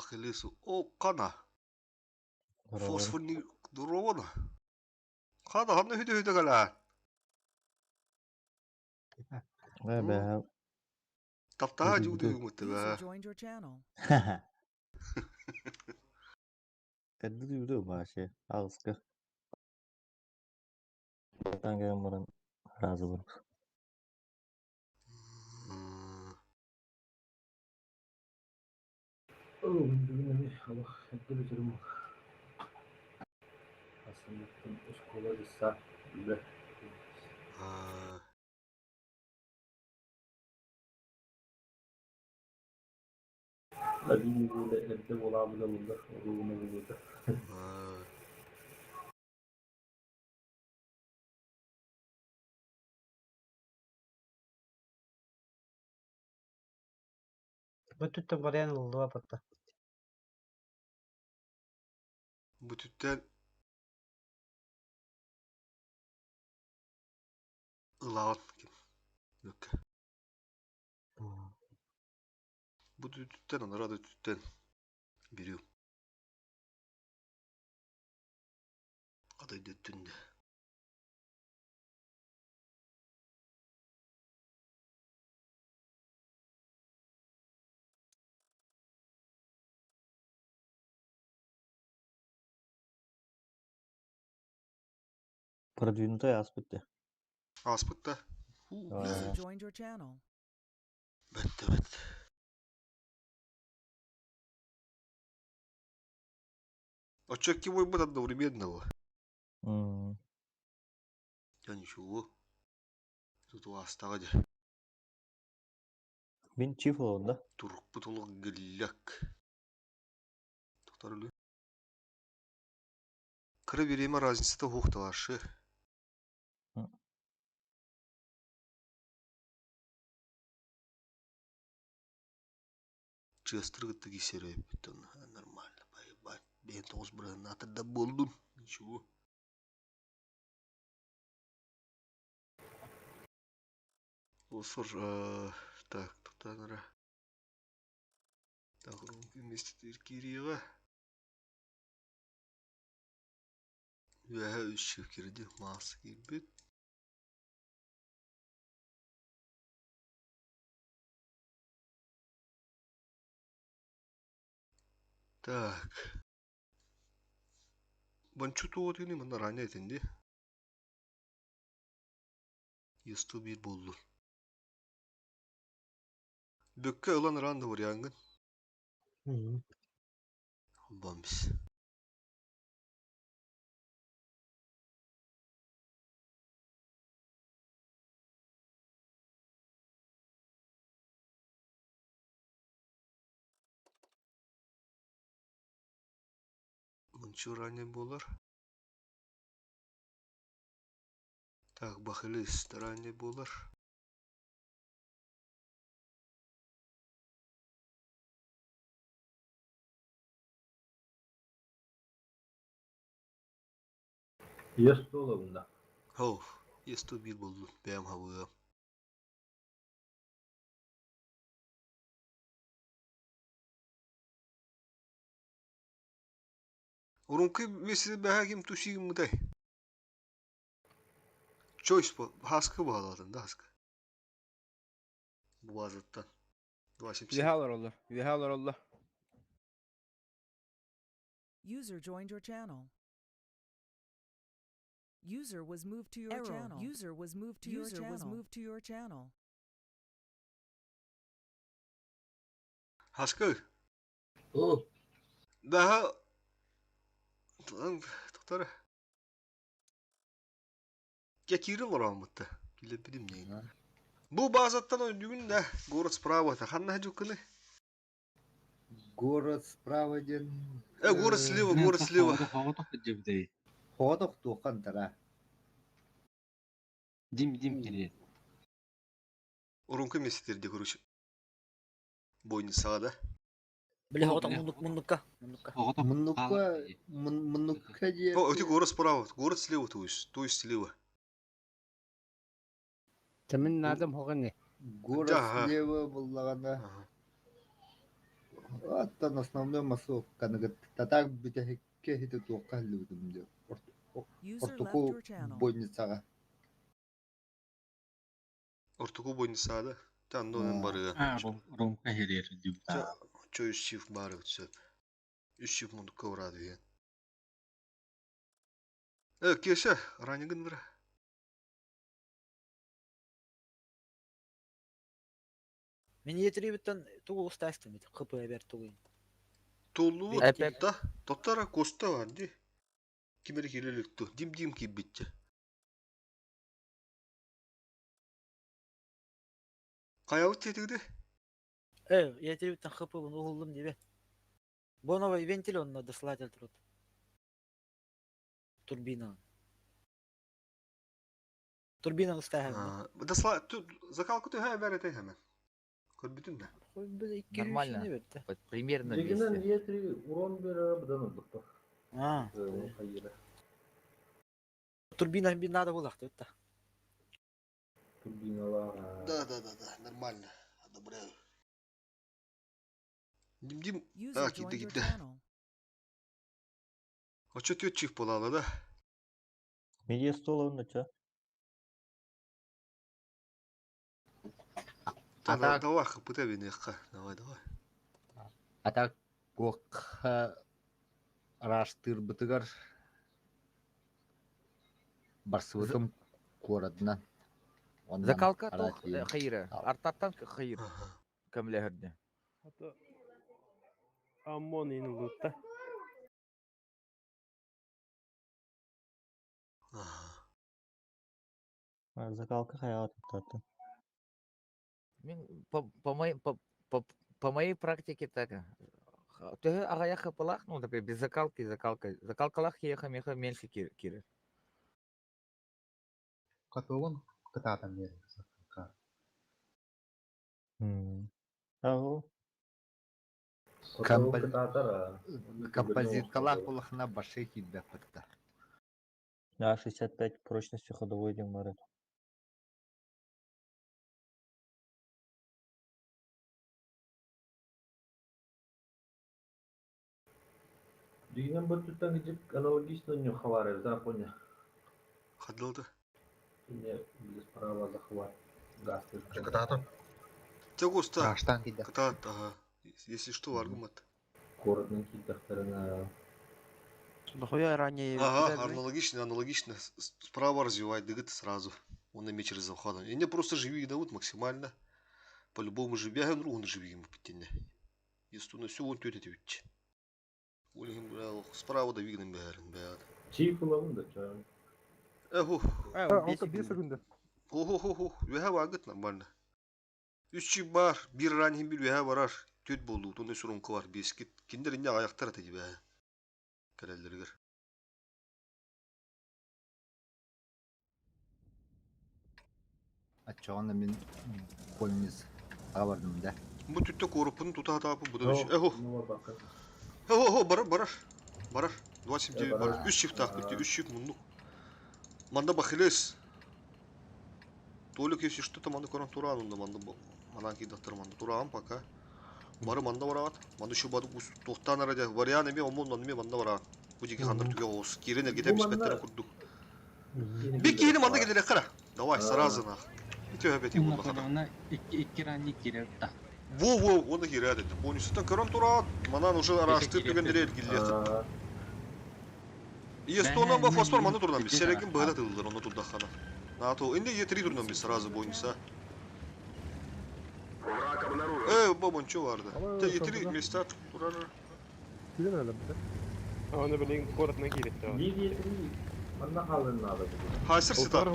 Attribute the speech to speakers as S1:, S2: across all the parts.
S1: Бахилису о кана. Фосфорный дорогона. Хана ханна хүтэ хүтэ калаа.
S2: Э бэһэ
S1: Таптаһа
S2: Утуйбуту.
S1: дьуудуйумут
S3: User
S1: баа.
S3: joined your channel.
S2: Эрдэ утуйбуту вообще аҕыска. Бастаан кэлэн баран разы барбыт.
S4: Оо, мин бүгүн эмиэ олох эрдэ бүтэрим Астанаттан оскуола дьыссаат үлэ Один неделя эрдэ буолаабыта буоллар, уруубуна буолуота.
S5: Бу өттүттэн барыйан ылыллыбаппыт да.
S1: Бүтүттэн ылаҕын ким Бүккэ. Бу түттэн анараа да түттэн берем. Адай дөттүн де.
S2: Продвинутай ааспыт да.
S1: Ааспыт да.
S3: User joined your channel.
S1: Бэтте бэт. Оччо буойбут одновременно было. Я ничего. Тут астаҕа дьэ.
S2: Мин чиф олордо да?
S1: Турукпут олох гилляк. Тоқтар өлүү. Кыра бириэмэ разницата суохталаршы. Чыастыр кытта киирсэрэ эппит нормально, поебать. Бэйэн тоҕус бырыһыннаатар да буоллун. Ничего. Осор, так, тутанара. Так, вместе киириэҕэ. Үөһэ үс кирди маас киирбит. Так. Бончу туотуни манна ранее этинди. Есту биир буоллун. Бүккэ ылан ыран да вариангын. Бомбис. Мунчу ранее буолар. Так, Бахилис ранее буолар.
S4: Yes буолабын да.
S1: Хоу, есту биир буоллун, бэйэм хабыам. Урунку месяц бэһэ ким тусигыммытай? Чойс хаскы баһалаатын да хаска. Базаттан. 2.77.
S6: Үөһэ олороллор. Үөһэ олороллор.
S3: User joined your channel. User was moved to your
S7: Error.
S3: channel. User was moved to your
S7: User
S3: channel.
S7: was
S3: moved to your channel.
S1: Хаскы.
S4: Оо,
S1: Бэһэ Тоқтар. Я киирин олороммутта. Биле билим Бу базаттан ойдугун да город справа ханна хажуккыны?
S4: Город справа диэн
S1: Э, город слева, город слева.
S8: Хоҕотох дьибдэй.
S4: Хоҕотох туоххантара.
S8: Дим дим кири.
S1: Урунку местерде короче. Бойницаға да.
S9: Били хоҕотох муннук муннукка муннукка.
S8: Хоҕотох
S4: Муннукка муннукка диэн
S1: О, эти город справа, город слева, то есть слева.
S5: Тэмин наадам хоҕони.
S4: Город
S1: Да.
S4: слева буллаҕына
S1: Ага.
S4: Оттон основной массовканыгыт татаар бүтэһиккэ иһити туохха иһиллибитим диye.
S3: User left
S4: Ортоку
S3: your channel.
S4: больницаҕа.
S1: Ортоку бойнисада. Та онон барыга.
S8: А, Ромка херер
S1: Ча
S8: дюбда.
S1: чо үс чиф бары сөп. Үс чиф мундукка урады диэн. Кеша, ранигын бир.
S9: Мен етрибиттен тугу устастым бит. ХП бер тугуйын.
S1: Толлу
S9: Эпеп.
S1: да. Тоттара коста бар ди. Кимери киреликту. Дим-дим кибитче. Каябыт тетигди?
S9: Етрибиттен ХП буну уһуллум дибе. Боновый вентиль онно дослатель труд. Турбина. Турбина устаһым.
S1: Дасла закалку ты хай бер этэй хәмән. Көрбүтүн да.
S6: Нормально. Вот примерно
S7: Дегенен
S6: 200.
S7: Е3 урон бере бұдан ұлдықты.
S9: А. Турбина би надо было да.
S7: Турбиналар.
S1: Да, нормально. Одобряю. Дим-дим.
S3: User
S1: А, кидди
S3: joined your
S1: кидди.
S3: channel.
S1: Очо төт чиф болалы да.
S2: Медиа стол онда ча.
S1: Та
S4: А так-
S1: давай хпт бенеха. Давай, давай.
S4: А так куокка раштырбытыгар барсыбытым куорадынан. Оннан
S6: Закалка тох
S4: аратием.
S6: хайра. Артаттан хайр.
S1: Ага.
S6: Кемле
S10: Амон инлутта.
S1: Ага.
S2: Закалка хаяла туттаты.
S6: Мин по по моей по, по, по моей практике так. Төһө ағая хапалах, ну, например, без закалки, закалка. Закалкалах еха меха меньше кирер.
S7: Католон кататан бер.
S2: Ау.
S4: Композиткалах булахна башы килбе пытта.
S2: Да, 65 прочности ходовой дем бары.
S7: Дегенен бұл түттен гидеп аналогично нюхалары, да, поня.
S1: Хадылды.
S7: Не, без права захват. Газ.
S11: Кататор.
S1: Те госта.
S7: Раштан киде.
S1: Катат, ага. Если что, аргумент.
S7: Городның киддахтарына.
S9: Нахуя ранее
S1: Ага, аналогично, аналогично. Справа развивает дыгыт сразу. Он на меч разохадан. И не просто живи дают максимально. По-любому живи. Я он живи ему питтене. Если на все он тетя ведь. Справа да вигнем бәрін бәрін.
S7: Чиф улавын да ча.
S1: Эху.
S10: Алты бес секунда.
S1: Хо-хо-хо-хо. Веха вагыт нормально. Үч чип бар, bir ранхин bir веха барар. Төт болду, туны сурунку бар. Бескит. Киндер инне аяктар аты бә. Кәрелдергер.
S4: Ачоғана мен больниц абардым да.
S1: Бу түттө корупун тута тапы бу да. Эху. Хо-хо, барар, барар. Барар. 29 барар. Үч чип так битти, үч чип мундук. Манда бахилес. Толик если что-то манда коран туран онда манда манан кидаттыр манда туран пока. Бары манда барат. Манда şu бады тоқтан арада вариан эме омон манда манда барат. Бу жеке хандар түге оос. Кирен эргете бишпеттерин курдук. Бик кийини манда келер кара. Давай, сразу нах. Ите өбет
S8: Уна
S1: була хата.
S8: она икки ранни кирер да.
S1: Во, во, оны кирәде. Бонустан коран турат. Манан уже араштырып түгендер килде. Естонан ба фосфор манда турнан бис. Серегин быгда тылдыр, оны турда хана. НАТО, инде Е3 турнан бис сразу бойынса. Эй, бабон, чё барды? Те Е3 места турар.
S10: Оны билин городна кирет.
S7: Манна халын надо.
S1: Хайсыр сетап.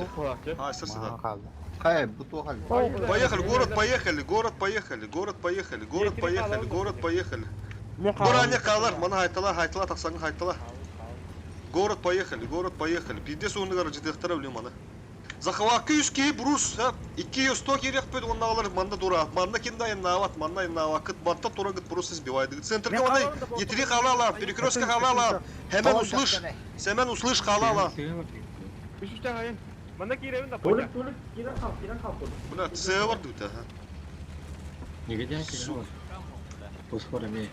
S1: Хайсыр сетап.
S4: Хай, бу тухал.
S1: Поехали, город, поехали, город, поехали, город, поехали, город, поехали, город, поехали. Буране калар, мана хайтала, хайтала, таксаңы хайтала. Город, поехали, город, поехали. Пиздец оны гара жидехтара билем мана. Захвакы үске брус, ha? 200 керек пөд онна алар манда дура. Манда кинда нават, манда навакыт, бантта тура гыт просто сбивает. Центрге мана етри халала, перекрестка халала. Hemen услышь, Семен услышь халала.
S10: Манда киребин да
S7: Толик, толик, кирен хал, кирен хал.
S1: Бля, С бар дут, ага.
S8: Неге дя кирер. Фосфор эмиэ.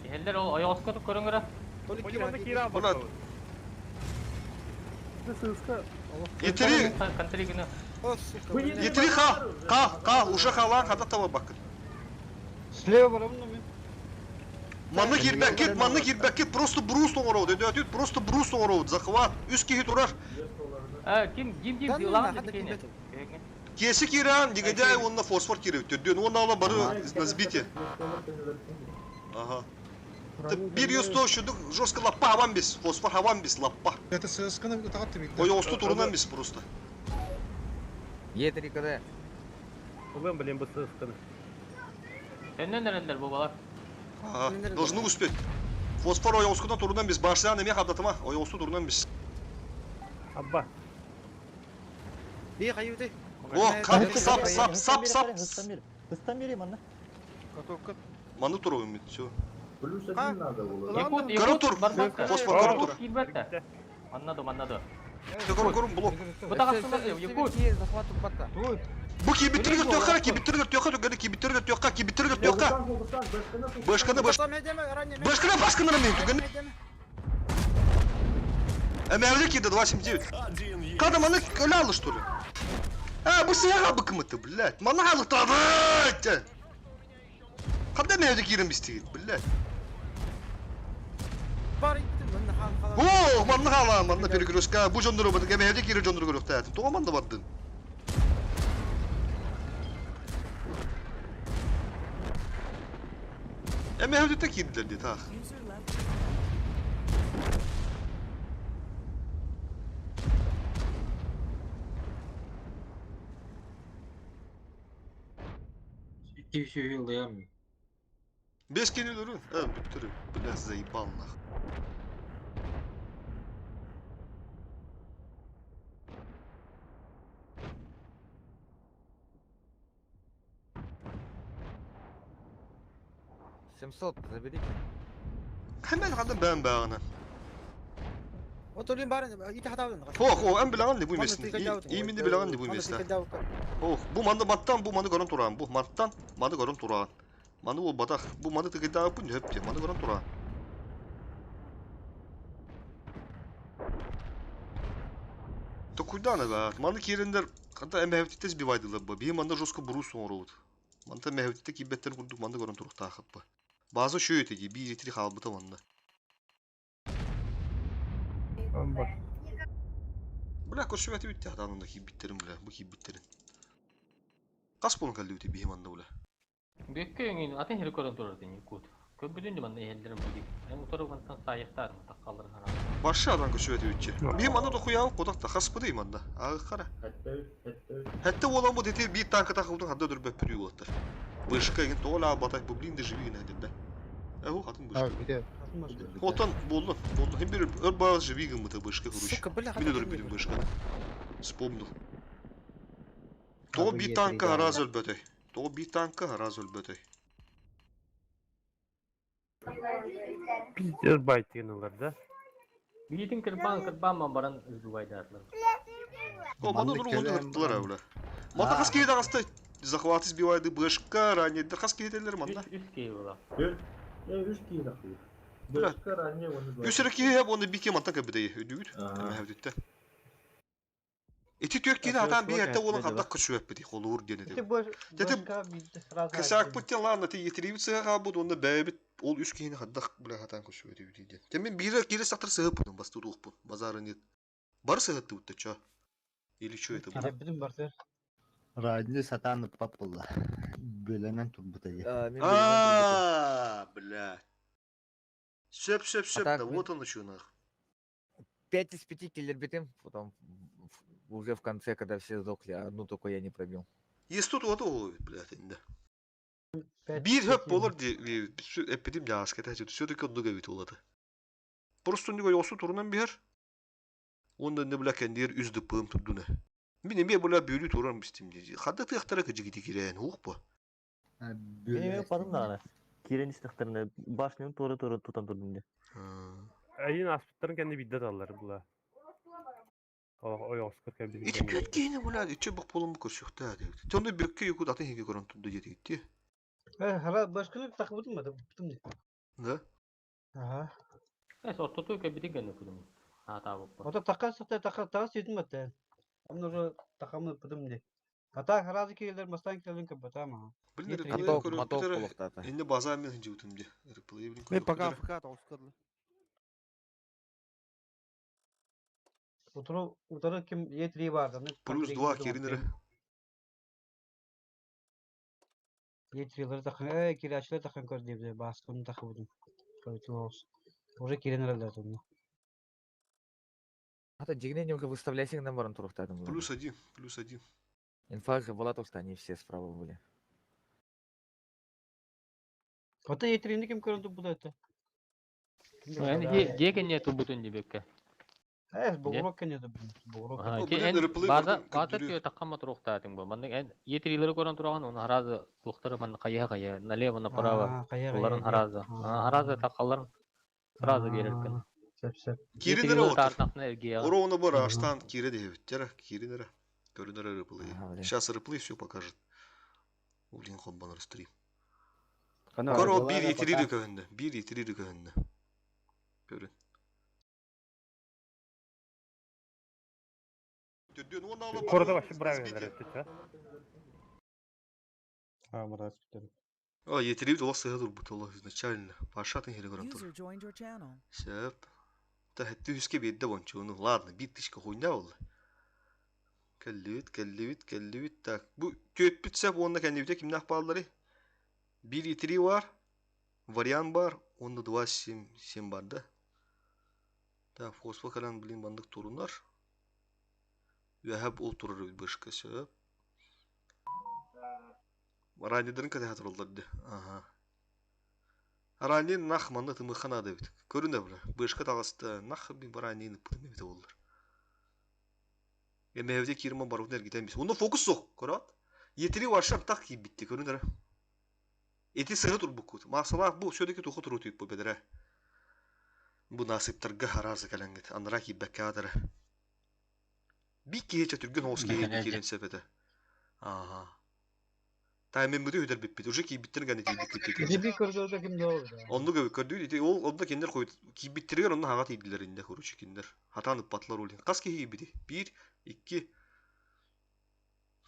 S11: Иһэллэр ол ойоҕоско көрөҥөрө.
S10: Понимаю, кира
S1: Брат.
S10: Сыска.
S1: Етери,
S11: Контригины.
S1: етери ха, ха, ха, уже халан хата таба бакын.
S5: Слева барамын мен.
S1: Манны кирбәккет, манны кирбәккет, просто брус оңороуд, өдөтүт, просто брус оңороуд, захват, үс киһи турар.
S11: Э, ким ким ким дилан дикене.
S1: Кеси киран, негодяй, он на фосфор кирив, түрден, он ала бары на сбите. Ага. Bir yüz şuduk жестко лапа хаван бис, фосфор хаван бис, лапа.
S12: Это ССК-ны тағатты бит.
S1: Ой, осту турунан бис просто.
S6: Е3 КД.
S10: Улым, блин, бы сысканы.
S11: Сеннен эреллер бу балар.
S1: Ага, должны успеть. Фосфор ой оскудан турунан бис, башлян эме хабдатыма, ой осту турунан бис.
S10: Абба.
S9: Би кайыты.
S1: О, кап, сап, сап, сап, сап.
S2: Хыстан берем, анна.
S1: Маны туругум, все.
S7: Плюс один надо было.
S11: Якут,
S1: Көрө тур,
S11: Якут,
S1: фосфор көрө тур.
S11: Кирбетте. Аннадым, аннады.
S1: Көрө көрүм блок.
S11: Бу тагастымыз Якут.
S6: Захват упатта.
S1: Бу кибиттирге тёкка, кибиттирге тёкка, түгәне кибиттирге тёкка, кибиттирге тёкка. Башканы баш. Башканы башканы мен түгәне. Әмәрле киде 279. Када маны көлялы что ли? А, бу сыяга быкмыты, блядь. Маны халы табыть. Када мәйде кирем бистигит, блядь. О, маны хала, маны перекрестка. Бу жондуру бу мәйде кире жондуру көрөктә. Тоға манда бардын. Әмәрле киделер ди тах.
S3: User left your channel.
S8: Икки үсү ылыям.
S1: Беш кенелери. Ә, бүттүрү. Бля, заебал нах.
S6: Семьсот, заберите.
S1: Hemen хадым бән бәгәне.
S9: Отолин барын ити хатабын.
S1: Ох, о, әм биләгән бу месне. Иминде биләгән бу месне. Ох, бу манды маттан, бу манды көрөн туран, бу маттан манды көрөн туран. Манды бу батах, бу манды тыгыда бу нөпте, манды көрөн туран. То куда на Манды кирендер, канда әмәһәвтитес бивайдылар бу. Би манды жестко брус оңроут. Манды мәһәвтите кибеттер курдук манды көрөн турукта хаппы. Базы шөй теги, би жетри халбыта манды. Бля, көрсөбәти бүтте аданында кибиттерин бля, бу кибиттерин. Кас болун калды үте бихим анда бля.
S11: Бекке еңин атын хири көрөн турар ден Якут. Көбүдүн манда иһэллерим бу дик. Мен утору мантан сайыктар таккалыр хара.
S1: Башы адан көрсөбәти бүтче. Бихим анда да хуян кодак та хаспы дейм анда. Агы кара. Хәтта olan bu dedi bir tanka takıldın hadi ödür бөппүрүү болаттар. Бышка еген тола батай бу блин живи генә деді. Э, хатын бышка. Отан болду, болду. Hem bir өр баа живи гымыты бышка kuruş.
S9: Сука, бля,
S1: Мин ödür бирим бышка. Вспомнил. То bir tanka haraz ölбөтөй. То bir танка haraz ölбөтөй.
S10: Пиздец байтыгыналар, да?
S11: Биитин кырбан кырбан ман баран үзбайдатлар.
S1: О, маны
S4: Манны
S1: дуру
S4: келем,
S1: оны кырттылар әуле. Манда хас кейді ағасты захваты сбивайды бышка, ранедер хас кейделер манда.
S11: Үс кей була.
S7: Үш киін ақы.
S1: Бля.
S7: Бешка ранее оны два.
S1: Үсірі кейі оны бике манта кәбідей өдігір. Әмәһәвдітті. Эти түйек кейді адам би әтті оның қандақ күші өппіді, қолуыр дені
S5: Ти
S1: деп.
S5: башка сразу.
S1: Кысак путте ладно, ти етерейбіт сыға буд, онда бәйбіт ол үс кейіні қандақ бұля хатан күші өтеуді ден. Темен бирі келе сақтыр сығып бұдым, басты ұқпын, базары нет. Бар сығытты өтті, чо? Или чо это было?
S5: Бүтүн бартыр.
S4: Радио сатан папыла. Бөленен турбута е.
S1: А, бля. Сөп, сөп, сөп,
S6: так
S1: да
S6: мен-
S1: вот он еще нах.
S6: 5 из 5 киллер битым, потом уже в конце, когда все сдохли, а одну только я не пробил.
S1: Есть тут вот ол, блядь, инде. Bir höp болар ди, эпидем яс кетә все-таки онда бит олады. Просто него yosu турунан бир. Онда не бля кендер үздü пым турдуна. Мин эме бля бөлү туран бистим ди. Хадда тыктара кыжыгы кирен, ук бу.
S2: Мен эме падым даҕаны. Киирэн истэхтэринэ башням туора-туора тутан турдум дии.
S10: Айын аспыттарын кәнде биддат аллар була. Ойоҕоскор кэлбитин
S1: Ити
S10: кэннэ
S1: түөрт киһини блядь, иччи бох буолан көрсүөхтээх диэбит. Онно бүккэ якут атын иһиги көрөн турду диэтигит дии.
S5: Хара башканы тахыбытым ба, бутум ди.
S1: Да?
S5: Ага.
S11: Эс ортоту кэлбитин кэннэ күнүм. Аатаабыппын.
S5: Ото така сыта така таас ситим баттан. Онно уже такамы бутум ди. Ата харазы келер мастан келин кыбата ма.
S1: Блин,
S5: Е три.
S1: реплей
S6: Моток,
S1: көрүп
S6: моток
S1: бүтэрэ.
S6: булуктата.
S1: Инне база мен хинжибутум ди. Реплей блин
S13: Мен
S1: көрүп
S13: пока
S1: бүтэрэ.
S13: АФК тоҕускадылы.
S5: Утуру утары ким Е3 барды.
S1: Плюс 2 киринere.
S5: Е3-лери такын, э кирачылар такын көр дип баскын такыбытым. Көрүтү Уже киренерлер тунна.
S6: Ата дигне немного выставляйся на баран турухтадым.
S1: Плюс 1, плюс 1.
S6: Инфа же была то, что они все справа были.
S5: Ото Е3-ни ким көрүндү бу да это.
S11: Дие кэннэ турбутун дибекке.
S5: Э, бугурок кене да бугурок.
S11: Ага,
S1: О,
S11: ити
S1: блин,
S11: эн
S1: реплей
S11: база
S1: көрдүм,
S11: база
S1: көрдүрүө.
S11: түйө таккамма туруктаатыҥ бу. Маннык эн етрилери көрөн тураҕын, оны харазы туохтары манна хайа хайа налево направо
S5: Кая
S11: уларын харазы. Харазы таккаларын сразу береркен.
S5: Сеп сеп.
S1: Киринere
S11: Етрилери
S1: отыр.
S11: таартахна эргияҕа.
S1: Ровно бар аштан кире диэбиттэр. Киринere. Көрүнere реплей.
S6: Ага, блин.
S1: Сейчас реплей все покажет. Блин, хоббанар стрим.
S7: Хана
S1: Көр ол
S4: Ладно,
S1: 1
S4: пока.
S1: 3 көһүндө. 1 3 көһүндө. Көрүн. Түрдүн он алып
S10: Корда вообще бравилер это,
S5: А, мурас битер.
S1: А, етірейді ол сыға тұр бұт ол изначально. Пашатын хері көрін тұр.
S3: User joined your channel.
S1: Сөп. Та хәтті үске бедді бончу. Ну, ладно, бит тышка хуйня ол. Кәллебит, кәллебит, кәллебит. Так, бу төт бітсәп, онна кәнебите кимнәк баллары? 1 3 бар. Вариант бар. Онда 2 7 7 бар да. Так, фосфо калан блин бандык турунар. Вәһәп ул турыр бышка сөп. Ранидерин кәтә турулар Ага. Ранин нах манны тымыхана да бит. Көрүнө бла. Бышка тагысты нах би ранин пытымы бит олар. Эме evde кирма бар унер гитен бис. Онда фокус сок, көрөт. Етери варшап так ки битти көрүнөр. Эти сыгы тур букут. Масала бу сөдөкү туху туру түйүп бу бедере. Бу насыптарга харазы калангит. Анра ки беккадыр. Би кече түргөн хоос ки кирен сепете. Ага. Таймен бүдү үдер биппит. Уже ки биттер гани ки биккит.
S5: Эти би көрдөрдө ким болду?
S1: Онну көбү көрдү ити ол онда киндер койду. Кийбиттеригер онну хага тийдилер инде короче киндер. Хатан ыппатлар улин. Кас ки кийбити? 1 2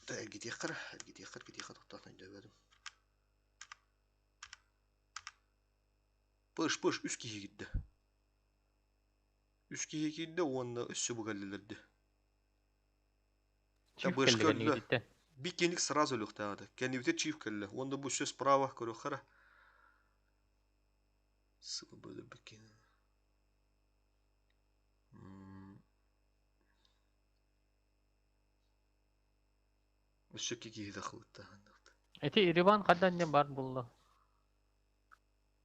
S1: Эргитиэххэр, эргитиэххэр, эргитиэххэр тоқтаатын дөбөдүм. Пыш, пыш, үс киһи киирдэ. Үс киһи киирдэ уонна өссө бу кэллилэрди. Та
S11: Чип
S1: бышка
S11: кэллигэн
S1: өллө.
S11: игититтен.
S1: Би кенник сразу өлүөхтээҕэ. Кэннибитэ чип кэллэ. Уонна бу өссө справа көрүөххэрэ. Сылы бөлөрбүккин. Өссө киһи тахылытта.
S11: Эти Ириван хаддан не бар булла.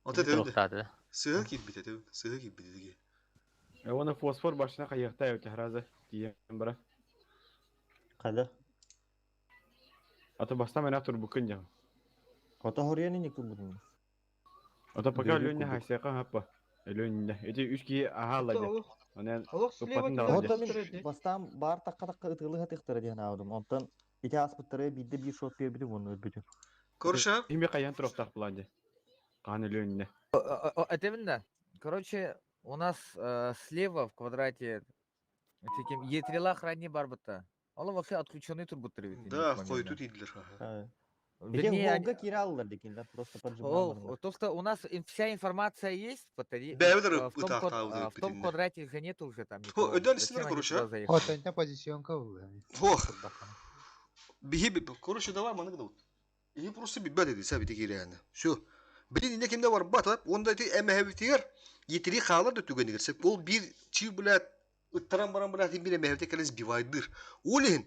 S1: Ата тэбинде.
S11: Туруктааты да.
S1: Сыга киирбитэ тэбин. Сыга киирбитэ диги.
S7: Оны фосфор башына кайыкта өтө харазы тиен бара.
S2: Кайда?
S7: Ата баста мен тур букын жам.
S2: Ото хорьяны не турбутун.
S7: Ата пока
S2: Бери
S7: лөнне
S2: кубик.
S7: хайсыка хаппа. Лөнне. Эти үч ки ахалла де. Онен
S5: Олох слева
S7: тупатын да
S2: Онтон мин бастан бар такка такка ытылы хатыктара диэн аудум. Онтон ити аспыттары бидде бир шот бербитим оны өлбүтүм.
S1: Көрүшө?
S7: Кимби каян туруктак буланды. Каны лөнне.
S6: Это именно. Короче, у нас слева в квадрате таким Е3 храни барбата. Ол вообще отключенный турбуттар ведь.
S1: Да, хойту тийдилер.
S2: Эти
S6: Вернее, они-
S2: Волга кираллар декинлер просто
S6: Ол,
S2: поджималар.
S6: то, что у нас вся информация есть,
S1: Бэвдер
S6: в том,
S1: ытаахтаабыт
S6: в том
S1: эппитинне.
S6: квадрате же нету уже там
S1: Хо,
S6: никого.
S1: өдөн
S6: Зачем
S1: истинер
S6: они
S1: короче,
S6: туда
S1: а?
S6: заехали?
S4: О, тэнтэ позиционка был.
S1: Ох. Биһи короче, давай маны гыдабыт. И просто биббат эди сәбити кирээнэ. Всё. Блин, инне кимде бар бат, онда ти эмэһэбитигэр етири хаалар да түгэнигэр сеп. Ол бир чи блядь ыттаран баран блядь бир эмэһэбите кэлэн сбивайдыр. Ол иһин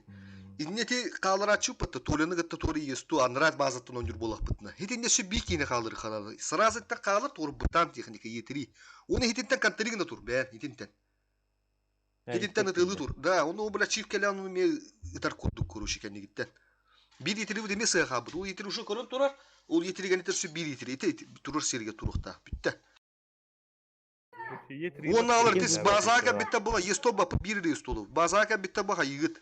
S1: инне ти хаалара чуппатта толены гытта тори есту анрат базаттан ондур болахпытна. Хитинне сü би кини хаалыр халалы. Сразу та хаалар тур бутан техника етири. Оны хитинтен контригна тур бэ, хитинтен. Хитинтен ытылы тур. Да, оны блядь чип кэлэн оны ме ытар курдук короче кэннигиттен. Бир етири бу деме сыхабыт. Ол етири уже көрөн турар. Ол етири генетер сü бир етири. Ите турар серге турукта. Бүтте. Уонна алар тис базака битте була есто бапы бир рестолу. Базака битте баха йыгыт.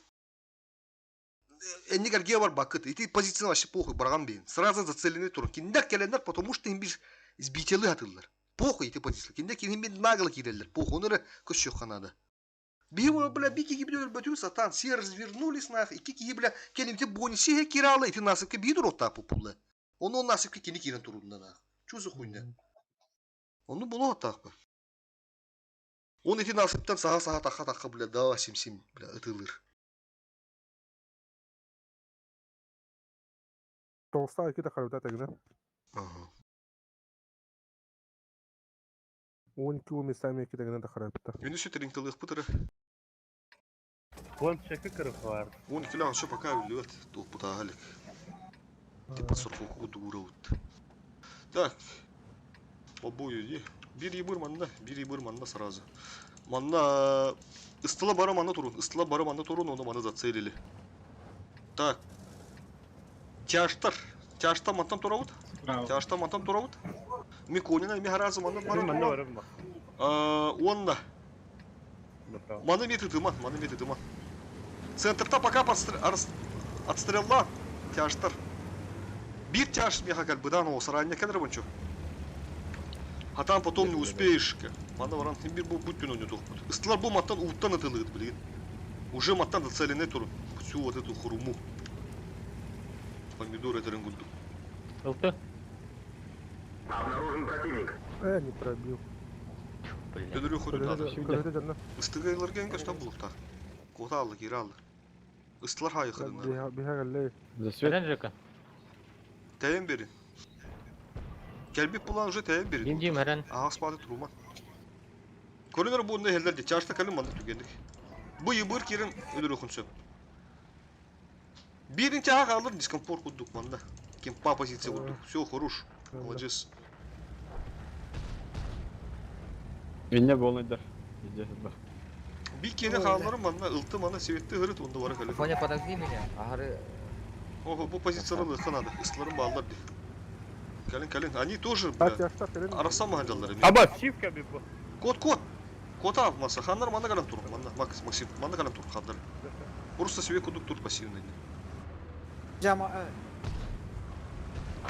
S1: Энник эргиэ бар бакыт. Ити позицияны вообще похуй барган бейин. Сразу зацелены турун. Киндер келеннер, потому что им бир избителы атылар. Похуй ити позиция. Киндер кинин бир нагло киреллер. Похуй. Оны көшө ханада. Биһи бля бики кибилер өлбөтүн сатан. Все развернулись нах. Ики киһи бля келимте бониси киралы. Ити насыпке бир отта пупулы. Оны он насыпке кини кирен турунда нах. Чу за хуйня? Оны було атак Он ити насыптан саха-саха таха-таха бля да сим-сим бля ытылыр.
S10: Толста iki de karıda tegine.
S1: Ага.
S10: 12 местами iki tegine de karıda.
S1: Юнisi тринкалых пытыры.
S10: Вон чеки кырып бар.
S1: 12 лан все пока үлүөт туох бутаагалик. Типа сорфоку дуурабыт. Так. Обою ди. Бир ебыр манна, бир ебыр манна сразу. Манна ыстыла бара манна турун, ыстыла бара манна турун, оны маны зацелили. Так. Тяштар. Тяшта мантан турабыт. Тяшта мантан турабыт. Миконина ми харазы манна бара
S10: Манна
S1: турун.
S10: барым ба.
S1: Онна. Маны меты тыма, маны меты тыма. Центрта пока отстрелла. Тяштар. Бир тяж меха как бы да, но сарайня кедр бунчу. А там потом не успеешь. Мана варан бир бу будь не тухпут. Истлар бу маттан уттан атылыгыт, блин. Уже маттан зацелены тур. Всю вот эту хурму. Помидоры это гунду.
S11: Ылты.
S13: Обнаружен противник.
S10: Не пробил.
S1: Өдөрү ходу надо.
S10: Көрөтө жанна.
S1: Истыгайлар ген көстө булукта. Кота алды, кире алды. Истлар хайыхыдын.
S10: Биха галлей.
S11: Хәрен Жека.
S1: Тәйен берин. Келбик булан уже тәйен берин.
S11: Дим дим хәрен.
S1: Ага спады турума. Көрүнөр бу не хеллер чашта калым манда түгендик. Бу ебыр кирин өдөрү хунсөп. Бирин тяга алыр дискомфорт кудук манда. Кемпа позиция кудук. Все хорош. Молодец.
S14: Меня болныйдар. Везде бар.
S1: Би кене хаалларым манна ылты мана светти хырыт онда бара калым.
S6: Фоня, подожди меня. Агары...
S1: Ого, бу позициялар лыхка надо. Ыстыларым баалар ди. Калин, калин. Они тоже, бля. Арасан махаллары.
S10: Аба, чифка би бу.
S1: Кот, кот. Кот маса. Ханнар мана калам тур. Манна, Макс, Максим, мана калам тур ханнар. Просто себе кудук тур пассивный.
S9: Жама,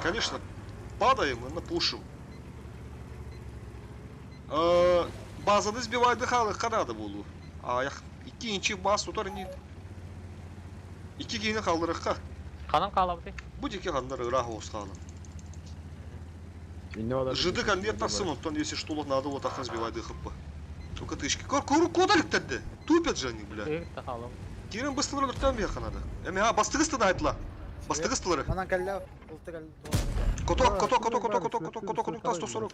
S1: Конечно, падаем и напушим. Базаны сбивают дыхалы, канада болу. А я икки инчи бас утар не. Икки кейini қалдырыққа.
S11: Канан калабыты.
S1: Бу деке ханнар ырақ осқалы. Жиды конверт тапсын, он если что надо вот так сбивать дыхапа. Только тышки. Кор кор куда лектеді? Тупят же они, бля. Кирин быстро лектен бия ханада. Эми ха бастыгысты да айтла. Бастыгыстылары.
S9: Манан калля, улты калля.
S1: Коток, коток, коток, коток, коток, коток, коток, коток, 140.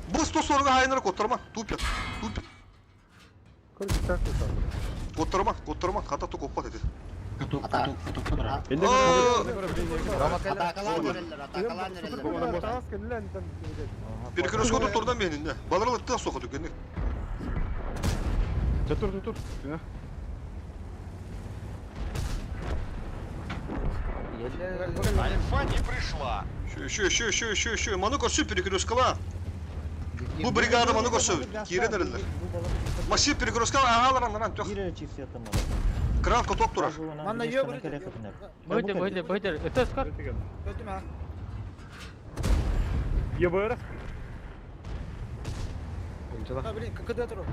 S1: Бу 140 хайнар коттарма. Тупят, тупят. Коттарма, коттарма, хата то коппат эти. Перекрестку турдан менин, не. Баларлы тас соха дүкенник.
S14: Тур, тур, тур.
S13: Альфа не пришла.
S1: Еще, еще, еще, еще, еще. Маны көрсө перекресткала. Бу бригада маны көрсө. Кире дерелер. Массив перекресткала агалар анан төх. Кран коток турар.
S9: Манна йо
S11: Бөйдер, бөйдер, бөйдер. Өтөс көр.
S9: Өтүм а.
S10: Ебыр.
S9: А, блин, ККД туру.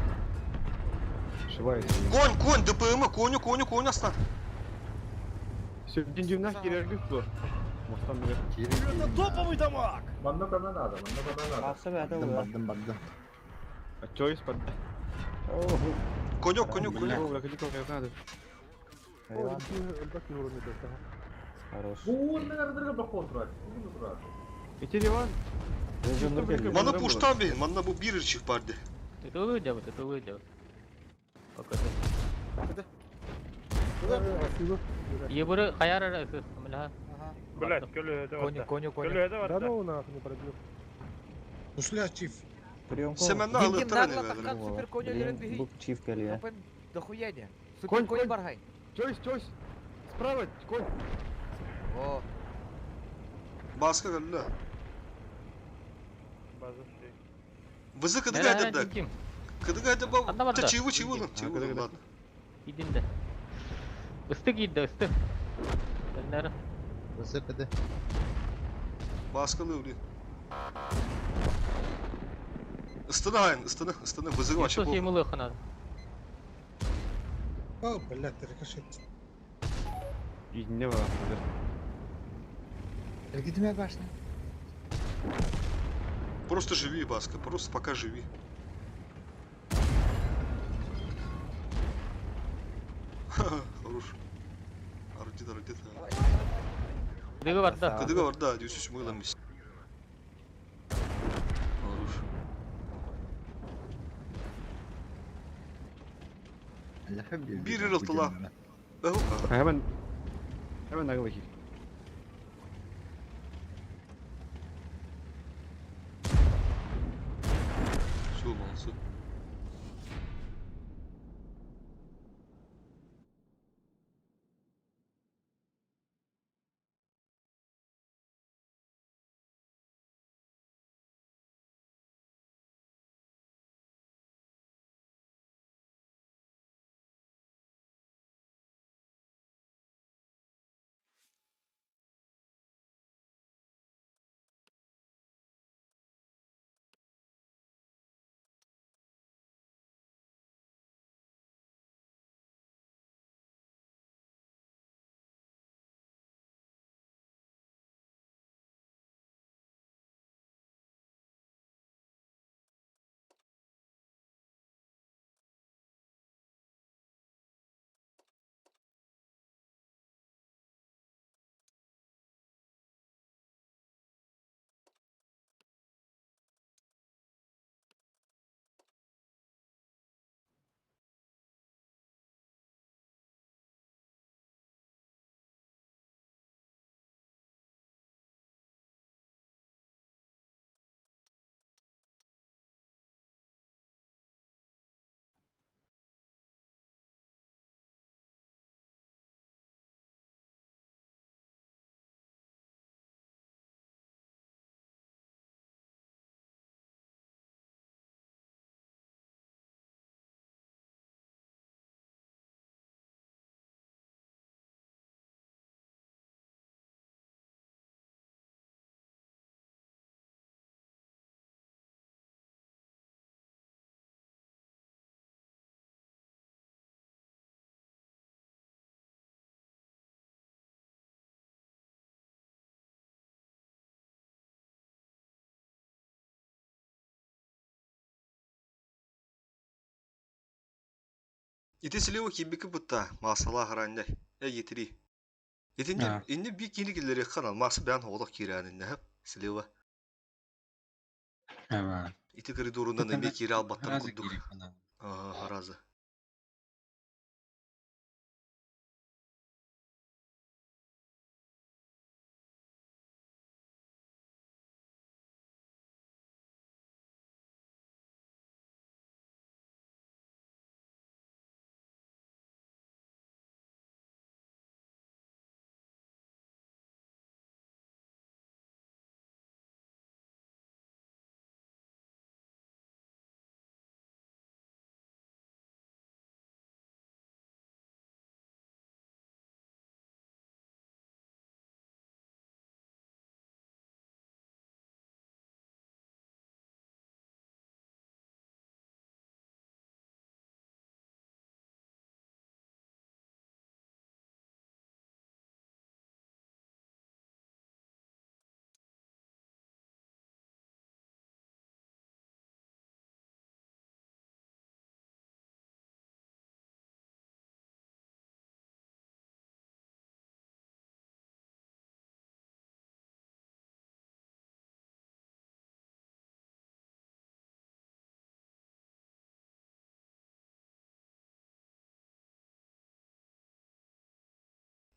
S14: Ошибаюсь.
S1: Конь, конь, ДПМ, коню, коню, коню астан.
S14: Все, дин дюмнах кирергү бу. Мостан билер.
S13: Это топовый дамаг!
S7: Манна кана надо, манна кана надо.
S4: Бардым, бардым, бардым.
S14: А чё из под?
S1: Конек, конек, конек. Мана пуштан бейін, манна бу бир чих барды.
S11: Это выйдет, это выйдет. Покажи. Ебуры хаяр арасы, мля.
S10: Блять, көлө өтө
S6: Коню, коню, коню.
S10: Көлө өтө
S12: Да ну нахуй не пробил. Ушля, чиф.
S1: Семенна алыттыр
S6: Дим, нагло таққан супер коню лерин биһи.
S2: Чиф келия.
S6: Дохуя не. Супер
S14: Конь,
S6: конь
S14: конь.
S6: баргай.
S14: Чойс, чойс. Справа, конь.
S6: О,
S1: Баска келді.
S10: База şey.
S1: Вызы кыдыга айдырды. Кыдыга это бу.
S11: Ханна барда?
S1: Ча чивы чивы
S11: Иди.
S1: ылын, чивы ылын, ладно.
S11: Идин да. Ыстык киирдэ, ыстык. Төннөрү.
S4: Ысык кыды.
S1: Баскалы блин. Ыстыны хайын, ыстыны, ыстыны, бызыгы вообще
S11: Иисус
S1: похуй.
S11: емылыхын надо.
S12: О, блядь, рикошет.
S14: Иинне бар.
S4: Эргитиме башня.
S1: Просто живи, Баска, просто пока живи. Хорош. Ардит, ардит.
S11: Кыдыга барда.
S1: Кыдыга бар, да, дүйсүс мыламыз. Хорош. Бир ырылтыла.
S14: Hemen hemen нагыл хи.
S1: Все, молодцы. Ити слева кибики бутта, масала хараннай. Э етри. Итинне
S8: А.
S1: инне би кини киллери ханал масы бән холок кирәнинне хәп слева.
S8: Ава.
S1: Ити коридорундан эме кире албаттар
S8: Разы
S1: курдук.
S8: кире фанал.
S1: Ага, разы.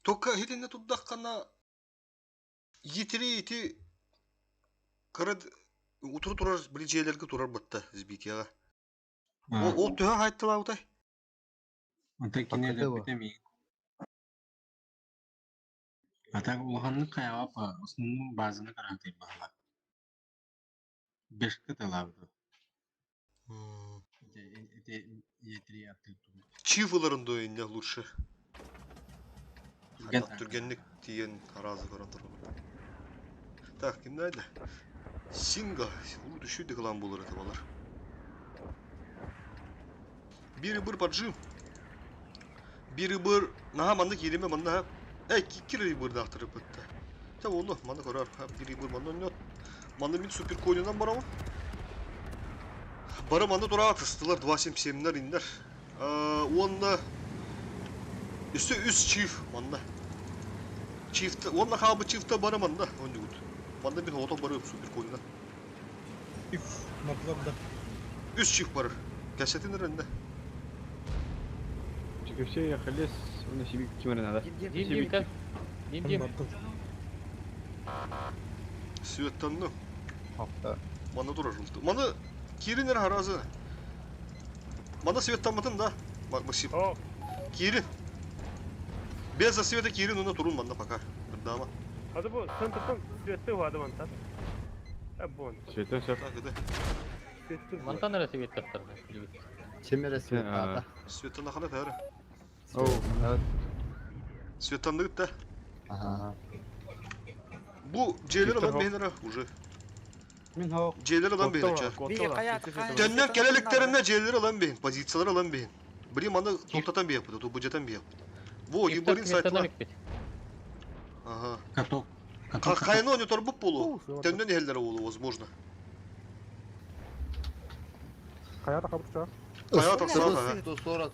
S1: Только хитинне туддаххана етири ити кырад утуру турар билижээлерге турар батта сбитияга. Ол ол төһө хайттыла утай.
S8: Ата кине
S4: Акыты
S8: бите ми. Ата улаханны каяга па основной базаны караты бала. Бешке талабы. Е3 аттыы
S1: Чиф ыларын до инне лучше.
S8: Түргэн
S1: Түргэнник тиен аразы көрөн турар. Так, ким найда? Синга, урут үшүйді кылан болар это балар. Бири бір поджим. Бири бір, наха манны киреме манна. Эй, кири бір дақтырып бітті. Та оны, манны көрөр. Бири бір манны ойнат. Манны мен супер конинан барамын. Бары манны тура атыстылар, 277-лер индер. Онна үсті үс чиф манна. Чифт, онна хабы чифта бары манна. Онны гут. Манна мен ото бары супер конинан.
S12: Мартылар да.
S1: Үс чиф бар. Кәсетин ренде.
S14: Все ехали на себе кимери надо.
S11: Дим, дим, как? Дим, дим.
S1: Светтанны. Мана тура жылты. Маны киринер харазы. Мана светтанматын да. Максим. Кирин. Без засвета кирин уна турун манда пока. Дама.
S10: Hadi bu центрдан светті вады мантан. А бон.
S14: Света все.
S1: Так, да.
S10: Светті.
S11: Мантан эрэ свет тахтар.
S4: Чемере свет
S1: Светтан ахана тәрі.
S14: Оу,
S1: Светтанны да.
S4: Ага.
S1: Бу жээлер алан бейнere уже.
S5: Мин хоқ.
S1: Жээлер алан бейнere. Төннөн келеликтеринде жээлер алан бейн, позициялар алан бейн. Бiri маны токтотан бейн, бу бужетан бейн. Во, иборин сайтлар. Ага.
S8: Каток.
S1: Кайны они торбуп болу. Төннөн эхеллер болу, возможно.
S10: Кая та.
S1: Кая такса.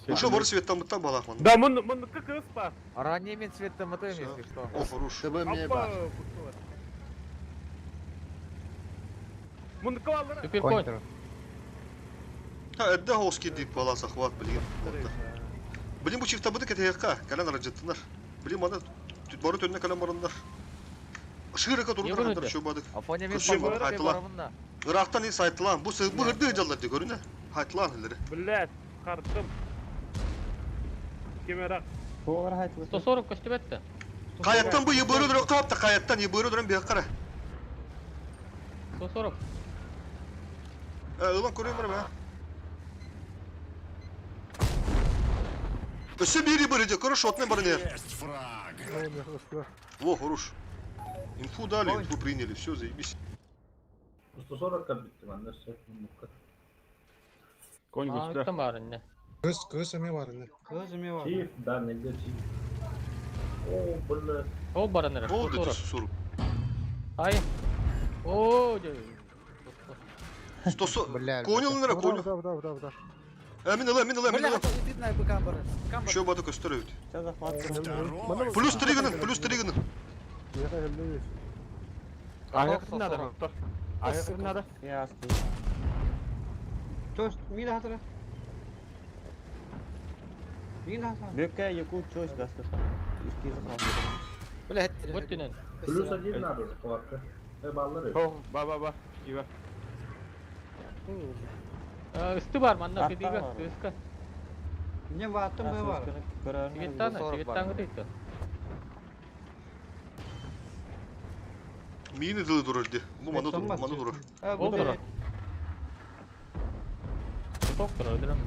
S1: Уже бар светтан буттан балак ман.
S10: Да, мын мын кыз па.
S6: Ранее мен цветтен мытым, если что.
S1: О, хорош.
S4: ТБ мне бар.
S10: Мын калалар.
S11: Супер конь.
S1: Ха, эдде хоски дип бала захват, блин. Блин, бу чифта быды кетеякка, калан раджеттынар. Блин, маны бары төнне калан барындар. Шырыка турундар хандар шо бадык.
S6: Афоня мен
S1: Күршем хайтыла. Ирактан и сайтылан. Бу бу хырды жаллар ди көрүнө. Хайтылан хилери.
S10: Блядь, картым. Кемера.
S11: 140 көстүбөттө.
S1: Каяттан бу ебөрү дөрө капта, каяттан ебөрү дөрөн бияк кара.
S11: 140.
S1: Э, ылан көрөм бар ба. Өсө бири бир же, көрө шотны бар не. Во, хорош. Инфу дали, инфу приняли, все, заебись.
S7: 140 кабитти манна все.
S14: Конь густа.
S11: Там бар инне.
S12: Көз, көз эме бар инде.
S5: Көз эме бар.
S7: Чиф, да, нельзя чиф. О, бля.
S11: Ол бар инне.
S1: Болду 140.
S11: Ай. О, дей.
S1: 140. Конь нера, конь.
S10: Да, да, да, да.
S1: Э, мин ылам, мин ылам, мин
S9: Бля,
S1: ылам.
S9: видно камбар.
S1: Шо бады көстөрөбүт. Плюс 3 гынын, плюс 3 гынын.
S14: Аяк надо. Аяк надо.
S5: Тост, мин хатыра. Мин хатыра.
S2: Бөккә якут чөс гасты. Иски захват.
S9: Блядь.
S11: Бүттүнен.
S7: Плюс один надо захватка. Э, баллары.
S14: О, ба ба ба. Ива.
S11: Үстү бар манна кыдыга, кыска.
S5: Не ваттым бе бар.
S11: Светтан, светтан гыдыйт.
S1: Мини дылы турар ди. Бу маны турар, маны турар.
S11: Ол турар. Ток турар, дирем.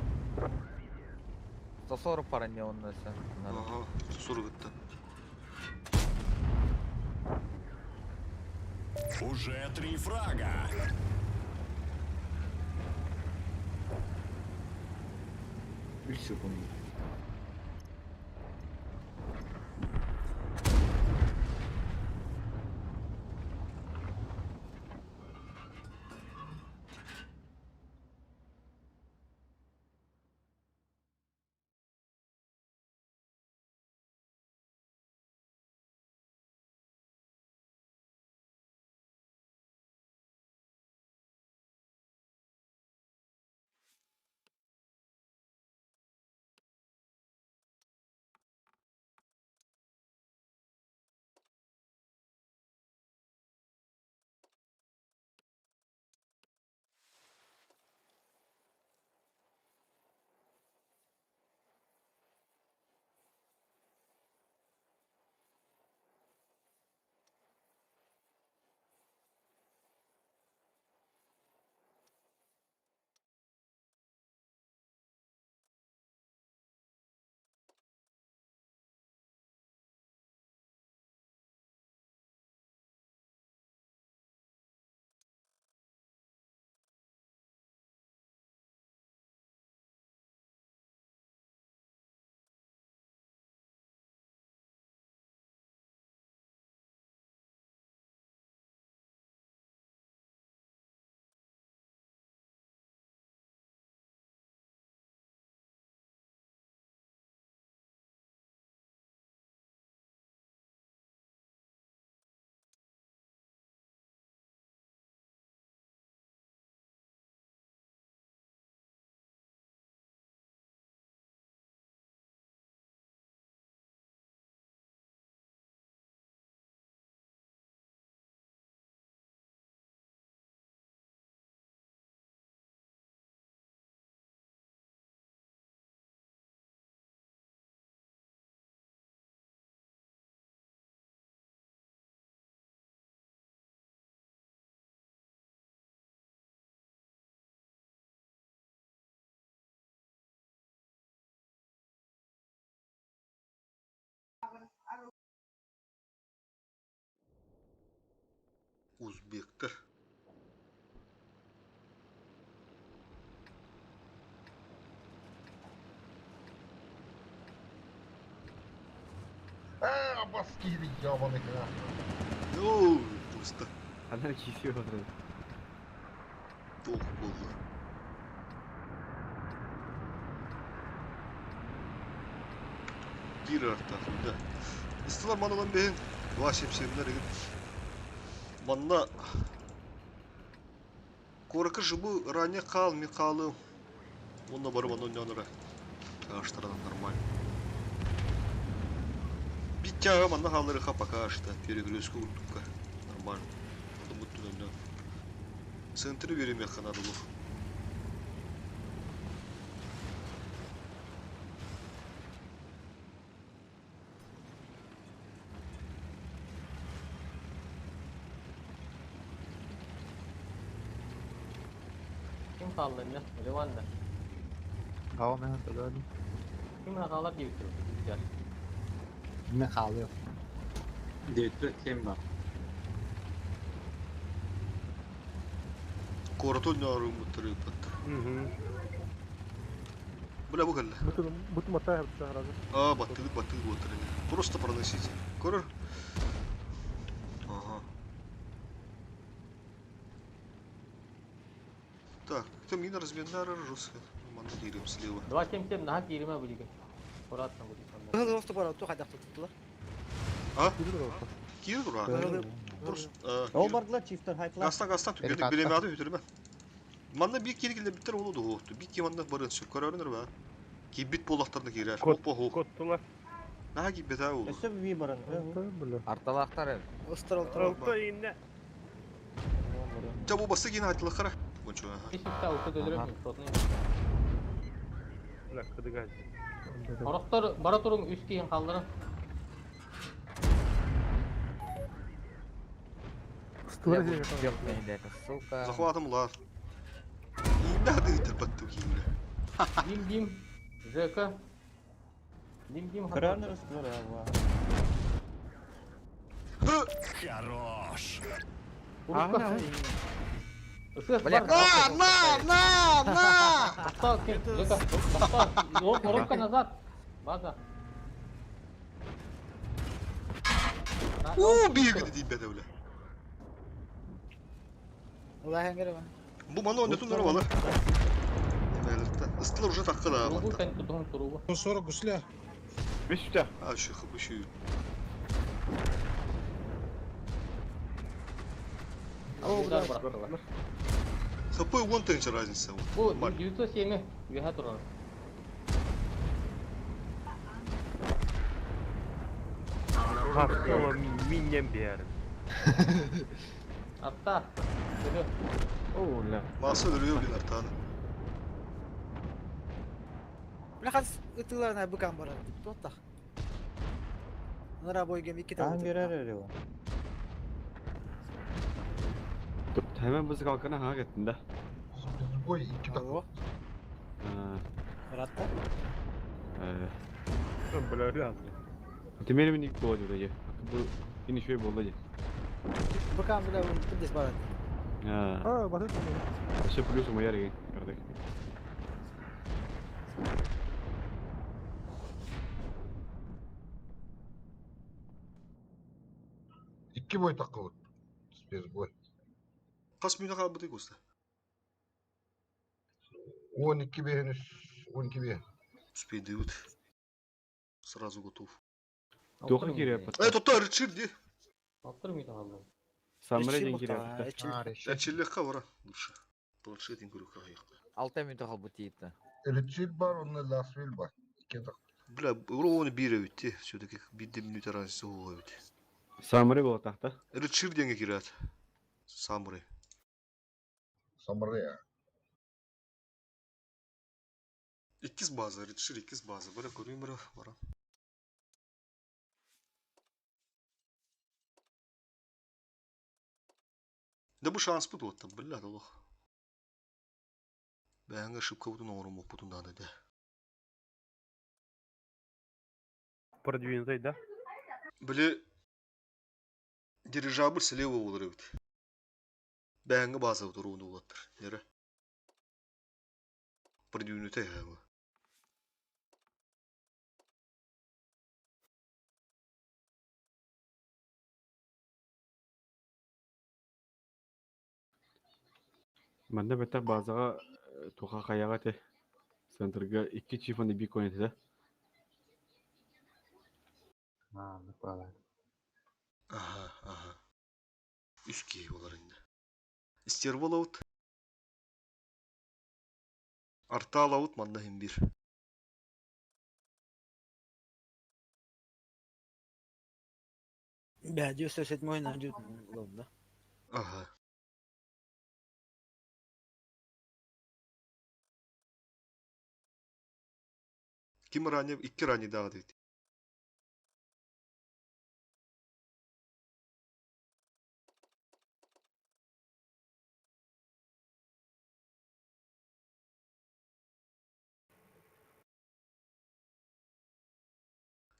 S6: 140 пара не он нося.
S1: Ага, 140 гытты.
S13: Уже три фрага.
S6: 3 секунды.
S1: Узбектар.
S15: А, баскири, ебаный хрен.
S1: Оу, пусто.
S14: Она кисиyor.
S1: Туох буолла. Биир артах, да. Ыстылар манылан бэһин. 2.77-лер эгин. Манна Куоракка жыбы ранее хаал, ми хаалым. Онно бары манна ойноонура. Аштарынан нормально. Биттяга манна хаалларыха пока что. Перегрузка курдукка. Нормально. Онтон буттун ойноон. Центры беремиэххэ надо было.
S11: Ким хаалла не? Ливанда.
S4: Ава мен төлөдүм.
S11: Ким хаалар диэбит Güzel.
S4: Мен хаалыам.
S8: 907 бар.
S1: Куораты ойноору муттары ыппаттар. Бля, бу кэллэ.
S10: Бутун баттай хабыта.
S1: А, баттыгыт баттыгыт буоттар эми. Просто проносите. Көрөр. Ага. Так, кто мина разменнара жестко. Манна киирим слева.
S11: 2.77 наха киириме билиге. Аккуратно будет.
S9: Кыһыл осты бар, ту хайдах туттулар.
S1: А? Киир тура. Просто.
S2: Ол бардылар чифтер хайтла.
S1: Гастан гастан түгенdik билеме ады үтүрмө. Манна бир кири келе биттер болду хотту. Бир ки манна барын сөп көрөрүнөр ба. Кибит болактарны кирер. Опа хо.
S7: Коттулар.
S1: Наха кибит а ол.
S2: Өссө би барын.
S6: Арталахтар.
S9: Остар
S7: Алта инне.
S1: Жа бу басы кийин айтылы кара. Бунчу.
S11: Бешикте алты өлөрөм, сотны.
S7: Бля, кыдыгаз.
S11: Орохтор бара туруң үс кийин калдырын.
S6: Сука.
S1: Захватым лар. Инде ады терпатту кийинле.
S11: Дим дим. ЖК. Дим дим.
S2: Көрөрүнөр ыстылар ава.
S13: Хорош.
S11: Урукка.
S6: Бля,
S1: На, на, на, на!
S11: Токтоо, кел, ЖК. Токтоо. Коробка назад. База.
S1: У, бегди дейт бе бля.
S9: Улахан керек.
S1: Бу мана ойнотун бала. Ыстылар уже такка да.
S11: Турубу сен тутуң турубу.
S12: 140 гусля.
S14: Беш үтә.
S1: А, şu хыбы şu.
S11: Удар бырактылар.
S1: ХП 10 тысяч разница.
S11: Бу 907 үһә турар.
S7: Хастала миннен бер.
S11: Атта. Өлө.
S14: О, ля.
S1: Маса өлүyor блин артаны.
S9: Бля хас ытыларына быкан барар. Туттах. Нара бойгем iki
S2: Таһын
S9: tane.
S2: көрөр өрү.
S14: Hemen bu kalkana hak ettin de.
S15: Бой iki dakika.
S14: Ha.
S9: Murat'ta.
S14: Evet.
S7: Бля, öyle
S14: Temelimi ilk bu oldu Bu yine şöyle boldu.
S9: Быкан бля кындес барат.
S14: Ha.
S10: А, батыр.
S14: Вообще плюсом я реген. Gördük.
S15: Iki бой такка вот. Спецбой.
S1: Кас минут калбыты коста.
S15: 12 бе henüz. 12 бе.
S1: Успей дают. Сразу готов.
S14: Тоха кире
S1: Эй, тотто рычир ди.
S11: Алтыр минут калды.
S14: Самре ден кире.
S1: Эчиллек бара лучше. Планшетин көрүк кайыкта.
S6: Алты минут калбы тиипти.
S15: Рычир бар, онда Ласвиль бар. İki dakika.
S1: Бля, ровно бире битти. Все-таки бир минут разница болду бит.
S14: Самре болот тахта.
S1: Рычир денге кирет. Самурай.
S15: Самре.
S1: Иккис база, рычир иккис база. Бара көрүм бара, бара. Да бу шанс бут вот бля, аллах. Бәңге шипка бутун оңрум бутун да да.
S7: Продвинутый, да?
S1: Бля, дирижабль слева болар бит. Бэһэҥҥэ баазабыт урууну улаттар. Нерэ. Придүүнүтэ эһэҕэ.
S14: Манна бэттэх базаҕа туха хайаҕа этэ центрга икки чифаны биир конь этэ
S1: Аха, аха. Үс киһи болар инде. Стерволовут. Артаалабыт манна иһин биир.
S9: Бля, 97 найдет, ладно.
S1: Ага. Ким ранее, икки ранее даҕа дейт.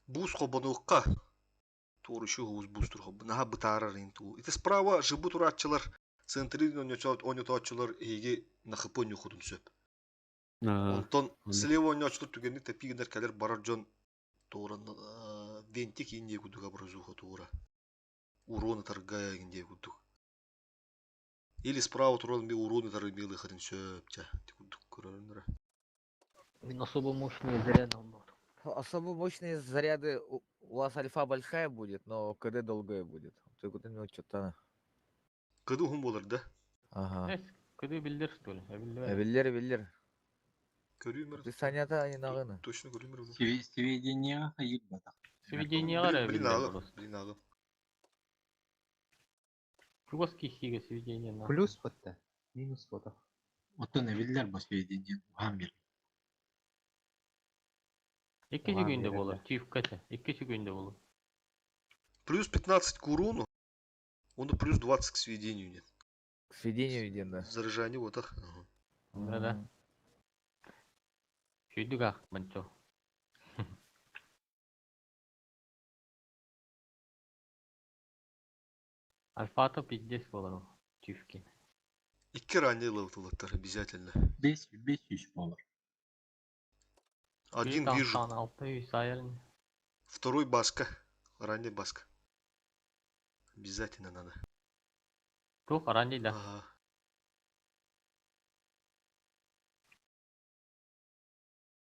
S1: Буус холбонуохха туоручу уус буустур наһаа бытаарар ин туу. Ити справа жыбы турааччылар центрин ойнотооччулар эһиги нахыпы ойнуоххутун сөп. Онтон слева ойнооччулар түгэнник тэпии гынар кэлэр барар дьон туоран вентик иин диэ курдук образуха туора. Урон ытарга иин диэ курдук. Или справа туран би урон ытары милыхатын сөп ча курдук көрөрүннэрэ.
S11: Мин особо мощные заряды болот.
S6: Особо мощные заряды у вас альфа большая будет, но КД долгое будет. Только ты ну что-то.
S1: КД уһун буолар да?
S6: Ага.
S11: КД биллер что ли?
S6: Биллер, биллер.
S1: Көрүүмөр.
S6: Ты санята не нагына.
S1: Точно көрүүмөр.
S8: Сведения хайырбатах.
S11: Сведения
S1: Блин, ағым, блин, ағым.
S11: Чугас киһигэ сведение на.
S4: Плюс фото, минус фото.
S8: Оттон эбиллер бу сведения уһаан бир.
S11: Икки секунда болар, чифката. Икки секунда болар.
S1: Плюс 15 к урону, он плюс 20 к сведению нет.
S6: К сведению идем, да.
S1: Заряжание вот так.
S11: Да-да. Сүйдүк манчо. Альфата пиздец болар чифки.
S1: Икки ранее ловтулаттар обязательно.
S8: 5 5 болар.
S1: Один вижу. Второй баска. Ранний баска. Обязательно надо.
S11: Тух, ранний, да.
S1: Ага.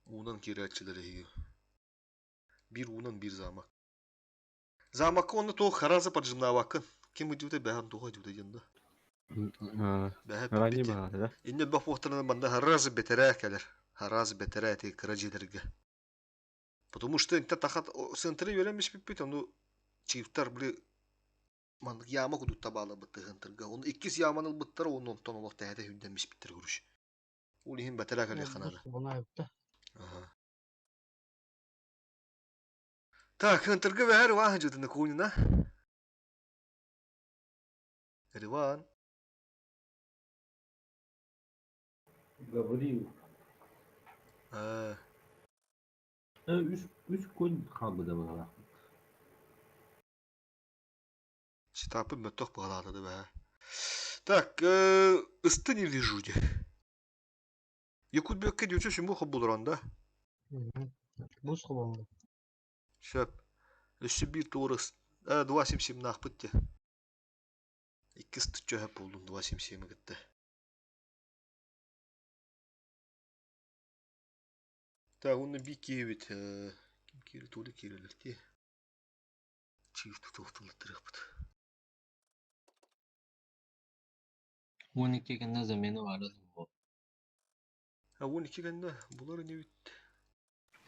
S1: Уунан киирээччилэр эһиги. Биир уунан биир замок. Замокка онно туох хараза поджимнаабаккын. Ким ыдьыбыта бэһэн туха дьыбыта диэн да.
S14: Ранний баҕата да?
S1: Инне бөх буохтарынан манна хараза бэтэрээ кэлэр. Хараза бэтэрээ эти кыра дьиэлэргэ. Потому что инте тахат центры үөрэммиспиппит, ону чифтар били маннык яма кудук табаалабыт тыһынтырга. Оны иккис яманы ылбыттар, оны онтон олох тэһэтэ хүндэммиспиттер күрүш. Ол иһин бэтэрээ кэлиэххэ наада. Ага. Так, хынтырга бэһэр Иван жытыны куунина. Иван.
S7: Гаврил.
S1: А.
S7: Үс күн қалды да бағалақ.
S1: Сетапы мөттөх бағалады да бә. Так, ысты не вижу де. Якут бөкке дючө сүмбу хоббулуран да.
S5: Бус хоббулуран.
S1: Сөп. Өссө биир туурус. 2.77 наахпыт те. Иккис түчөһө булдум 2.77 кытта. Так, уну би киэбит. Ким киири тули киирелер ти. Чиф тутуохтулаттырыахпыт.
S8: 12 гэннэ замена бары бу.
S1: А 12 гэннэ булар инибит.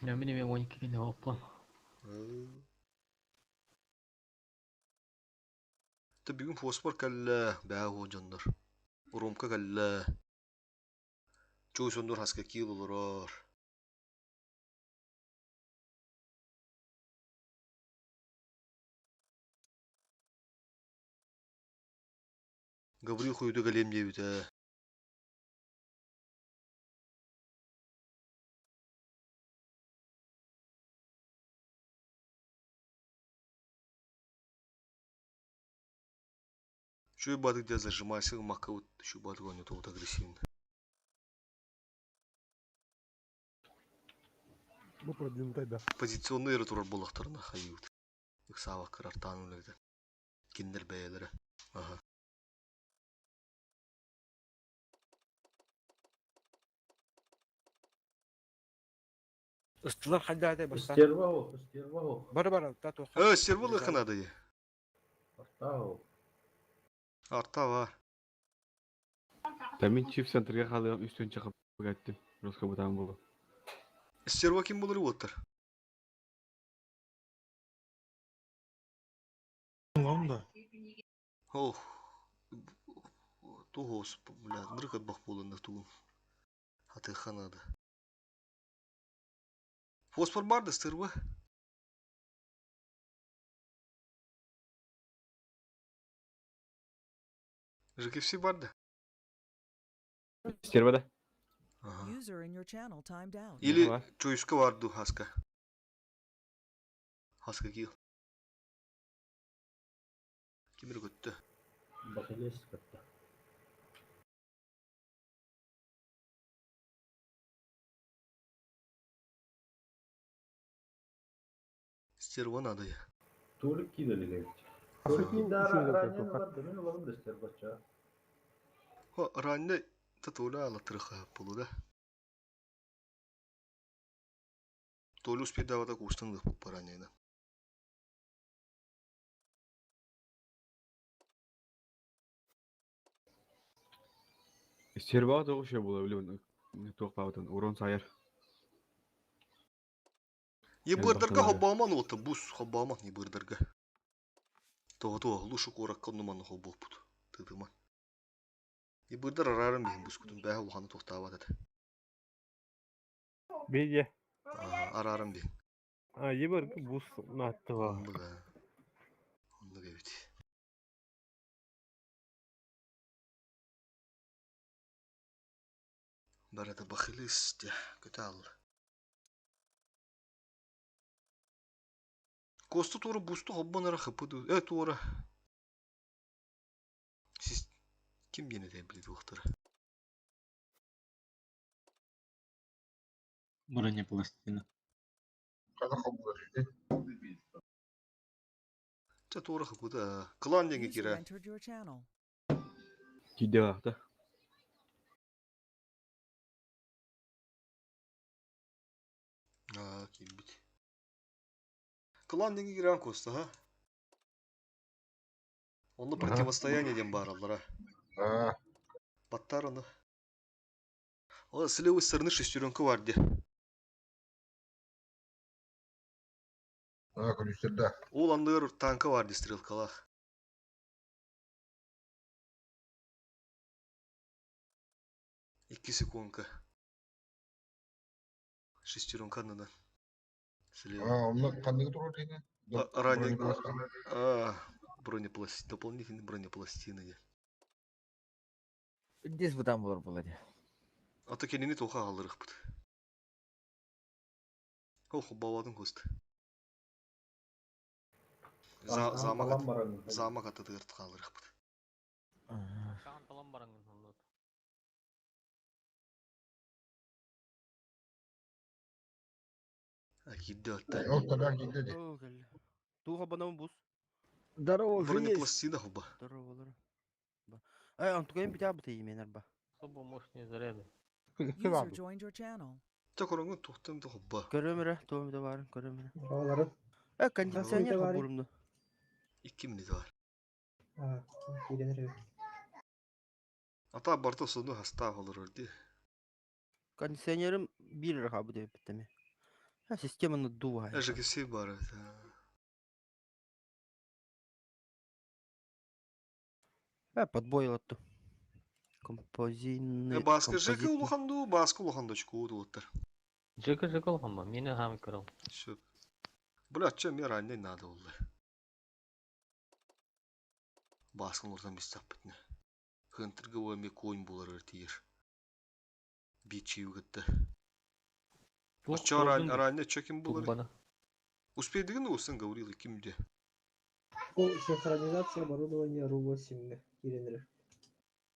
S11: Мин эме 12 гэннэ оппон.
S1: Та бүгүн фосфор кэллэ, бээ дьоннор. Урумка кэллэ. Чуусундур хаска киил олорор. Гаврил хуйду кэлиэм диэбитэ. Чуй бадык дьэ зажимайся гыммаккабыт, үчүгэй бадык оонньотубут агрессивно.
S10: Бу продвинутай да.
S1: Позиционный эрэ турар буоллахтарына хайыыбыт. Ыксаабакка артаан үлэлэтэ. Кинилэр бэйэлэрэ. Аха.
S9: Ыстылар хайда этэй бастаан.
S7: Стерва оһох, стерва оһох.
S9: Бары бары та туохха.
S1: Э, стервалыахха наада дии.
S7: Арта оһох.
S1: Арта бар.
S14: Та мин чип центрга хаалыам үс тыһыынча хаппыга эттим. Роскобутаан буолуо.
S1: Стерва ким булар уоттар?
S12: Вам да.
S1: Ох. Туһуос, бля, нырык бах буоланна тугун. Хатыахха наада. Фосфор бар да стерва? ЖКФС бар да?
S14: Стерва да?
S1: Ага.
S3: User in your channel timed out.
S1: Или
S14: Бар.
S1: Чуйска бар дуу Хаска. Хаска киил. Ким эрэ көттө.
S7: Бахилес кытта.
S1: Стерва надо я.
S7: Толик кидали
S10: Асыки
S7: Толик да
S10: үчүгэй да
S7: ранее
S10: туха.
S7: бар да мен улам да стервача.
S1: Хо, ранне татула алатырха полу да. Толю успедавата кустан да поранее да.
S14: Стерваҕа тоҕо үчүгэй буолар билэбин туох баабытын урон сайар.
S1: Ебырдарга
S14: Элбэх
S1: хоббааман уота бус хоббааман ебырдарга. Тоҕо лушу куоракка оннуман холбуоппут. Тытыман. Ебырдар арааран биһин бускутун бээһэ улаханы туохтаабат этэ.
S10: Бейде.
S1: Арааран биһин.
S10: А, ебер бус нааттыга.
S1: Оннук аа. Оннук эбит. Барата бахилыс дьэ көтө аалла. Куоста туора бусту холбон эрэ хапы дуу э туора Сис ким диэн этэй били туохтара
S8: Бронепластина.
S15: Хана холбуур ити.
S1: Чэ туора хапыта кылаан диэҥҥэ
S3: User
S1: киирэ
S3: entered your channel.
S14: Киирдэ
S1: Аа киирбит. Кылаан диэҥҥэ киирэн Куоста ха? Онно противостояние диэн баараллара.
S15: Аа,
S1: Баттаар ону. Ол с левой стороны шестеренка бар дии.
S15: аа, күлүстэрдэ.
S1: Ол анныгар танка бар дии стрелкалаах. Икки секундка. Шестеренка аннынан. Слева.
S15: Аа, онно ханныгы турар диэни?
S1: Ранее...
S15: Бронепластина.
S1: А, бронепласт... Дополнительные бронепластины диэн.
S6: Здесь бы там было было.
S1: А то кинини туха хаалларыахпыт. Ох, бабадын Куоста. За, замок
S7: Талан баран.
S1: замок атытыгар хаалларыахпыт.
S11: Хаан талан бараҥҥын оннуот.
S1: А киирдэ атта.
S15: Ол табаах киирдэ дии.
S9: Оо кэллэ. Туох абонамын бус.
S16: Здорово, жизнь.
S1: Бронепластина хуба.
S9: Здорово, Э, онтукайым битэ именер ба.
S11: Особо мощные заряды.
S3: User joined your channel.
S1: Чэ көрөҥҥүн тухтан да хобба.
S9: Көрөмөрө, туом да барын көрөмөрө.
S16: Оҕолору.
S9: Э, кондиционер
S16: Здорово.
S9: хобурумду.
S1: Икки минут бар.
S16: Аа, киирэн эрэ.
S1: Ата барта сону хастаах олорор дии.
S9: Кондиционерым биир хабы деп биттеме. А системаны дуа.
S1: ЖКС бар это.
S9: Э, подбой отту. Композитный.
S1: Э, Баска ЖК улахан дуу, Баска улахан дочку уолаттар.
S11: Жека жека улахан ба, мени хаамы көрөм.
S1: Сөп. Бля, чэ мне ранее надо было. Баскын урдан бистаппытны. Хынтырга ми конь булар тиер. Бичи югытты.
S11: Туох
S1: Чо
S11: көрдүң?
S1: ранее чо ким булар?
S11: Туббана.
S1: Успейдигин усын говорил кимде.
S16: Бу синхронизация оборудования РУ-8. Киирэн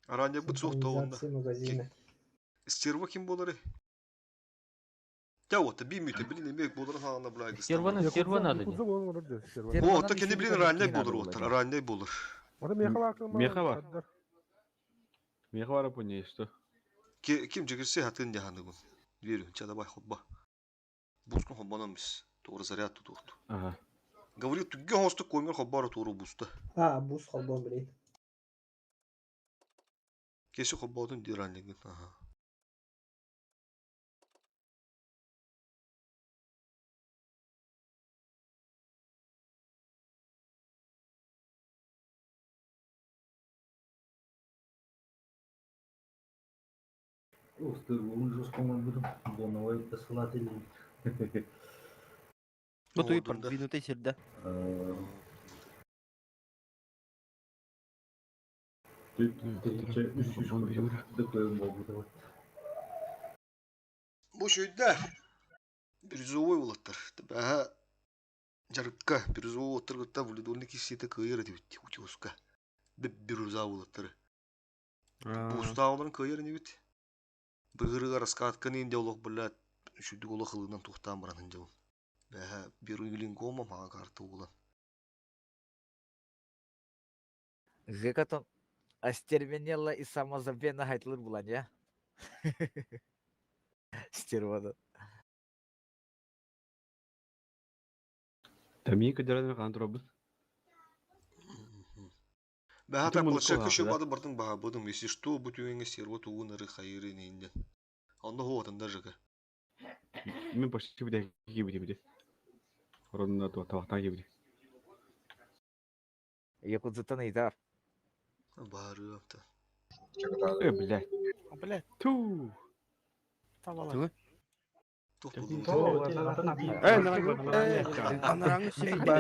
S1: Араанньабыт суох да онно.
S16: Синхронизация магазина.
S1: Стерва ким буолары? Тя вот, би мүтэ, блин, эмиэ буоларын хаҕана бля.
S11: Стерваны, стерва надо.
S10: Якудза буолан олорор дии, стерва.
S1: О, то кини блин ранняй буолар уоттар, ранняй буолар.
S10: Аны меха бар кылма.
S14: Меха бар. Меха бар пуне, что?
S1: Ким жигирсе хатын жаханыгын. Верю, ча давай хобба. Бускун хоббанан бис. Тугура заряд тутуохту.
S14: Ага.
S1: Говорит, түгге хостук коймер хоббара тууру буста.
S16: А, бус холбон блин.
S1: Кеси хоббаатын ди раннягын. Ага.
S7: Устыргун жестко буду. Боновой посылатель.
S16: Бу туй продвинутый сирде.
S1: Бу шүйдә. Бирюзовой улаттар. Бәһә жарыкка бирюзовой улаттар гытта валидольный кисете кыйыр дип утюска. Бирюза улаттары. Бустауларын кыйыр не бит. Быгырыга раскаткан инде олох блядь. Шүйдүк олох ылынан тухтаан баран инде ол. Бәһә бирюлин гома мага карта улан.
S6: Жекатон остервенела и самозабвенно хайтлыр булан, я? Стервада.
S14: Тамии кадеран кан турабын.
S1: Бәһә
S14: Бүтүн
S1: так
S14: муну
S1: планшетка
S14: кылаахы,
S1: еще
S14: да?
S1: бады бардың баха будым. Если что, бу түйеңе серво тугун ыры хайыры нейнден. Онда хуотын даже ка.
S14: Мен почти буде кибиди буде. Оронна то тавактан кибиди.
S6: Якудзутан ыйтар.
S1: Бары апта.
S14: Э, блядь.
S9: Блядь.
S14: Ту.
S9: Табалар.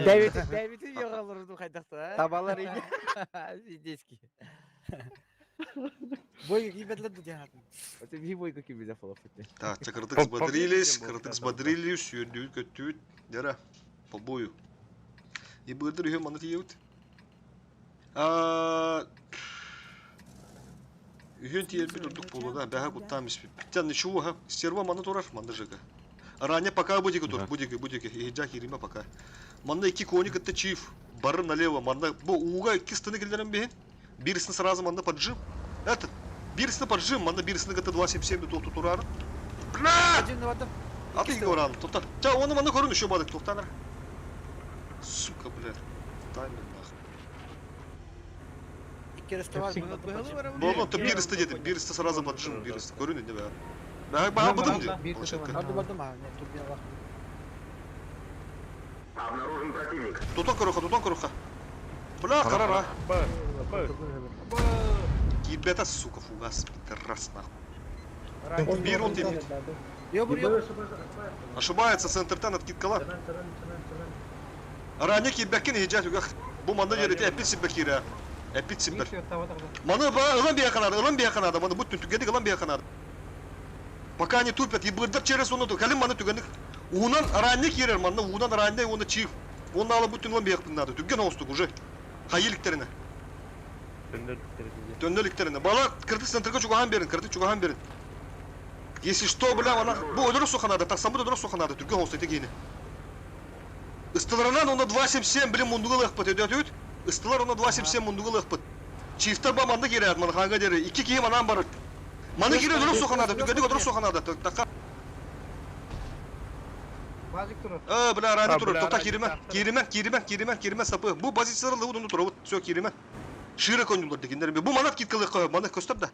S6: Давид, Давид йогалырды хайдакта.
S16: Табалар иди.
S6: Пиздецкий.
S9: Бойга кийбетлер дияхатын.
S6: Это би бойга кийбеде фалафет.
S1: Так, кырдык взбодрились, кырдык взбодрились, сүйөрдүбүт көттүбүт. Дера, по бою. И бырдыр үйө маны тиебит. Үйөн тиербит урдук болу да, бәһә куттан биспит. Тян ничего, ха, стерва маны турар, маны жыга. Ранее пока будике тур, будике, будике, иджа кириме пока. Манна iki коник это чиф, бары налево, манна, бу уга iki стыны келдерен бейін. Бирисini сразу манна поджим. Этот, бирисini поджим, манна бирисini гт 277 тут турар. Бля! А ты горан, тоқта. Ча, оны манна көрін еще бадык, тоқтаныр. Сука, блядь. Таймер нахуй. Болно, то биристі деді, биристі сразу поджим, биристі. Көрін енді бә. Бә, бә, бұдым де. Планшетка.
S9: Барды барды ма, нет, турбина бар.
S13: Обнаружен противник.
S1: Тутан көріха, тутан көріха. Бля, қарара. Кибета, сука, фугас, пидорас, нахуй. Бир он тебе. Ошибается, центртан откидкала. Ранее кибекин ежат угах. Бу манда жерите эпит сибекира. Эпит сибер. Маны ба ылан бияханада, ылан бияханада, маны бут түгедик ылан бияханада. Пока они тупят, и бырдап через оны калим маны түгенdik. Унан ранее кирер, маны унан ранее оны чив. Оны алып бүтүн ылан бияханада. Түген оостук уже. Хайыликтерине. Дөннөлүктерине. Бала кырдык центрга чугахан берин, кырдык чугахан берин. Если что, бля, ана бу өдөрө суханада, таксам бу өдөрө суханада, түргөн оостук тегени. Ыстыларынан онда 277, блин, мундугыл ықпыт, өдө өт. Ыстылар онда 277 мундугыл ықпыт. Чифтер ба манды кире, маны ханга дери. Iki кийим анан барыт. Маны кире өдөрө суханада, түгенdik өдөрө суханада. Така.
S5: Базик турар.
S1: Э, бля, рани
S5: А,
S1: турur.
S5: бля,
S1: Тоқта
S5: рани
S1: киримен, киримен, киримен, киримен, киримен сапы. Бу позициялар лыгы турабыт. Все, киримен. Шире конюлар дегендер. Бу манат киткалы кой, маны көстөр да.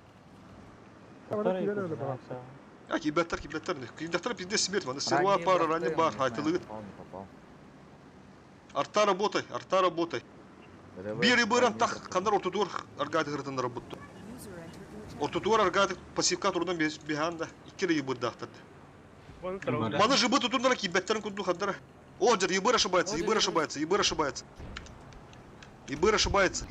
S1: А, кибеттер, кибеттер. Кибеттер пизде смерть, маны сырва пара, рани бар, айтылыгыт. Арта работай, арта работай. Бир и быран так кандар ортотур аргаты хыртын работу. Ортотур аргаты пассивка турдан биханда иккеле ебырдахтарды. Маны жыбы тутундара кибеттерин кунду хаддара. О, дер, ебыр ошибается, ебыр ошибается, ебыр ошибается. Ебыр ошибается.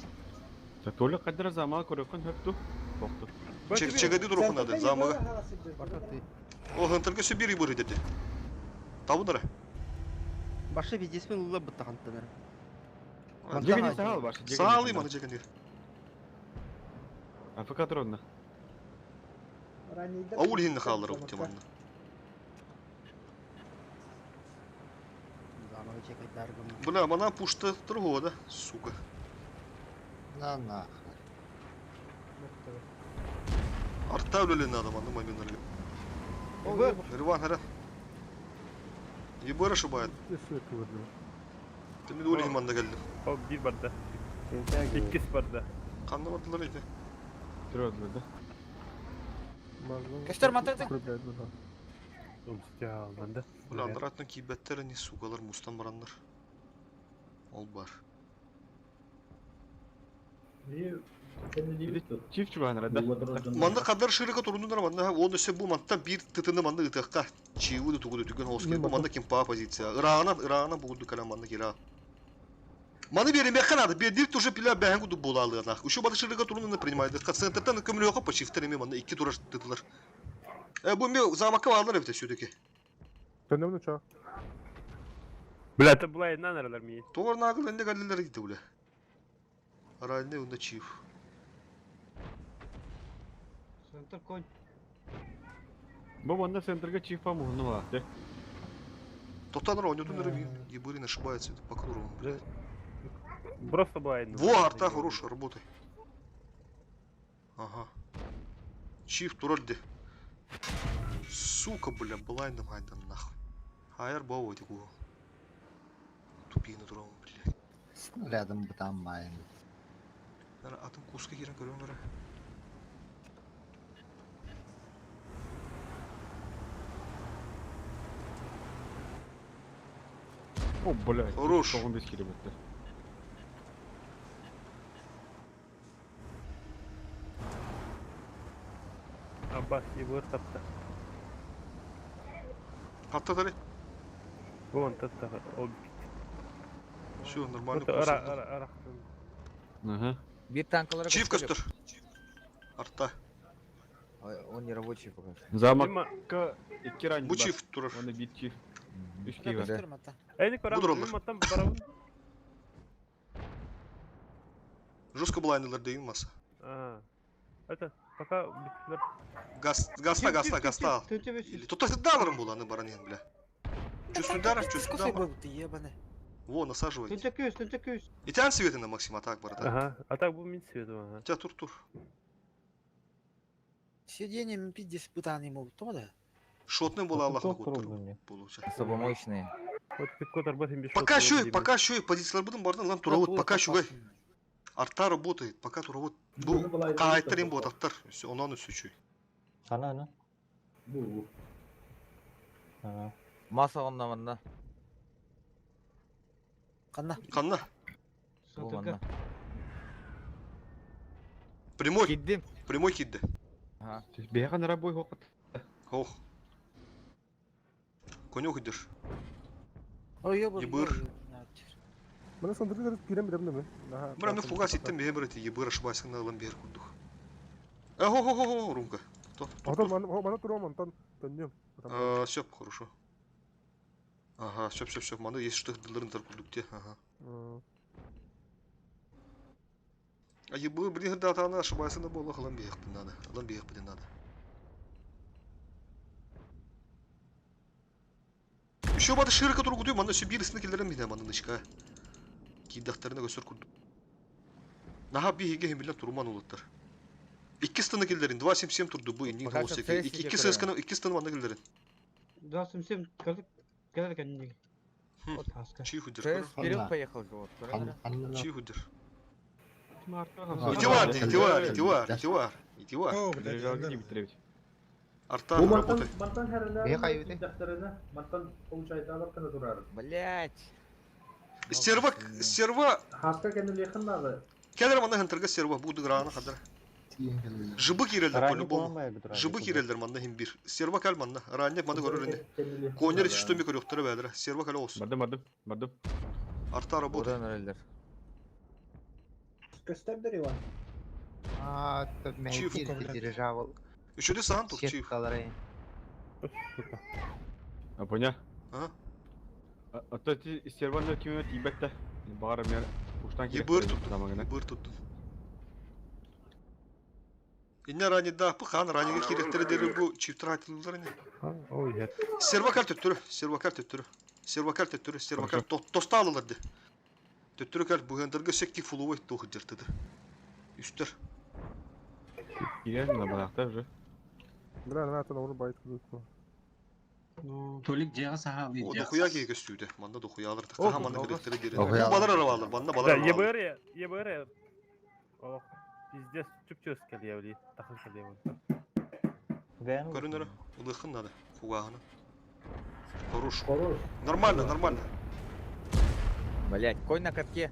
S14: Та Толя кадра замал көрөкөн хөптү. Токту.
S1: Чек чегеди дурух надо, замага. О, хантарга все бир ебыр деди. Табунара.
S16: Башы видесмен улла быттахантанар.
S14: Жегени саал башы.
S1: Саалы маны жегени.
S14: АФК турунна.
S17: Раннийдар.
S1: Аул иһинне хааллар бу теманна.
S16: Замок чекайдар гым.
S1: Бля, мана пушта другого, да? Сука.
S4: На нахуй.
S1: Арта үлелен надо, манны момент. Риван, харя. Ебыр ошибает. Ты мен өлейін манда келдім.
S18: О, bir барда. Иккис барда.
S1: Қанды бардылар еді.
S14: Түрөдүлөр да.
S9: Көстөр мантырды.
S18: Умстя,
S1: Бля, андыратын кейбеттері не сугалар мустан барандар. Ол бар.
S14: Чиф чуганара да.
S1: Манна кадар ширика турунунар манна он өсө бу манта бир тытыны манна ытыкка чиуду тугуду түгөн хоос бу манна кимпа позиция. Ыраагынан ыраагынан бугуду калам манна кира. Маны берем канады бедир тоже пила бәһән куду булалы ана. Ушу бады ширика турунуна принимает. Центртан көмлөкө по чифтереме манна икки тура тытылар. Э бу ме замакка алар эбите сүдөкө.
S10: Төннөмнү ча.
S18: Бля, это была одна, наверное, ми.
S1: Тор нагыл энде галлелер гитти буле. Аралне унда чиф.
S5: Центр конь.
S14: Бу манна центрга чиф па муһуну баа.
S1: Токтаныр ойнотундар Ебырин ошибается по кругу, блядь.
S18: Просто была одна.
S1: Во, арта хорошая, работай. Ага. Чиф турольде. Сука, бля, блайндом айдан нахуй. Айр бау эти гу. Тупина туром, блядь.
S4: Снарядом бы там майын.
S1: Атын куска кирен көрөм бара.
S14: О, блядь.
S1: Хорош.
S14: 95 километр.
S18: Аббас, ебыр тапты.
S1: Хатта тары.
S18: Вон, тапты. Ол
S1: Все, нормально.
S18: Ара, ара, ара.
S14: Ага.
S6: Бир танкалары
S1: Чиф көстөр. Арта.
S6: Он не рабочий пока.
S14: Замакка икки ранний
S1: Бу чиф турар.
S14: Оны бит чиф. Үч киви.
S18: Эйни көрәм,
S1: Будурлар.
S18: маттан барабын.
S1: Жестко блайнерлер дейін маса.
S18: А. Это пока биттилер.
S1: Газ, гаста, гаста, гаста. Тут даларым буланы баранин, бля. Чувствуй чувствуй.
S9: был ты ебаный.
S1: Во, насаживай.
S5: Тынча күз, тынча күз.
S1: И тян светы на Максима, так, барата.
S18: Ага, а так бу мин свету, ага.
S1: Тя тур тур.
S9: Сиденье пиздец пытан ему, то да?
S1: Шотный была Аллах на год. Получается.
S6: Особомощные.
S18: Вот ты работаем без
S1: Пока еще, пока еще позициялар будем бардан лам туравот, пока еще Арта работает, пока туравот. Бу кайтарым бот аттар. Все, онан үсүчү.
S2: Хана ана.
S7: Бу.
S2: Ага.
S6: Маса онна манна.
S9: Канна.
S1: Канна.
S6: Бу манна.
S1: Прямой.
S6: Киддим.
S1: Прямой кидди.
S6: Ага.
S14: Бэйхан рабой хокот.
S1: Ох. Конек идешь.
S9: Ой, ебаный.
S1: Ебыр.
S10: Мына сандыры кирем билем деме.
S1: Бра, ну фугас иттем бе брат, ебыр ошибайсың на ламбер курдух. Хо хо хо румка. То.
S10: Ата мана турам антан төннөм.
S1: Все, хорошо. Ага, все, все, все, маны есть что дылырын тар курдук те, ага. А ебы, блин, да, она ошибайся на болах, ламбех надо, ламбех блин надо. Еще бады широко тургутуй, мана все бирсин келдерем бина мана нычка. Кидахтарына көсөр курду. Наха биһиге хемилен турман улуттар. Икки станы келдерин, 2.77 турду бу иннин
S6: Пока
S1: хоос
S6: что
S1: эки.
S6: CS
S1: Икки ССКны, икки станы мана келдерин.
S5: 277 көрдүк. Келер экен неге. Вот хаска.
S1: Чий худер.
S6: ЦС вперед поехал вот.
S1: Чий худер. Идивар, идивар, идивар, идивар, идивар. Арта, работай.
S7: Мантан хәреләр, мантан получается алар кына турар.
S6: Блять.
S1: Стерва, стерва.
S7: Хаска кенде надо.
S1: Келер манда хентерге стерва буду грана хадыр. Жыбы кирелдер по-любому. Жыбы кирелдер манда хим бир. Стерва кал манда. Ранне манда көрөр инде. Конер что ми көрөктөр бәдер. Стерва кал олсын.
S14: Бардым, бардым, бардым.
S1: Арта работай.
S17: Көстөр Иван.
S4: А, тут
S1: Чиф.
S4: дирижабл.
S1: Үчүдө саан тур чиф.
S14: А поня?
S1: А?
S14: А то ти серванды кимет ибетте. Багар мер уштан
S1: Ебыр тутту. Ебыр тутту. Инне ранидапы хан ранига кииректері дері бу чиптер айтылдылар не.
S18: Ой, нет.
S1: Сервакар төттөрү, сервакар төттөрү. Сервакар төттөрү, сервакар тоста алылар де. Төттөрү кәл буһендерге секки фулуой тух жыртыды. Үстер.
S14: Кирен на балакта уже.
S10: Бля, на это на байт кудуку.
S8: Толик дьиэҕэ саһаалыыр
S1: О,
S8: дьиэҕэ
S1: дохуя киһи көстүүдэ. Манна дохуя алыр.
S18: О,
S1: Хаха манна
S18: о,
S1: кэлэхтэрэ диэри.
S4: Дохуя
S1: Бу балар
S4: алыр.
S1: арабалар, манна балар
S18: Да,
S1: арабалар.
S18: ЕБР, ЕБР. Ох, пиздец, чүп-чөс кэлиэбили, тахын кэлиэбин.
S2: Бэйэн
S1: Көрүнөрө, ылыхын надо. Фугаһына. Хорош.
S7: Хорош.
S1: Нормально, нормально.
S6: Блять, конь на катке.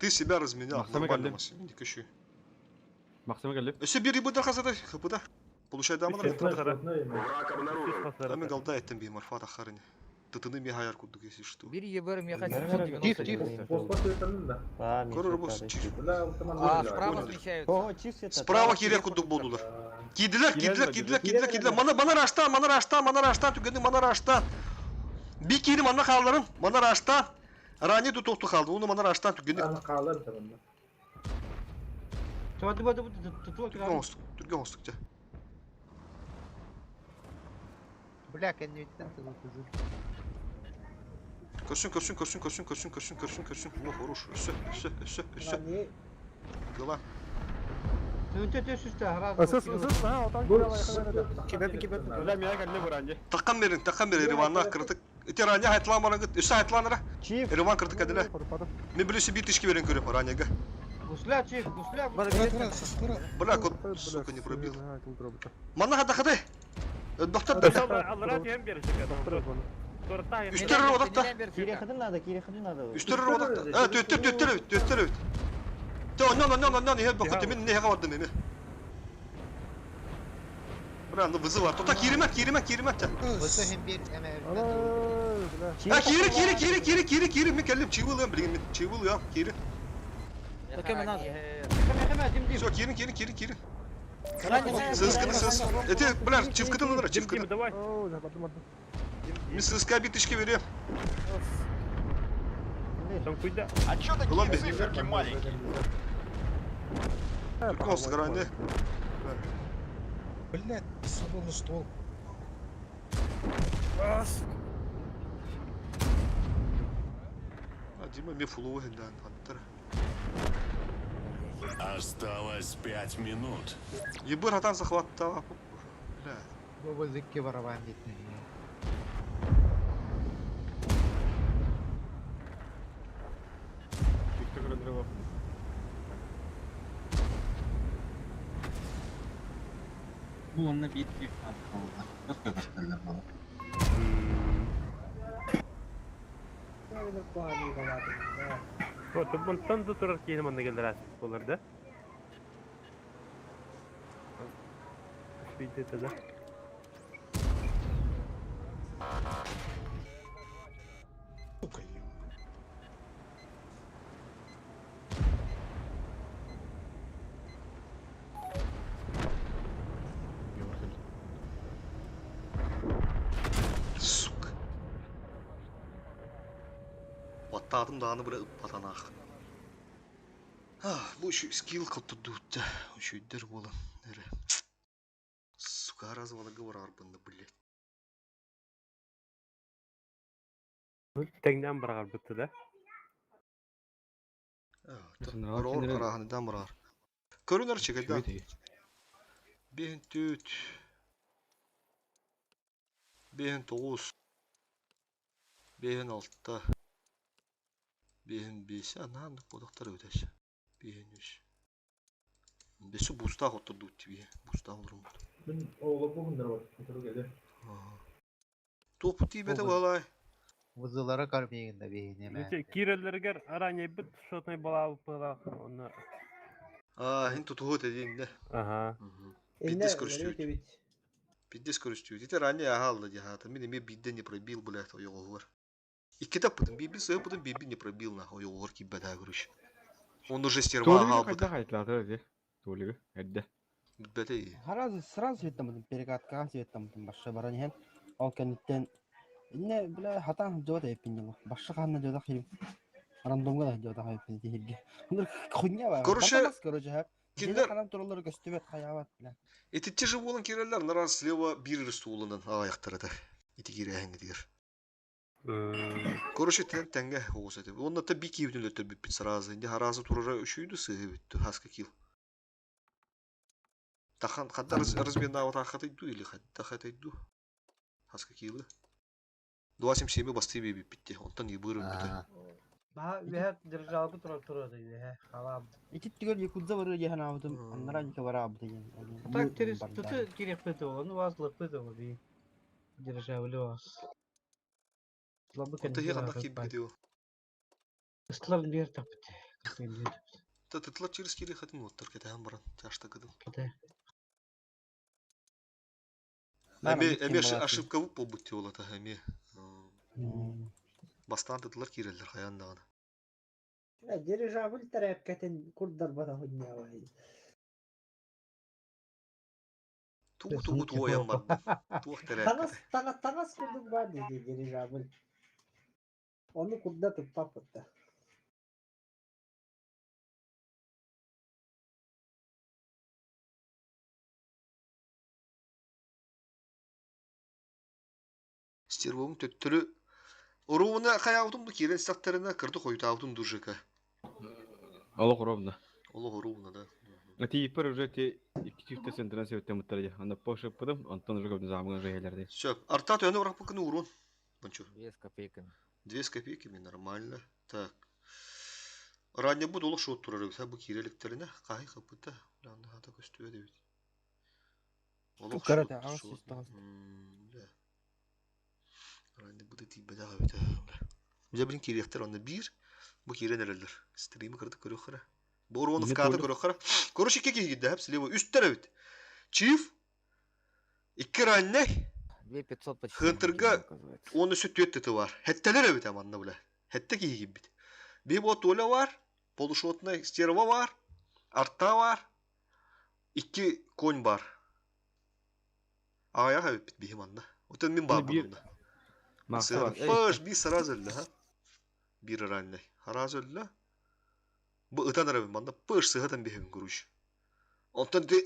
S1: Ты себя разменял.
S14: Максима
S1: Нормально,
S14: кэллим.
S1: Максим. Не кющи.
S14: Максима кэллим.
S1: Өсө бир ибыдар хасада хапыда. Получай дамалар.
S7: Враг обнаружен.
S1: Ами голда эттен би марфата харыны. Тытыны ми хаяр курдук если что.
S6: Бир ЕБР меха
S16: Тихо, тихо.
S6: 790.
S1: Көрөр бу чип.
S6: А, справа смещаются.
S2: О, чип это.
S1: Справа кире курдук болдулар. Кидилер, кидилер, кидилер, кидилер, кидилер. Мана мана раштан, мана раштан, мана раштан, түгенди мана раштан. Би кири мана халларын, мана раштан. Рани ту тоқту қалды, оны мана раштан түгенди.
S7: Аны қалар таманда.
S5: Чего ты ты ты ты
S1: Түрген остук, түрген остук жа.
S4: Бля, кэнниттэн тылытызы.
S1: Көрсүн, көрсүн, көрсүн, көрсүн, көрсүн, көрсүн, көрсүн, көрсүн. О, хорош. Өссө, өссө, өссө, өссө. Дела.
S5: Ты ты ты раз.
S10: Ысыс, ысыс, а, отан кире
S14: Бля, меня кэллим буранжы.
S1: Таққан берин, таққан бер, Ереванна кыртык. Ите раня хайтлан барангыт, өссө хайтлан ара.
S2: Чип.
S1: Ереван кыртык әділе. Мен білесі bir тишки берен көрем ранега.
S5: Гусля, чиф, гусля.
S1: Бля, кот, сука, не пробил. Манна хада хада. Доктор,
S18: Аллара тем берешек.
S1: Үстер одақта.
S2: Кире хыдын надо, кире хыдын надо.
S1: Үстер одақта. А, төттер, төттер, төттер. Те, оннан, оннан, оннан, ехет бақыт, мен не бардым эме. Бля, ну вызывар. Тота кириме, кириме, кириме.
S4: Осы hem bir эме
S1: А, кири, кири, кири, кири, кири, кири, мен келдим, чивыл билген мен, чивыл я, кири. Все, кири, кири, кири, кири. Сызкыны, сыз. Эти, бля, чивкытын ынра, чивкытын.
S18: Давай.
S1: Мен сызка битышке берем.
S18: Там куда?
S13: А чё такие
S1: Колумбия.
S13: циферки маленькие?
S1: Түркөн остук,
S12: Блядь, свободный ствол.
S1: А, Дима, мен фулуы хендан, хаттар.
S13: Осталось 5 минут.
S1: Ебыр хатан захватта. Бля.
S4: Бу зикки барабан битне.
S14: Виктор Разрывов.
S8: Бу онно биир киһи хаалла. Өскө көстөллөр буолар.
S18: Вот, бунтан да турар кейин манна келдер болар да. Видите, да?
S12: Сука, ё.
S1: Сука. Баттадым дағаны бір ыппатанақ. Бу еще скилл қылтырды өтті. Үшөйдер болы. Әрі. Сука, развалы говор арбында, блядь.
S18: Теңнен барар бітті да.
S1: Рор қарағыныдан бұрар. Көрінер чекеді. Бен түт. Бен тоғыз. Бен алты. Бен бес. Анан бодақтар өтәші. Бен үш. Бесі бустақ отырды өтті бе. Бустақ олырым.
S7: Мен оğlu бугундар бар. Отыру келе.
S1: Топу тибеті балай.
S4: Вызылары кармегинде бейне.
S18: Киреллергер ранее бит шотный бала была. Оны.
S1: А, хин тутугу тедин де.
S18: Ага.
S1: Пиздец көрүстүбүт. Пиздец көрүстүбүт. Ите ранее агалды дихата. Мен эме бидде не пробил, блядь, ойоғор. Икки таппытым, биби сыпытым, биби не пробил, нахуй, ойоғор киббеда көрүш. Он уже стерва
S14: Толиги
S1: агалбыт.
S14: хайда хайтлаты ди. Толиги, эдде.
S1: Бете.
S16: Сразу, сразу светтам, перекатка светтам, башы баран Ол кенеттен инне бля хатан жода эппин Башы ханна жода хирим. Рандомга да жода эппин дихирге. Хуйня бар.
S1: Короче,
S16: короче, Дьиэлэр ханан тураллара көстүбэт хайаабат бля.
S1: Итиччэ же буолан киирэллэр, нара слева биир стуулунан аҕайахтар этэ. Ити киирээһиҥҥитигэр. Короче, тэн тэҥҥэ оҕус этэ. Уонна та би киһибитин өлөттөрбүппүт сразу. Инде харазы турара үчүйдү сыыһы бүттү. Хаска кил. Тахан хадда разменнаабатааххатай дуу или хадда хатай дуу? Хаска килы. 2.77 бастыы биэбиппит дии. Онтон ыбыыр өлбүтэ.
S5: Баһа үөһэ держалка турар турар үөһэ халаам.
S16: Ити түгэр якудза барыа диэн аабытым, аннара ника бараабыта диэн.
S5: Так через тыты кириэхпит ол, ну вас лыппыт ол би. Державли вас. Слабы
S1: Онто иһи ханна киирбит ол?
S5: Ыстылар биэр таппыт.
S1: Та тытлар через кири хатын уоттар кэтэһэн баран чашта кыдым. Эми эми ошибка буолбут буолата эми. Бастаан тытлар киирэллэр хайаан даҕаны.
S17: Дирижабль тэрээпкэтин курдарбата хунньаабай.
S1: Тугу тугу туойан бардым. Туох
S17: Таҥас
S1: тэрээпкэтэ.
S17: таҥас таҥас курдук баар дии дирижабль. Ону курда туппаппыт да.
S1: Стервогун төттөрү Оруобуна хайаабытым да киирэн истэхтэринэ кырды хойутаабытым дужика.
S14: Олох ровно.
S1: Олох оруобуна да.
S14: Тииппэр уже ти икки чифте центрен себеттен буттар дии. Анда пошыппытым, онтон уже көбүн замыгын уже иһэлэрди.
S1: Все. Арта төһөнү барахпыккын уурун. Бончу.
S6: Две с копейками.
S1: Две с копейками нормально. Так. Ранньабыт олох шот турар эбит. Бу киирэ иликтэринэ хаһый хаппыта. Ланна хата көстүбэт эбит. Олох
S16: Карате,
S1: шот
S16: аҕыс
S1: шот.
S16: сүүс тоҕус.
S1: Бля. Ранньабыты тиийбэтэх эбит. Дьэ билин киириэхтэр онно биир. Бу киирэн эрэллэр. Стримы кырдык көрүөххэрэ. Бу уруону
S14: Инне
S1: вкаты
S14: туолу.
S1: көрүөххэрэ. Короче, икки киһи киирдэ, слева үстэр эбит. Чиф, икки раннай,
S6: 2500 почти
S1: Хынтырга
S6: накинул, оказывается.
S1: уонна сүт түөт тыты бар. Хэттэлэр эбит манна бля. Хэттэ киһи киирбит. Биһи бу Толя бар, полушотный стерва бар, арта бар, икки конь бар. Аҕыйах эбиппит биһи манна. Отон мин
S14: Аны
S1: баарбын
S14: биир
S1: онно.
S14: Маахта бар.
S1: Паш, биир сразу өллө, ха? Биир раннай. Сразу өллө. Бу ытан эрэбин манна пыш сыһатан биһэбин короче. Онтон ти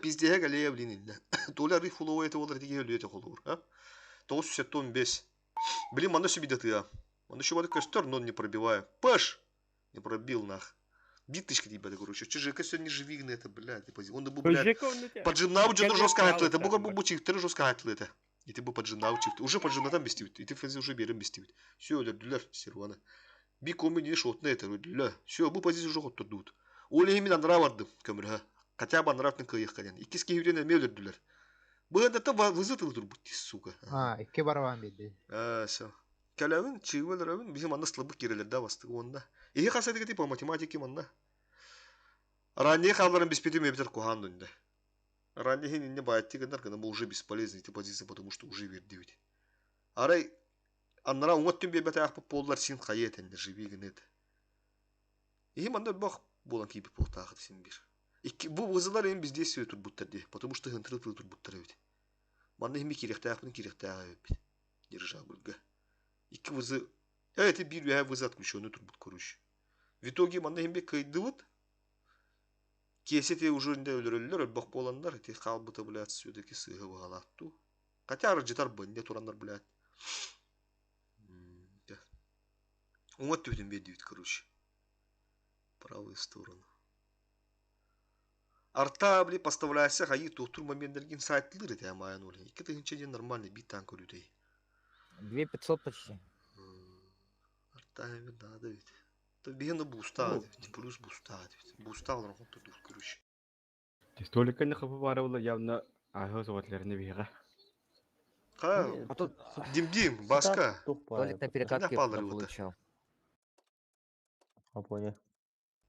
S1: пиздеһэ кэлиэ блин иннэ. Толя ры фуловой это болар тиги өлүөтэ холуур, а? 975. Блин, манна сүбидэ тыа. Манна еще көстөр, но не пробиваю. Паш! Не пробил нах. Биточка типа, короче. Чижика сегодня живигны это, блядь. Типа, он бы, блядь, поджимнау дьону жестко хатлы это. Бугар бу чифтери жестко хатлы это. И ты бы поджимнау чифт. Уже поджимнатан бестибит. И ты фэнзи уже берем бестибит. Все, өлөрдүлэр, сервана. Би коми не шотны это, өлөрдүлэр. Все, бу позиция уже хоттурдуут. Оли именно андра барды, көмүрһэ. Хотя бы андратын кыйых кален. Иккис киһибитин эмиэ өлөрдүлэр. Быһында вызытыл турбут, сука.
S4: А, икки барабан биэрди.
S1: А, все. Кэлэбин, чыыбыл биһи манна слабык киирэлэр да бастык уонна. Иһи хасатыга типа математики манна. Ранее хаалларын биспитим эбитер куһаан дунда. Ранее хин инне баатти гынар гына бу уже бесполезный эти позиции, потому что уже бердибит. Арай аннара уҥат түн биэрбэтэ аахпыт буоллар син хайа этэннэр живи гынет. Иһи манна бах буолан киипит буолтаахыт син бир. Икки бу вызылар эм бездействие турбуттар дии, потому что хынтыры турбуттар эбит. Манна хими киириэхтээхпин киириэхтээҕэ эбиппит. Держабльга. Икки вызы... Это биир үһэ вызы отключенный турбут короче. В итоге манна химби кыйдыбыт. Киэсэ те уже инде өлөрөллөр, өлбөх буоланнар, ити хаалбыта, блядь, все-таки сыыһа быһалааттуу. Хотя арыдьытар бынне тураннар, блядь. Уҥа түбүтүн биэрдибит, короче. Правую сторону. Арта, бли, поставляйся, хайы туохтур моментлергин сайтлыр эте амайын оли. Икки тыһынча диэн нормальный бит танк көрүтэй.
S6: 2500 почти.
S1: Арта эми надо ведь. То биһин буста ведь, плюс буста ведь. Буста олорон хоттурдук, короче.
S14: Столика не хапы бары була явно аһы соғатларына биһига.
S1: Ха,
S6: А тут
S1: Дим-Дим, Баска.
S6: Толик на перекатке
S1: Паллар вот.
S6: получал.
S2: Апоня.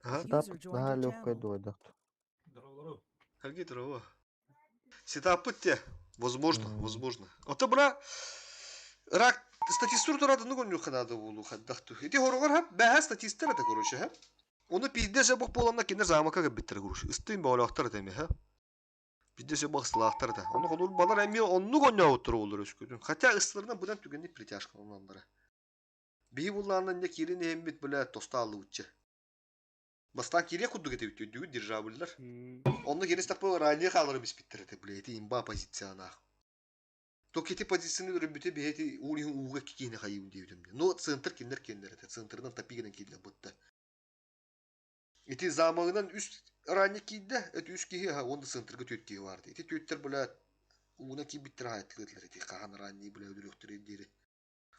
S1: Ага.
S2: Сетап
S3: User joined
S2: наһаа
S3: your
S2: легкая
S3: channel.
S2: дуойдахт.
S1: Сергей Трова. Сетапы те. Возможно, возможно. Ото бра рак статистур турады ну гоню ханады болу хаддахту. Ити хорогор хап бәһә статистер это короче, ха. Оны пиздесе бок боланна кинер замака биттер короче. Истин баалактар теме, ха. Пиздесе бок сылаактар да. Оны холур балар эми онну гоню оттур болur өскөдүн. Хотя ыстырына будан түгенни притяжка онландара. Биһи буллаанна не кирин эмбит бля тостаалы учча. Бастаан киириэх курдук этэ өйдүүгүт дирижабльлар. Онно кииристэхпэ ранее хаалары биспиттэр этэ, бля, ити имба позициялаах. Только ити позицияны өрөбүтэ биһи уун иһин ууга киһини хайыым диэбитим. Но центр кинилэр кинилэр этэ, центрынан топигынан киирдэ бытта. Ити замогынан үс ранее киирдэ, это үс киһи, аха, уонна центрга түөрт киһи баар. Ити түөрттэр, бля, ууна киирбиттэр аһайтылыылар ити хаһан ранее, бля, өлөрүөхтэрэ диэри.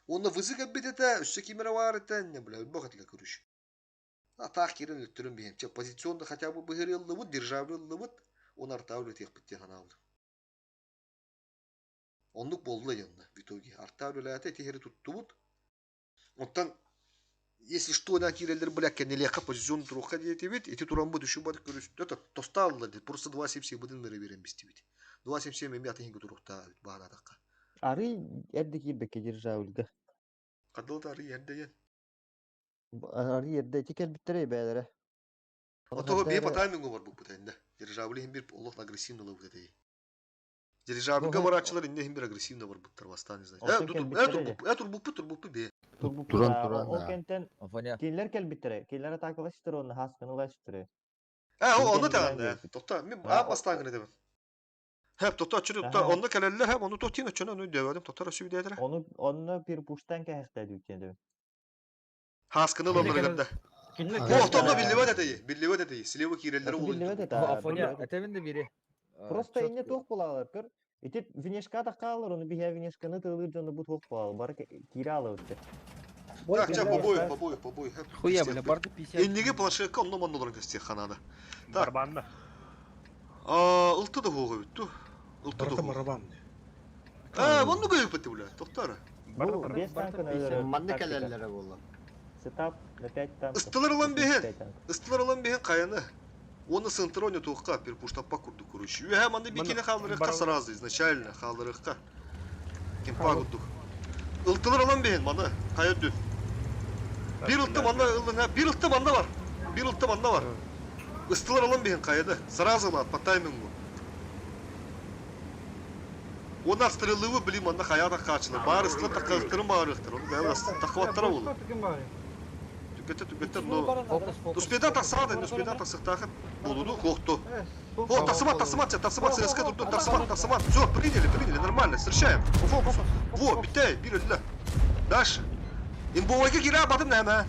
S1: Уонна вызы кэлбит этэ, өссө ким эрэ баар этэ, не, бля, өлбөх этилэр, короче. А таах киирэн өлөттөрөн биһиэм. Чэ, позиционно хотя бы быһырыыллыбыт, державлыллыбыт, уонна артаа үлэтиэхпит диэн санаабытым. Оннук буолла дьонно в итоге. Артаа үлэлээтэ, ити иһэри туттубут. Оттон если что на киирэллэр бля кэннилиэххэ позицион туруохха диэтибит, ити тураммыт үчү бар көрүстэ, тостаалла диэт, просто 2.77 бытын ныры берен бистибит. 2.77 эми атын иһинге туруохтаа баанатахха.
S2: Арый эрдэ киирбэккэ державльга.
S1: Хадыл арый эрдэ диэн.
S2: Арый эрдэ ити кэлбиттэрэ бээлэрэ.
S1: Ото бие по таймингу бар буппут энде. Дирижабли хим бир олох агрессивно лабыт этэй. Дирижабльга барааччылар инне хим бир агрессивно барбыттар бастаан не знаю. Э турбуппут турбуппут бие.
S4: Туран туран
S2: Ол кентен кинилер кэлбиттэрэ. Кинилер атаакалашыттар онно хасканы улашыттары.
S1: Э ону таҕан тохта мен аа бастаан гына дебин. Хэп тохта чүрү тохта онно кэлэллэр хэп ону тохтин өчөнө ону дөбөдүм тохтар өсүбүдэтэрэ.
S2: Ону онно бир пуштан кэһэхтэ дүүтен дебин.
S1: Хасканы ылалларыгар да. Охтонно биллибэт этэй, биллибэт этэй. Слева киирэллэрэ
S2: Биллибэт этэ.
S6: Афоня, этебин да бири.
S2: Просто инне туох булалар көр. Ити внешка тахалар, оны биһэ внешканы тылыр дьону бу туох булалар. Бары киирэ алабыт.
S1: Так, ча, побою, побою, побою.
S19: Хуя, бля, барды 50.
S1: Инниги планшетка онно маннуларын кестиэх ханада. Так.
S18: Барбанна.
S1: А, ылты да хуга бүттү. Ылты да
S12: Барыта
S1: хуга.
S12: барабан.
S1: А, манну көйүппэти бля, тоқтара.
S2: Бу бес танканы өлөрөр.
S4: Манны кэлэллэрэ буолла.
S2: Сетап на 5 танков.
S1: Ыстылар ылан биһин. Ыстылар ылан биһин каяны. Оны сынтыр ойны туққа, бір пуштаппа курдук короче. Үһә манны бикини халырыққа сразу изначально халырыққа. Кемпа курдук. Ылтылар ылан биһин маны, кая дүн. Bir ылты манна ылын, bir ылты манна бар. Bir ылты манна бар. Ыстылар ылан биһин каяды. Сразу ылат, по таймингу. Onlar стрелывы блин манна хаяда качылы. Бар ыстылар таккалыктырын баарыктыр. Оны бәл такваттара болу. Түкетте түкетте но. Успеда тасады, успеда тасыктахын. Болуду, хохту. О, тасымат, тасымат, тасымат, ССК тут, тасымат, тасымат. Все, приняли, приняли, нормально, встречаем. По фокусу. Во, битай, бир Дальше. Имбовайга кире батым нәмә.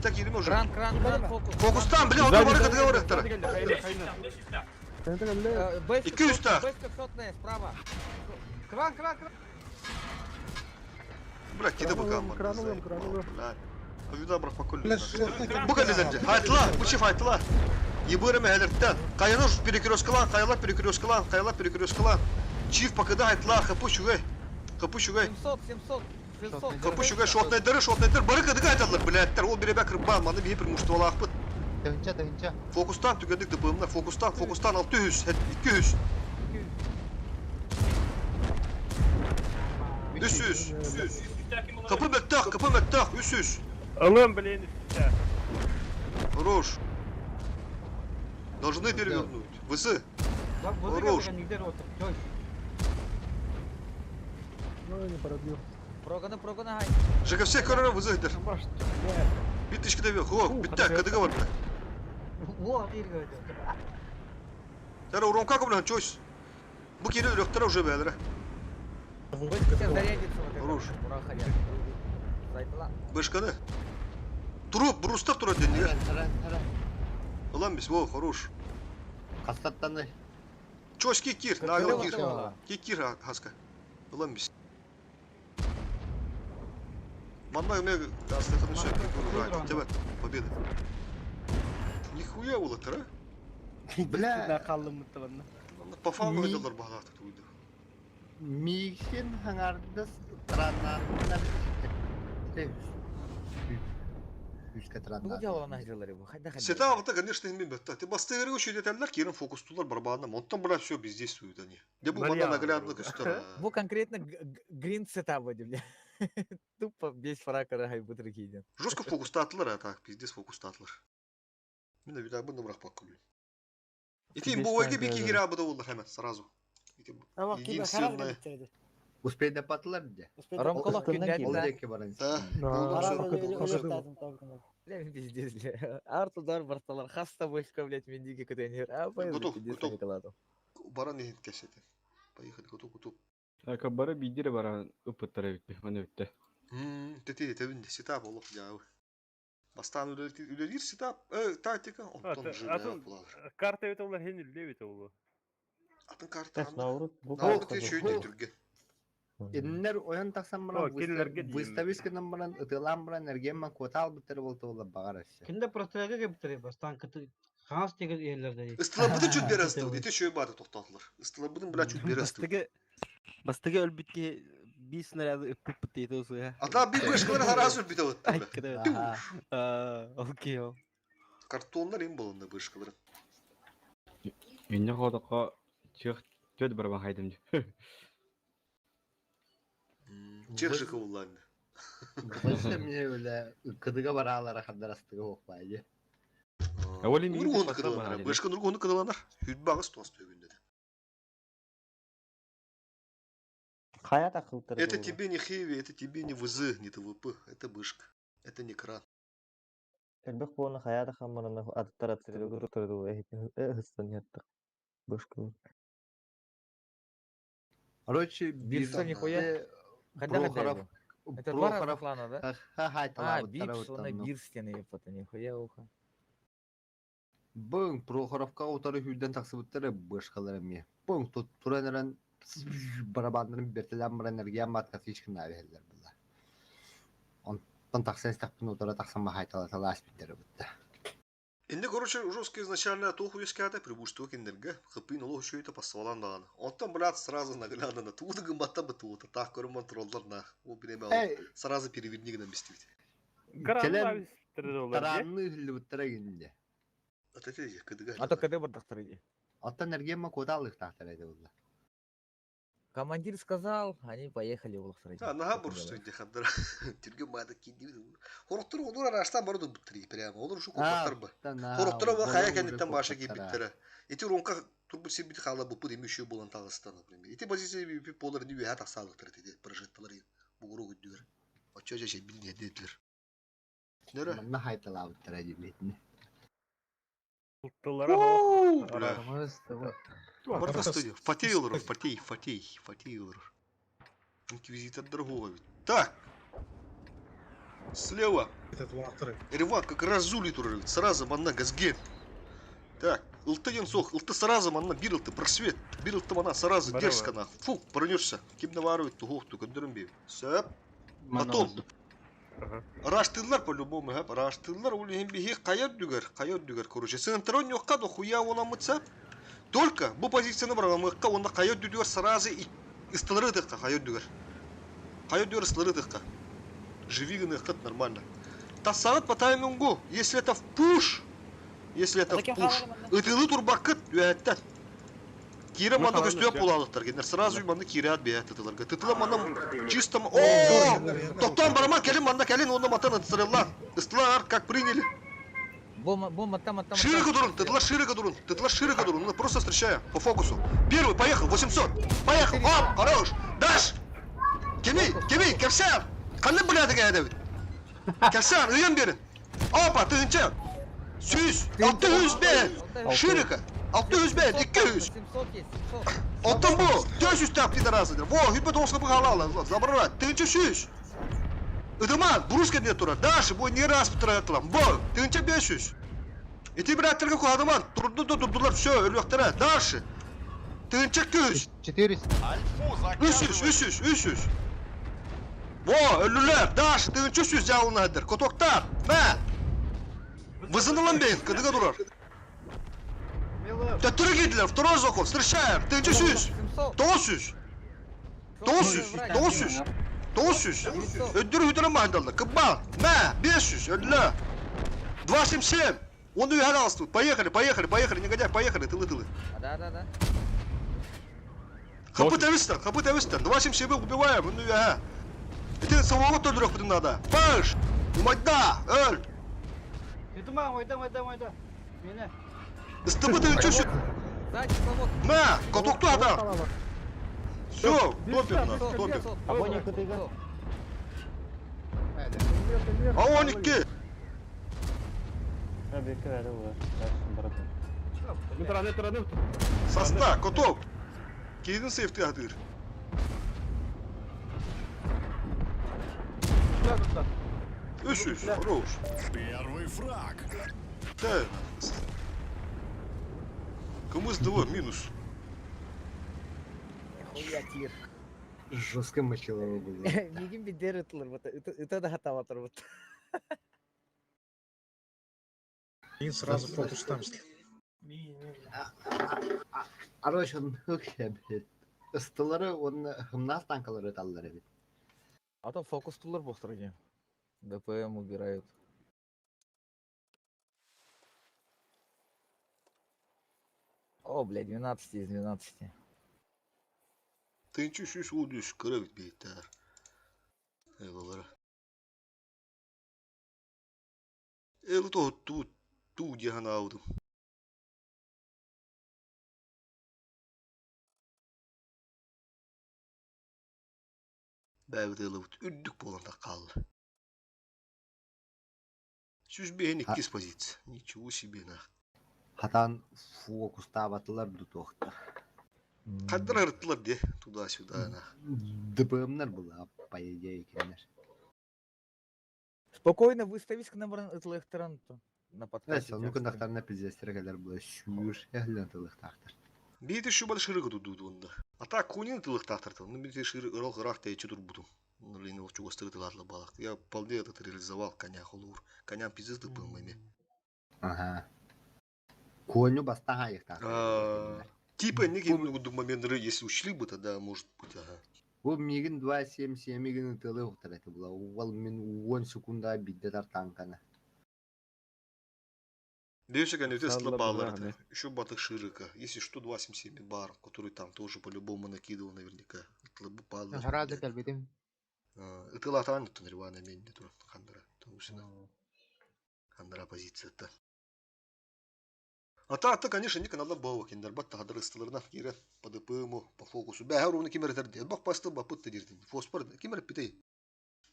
S1: Так киреме уже.
S6: Кран, кран, кран, фокус.
S1: Фокустан, бля, отыр барык договорыктыр. Ике өстә.
S6: Бэшка шотная, справа.
S5: Кран, кран, кран.
S1: Бля, киде бу камер.
S10: Кран улым, кран улым.
S1: Авида брак поколю.
S12: Бля, шотный
S1: Бу кәлеләрдә. Хайтла, бу файтла. Ебырым әлерттән. Каяны перекресткалан, каялар перекресткалан, каялар перекресткалан. Чиф покада хайтла, хапу шугай. Хапу шугай.
S6: 700, 700, 600.
S1: Хапу шугай, шотнайдыры, шотнайдыр. Бары кадыга айталар, блядьтер. Ол беребә кырбан, маны бихи преимущество ахпыт.
S4: Тыгынча, тыгынча.
S1: Фокустан түгәндек ДПМна, фокустан, фокустан 600, 200. 300, 300. Kapı mettah, kapı mettah, 300.
S18: Ылым, блин, үстә.
S1: Хорош. Должны перевернуть. ВС. Хорош.
S10: Ну, не пробил.
S6: Проганы, проганы, хай.
S1: ЖКФ көрөрө ВС дер. Бит ишки дебе. Хо, битте, кадыга бар.
S5: Во, иргә.
S1: Тара уронка көмлөн чойс. Бу кире өрөктөр уже бәлере.
S6: Сейчас зарядится вот это.
S1: Хорош.
S6: Ура, ходят. Зайтла.
S1: Бышканы. Туруп, брустар тура деннигер.
S4: Таран, таран.
S1: Улан бис, во, хорош.
S4: Кастаттаны.
S1: Чойс ки кир, нагыл кир. Ки кир хаска. Улан бис. Манна мне астаханы все кир Тебе победа. Нихуя было тара.
S4: Бля.
S19: Қалым ұттығын.
S1: По фану айталар бағаты туйды.
S4: Михин хаңардас траннарына Үскә
S6: Ну
S4: траннар.
S6: где она сделали бы? Хайда, хайда.
S1: Сета ағыта, конечно, мен бәтті. Ты бастығыры өші етелер, керін фокустулар барбағына. Монтан бра все бездействуют они. Де бұл манда наглядно көстер.
S6: Бу конкретно грин сетап бля. Тупо весь фрак рай бутрикиден.
S1: Жестко фокустатылар, а так, пиздец фокустатылар. Мен де бұны бірақ бақ күлі. Ити имбовайга беки кире абыда олар hemen сразу. Ити единственное.
S4: Успейдаппатылар дии.
S6: Ромколох күннэт
S4: Ол
S6: да.
S4: диэки баран
S6: Бля, пиздец, бля. Арт удар барталар хаста вышка, блядь, мендиги көтөнөр. А,
S1: Готов,
S6: пиздец,
S1: готов.
S6: Николатов.
S1: Баран иһин кэсете. Поехали, готов, готов.
S14: Ака бары бидире баран ыпыттар эбит маны бүттэ.
S1: Тети тебин сетап олох дьаабы. Бастаан үлэлиир сетап, тактика, онтон жена булалар.
S18: Карта бит олар хен үлле бит олу.
S1: Атын карта
S2: Тэс наурут бу
S1: Наурут
S2: карта
S1: шөйдө түрге.
S4: Иннер ойон тахсан
S18: О,
S4: баран
S18: кинилерге дейм.
S4: выставис гынан баран ытылаан баран эргиэн куотаал бүттэр буолтуолла баҕар өссө.
S5: Кинде прострелге кептери бастан кыты хаас деген ерлерде.
S1: Ыстылабытын чүт бере ыстылды. Ити шөй барды тоқтатылар. Ыстылабытын бля чүт бере ыстылды.
S19: Бастыгы бастыгы өлбүтке бис снаряды ыппыт дейт осуя.
S1: Ата bir бышкалар харасыр бит алыт.
S19: Окей. ол.
S1: Картоннар им болында бышкалар.
S14: Инне ходоққа чех төт барбан хайдым.
S1: Чех жыка улланды.
S4: Быста мне өлө кыдыга бараалара хандарастыга хоқпайды.
S14: Оли мин
S1: Нургун
S14: паса
S1: кыдыланар.
S14: баран.
S1: Бышка нургун кыдыланар. Хүтбагыс тост өгүндө.
S2: Хая тахылтыр.
S1: Это тебе не хеви, это тебе не ВЗ, не ТВП, это бышка. Это не кран.
S2: Элбэх буолна хая да хамманана аттар аттар турду эхистан яттык. Бышка.
S4: Короче,
S6: Бирса нихуя. Когда
S4: Прохоров,
S6: Это два разных
S4: Прохоров,
S6: клана, да?
S4: ха-ха,
S6: А, Бипс, он и Бирстен, епата, нихуя ухо.
S4: Бұң Прохоровка утары хүрден тақсыбыттары бышкалар эми. Бұң туран эрен барабаннарын бертелен баран эргиэн маткасы ичкин авиһеллер була. Онтон тақсан истақпын утара тақсан махайтала талаас биттери бутта.
S1: Инде, короче, жестко изначально туху иската, прибужство киндерге, хыпын олох еще это пасвалан даган. Онтон, брат, сразу наглядно на туда гымбатта бы тута, так көрүм троллар на. О, биреме
S4: Эй.
S1: алып, сразу переверни гына бестибит.
S4: Келен
S18: олар,
S4: таранны хүллүбүттара кинде.
S1: Вот это я кыдыга.
S6: А то когда бардактар иди.
S4: Оттон эргиэн ма куотаалык тахтар эди була.
S6: Командир сказал, они поехали в Лохсарайди.
S1: А, нага бурсту инде хабдар. Тирге мада кинди. Хороттор олор араштан барды буттри прямо. Олор ушу копаттар ба. Хороттор ба хая кенеттен баша кийбиттер. Ити ронка турбу сибит хала бу пуди мүшү болан тагыстан, например. Ити позиция би полар ни үһә тасалыктыр диде. Прожекталар бугуру гүдүр. Очо жа билне дедлер. Нөре?
S4: Манна хайталаабыттара дибетини.
S18: Тыллара
S1: Бля. Барда студия. Фатей олор, фатей, фатей, фатей олор. Инквизитор дорогого ведь. Так. Слева. Реван как разули туры, сразу манна газге. Так, ылты сох, ылты сразу манна бир ылты просвет, бир ылты мана сразу
S18: Барава.
S1: дерзко нах. Фу, пронесся. Ким наваривает, тугох, ту көндөрүм бей. Сөп. Потом. Раштылар по-любому, ха, раштылар улихин бихи кайыр дүгер, кайыр дүгер, короче. Сынтырон йокка да хуя оламытса. Только бу позицияны барамыкка онда кайыр дүгер сразу и ыстылырыдыкка кайыр дүгер. Кайыр дүгер ыстылырыдыкка. Живи гына кыт нормально. Тасарат по таймингу, если это в пуш, если это в пуш, ытылы турбакыт үәттен. Кире манда көстүө буладыктар, кендер сразу манда кире ат бия тытыларга. Тытыла манда чисто о, токтон барама келин манда келин онда матан ыстырылла. Ыстылар как приняли.
S6: Бомба, бомба, там, там.
S1: Широко дурун, тытыла широко дурун, тытыла широко дурун, ну просто встречаю по фокусу. Первый поехал, 800. Поехал, оп, хорош. Даш. Кеми, кеми, кепсер. Канны блядь эдебит. Кепсер, ыйын берин. Опа, тыгынча. Сүз, 600 бен. Широко. 600 бен, 200.
S6: 700 есть, 700.
S1: Оттон бу, 400 тап пидорасы. Во, хүбет оңсқа бұға ала, забрать. Тыгынча сүз. Ыдыман, бруска не тура. Дальше, бу не раз потратилам. Бо, тыгынча 500. Ити браттарга куадыман, турду да турдулар, все, өлөктөрө. Дальше. Тыгынча 200.
S4: 400.
S1: 300, 300, 300. Во, өлүлөр, дальше, тыгынча 300 жабылнадыр. Котоктар, мә. Вызынылан бейин, кыдыга турар. Төттөрө кийдилер, второй заход, встречаем. Тыгынча 100. 900. 900, 900. 900. Өддүрү хүтөрө мандалды. Кыббал, мә, 500, өлүлөр. 277. Он угадался тут. Поехали, поехали, поехали, негодяй, поехали, тылы, тылы.
S6: Да, да, да.
S1: Хапы тавистан, хапы тавистан. 277 убиваем, ну я. И ты самого тоже потом надо. Паш! Умайда, өл!
S5: Тытыма, ойда, ойда, ойда. Мені.
S1: СТБ ты чё
S6: Сзади, славок.
S1: На, котокту адам. Все, топим нас, топим.
S2: Огонь кытыга.
S1: А он икки! Соста, котов! Киһитин сейфти атыыр. Үс үс, хорош.
S13: Первый фраг.
S1: Да. Кымыз 2 минус.
S6: Хуя тир.
S4: Жестко мочилово было.
S6: Мигин бидер ытылыр быта. Ыта да хатабатыр быта.
S12: И сразу фокус там.
S4: Арыш оннук эбит. Ыстылары уонна хымнаас танкалары ыталлар эбит.
S6: А то фокус тулар бостроги. ДПМ убирают. О, блядь, 12 из 12.
S1: Тынчы сүүс уон үс кыра эбит биһиттээр. Эвалара. Элы тоһуттубут туу дии санаабытым. Бэйэбит ыалыбыт үрдүк буолан хаалла. Сүүс биэһин иккис позиция. Ничего себе нах.
S4: Хатан фокустаабатылар ду туохтар.
S1: Хаддар ырыттылар де туда-сюда нах.
S4: ДПМнар была, по идее, кинилэр.
S6: Спокойно выставись к нам ытылыктыран на подкасте.
S4: Эс, ону кынахтарына пиздестер кэлэр була сүүр эһлэн тылыктаахтар.
S1: Биити шубал шырыгы тудууд уонна. А так кунин тылыктаахтар тыл. Ну биити шыры ырал ыраах тэйчи турбутум. Блин, ол чугастыгы тылаатла балак. Я вполне этот реализовал коня холур. Коня пиздец дыппын эме.
S4: Ага. Коню бастаан айыктаахтар.
S1: Типа неге моменты, если учли бы, тогда может быть, ага.
S4: Бу мигин 2.7 мигин тылы ухтар это була. Уол мин 10 секунда бидде тартанкана.
S1: Бевшик они все баллар. Еще батых ширика. Если что, 2.77 бар, который там тоже по-любому накидывал наверняка. Тлыбы баллар.
S20: Харада кэлбитим.
S1: Ытылатан тунривана мен тур хандара. Тусина. Хандара позиция-то. А та, та, конечно, не каналда бау киндер бат тахадыр ыстыларына кире по ДПМу, по фокусу. Бә һәр уны кимер этер Бак басты бапыт дирдин. Фосфор кимер питей.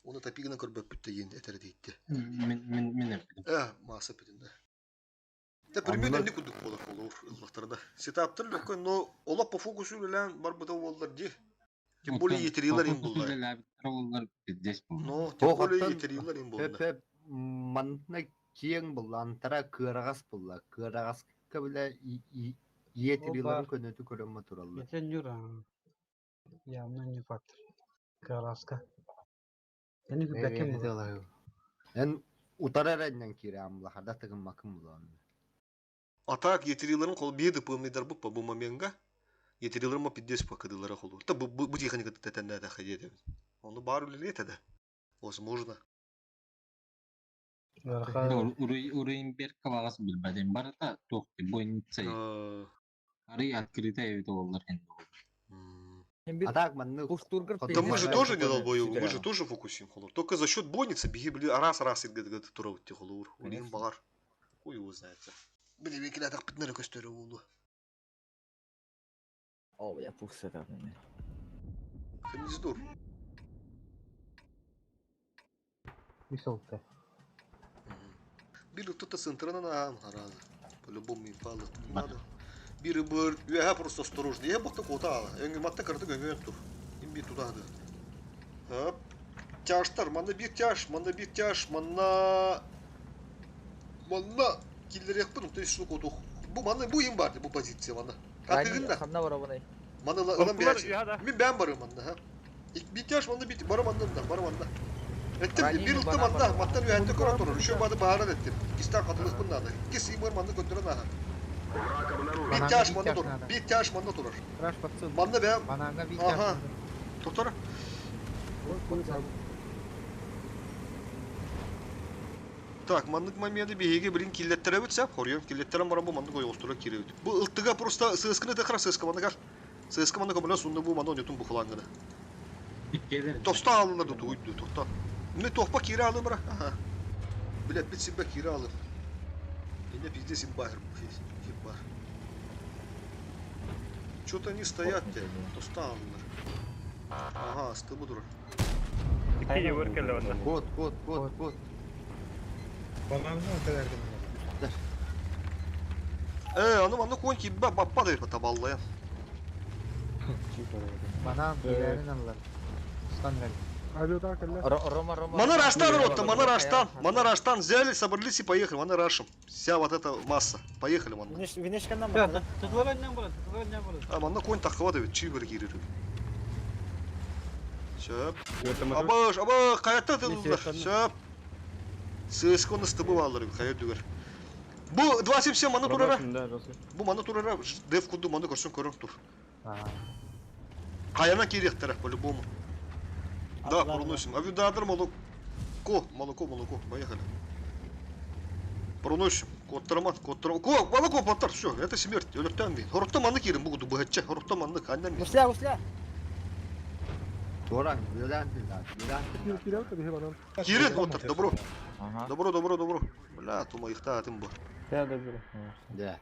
S1: Оны тапигына көрбөп бүтте енді этер дейт.
S8: Мен мен мен эппитим.
S1: Э, маса питин да. Те примерно не кудук болар болор ыллахтарда. Сетаптыр лөккөн, но ола по фокусу үлелән бар быта боллар ди. Тем более етерилер им буллар.
S8: Олар пиздец буллар.
S1: Но тем более етерилер им буллар.
S4: Хөп манна киэҥ булла, антара кыарагас булла. Кыарагаска билэ иетириларын көнөтү көрөммө тураллар.
S5: Это Нюра. Явно не факт. Караска. Я не күпәкем була.
S4: Эн утарар эннен кире амла, хада тыгын макын була.
S1: А так етерилерин кол беды пымныйдар бу по бу моменга. Етерилерин ма пиздец по кыдылара холу. Та бу бу техника тетенде да ходит. Оны бар үлелет да. Возможно.
S8: Уруйнберг калагас билбедим барыта туох бойница. Ары открытая эбит олар хенде.
S4: А так манны
S1: Да мы же тоже не долбоебы, мы же тоже фокусим холор. Только за счет бойницы беги, блин, раз раз и тура холор. Улин балар. Хуй его знает. Блин, викиля так пытныры көстөрү болду.
S6: О, бля, пусть это.
S1: Хемиздур.
S20: Висолка.
S1: Бир кто-то центрына на хараза. По-любому импалы. Не надо. Бир бір, я просто осторожно. Я бакта кота ала. Өңгө матта кырды өңгө тур. Им bir туда да. Тяжтар, манда bir тяж, манда bir тяж, манна манна киллер якпын, то есть что коту. Бу манна бу им бар, бу позиция манна. Катыгында.
S6: Ханна бар абонай.
S1: Манна ылан бияч. Мен бәм барым манна, ха. Bir тяж манна bir барым манна да, барым манна. Эттим bir ылты манна, маттан үйәтте көрө турur. Үшө бады бааран эттим. Кистан катылык буннады. Кис имыр манна көтөрөн аха. Bir тяж манна тур. Bir тяж манна турur. Манна бәм. Аха. Доктор. Так, маннык моменты биһиги билин киллеттеребит сәп, хорьем киллеттерем баран бу маннык ойостура киребит. Бу ылтыга просто сыскыны тахара сыска маннык. Сыска маннык көмөлө сунду бу манны онютун бу флангына. Тоста алыныр ду туйду тохта. Не тохпа кире алым бра. Аха. Билет бит симбе кире алым. Эне пизде симбар. Симбар. Что-то они стоят те, тустааннар. Ага, стыбы турар.
S18: Икки Егор келле онда.
S4: Кот, кот, кот, кот.
S12: Бананны өтелердим.
S1: Э, аны манна конь кибба баппа деп табаллая.
S20: Банан билерин аллар. Стан бер.
S10: Авиадар келле.
S6: Рома, Рома.
S1: Мана раштан, ротта, мана раштан, мана раштан взяли, собрались и поехали, мана рашим. Вся вот эта масса. Поехали, манна.
S9: Винешкандан бар.
S5: Тутулар önden барın, тутулар önden барın.
S1: А, манна конь тахвады, чибер кирир. Сөп. Абыш, абы, каятта тылдылар. Сөп. ССК-ны стыбы алыр, кая дүгер. Бу 277 маны турара. Бу маны турара, деф куду маны көрсін көрін тур. Каяна керектер, по-любому. Да, проносим. Авиадр молоко, молоко, молоко. Поехали. Проносим. Коттарман, коттарман. Ко, молоко поттар, все, это смерть. Өлөртөн бин. Хороттан манны кирин бугу дубыгачча. Хороттан манны, аннан бин.
S9: Гусля, гусля.
S4: Торан, билен билен, билен.
S10: Кирен таби банан.
S1: Кирин, оттар, добро. Добро, добро, добро. Бля, тума ихта атым бу.
S7: Да, да, бир.
S4: Да.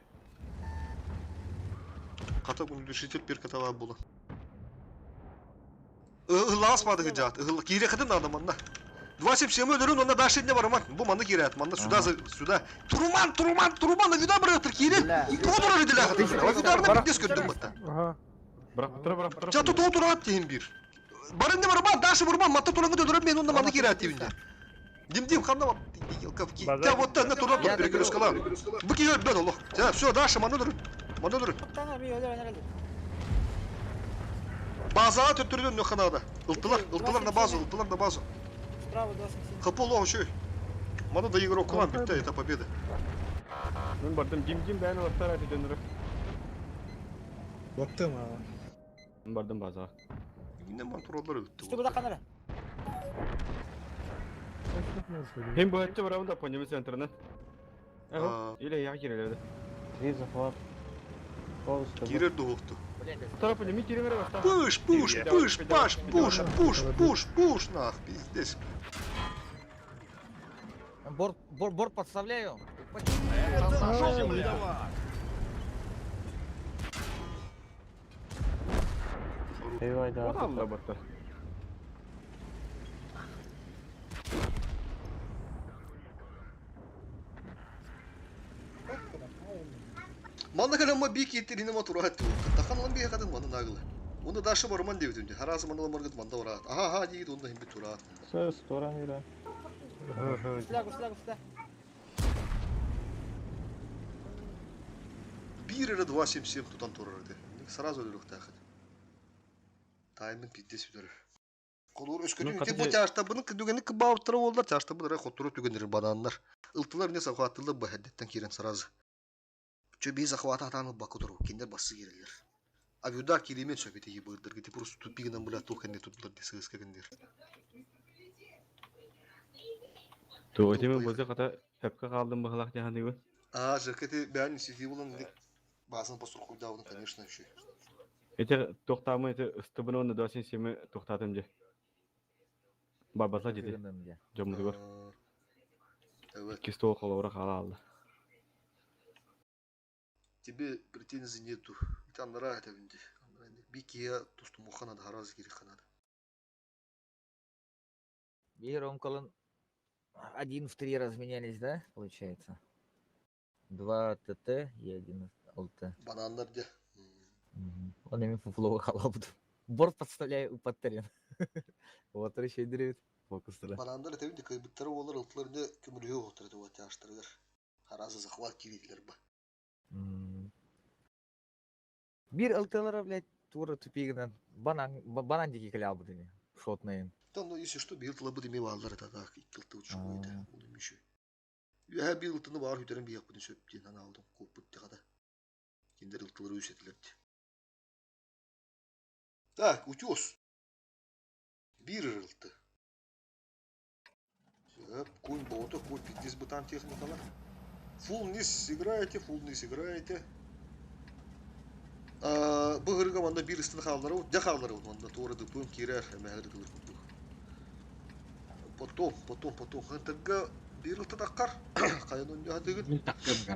S1: Ката күндүшүтүл бир катала була. Ылаас бады жат. Ыл кире кытын надо манна. 277 өлөрүн онда дальше не барман. Бу манны кире манна сюда сюда. Туруман, Туруман, Туруман вида бырыктыр кире. Тодура диля хатын. Авидарны биттес көрдүм батта.
S10: Ага.
S14: Бирок тура, бирок тура.
S1: Жату тодура дейин бир. Барын не барман, дальше барман, матта тураңы дөдөрөм мен онда манны кире атибинде. Дим дим ханна бар. Та вот та на тура тур перекрескала. Бу кире бен Аллах. Все, дальше манны дуру. Манны дуру.
S9: Тана би өлөр өнөр.
S1: Базаға төттірден нөханада. Ылтылар, ылтылар на базу, ылтылар на базу.
S9: Справа 277.
S1: Хапол еще. Мана да игрок клан битте, это победа.
S14: Мен бардым, дим дим бәйін олаттар әті дөнірі.
S12: Баттым а.
S14: Мен бардым базаға.
S1: Yine мантуралар өтті.
S9: Үстü буда канара.
S14: Hem bu әтті барамын да понемі центрынан. Или яғы керелерді.
S7: Три захват.
S1: Кирер духту.
S14: Тарапы неме керемер баста.
S1: Пыш, пуш, пыш, паш, пуш, пуш, пуш, пуш, нах, пиздец.
S6: Борт, борт, борт подставляю.
S13: Это новый товар.
S7: Eyvah da.
S14: Алла батта.
S1: Манна калама би кеттеріне ма тура атты. Тахан алан би хадын манна нагылы. Оны дашы барман деп өтімде. Харазы манна маргыт манда урат. Аха, аха, дейді, онда химби тура ат.
S7: Сөз туран yürü.
S9: Гусля, гусля, гусля.
S1: Бир или 277 тутан турар еді. Сразу өлірік тақыд. Таймын пиздец үдірір. Колор өскөтүн
S14: Ну,
S1: те бу
S14: катыжы-
S1: тяжта бұны күдүгені кыбауттыры олдар, тяжта бұны хоттуру түгенер бананнар. Ылтылар не захваттылы бәһәддеттен кирен сразу. Чө би захвата атаны бакудуру, киндер басы кирелер. А вюдар киремен сөбете ебырдыр, гите просто тупигынан була тухенде туттулар десигіз кегендер.
S14: Ту өтеме бозы қата әпкі қалдым бұғылақ жаханы гөн.
S1: А, жакети бәрін сети болан базын постур куйдауын, конечно, еще.
S14: Эте тоқтамы, эте ыстыбын оны досын семі тоқтатым же. Барбасла жети. Жомды көр.
S1: Evet.
S14: Икки стол қолаура қала алды.
S1: Тебе претензий нету. И там нравится винди. Бикия тустумухана да харазы кириханада.
S6: Бир Ромкалын один в три разменялись, да, получается? Два ТТ и один ЛТ.
S1: Банандар де.
S6: Он ими фуфловый халабуду. Борт подставляю у подтерен. Вот еще и древит. Фокустера.
S1: Банандар это види кайбыттары олар ылтыларында көмүрү отурду вот яштырдыр. Харазы захват кирилер ба.
S6: Бир ЛТлара, блядь, тура тупигынан. Банан, банан дикий клял бы ты. Шотный.
S1: Там, ну, если что, бил тла буде мивалдар это так, иккилты учуйда. Оны миши. Я бил тны бар хүтерен бияк бүтүн сөптен ана алдым куп бүтті қада. Киндер ылтылары үсетилерди. Так, утес. Бир ылты. Сөп, кунь бота, кунь пиздец бытан техникалар. Фул низ играете, фул низ играете. Бу манда бир истин халлары, дя халлары манда тура дыпым кирер, мәһәр дылыр курдук. Потом, потом, потом, хантырга бир ылты таккар, каян он хадыгын.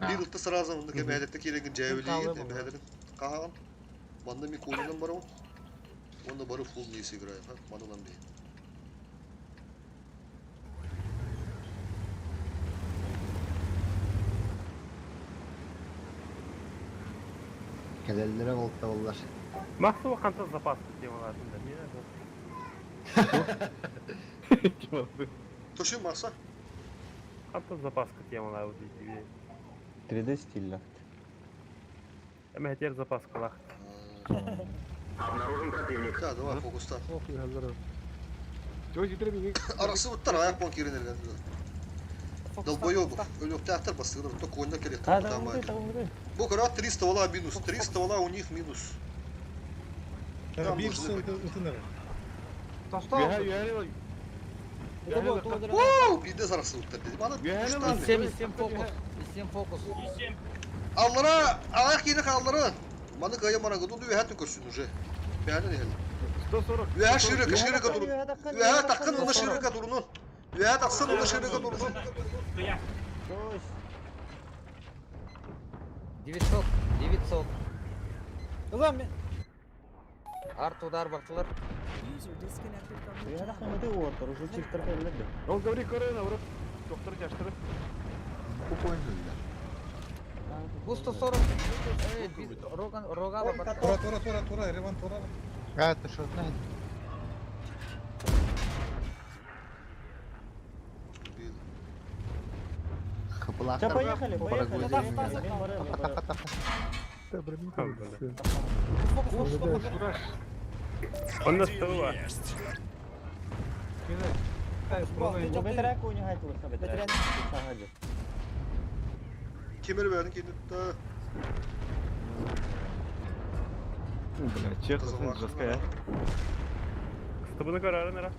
S1: Бир ылты сразу мында кемәһәдәттә киреген жайвелеген, мәһәдәрин каган. Манна Миконинан барабын. Уонна бары фулл не сыграем, а? Манынан бэйэн.
S4: Кэлэллэрэ болтабыллар.
S18: Максу хантан запас темаларын да не
S1: Туши Макса.
S18: Хантан запаска темалары дейді.
S2: 3D стилля.
S18: Эме хетер запаскалах.
S1: Обнаружен противник. Да, давай фокуста.
S10: Ох, يهزر.
S1: Арасы буттар аяқ пон кирин эрген. Долбоёбов. Өлөктәхтер бастыгыр, то конья келет.
S2: Да, да, да,
S1: Бу кара 300 вала минус, 300 вала у них минус. Там
S12: Bir
S1: должны быть.
S12: ытыныр.
S1: Уу, пиздец арасы буттар деди. Мана
S6: И 7, 7 фокус. И 7 фокус.
S1: Аллара, аяқ кийини қаллары. Маны кая мана гыду үһә көрсүн уже. Бәһәне нехел.
S14: 140.
S1: Үһә ширика, ширика турун. Үһә таққын оны ширика турунун. Үһә тақсын оны ширика турунун.
S6: 900, 900.
S9: Ulan мен
S6: Арт удар бартылар.
S3: User disconnected from your
S2: Я
S3: channel.
S2: нахуй ты уотер, уже чифтер келди.
S14: Ол говори корона, урап. Доктор жаштыры.
S6: Бу 140. Эй, роган, рогала
S12: Тура, тура, тура, тура, Ереван тура.
S20: А, ты что, знаешь?
S2: Все, поехали, поехали.
S18: Он настала.
S2: Бетерәк уйнай тулса бетерәк.
S1: Кемер бәрін кейді.
S14: Бля, чех, жестко,
S18: Стыбыны көрәрін ара.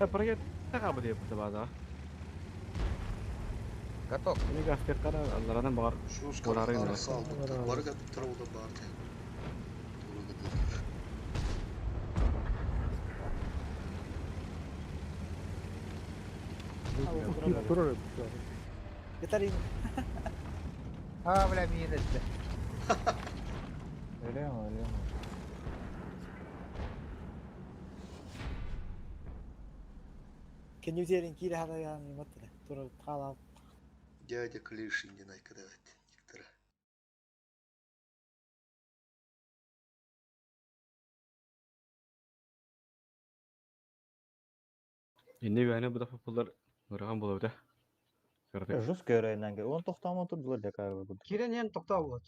S14: а? Проект тага бу деп база.
S6: Готов.
S14: Неге гастер кара алларадан бар.
S1: Шускар арасы албыттар. Бары кәттір ода бар.
S9: Гитарин.
S20: А, бля, мин этте.
S2: Өлөм, өлөм.
S9: Кенютерин кире хата яны маттыра. Тура тала.
S1: Дядя Клишин не найкадавать. Диктора.
S14: Инне бәне бу дафа пуллар нураган болот да.
S2: Жестко өрөйнәнге. Он токтамы турдулар декабы бу.
S5: Кирен ен токтоо болот.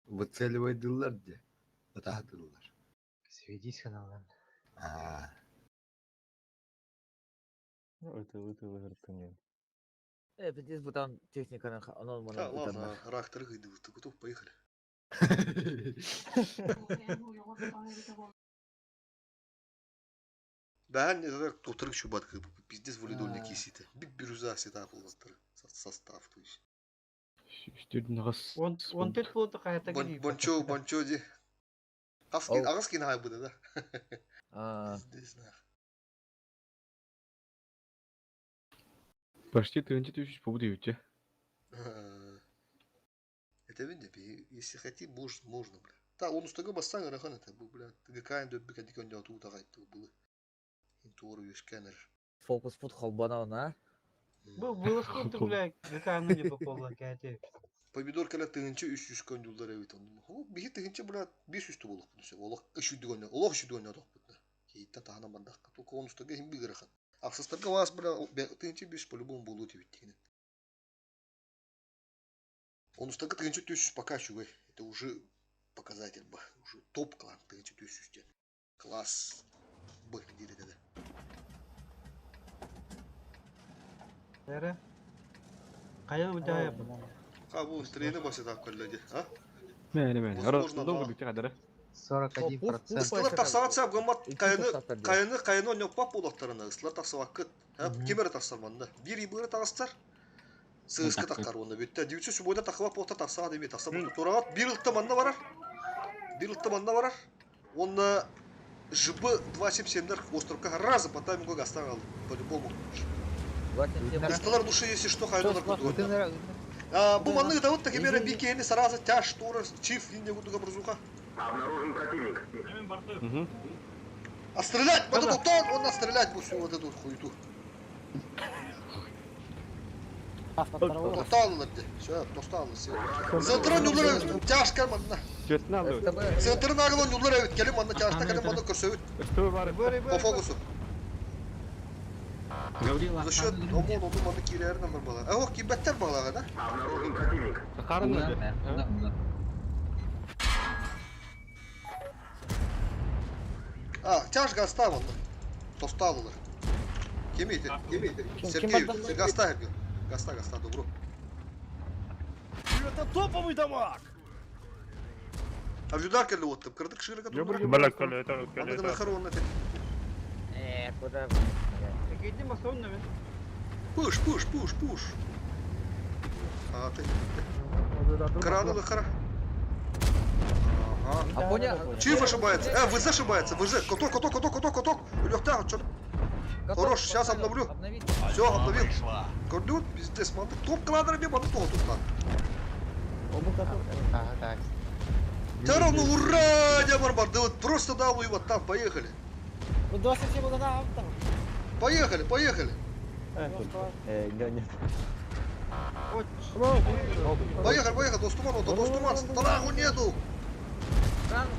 S4: Выцеливайдылар де. Ытаһдылар.
S20: Сведись каналдан.
S4: А,
S2: Өтө өтө выртын.
S6: Э, пиздец, бу там техниканы, анон
S1: Да, ладно, рактор гыйды. Ты готов? Поехали. Да, не знаю, кто трык чубат, как бы пиздец валидольный кисит. Биг бирюза сета полностью состав, то есть.
S5: Он он төрт болот кайта кири.
S1: Бончо, бончо ди. Аскин, аскин хай буде, да?
S6: А.
S1: Пиздец, нах.
S14: Почти 30 тысяч по буду
S1: Это видно, если хотим, можно, можно, бля. Та, он устага бастан рахан это, бля, ГКН дөп бик дикон дә ту тагай было. Интору ешкенер.
S6: Фокус пут холбана, а?
S5: Бу вылазка бля, ГК не попала кәте.
S1: Помидор кэлэ тыгынчы 300 көн юлдар эбит онду. О, биһи тыгынчы бля 500 ту болук бүнүсө. Олох 300 дөгөнө, олох 300 дөгөнө док бүтнө. Кейтта тахана мандакка. Только он устага хим бигер хан. Аксастарга вас бля тыгынчы 5 по-любому болу тибит дигенен. Он устага тыгынчы 300 пока чугай. Это уже показатель ба. Уже топ клан тыгынчы 300 Класс Б дире да.
S5: Эре. Каян удая бу.
S1: Ха бу трени басып алып а?
S14: Мәне мәне.
S1: Возможно,
S14: Долго
S1: да.
S14: бит кадары.
S20: 41%.
S1: Ыстылар тақсават сап гаммат кайны кайны кайны ойноп пап улактарына ыстылар тақсават кыт. Кемер тақсарманда. Бир ибыры тағыстар. Сыгыскы таққар онда бүтті. Девятьсот субойда тақылап болта тақсаға деме тақса болта турағат. Бир ылтты манда барар. Бир ылтты манда барар. Онда ЖБ 277 островка раза по таймингу гастан алды. По-любому. Ыстылар души, если что, хайнонар курдуганда. А, бу маннык ытабыт да кемере би киһини сразу тяж тура чиф инде курдук образуха.
S13: Обнаружен противник.
S1: А стрелять! Вот этот тон, он нас стрелять будет всю вот эту хуету. Тосталылар де. Все, тосталылар все. Центрын юллар эбит. Тяжкар манна. Центрын агылон юллар эбит. Келин манна тяжта келин манна көрсөбүт. По фокусу. За счет ОМОН ону манна киирээр номер бала. А ох кибеттер балага да?
S13: Обнаружен противник.
S1: А, тяж гаста манна. Тосталылар. Кеми ити? Кеми ити? Сергей, гаста Сергей. Гаста, гаста, добро.
S13: Это топовый дамаг!
S1: А вюдар келли оттым. Кырдык шырыга турдура.
S18: Бала көлө это көлө.
S1: Аны гына хар онна те.
S6: Куда?
S5: Кейдим басауын мен.
S1: Пуш, пуш, пуш, пуш. А, ты. Краны хара. Ага.
S6: А понял?
S1: Чиф ошибается. ВЗ ошибается. ВЗ. Коток, коток, коток, коток, коток. Лёхта, чё? Хорош, сейчас обновлю. Все, обновил. Кордют, пиздец, манды. Топ кладрами, манды то тут там.
S20: Ага, так.
S1: Все равно, ура, Дябар да вот просто дал его там, поехали.
S17: Bu 27 була на там.
S1: Поехали, поехали.
S2: Нет.
S1: Поехали, поехали, Достуман, вот, Достуман, страху нету.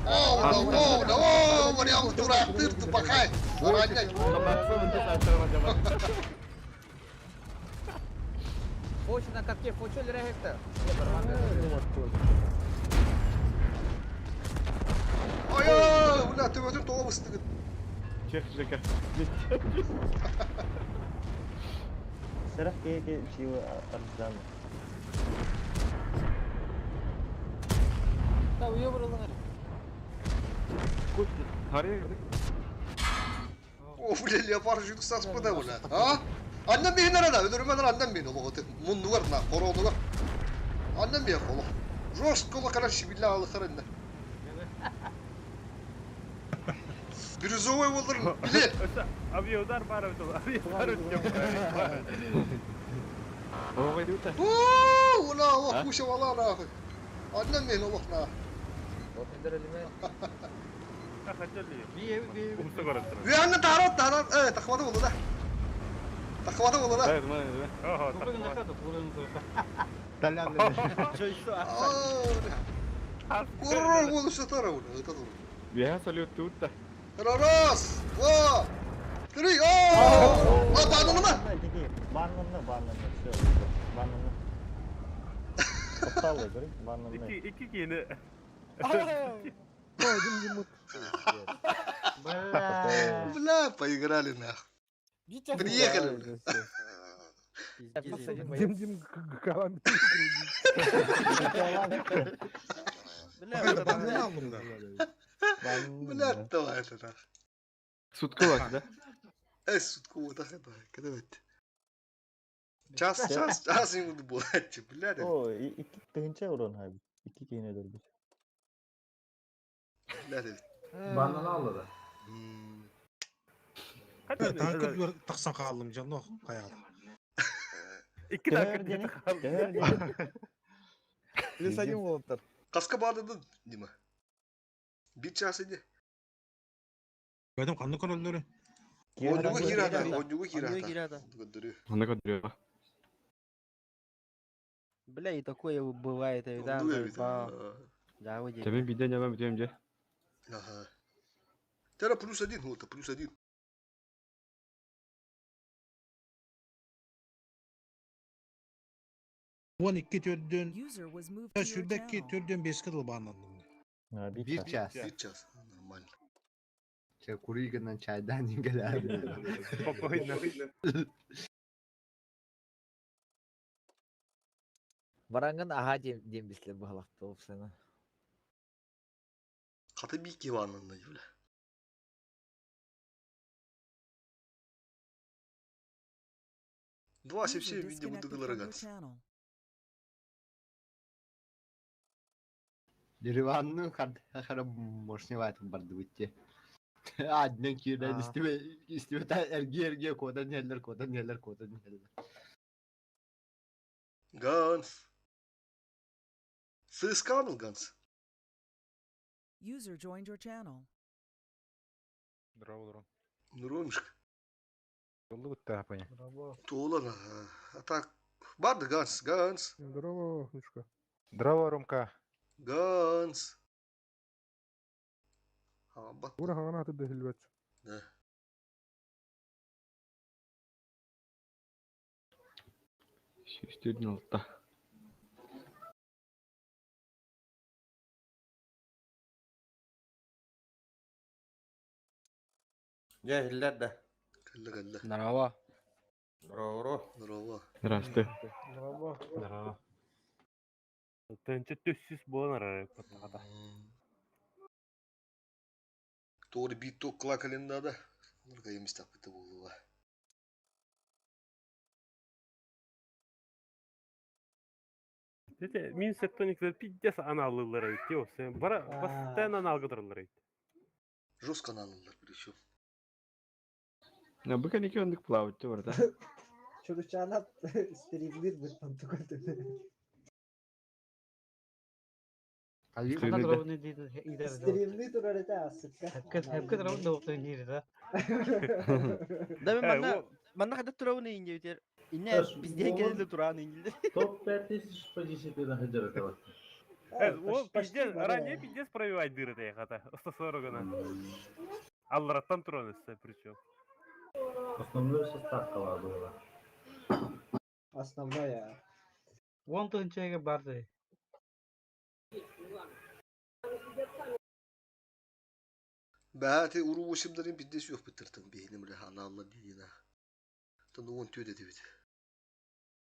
S1: О, да, о, да, о, вариант, дурак, ты, ты пахай. Ранять.
S6: Фочи на катке, фочи или рехта?
S1: Ой, бля, ты в этом то выстыгает.
S14: Чех Жека.
S2: Сэрэх кеке чиво арзан.
S17: Та уебырылың әле.
S14: Кут, хария.
S1: О, бля, леопард жүйті саспыда, бля. А? Аннан бейін арада, өлірмен аннан бейін, олығы тек мұннугар, на, қоронугар. Аннан бейін қолы. Жестко қолы, короче, билля алықар енді. Бирюзовый болдыр, биле.
S18: Авиаудар бар өтө. Авиаудар өтө.
S1: Ууу, ула, олық, куша вала, нахуй. Аннан бейін олық, на. Ве анна тарот, тарот, тахваты болды да. Тахваты болды да. Ура, вон все тара, бля, это дура.
S14: Я салют тут.
S1: Раз, два, три, о! А, бананма!
S2: Бананны, бананны, все, бананны. Тоқталды, көрей, бананны.
S18: Ики кийини.
S1: Бля, поиграли нах. Приехали, бля.
S10: Дим Дим калам.
S1: Бля, давай это нах.
S14: Суткалак, да?
S1: Сутку вот так это, когда это. Час, час, час ему булать, бля.
S2: О, икки тыгынча урон хайбы. Икки кейіне дөрбүт.
S1: Бля,
S7: Банан алды.
S12: Танкы тақсан қалдым, жамно қаяды.
S18: Икки танкы
S2: қалды.
S19: Плюс один волонтер.
S1: Қасқа бардыдын, Дима. Bir час иди.
S12: Бәдім қанды көрөлдөрү.
S1: Оннугу кирата, оннугу кирата.
S14: Оннугу кирата.
S16: Бля, и такое бывает, и да, заебал. Да, уйди.
S14: Тебе биде не вам битем же.
S1: Ага. Тера плюс один, вот, плюс один.
S12: Он икки төрдөн,
S3: User was moved to your
S12: сүрбекки
S3: channel.
S12: төрдөн беске дыл банандым.
S4: Bir час.
S1: Bir час. Нормально.
S4: Че, куригынан чайдан келер.
S18: Спокойно.
S6: Барангын аха дем бислер бахалахты опсана.
S1: Каты бик Иванында, бля. Два
S3: User
S1: семь видео
S3: disconnected
S1: буду
S3: from your
S1: рогаться.
S3: channel.
S4: Деревянную хара мощневает барды выйти. Аднен кирен истиме истиме та эрге эрге кодан нелер кодан нелер кодан нелер.
S1: Ганс. Сысканыл Ганс.
S3: User joined your channel.
S10: Здорово, здорово.
S1: Нуромишка.
S10: Болду бытта поня.
S1: Туолан. А так барды Ганс, Ганс.
S10: Здорово, Мишка. Здорово, Ромка.
S1: Ганс. А, бат.
S10: Ура, хагана ты дехилбет.
S1: Да.
S14: Сүүстүүрдүн алта.
S7: Дьэ, иһиллэр да.
S1: Кэллэ кэллэ.
S19: Здорово.
S7: Здорово.
S1: Здорово.
S14: Здравствуй.
S17: Здорово.
S18: Здорово. Төнчө төссүс буолан арар паттахата.
S1: Туор бит ток календада. Оларга эмис тапыты болуга.
S18: Дете мин септониклер пиздец аналлылар эбит дио. Сен бара постоянно аналгыдырлар эбит.
S1: Жестко аналлылар причем.
S14: На быка неки ондук плавать бар да.
S17: Чуручанат стримлир быттан түгөлтүн.
S5: Хана дровны дейді.
S17: Стримли турар эте асыкка.
S5: Хепке дровны доқты дири да.
S19: Да мен манна манна хада турауны инге битер. Инне бизден келди тураны ингилде.
S7: Топ 5000 по 10 находили этого.
S18: О, пиздец, ранее пиздец пробивать дыры ты хата. 140 на. Аллараттан туран өссө причем.
S7: Основной состав кала было.
S17: Основное.
S5: Он тынчеге барды.
S1: Бәти уру осимдарын пиздец yok bitirtin бейним ле аналла дина. Тон он төдө дебит.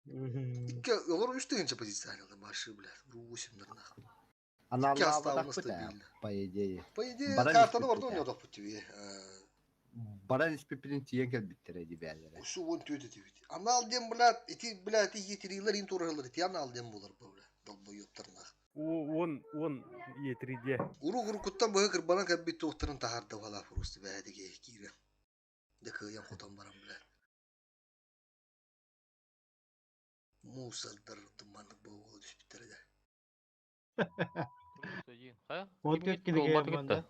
S1: Икки олар үч дегенче позиция алды машы блядь. Уру осимдарын.
S4: Она
S1: Икки
S4: лава
S1: осталось стабильно.
S4: по идее.
S1: По идее,
S4: Баран
S1: картаны
S4: испепетя.
S1: бар да ойнадық бит
S4: Баран испепелин тиен келбиттер дибәләре.
S1: Ушу он төдө дебит. Анал дем блядь, ити блядь, етерилер ин туралар ити анал дем болар блядь. Долбоёбтарна.
S18: Он он Е3D.
S1: Уру уру куттан быһы кырбанан кәббит туохтарын таһарды бала просто бәдиге кире. Декыян хотан баран блядь. Мусордар тумандык болу түспүттер да.
S5: Вот кеткиде манда.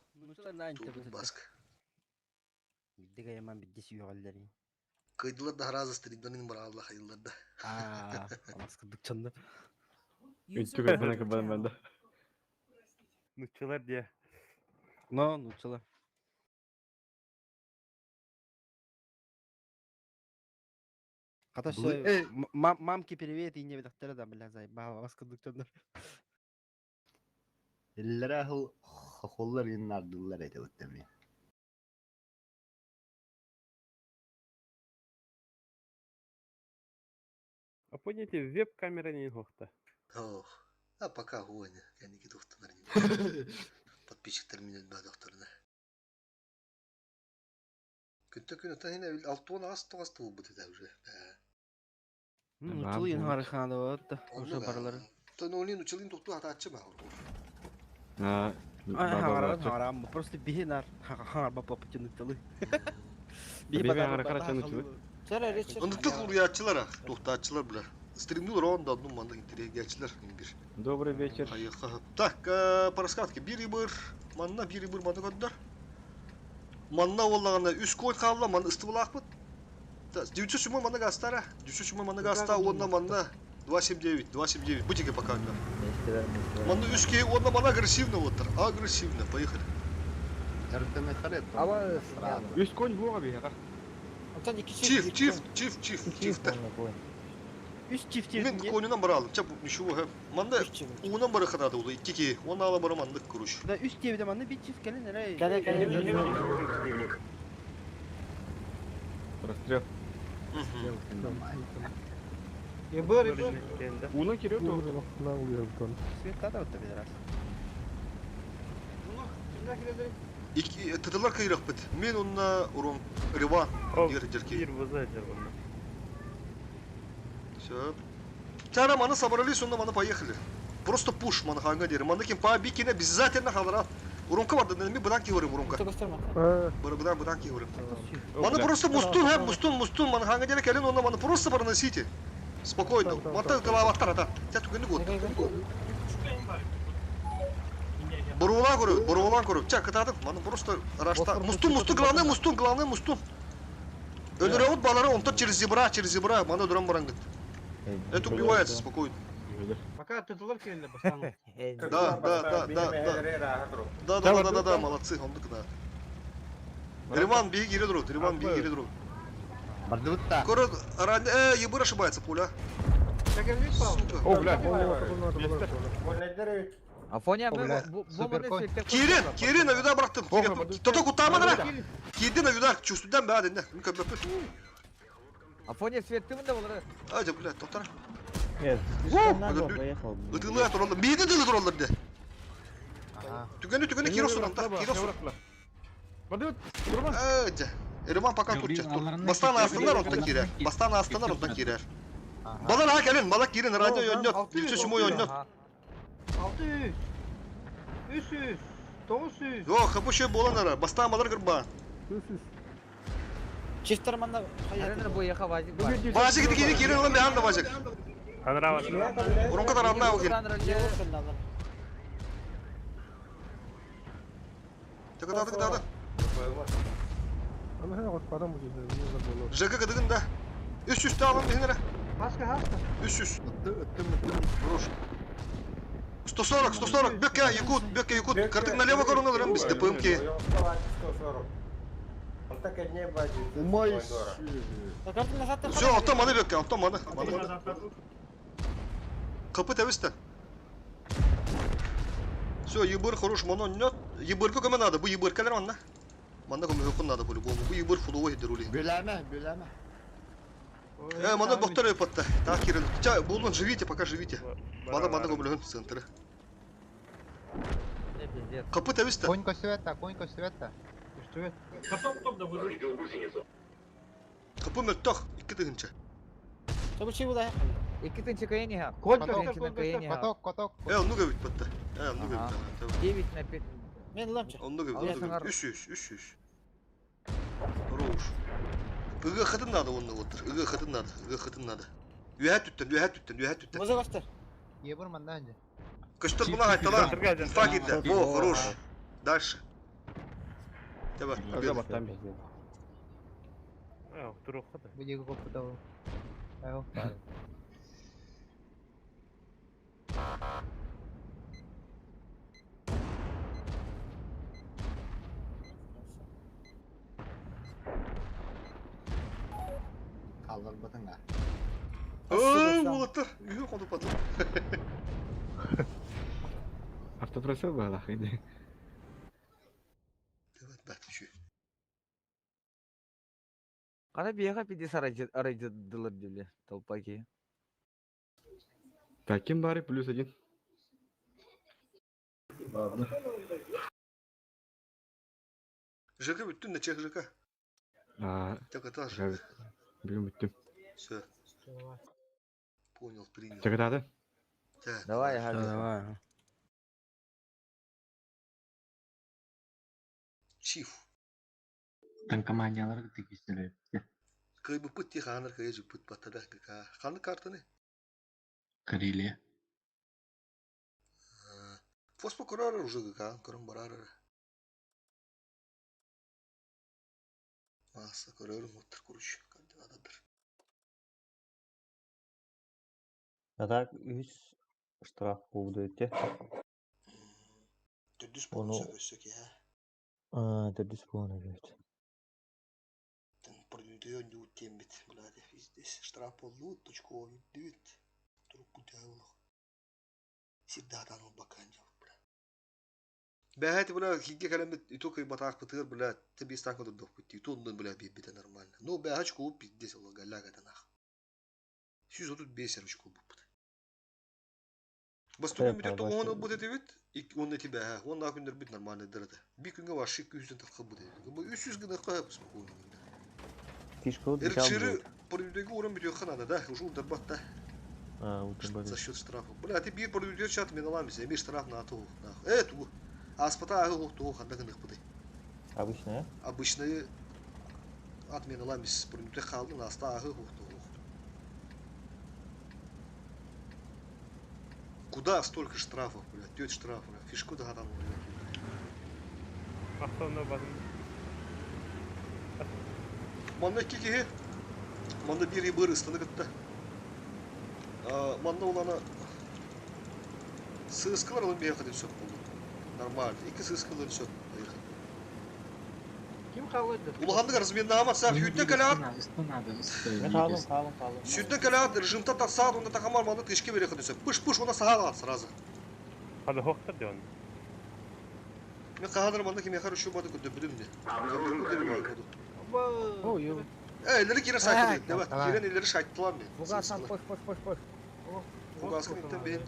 S1: Баск.
S16: Биддиге яман биддис үйөгаллери.
S1: Кыйдылар да харазы стримдерин бар Аллах айылдар да.
S16: Аа, аласкы дыкчанды.
S14: Үттү кырбана кырбана банда.
S18: Нуччалар дия.
S16: Но, нуччалар. Ката
S4: Бу-
S16: мамке привет и не видахтера да, бля, заебал, аласкы дыкчанды.
S4: Иллere хыл хохоллар иннардылар эте өттеме.
S18: А поняти веб-камера не хохта.
S1: Ох. А пока гоня, кәнеки дохтанар. Подписчиктер минен ба дохтарна. Күнтө күн отан хине алтуон ас тоғас туып бит уже.
S16: Нуччалы ин харыхана да, уже баралары.
S1: Тон олин учылын токту хатачы ма.
S14: А,
S16: Харам, харам, просто бихи нар, хар бапа путинукталы.
S14: Биһи харахара чанычылы.
S1: Ындыктык уруячылар, тохтаачылар була. Стримдулар он да ну мандык интерегячылар бир.
S14: Добрый вечер.
S1: Айыха. Так, по раскатке бир бир, манна бир бир манна көддөр. Манна оллаганда үс кой калла, манна ыстыбылак бит. 907 манна гастара, 907 манна гаста, онна манна 279, 279. Будете пока. Манна үске, онна манна агрессивно вот. Агрессивно, поехали.
S14: Үс конь буга биһиэхэ.
S1: Чиф, чиф, чиф, чиф, чиф.
S16: Үс чиф
S1: Мен конюнан баралым, чап ничего. Манда уунан бары хатады улы, икки он ала бары мандык куруш.
S16: Да үс тебиде манна бит чиф келин эрей.
S17: Келе, келе.
S14: Расстрел.
S5: Ебыр, ебыр.
S14: Уна кирет
S16: Света да вот раз.
S1: Икки тытылар кыйрак бит. Мен онна урон Риван дер дерки.
S18: Бир вызайдер онна.
S1: Все. Тара маны собрались, онна маны поехали. Просто пуш маны ханга дер. Маны кем по бикине обязательно халара. Урунка бар, мен быдан киворым урунка. Быр быдан быдан киворым. Маны просто мустун, ха, мустун, мустун, маны ханга дер келин, онна маны просто проносите. Спокойно. Мата талаваттар ата. Тя түгенди гот. Бурулан көрү, бурулан көрү. Ча, кытаатык, маны просто рашта. Мустун, мустун, главное мустун, главное мустун. Өлөрөбүт балары, онтон через зебра, через зебра, маны өлөрөн баран гыт. Это убивается спокойно.
S5: Пока тытылар кириле бастан.
S1: Да, да, да, да, да. Да, да, да, да, да, молодцы, он да. Риван, беги, кире друг, Риван, беги, кире друг.
S4: Бардыбыт та.
S1: Корот, ран, ебыр ошибается, пуля. Сука.
S14: О, бля.
S6: Афоня,
S20: О, бля, суперконь.
S1: Кирин, Кирин, авида бырахтым. Тото кутама нара. Кирин авида, чувствуйдан баа дэнне. Мүкө бөпүт.
S6: Афоня светтімін да болар.
S1: Айда, бля, тоқтар.
S2: Нет, слишком нагло поехал.
S1: Ытылы тураллар. Мейді дылы тураллар де. Түгені түгені киро суранта, киро сур. Айда. Эриман пока тут. Бастан астынар онтан кирер. Бастан астынар онтан кирер. Балар ha келин, бала кирин радио yönnet. 907 yönnet.
S5: 600. 300. 900.
S1: Yo, kapı şey болан ара. Бастан балар кырба.
S9: Чифтер манна
S6: Арена бу яха вазик бар.
S1: Бажик кири кирин olan behan da бажик. Урон кадар анна окин. Тыгы тагы тагы. ЖК кыдыгын да. 300 та алын бихинere.
S5: Хаска хаска.
S1: 300. Хорош. 140, 140, Бека, Якут, Бека, Якут. Картык налево көрүнөлөр биз ДПМки.
S4: Умай.
S1: Все, алтан маны Бека, алтан маны. Капы тебисте. Все, ебыр хорош, мано нет. Ебырка көмө надо, бу ебыркалар манна. Манна көмө хөкүн надо по-любому. Бу ебыр фуловой хедерули.
S4: Бүләмә, бүләмә.
S1: Мана доктор өпатта. Так, Кирилл. Ча, булман, живите, пока живите. Мана мана көмөлөһүн центры. Капы тебисте.
S20: Конь көстүбэт конь көстүбэт
S5: Көстүбэт.
S1: Капы мөлтөх, икки тыгынча.
S9: Тобу чи була?
S6: Икки тынча кайын ха.
S20: Конь
S6: Каток,
S20: Каток, каток.
S1: Ну габит батта. Ну габит.
S6: 9 на 5.
S9: Мен ламча.
S1: Онну габит, онну габит. 300, 300. Хорош. Ыга хатын надо онны оттыр. Ыга хатын надо, ыга хатын надо. Үһә түттен, үһә түттен, үһә түттен.
S9: Муза бастыр.
S20: Ебыр манна инде.
S1: Көстөр буна кайтала. Инфа кирде. Во, хорош. Дальше. Давай.
S20: Бу диги көппүтэ ол. Айыл.
S4: Kaldır batın ha.
S1: Ой, болаттар. Үйе қонып батыр.
S14: Автопроцесс был, охренеть.
S6: Кана бияха пиди сарайдылар дили толпаки.
S14: Так, кем бары? Плюс один.
S1: ЖК бүттүн да чех ЖК.
S14: А,
S1: Так это же.
S14: Бүгін бүттім.
S1: Все. Понял, принял.
S14: Чакатады?
S1: Так.
S6: Давай, ага.
S16: Давай.
S1: Чиф.
S8: Танкоманиялар тикистер.
S1: Кайбы пыт ти ханыр кайы пыт батада ГК. Ханы картаны?
S8: Карелия.
S1: Фоспо көрөр уже ГК, көрөн барар. Маса көрөр муттар короче, кандидатыр.
S2: А так, үс штраф болду өтте.
S1: Төрдүс
S2: Оны
S1: болса өссөк я.
S2: Төрдүс болуна берет.
S1: Продюден тембит, блядь, здесь штраф болду, точку бит. Туруп кутябылык. Всегда таныл бакан бля. Бәһәт, бля, хигге кәләмбит, и только батак пытыр, бля, ты без танка дурдох пути, тут, бля, бит нормально. Ну, бәһәт школу пиздец, алла, галяга танах. Сюз тут бесер очку бупт. Бастугун бит оны бут этебит, он на тебя, он на күндер бит нормально дырды. Би күнгө ваш 200 тахы бут. Бу 300 гына кая спокойно.
S2: Фишка
S1: Эрчиры продюдеге урын бит ханада да, уже удар батта.
S2: А, удар
S1: За счет штрафа. Бля, ты бир продюдер чат мен аламыз, эми штраф на ту. Ту. Аспата агы ту ханда гынык буды.
S2: Обычная?
S1: Обычная отмена ламис продюдер калды, наста агы ту. Куда столько штрафов, блядь? Тетя штраф, блядь. Фишку догадал, блядь.
S18: Ахтанна батын.
S1: Манна икки киһи, манна биир ыбыр ыстаны кытта. Манна улана сыыскалар ылын биһиэхэ сөп буолду. Нормально. Икки сыыскаларын сөп. Поехали.
S19: Ким қалайды?
S1: Улаханнык разменнаама сақ сүүттен кэлэҕит.
S2: Мен хаалым, хаалым, хаалым.
S1: Сүүттен кэлэҕит режимта тахсаат уонна тахамар манна тышка берехин сөп. Пыш-пыш уонна саһаалаат сразу.
S18: Хады хоқтар деон.
S1: Мен хаһаныр манна кимиэхэ үчү бады көрдөбүдүм де.
S10: О, ё.
S1: Э, илери кирен сайттылар, давай. Кирен илери шайттылар мен.
S6: Фугасан, пых, пых, пых, пых.
S1: Фугаскын иттен бейін.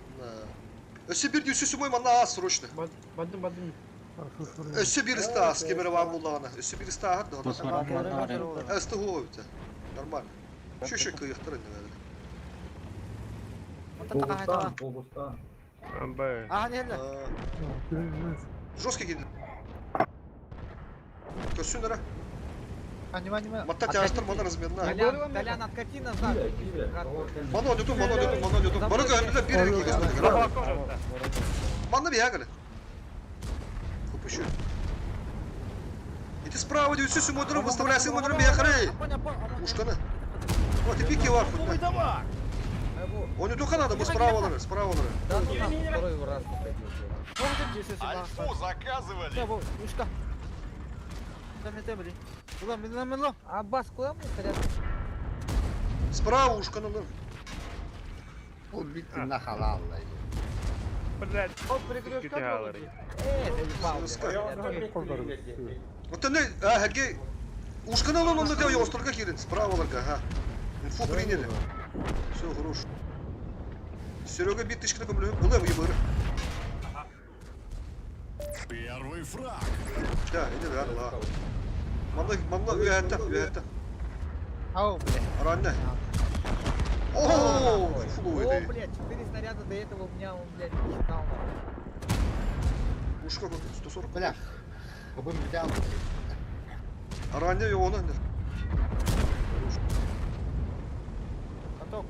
S1: Өссө бир дүйсү мой манна аас срочно.
S19: Бадым, бадым.
S1: Өссө бир иста аас кемере бар буллагана. Өссө бир иста аад да. Өстө хуо бит. Нормально. Şu кыйыктыр инде бәдер.
S7: Богустан, Богустан.
S18: Амбай.
S9: А, не, не.
S1: Жесткий киди. Көссүн дара.
S20: Анима, анима.
S1: Матта тяжтыр мана разменна.
S6: Толян, Толян, откати назад.
S1: Мана одютум, мана одютум, мана одютум. Бары көһөндүлөр бир эки көстөр. Манна биягылы. Купущу. Иди справа, дүйсү сүмөдүрү, выставляй сүмөдүрү бияхары. Ушканы. Вот и пики var. Он не только надо, мы справа надо, справа надо.
S6: Да, ну нахуй, второй раз попадет.
S13: Альфу заказывали.
S9: Ушка.
S6: Аббас, куда мы хотят?
S1: Справа ушканы.
S4: Ол бит на халал.
S18: Блядь.
S6: Оп, перекрестка.
S1: Вот они, а, Хергей, ушканы он он делал, островка кирин, справа ларга, ага. Инфу приняли. Все, хорош. Серега бит тычка на көмлю. Было ебыры.
S13: Первый фраг.
S1: Да, иди да, ла. Манна, манна, үйәтті, үйәтті.
S20: Ау, бля.
S1: Ранне. О, фу,
S6: О, блядь, 4 снаряда до этого у меня, он, блядь, не считал.
S1: Ушка 140.
S4: Бля. Бүгін бітем.
S1: Ранне оны.
S9: Каток.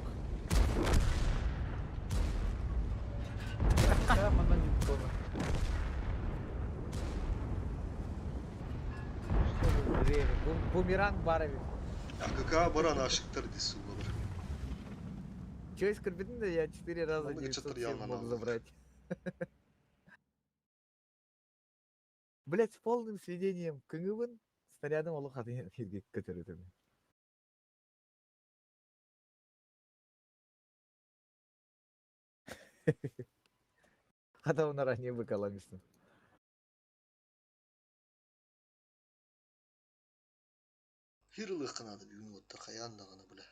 S6: Бумеранг Барович.
S1: АКК баран ашыктар дейсің олар.
S6: Че из да я 4 раза
S1: Много чё-то
S6: 907
S1: явно
S6: мог
S1: надо.
S6: забрать. Блять, с полным сведением кыңыбын снарядом олох атын хирге көтөрөтөм. Хата он ранее выколамистын.
S1: Хирлы қынады бүгін оттар қаяндағаны біле.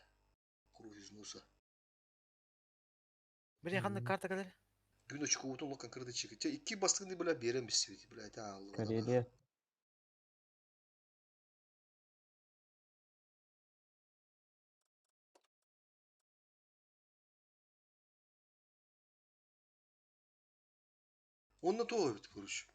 S1: Круг изнуса.
S9: Блин, қандай карта кәлер?
S1: Бүгін очко утун локан кырды чеки. Те икки бастыгны бля берем бисвити, бля, это алла.
S2: Карелия.
S1: Он на то ведь, короче.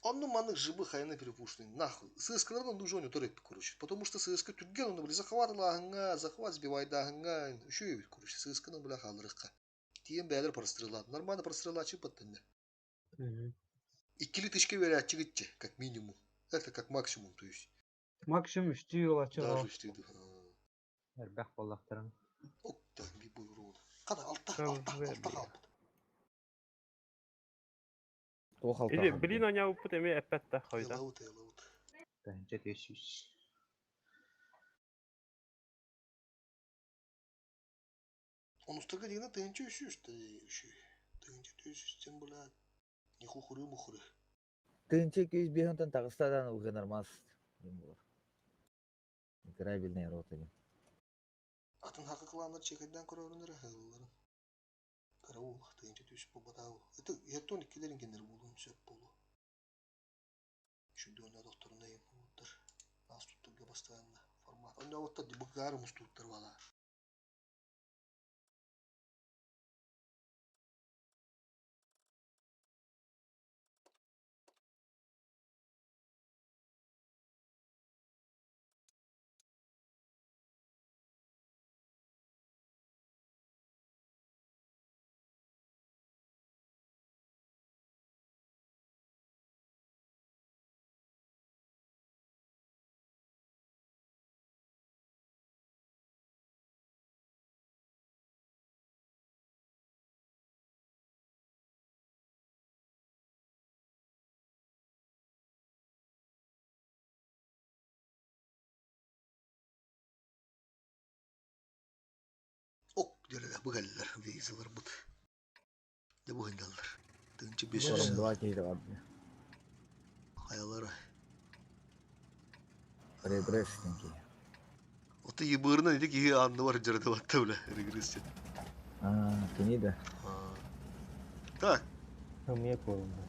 S1: Онну маннык жыбы хайна перепушный, нахуй. ССК-лардан нужен не торып, короче. Потому что ССК түрген, оны, бля, захват лагыңа, захват сбивай дагыңа. Еще ведь, короче, ССК-ны, бля, халырыққа. Тиен бәлер прострелат. Нормально прострелат чыпаттын. Иккили тышка верят чигитче, как минимум. Это как максимум, то есть.
S5: Максимум үстүү жол ачык.
S1: Даже үстүү.
S20: Эрбэх боллахтарын.
S1: Ок, так, би буйрун. Када алта, алта, алта қалып.
S18: Или, блин, аня упут эме эппетте хойда.
S1: Елаут, елаут.
S20: Тәнче тешүш.
S1: Он устарга дегенде тыгынча үсүс, үшү. Тыгынча төсүс, тем бля, не хухуры мухуры.
S6: Тыгынча 205 тагыстадан уже нормас. Играбельная рота.
S1: Атын хакы кыландар чекеден көрөрүнөр хылларын. Караул, тыгынча төсүс бу батау. Это ертон иккилерин кендер болуун сөп болу. Шүндө докторуна эң оттар. Нас туттурга бастаганда формат. Онда оттар букары мустуттар бала. Дьэ бу кэллэр визаларбыт. Дьэ бу сылдьаллар. Тыынча 500
S6: Сором два киһи бар.
S1: Хайалара.
S6: Регресс киһи.
S1: Ото ебырынан ити киһи анныбар дьарыдыбатта бля регресс.
S6: А, кини да.
S1: Так.
S2: Хымия куолунда.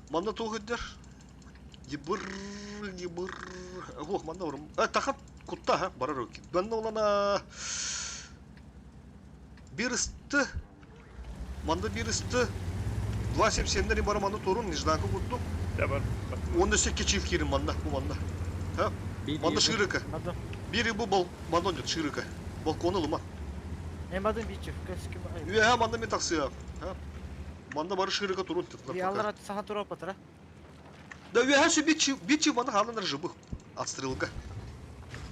S1: Манна туох өйдөр? Ебыр, ебыр. Ох, манна барым. А, тахан кутта ха, барар өкки. Манна олана bir ысты. Манна bir ысты. 2.77-лер бары манна турун, нежданка курдук.
S18: Да бар.
S1: Онда секке чиф кирин манна, бу манна. Ха? Манна ширыка. Бири бу бал, манна онда ширыка. Балконы лыма.
S9: Эмадын бичев, көскү.
S1: Үе, манна мен таксыя. Ха? Манна бары ширыка турун тытлар.
S9: Яллар саха тура патра.
S1: Да үе все бичи, бичи манна халанар жыбы. Отстрелка.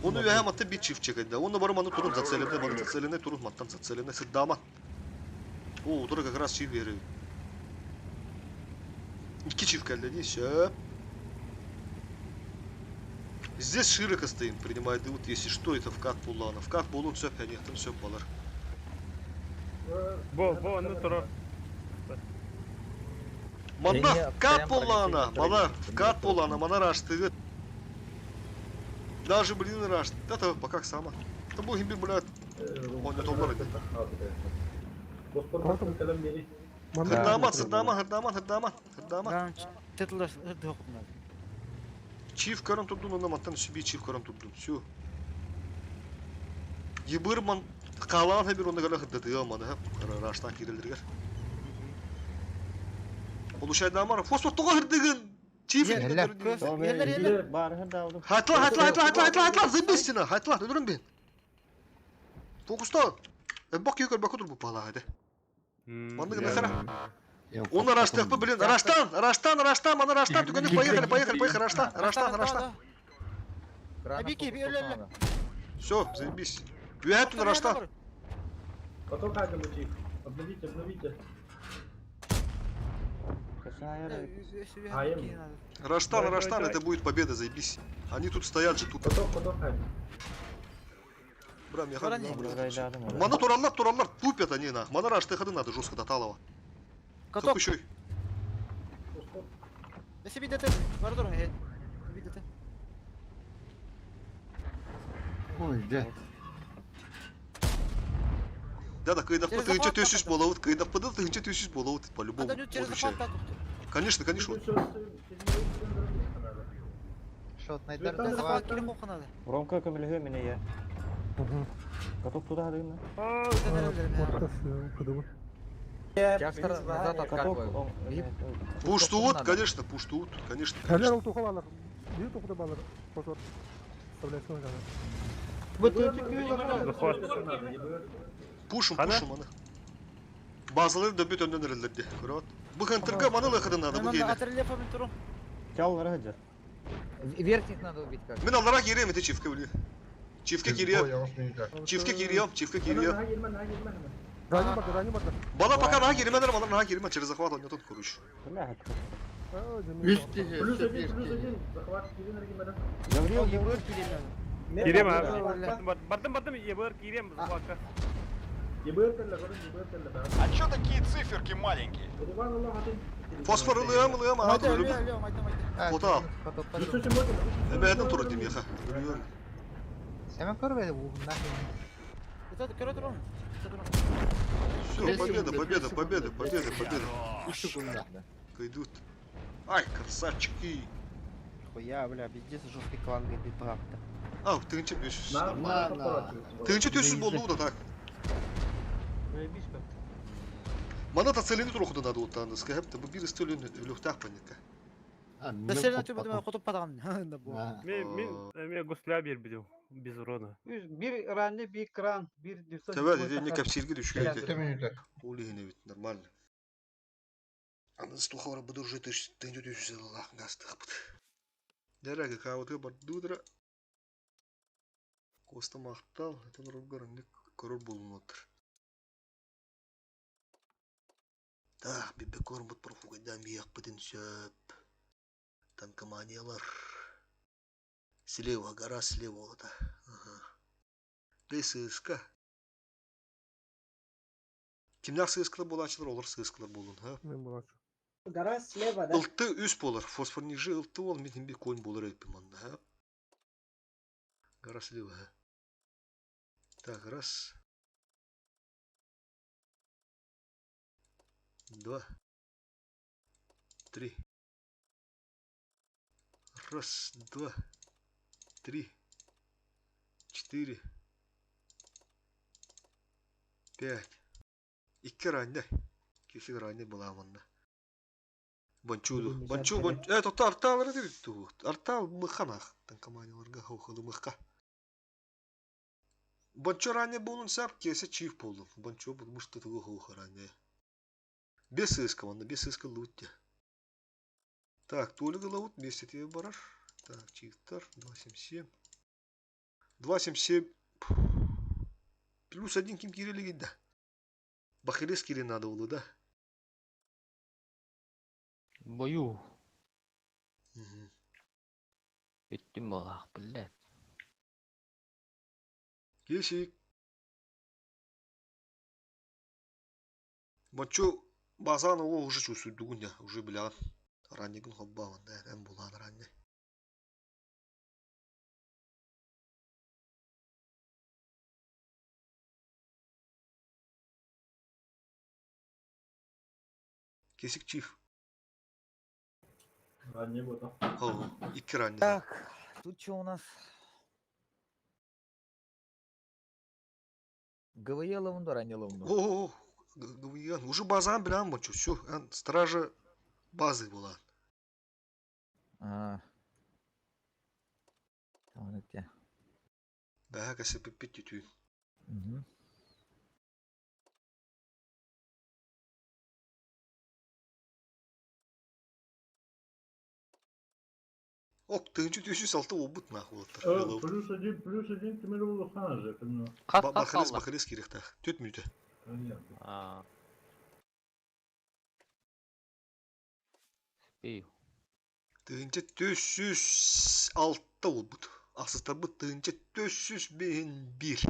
S1: Оны үе матта бичи чекает, да. Оны бары манна турун зацелены, манна зацелены турун маттан зацелены сыддама. О, тура как раз чиф бери. Икки чиф келди, все. Здесь широко стоим, принимает дают, если что, это вкат пулана. Вкат пулун все, нет, там все балар.
S18: Бо, бо, ну тура.
S1: Манна вкат пулана, мана вкат пулана, мана рашты. Даже, блин, рашт. Это пока сама. Там был гимби, блядь. Он не толмар. Хырдама, сырдама, хырдама, хырдама, хырдама.
S9: Тетла дохупна.
S1: Чиф көрөн турдун, онна мантан сүби чиф көрөн турдун. Всё. Ебыр ман калаан хабир онна гала хырдатыга маны хап. Раштан кирелдергер. Получай дамар. Фосфор туга хырдыгын. Чиф.
S2: Бар хырдауды.
S1: Хатла, хатла, хатла, хатла, хатла, хатла, заебись хатла, өлөрүм бен. Фокуста. Бак юкөр бак отур бу пала хады. Манны гына хара. Он раштан, блин, раштан, раштан, раштан, мана раштан, түгөнүк поехали, поехали, поехали, раштан, раштан, раштан.
S9: Бики, би өлөлө.
S1: Все, заебись. Үәтүн раштан.
S7: Потом как мучик. Обновите, обновите.
S1: Раштан, Раштан, это будет победа, заебись. Они тут стоят же, тут. Бра, я Мана тураллар, тураллар, тупят они на. Мана рашты ходы надо жестко до Талова.
S9: Каток.
S1: Еще.
S9: Если видите, бар турун, видите.
S4: Ой, да.
S1: Да, да, когда тынча төсүш болот, когда тынча төсүш болот, по-любому. Конечно, конечно.
S20: Шот найдар.
S2: Ромка көмөлөһө мене я. Готов туда хадыгын.
S6: Часто назад откатываю.
S1: Пуштуут, конечно, пуштуут, конечно.
S10: Хәлер ул тухалалар. Би тухты балар. Фосфор. Вставляйсың гана.
S1: Пушим, пушим аны. Базалар дөбүт өндөн эрелерди. Көрөт. Бу хантырга маны лыхыдын надо бу кейде.
S2: Чаллар хаджар.
S6: Верхних надо убить как.
S1: Мен аллара кирем эти чифке били. Чифке кирием. Чифке кирием, чифке кирием.
S10: Рани бак, рани бак.
S1: Бала пока на киримен, бала на киримен через захват он тут короче.
S7: Плюс один, плюс один. Захват кирин
S2: Гаврил,
S19: ебыр кирин.
S18: Кирем, бардым, бардым, ебыр кирем, захватка.
S13: А чё такие циферки маленькие?
S1: Фосфор ылыам, ылыам, ага, өлүм. Фото. Эбэден тур дим яха. Өлүм.
S20: Семен көрбөдү бу нахуй.
S9: Это көрө турун.
S1: Все, победа, победа, победа, победа, победа. Кайдут. Ай, красавчики.
S19: Хуя, бля, пиздец, жесткий клан говорит, правда.
S1: А, тынча 500. Нормально. Тынча 500 болду да так. Мана тацелени туруху надо вот там, скажем, бу бир стөлүн үлүхтах паника.
S9: Да сен төбөдө котуп падаган.
S18: Мен, мен, мен гусля бербидим без урона.
S5: Bir ранне, bir кран, bir
S1: Төбө не капсилге түшкөйт. Ули бит нормально. Аны стухара буду уже ты тынча 500 Аллах гастах бут. Дәрәге кавыты бар дудра. Коста мактал, это нургар не корор болунотыр. Так, бибе кормут профугайдан бияк битин сөп. Танкоманиялар. Слева гора, слева вот. Ага. ДССК. Кимнээх сыыскалар буолааччылар, олор сыыскалар буолун, ха?
S10: Мен буолааччы.
S17: Гора слева, да?
S1: Ылты үс буолар. Фосфорнижи ылты уол, мин химби конь буолар эбиппин манна, ха? Гора слева, ха? Так, раз. Два. Три. Раз, два, три, четыре, пять. Икки раннай. Киси раннай была манна. Бончуду. Бончу, бончу. Э, тотто артаалары дибит Артаал мыханах. Танкоманияларга хохылы мыхка. Бончу ранее буолун сап, кесе чиф буолун. Бончу, потому что тугу хоха ранее. Без сыска, манна без сыска лутте. Так, Толик ловут, вместе тебе бараш. Так, чифтар, 277. 277. Плюс один ким кирили да. Бахилес кири надо было, да?
S11: Бою.
S1: Угу.
S11: Бүттүм буолаах, блядь.
S1: Кесик. Бочу базан ол уже чувствует дугуня, уже бля. Раннигын хоббаван, да, эм булан ранни. Кесик чиф.
S7: Ранее было.
S1: О, икки ранни.
S6: Так, тут что у нас? ГВЕ ловунду, ранее ловунду.
S1: О, ГВЕ, уже базан билан бочу, все, стража базы была.
S6: А. Там это.
S1: Да, кася пипит тютю.
S6: Угу.
S1: Ок, тыгынчы түсү салты обут нахуй олаттар.
S7: Плюс один Тимир Улухан же, понимаю.
S1: Бахилес, бахилес керектах. Төт мүті.
S7: Понятно.
S11: А. Спею.
S1: Тыгынчы төсүс алты обут. Асыстар бұт тыгынчы төсүс бейін бир.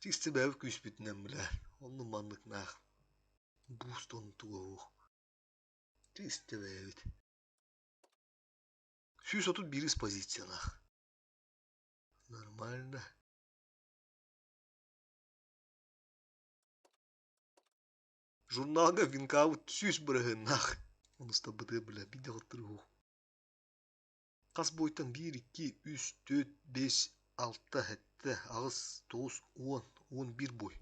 S1: Тисті бәбі күйіс бүтінен білә. Онны маннык нах. Буст оны тугу. Тисті бәбі. Сүүс отут бирис позиция нах. Нормально. Журналга винкаут сүүс бырыһын нах. Оны стабыты бля бидэ оттыру. Қас бойтан 1, 2, 3, 4, 5, 6, 7, 8, 9, 10, 11 бой.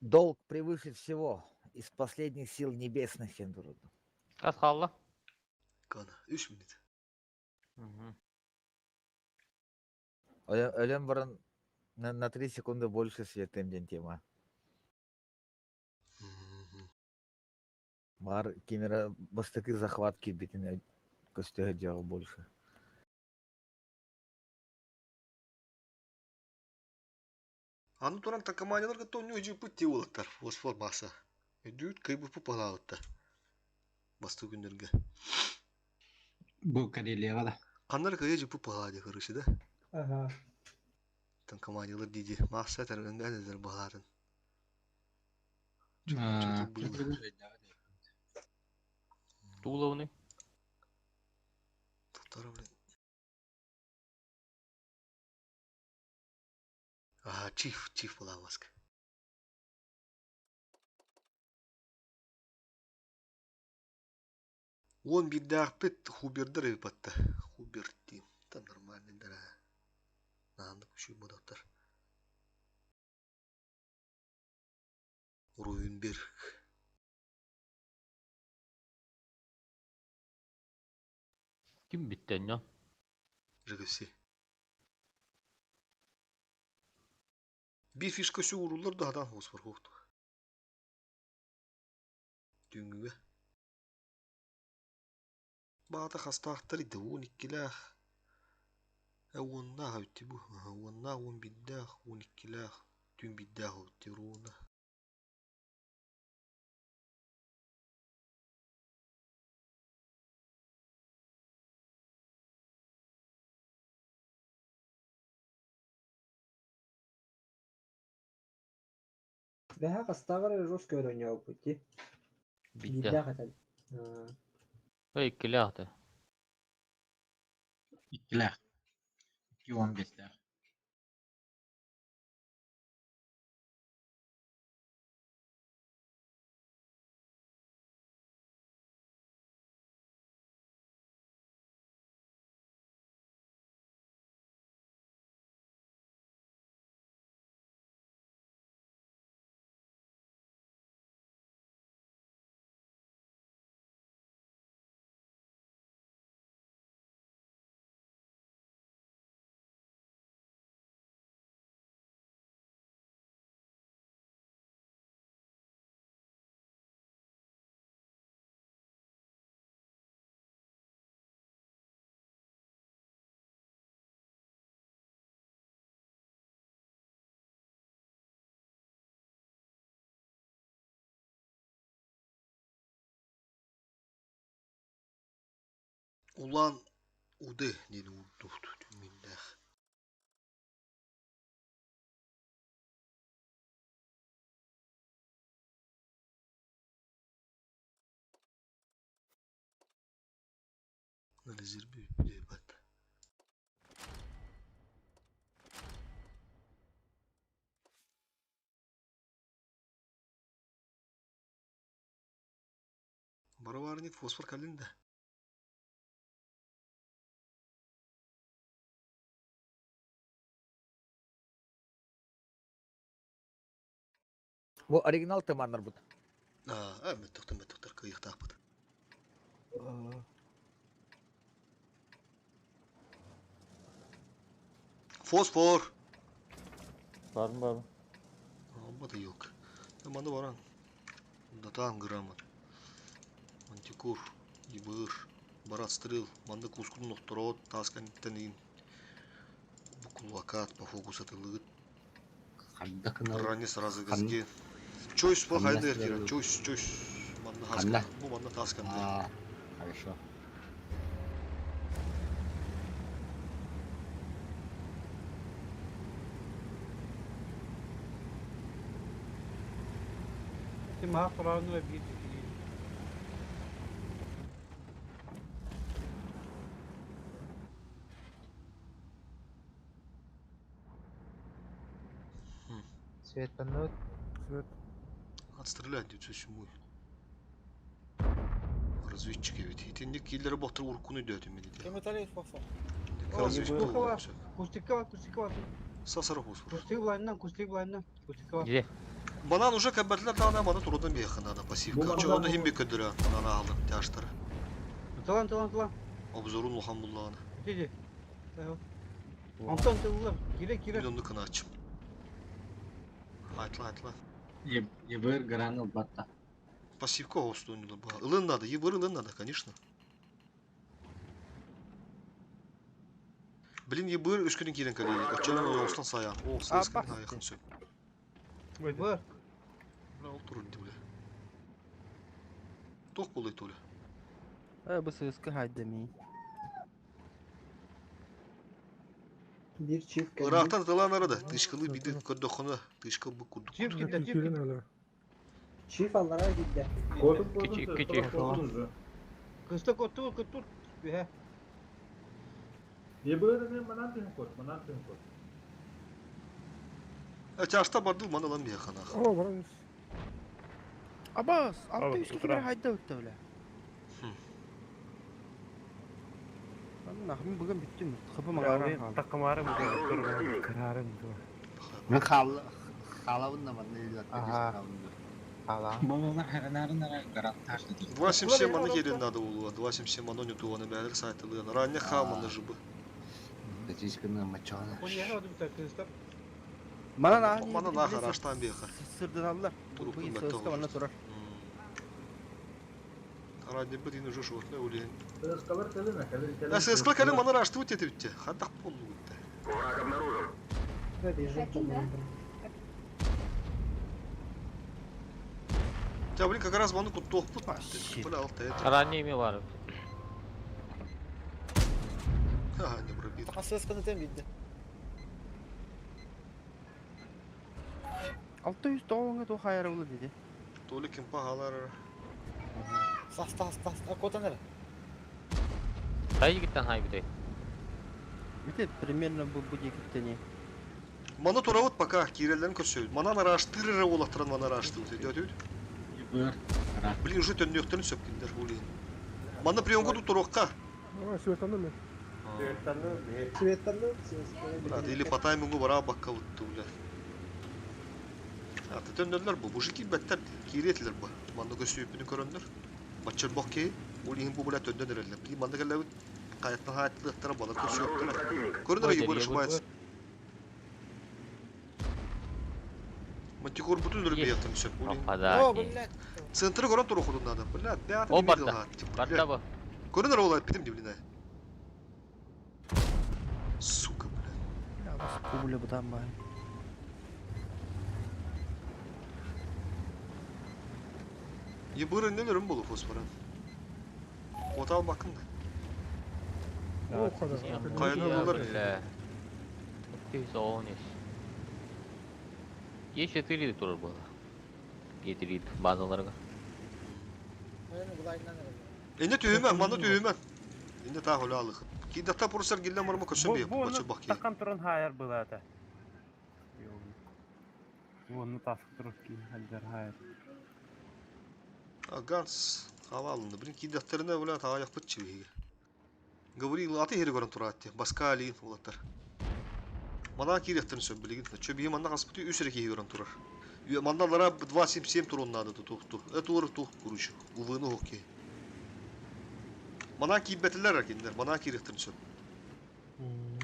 S6: Долг превыше всего. Из последних сил небесных, Хендуруду.
S11: Хас халла.
S1: Кана, 3 минут.
S11: Угу.
S6: Өлем баран на 3 секунды больше светым день тема. Бар кемера бастакы захватки битин көстөһө дьоҕу больше.
S1: Аны туран такаманяларга то не жипы те олаттар. Фосфор баса. Өдүүт кайбы пупалаутта. Басты күндерге.
S8: Бу Карелияға да.
S1: Кандар кая жипы палады короче, да?
S17: Ага.
S1: Танкоманиялар диди. Маса тарганган баларын.
S8: А,
S11: Туловны.
S1: Тутара, блин. Ага, чиф, чиф была маска. Он бирдахпет хубердер эпатта. Хуберти. Там нормальный дара. Нанды күші бодаттар. Руенберг.
S11: Ким биттен я?
S1: ЖГС. Bir фишка урулар да хадан хос бар хоқту. Түнгүгө. Баата хастаахтар иде он иккилээх. Уоннаах өттү бу. Уоннаах, он биддээх, он иккилээх, түн биддээх өттү руна.
S17: Бэһэ хастааҕар эрэ жестко өрөнньөөбүппүт дии.
S11: Биирдэ.
S17: Биирдээх этэн.
S11: Ой, иккилээх да.
S8: Иккилээх. 2.15-тээх.
S1: Улан Уды диэн уурдубут түмүннээх. Резерві бат. Барабарник фосфор калин да.
S6: Бу оригинал тыманнар бут.
S1: Аа, мөттөхтөр мөттөхтөр кыйыктаахпыт. Фосфор.
S2: Барым барым.
S1: Амма да yok. Маны баран. Датаан граммат. Антикур, ибыр, барат стрел, манды кускун нохторот, таскан тенин. Букулвакат по фокусу атылыгыт. Ранее сразу газге. Чойс по
S4: Ханна
S1: хайдер
S4: сразу.
S1: кира. Чойс, чойс. Манна
S4: Ханна.
S1: хаскан. Бу манна таскан.
S4: А, хорошо.
S5: Ти маха тураны бир дии.
S20: Свет панут.
S10: Свет.
S1: Отстрелять дүйт мой. Разведчик ведь. Итинник киллери боқтыр уркуну дөтүм мен ити.
S9: Комментарий фосфор.
S1: Разведчик
S5: Кустика
S1: болуп.
S5: кустика кустика.
S1: Сасара фосфор.
S5: Кустик булайынан, кустик булайынан. Кустика.
S11: Где?
S1: Банан уже кәбәтләр дагы маны турудан бияхына да пассивка. Чо оны хим бик көдөрө. Банан алдым тяштыр.
S5: Талан талан талан.
S1: Обзорун лохан буллаганы.
S5: Иди. Антон тыллар. Кире кире.
S1: Мин оны кына ачым. Айтла айтла.
S8: Ебыр гранул батта.
S1: Пассивка остунула ба. Ылын надо, ебыр ылын надо, конечно. Блин, ебыр үскүнүн кирен калей. Очонун оостан саян. О, сыскын аяхын сөп.
S5: Бар.
S1: Бля, ол турун дибиле. Тох болой толе.
S19: Э, бу сыска хайда ми.
S17: Бир чиф
S1: Ырактан тылан арада. Тышкылы биди көрдөхөнө, тышкы бу курдук.
S5: Чиф китте, чиф китте.
S17: Чиф аллара китте.
S11: Кичи, кичи.
S5: Кыста котту, котту. Бе.
S7: Ебыр манан түн кот, манан түн кот.
S1: Чашта барды маналан бияхана.
S10: О, барам.
S19: Абас, алты
S18: Абас,
S19: үскә
S18: утыра.
S19: килер хайда үтте белә. Нахмин бүген биттем. Хапы маңаран калды.
S18: Такымары бу
S10: Кырарым.
S4: Мен хал халабын да манна илат.
S20: Ага. Хала.
S8: Бабалар харанарын ара гарант ташты.
S1: 2.77 аны келен надо булуа. 2.77 аны не туаны бәлер сайтылыган. Ранне хаманы жыбы.
S4: Датичканы мачона.
S5: Он яһа оду битә кыста.
S19: Мана на.
S1: Мана нахар аштан бияхар.
S19: Сырдан аллар.
S1: Туруп
S19: Бу
S1: күнмәктә
S19: сыска мана турар.
S1: Ранне бит ин уже шотны үлен.
S7: ССКлар кэлин, кэлин, кэлин.
S1: ССК кэлин мана рашты үтте битте. Хаттак болду үтте. Тя, блин, как раз маны куттук бут. Бля, алты это.
S11: Ранее ми бар.
S1: Ха, не пробит.
S9: Сысканы тем битте.
S19: 609-га туох хаайара буолла диди.
S1: Толи кимпа халар.
S9: Сас тас тас котан эрэ.
S11: Хайгыттан хайбытай?
S19: Ити примерно бу бу диэкиттэн
S1: Маны турабыт пока киирэллэрин көрсөбүт. Манан араштыыр эрэ уолаттарын маны араштыыбыт өйдөөтүбүт. Блин, уже төннүөхтэрин сөп кинилэр улин. Маны приемка туруохха.
S10: Светаны мен.
S17: Светаны,
S1: Брат, или по таймингу бара бакка бутты, бля. Аты төннөллөр бу, бужи киирбэттэр, киириэтилэр бу. Манна көстүүппүнү көрөннөр. Баччар бок киһи, ол иһин бу бля төннөн эрэллэр. Блин, манна кэллэбит хайаттан хаайттылыахтара, балар көрсүөхтэрэ. Көрүнэр Егор ошибается. Мантикорбутун өлөрүп биһиэхтэрин сөп. Ол иһин.
S9: О, блядь.
S1: Центры көрөн туруохутун надо. Бля, бэйэтин
S11: О,
S1: не
S11: барда.
S1: видел, типа,
S11: Барда
S1: бля.
S11: бу.
S1: Көрүнэр ол эппитим дии, блин. Сука, бля.
S19: Пуля бытан баар.
S1: Ебыр иннен өрүм болу фосфорын. Отал бакын да.
S10: О, kadar.
S1: Кайна булар.
S11: Бля. Ты зонишь. Е4 турар было. Е3 базаларга.
S1: Эне түйүмэн, маны түйүмэн. Эне таа холя алых. Кидата пурсар гилле марма көсөм бе,
S18: Бу
S1: бачы бак.
S18: Такан туран хайар была это. Вон таск турки хальдер хайар.
S1: Ганс хавалында. Блин, кидатарына бля таа якпыт чиби. Говорил, аты хери көрөн тураат. Баскали улаттар. Мана кирехтерин сөп билигин. Чө бии манна каспыты үс эре киһи көрөн турар. Манналара 2.77 турун надо тутукту. Это ур тух куручу. Увыну хоккей. Мана кийбетилер акиндер, мана кирехтерин сөп.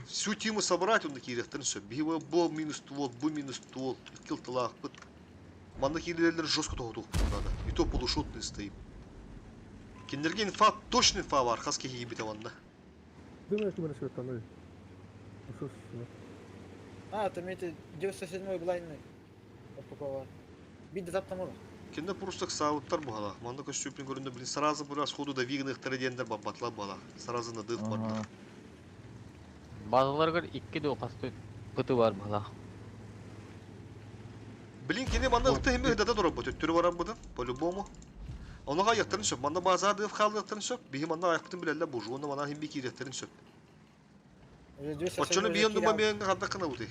S1: Всю тиму собрать он кирехтерин сөп. Бии бо минус ствол, бу минус ствол. Кил тылаах быт. Манна кирлерлер жестко тоғытуқ надо. И то полушотный стоим. Киндерге инфа, точный инфа бар, хас кихи бите ванда.
S10: Думаешь, что мы светаны? Что с
S9: А, там это 97-й блайный. Упаковал. Бидде таптам ол.
S1: Кинде пурстак сауттар бугала. Манна көстүппин көрүндө блин сразу бура сходу да вигных тарадендер бабатла бала. Сразу на дых бардыр.
S11: Базаларга 2 до касты пыты бар была.
S1: Блин, кини манна ылты химби хыдата турар бу. Төттөрү барар бутын, по-любому. Онуга аяктарын сөп. Манна база дыв халыктарын сөп. Биһи манна аяктын билелле бу. Жуны манна химби киректерин сөп. Оччону биен дума мен хадда кына бути.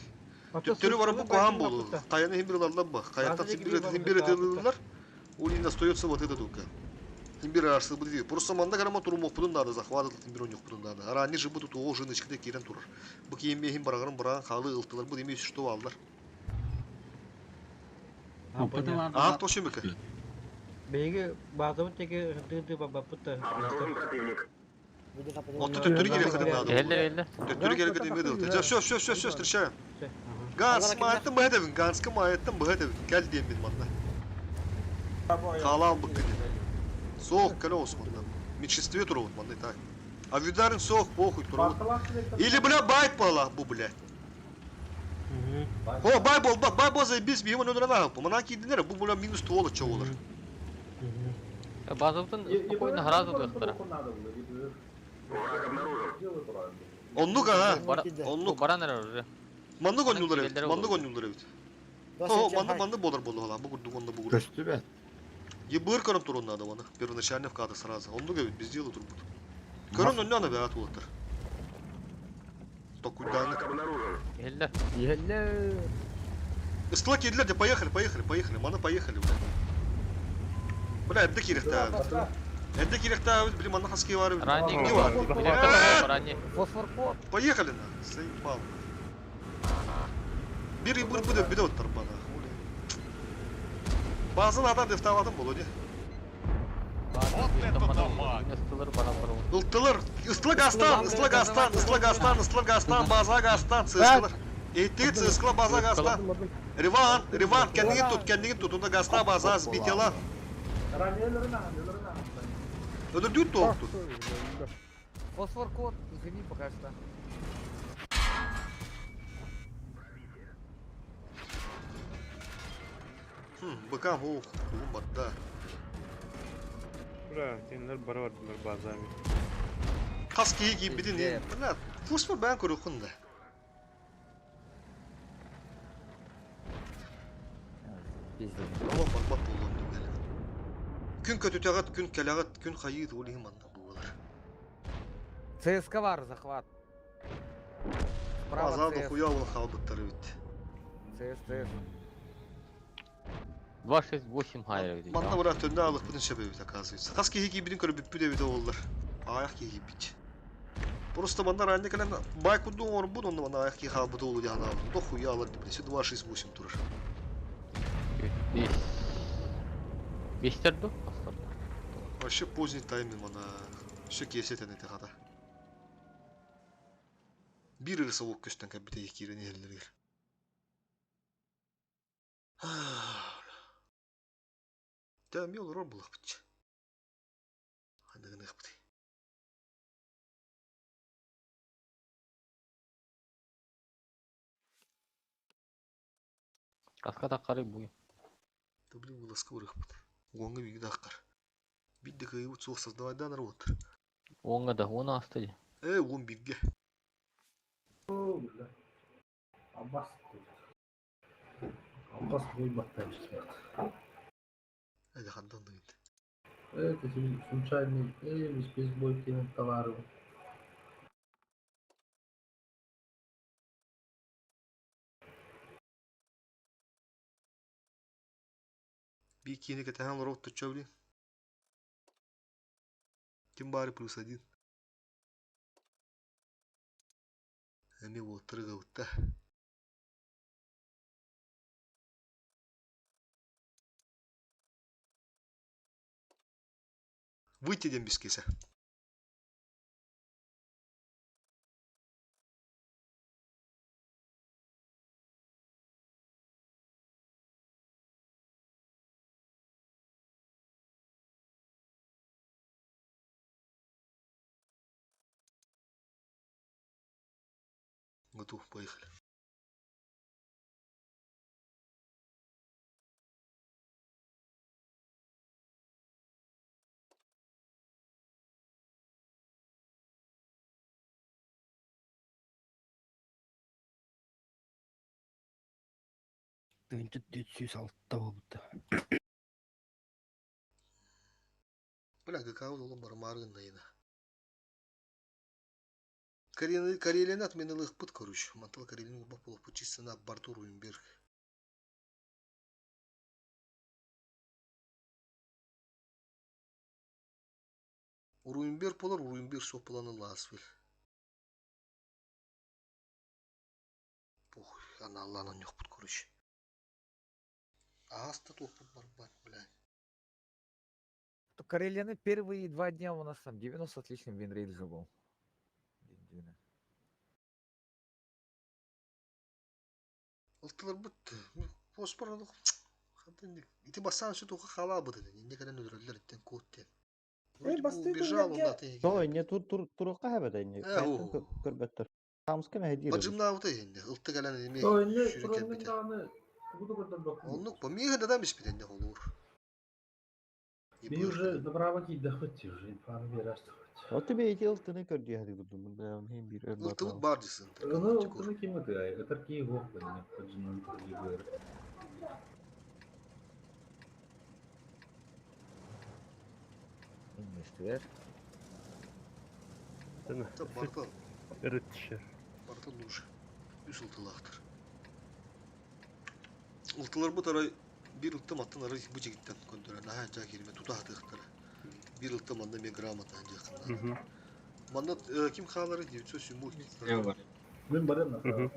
S1: Төттөрү барар бу кухан болу. Каяны химби ылаллар бу. Каяттан химби ылаллар. У них остается вот это только. Химбир арсы будет. Просто манда карама турумок будун надо, захват химбир онюк будун надо. Ара они же будут о жынычкыда кирен турар. Бу кийимбе хим барагарын бараган халы ылтылар бу демей что алдар. А, то шемеке.
S5: Беги базабыт теге ды бабапыт.
S1: Отто төттөрү керек кадым надо.
S11: Эллер, эллер.
S1: Төттөрү керек кадым надо. Все, все, все, все, встречаем. Ганс майттым быһа Ганска майттым быһа Кел дейм мин манна. Халал быкты. Соқ кэлэ Османна. Меньшинстве турабыт манна и так. А Видарин соқ похуй турабыт. Или бля байт пала бу бля. О, бай бол, бай бол заебись, бихим өнөрөн ағып. Мана кейдінер, бу бля минус туолы чоолар.
S11: Базабытын спокойно сразу дыхтара.
S1: Оннук ага, оннук.
S11: Баран эрэ уже.
S1: Маннык оннулар эбит, маннык оннулар эбит. О, маннык маннык болар болду ала, бу курдук онна бу курдук.
S4: Көстү бе.
S1: Ебыр көрөн турун надо вана, первоначально в кадр сразу. Оннук эбит, без дела турбут. Көрөн онна ана бәат улаттар. Токуйданык.
S11: Эллер.
S6: Еллер.
S1: Ыстыла кирлер, поехали, поехали, поехали, мана поехали, бля. Бля, эдде кирехта. Эдде кирехта, блин, мана хаски бар.
S11: Ранний.
S1: Не бар.
S11: Ранний.
S6: Фосфор код.
S1: Поехали на, заебал. Бир бир буде биде оттар бана. Базын адам дефтавадым болу не.
S11: Ыстылар баран баран.
S1: Ылтылар, ыстылы гастан, ыстылы гастан, ыстылы гастан, ыстылы гастан, база гастан, цыскылар. Эти цыскыла база гастан. Риван, Риван, kendini tut, kendini tut. Onda gasta база сбитела. Öldürdü тоқту.
S6: Фосфор код, извини пока что.
S1: Быка ох, да.
S18: Ура, сенлер бары бардылар базами.
S1: Кас кийи кийип бидин. Бля, фосфор бән көрөкүн да.
S6: Пиздец.
S1: Олох барбат буолуон түгэлин. Күн көтүтэҕит, күн кэлэҕит, күн хайыы ол иһин манна буолар.
S6: ЦСКА бар захват. Справа
S1: Азаа
S6: ЦС.
S1: дохуя ол хаалбыттар эбит.
S6: ЦС, ЦС.
S11: 2, 6, 8 хайра эбит.
S1: Манна бара төннө аалыкпытын сөп эбит оказывается. Хас киһи киирбитин көрбүппүт эбит оҕолор. Аҕыйах киһи киирбит. Просто манна ранее кэлэн бай курдук оҥорбут, онно манна аҕыйах киһи хаалбыт уолу диэн анаабыт. Дохуя алар диэбит. 2, 6, 8 турар.
S11: 5. Бестер ду?
S1: Вообще поздний тайминг мана. Все киэсэ тэнити хата. Биир ырысовок көстөн кэлбитэ киирэн иһэллэригэр. Дьэ, эмиэ олорор буолуохпут. Ханна гыныахпытый?
S11: Хаска таххарый буй.
S1: Да блин, вылазка барыахпыт. Уоҥҥа бииргэ таххар. Биир да кыайыбыт суох создавайдаан работар.
S11: Уоҥҥа да, уон ааста дии.
S1: Ээ, уон бииргэ.
S7: О, бля. Абас. Абас буйбаттан испат.
S1: Эдэ хандан дыйын.
S7: Это случайный, без бойкиның товары.
S1: Биир киини кэтэһэн олорор тучча блин. Ким баары плюс один. Эмиэ уоттары ыгабытта. Выйти диэн бискиэсэ. Готов, поехали.
S16: Тыһыынча 406 буолбута.
S1: Бля, ГК олом барымаары гынна Карелияны отменылыахпыт, короче. Мантал Карелияны урбап буолуохпут чисто на борту Руенберг. Руенберг буолар, Руенберг суох буолан ыллаасвел. Похуй, аналлаан онньохпут, короче. Ааста туохпут барбат, бля.
S6: То Карелияны первые 2 дня у нас там 90 с лишним винрейт же был. Дин-дина.
S1: Ылтыларбыт поспор ити бассаан сүт уха халаабыт этэ инне кэлэн өлөрөллөр иттен куот диэн.
S17: Эй, бастыы
S1: Убежал
S17: күннэргэ
S1: онно
S2: То инне тур тур туруохха хэбэтэ инне.
S1: Э, оо.
S2: Көрбөттөр. Хамска мэһэдиир.
S1: Бажымнаабыта инне ылты кэлэн эми
S7: То инне
S1: сүүрэн
S7: туранмен
S1: кэлбитэ.
S7: даҕаны тугу да көрдөрбөккүн.
S1: Оннук по миэхэ дадам испит инне холуур.
S7: Би уже направо киирдэхпит уже инфаны биэрээстихпит.
S2: Ол тебе ити ылтыны көрдүө хадик дурдум. Бля, хин бир өр
S1: Ылтыбыт бар десин.
S7: Ыны ылтыны ким ытыай? Ытар кии хуох бэнне. Хаджынан тылгы
S6: Инвестер.
S1: Барта
S18: Ырытшыр.
S1: барта лучше. Үс ылтылаахтар. Ылтыларбыт арай биир ылтым аттан арай бу дьигиттэн көндөрө наһаа дьаа киирмэ тута хатыахтара. Биир ылтым манна эмиэ грамота дьиэххин. Манна ким хаалары 907
S7: Мин барым на.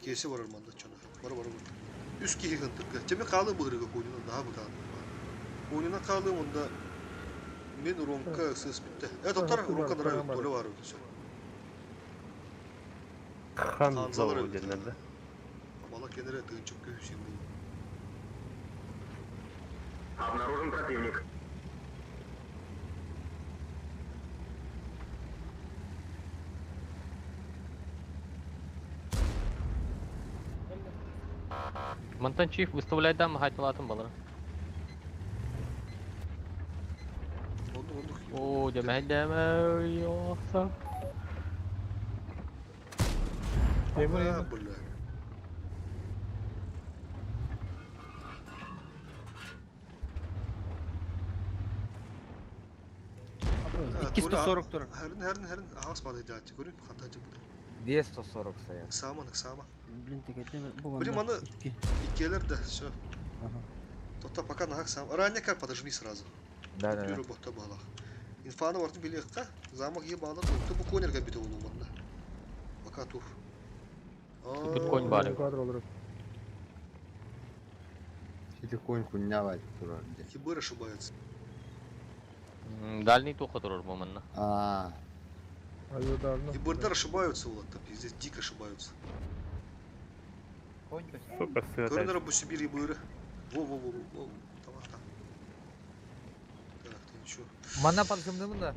S1: Киэсэ барар манна чоно. Бара бара бар. Үс киһи хантырга. Чеме хаалы быһырыга куунина наһаа бытаан. Куунина хаалы онда мен уронка сыс бүтте. Э тоттор уронка нара толе бар өтүсө.
S18: Хан
S1: Ханзалар
S18: зоо
S1: өлбүт.
S18: диэннэр да.
S1: Бала кенере тыынчык көһүсүн бул.
S13: Обнаружен противник.
S11: Мантан чиф выставляйдан хайталатын балар. Оо, дэмэ йоса.
S1: А, бля.
S19: 240 турар.
S1: Хәрин, хәрин, хәрин. Ағас бады дәтчі көрін, қанта жібіді.
S6: 240 стоят.
S1: Ыксама, ыксама.
S16: Блин, тегерде бу
S1: Блин,
S16: манна
S1: аны
S16: икки.
S1: иккелер да, все.
S16: Ага.
S1: Тоқта, пока нахак сам. Ранее как подожми сразу.
S6: Да, да, да.
S1: Бюро бота балах. Инфаны вартын билеққа, замок е балар, ты бу конерге бите олу манна. Пока тур.
S11: Тут конь бар.
S4: Сити конь хуйня вать турар де.
S1: Кибыр ошибается.
S11: Дальний туха турар бу манна.
S4: А,
S1: Кибырдар ошибаются, вот, пиздец, дико ошибаются.
S18: Сука, сыта.
S1: Көрінер бу Сибири быры. Во, во, во, во, там, там. Так, ты ничего.
S6: Манна подгымдымын да.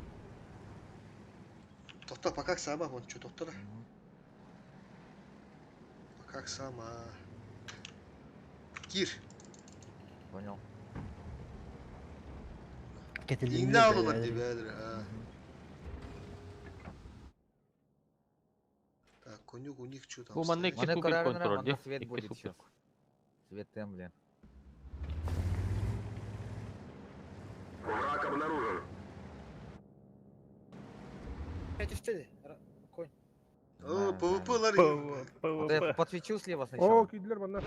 S1: Тоқта, пока сама, вон, что, тоқта да. Пока сама. Кир.
S6: Понял.
S1: Инне алалар деп әдір, а. Так, конюк у них что там?
S11: Бу манна
S1: стоит?
S11: икки
S6: Маны
S11: супер
S6: көрәрін
S11: конь турар
S6: манна
S11: ди.
S6: свет
S11: Икки
S6: будет
S11: супер.
S6: сейчас. Свет тем, блин.
S13: Враг обнаружен.
S9: Пять Конь.
S1: О, ПВП-лар.
S6: Вот я подсвечу слева сначала.
S10: О, күйділер манна.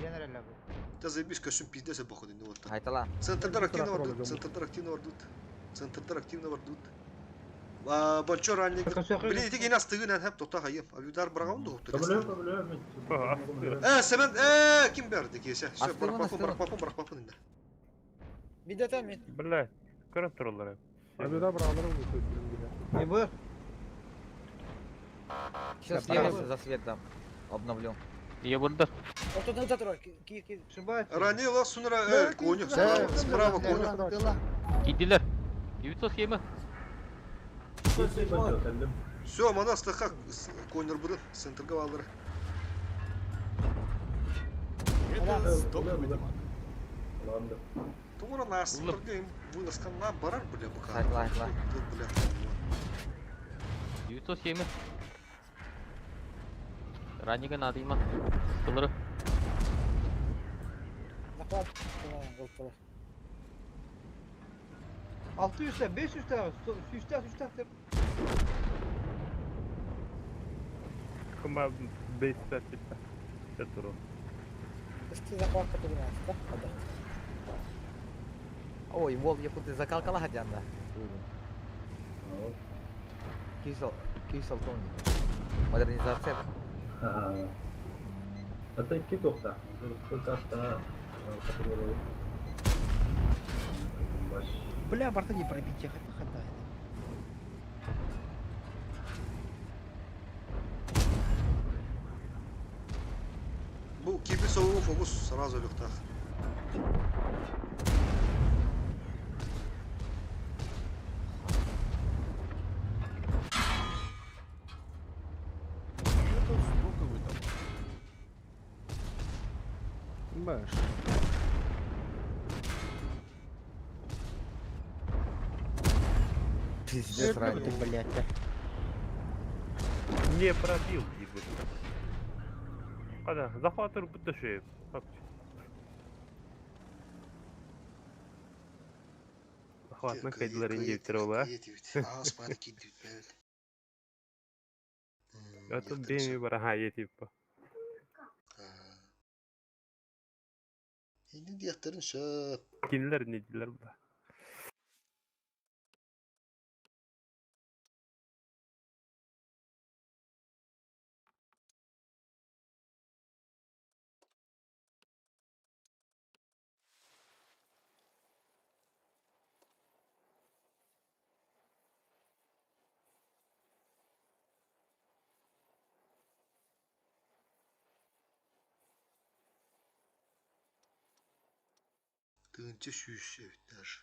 S1: Да заебись, костюм пиздец, я походу, ну вот так.
S6: Айтала.
S1: Центрдар активно вардут, центрдар активно вардут. Центрдар активно вардут. А, Бончо ранее. Блин, эти генас тыгын ән хәп тоқта хайым. Авидар барғауын да ұқты. Э, Семен, э, ким берді кесе? Все,
S6: Астырын,
S1: барақ папын,
S6: астырын.
S1: барақ папын, барақ папын енді.
S9: Бидете мен.
S18: Бля, көріп тұралар.
S10: Авида бұралар оны
S5: Не бар?
S6: Сейчас слева за свет дам. Обновлю.
S11: Ие бурдар.
S9: Ортодан өтө турар. Кир, кир.
S1: Ранила сунра, э, коню, справа, справа коню.
S11: Кидилер. 907.
S1: Все, мана стыха конер бұрын, центрға алыр. Тура нас, тұргем, вылазкан на барар, бля, бұқа.
S6: Айтла, айтла.
S1: Бля,
S11: 907. Раннига надыйма. Кылыры.
S9: Захват. Голталар.
S5: 600 te, 500 te, 300 te, 300 te.
S18: Кыма 5 сәтті. Тұру.
S9: Исти захватка турар.
S6: Ой, вол, якут закалкала хадянда. Кисел, кисел тони. Модернизация.
S7: Это икки тоқта. Тоқта.
S16: Бля, барта не пробить, хотя хватает.
S1: Бұл кебі соғу фокус сразу легтах.
S16: Баш.
S6: Пиздец,
S16: Ты,
S6: ранний.
S16: блядь, а.
S18: Не пробил, ебать. Қада, захватыр бітті шейіп. Захватны кайдылар инде бітір а?
S1: Ағас бары кейді, бәл.
S18: Атын беми бар, аха, етіп.
S1: Енді диақтарын шап.
S18: Кинилер не дейлер бұда.
S1: Тыгынча сүүс эбит даже.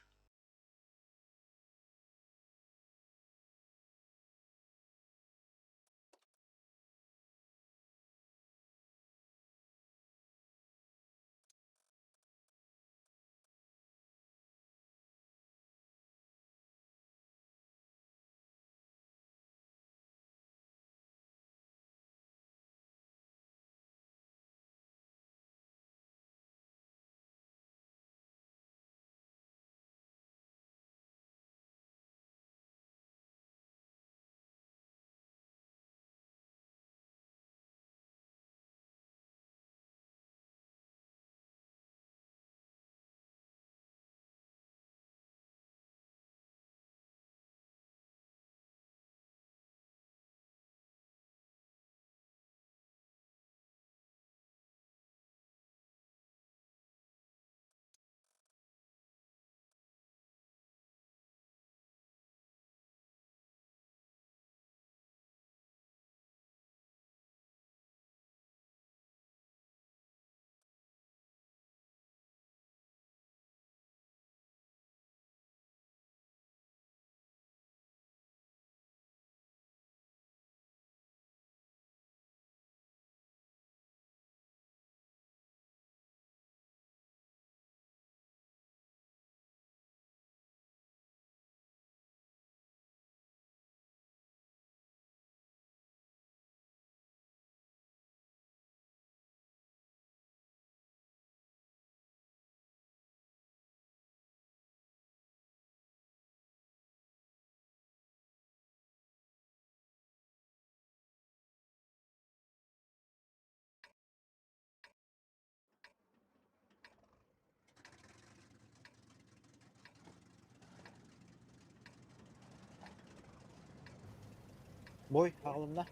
S9: Бой, ағылымна.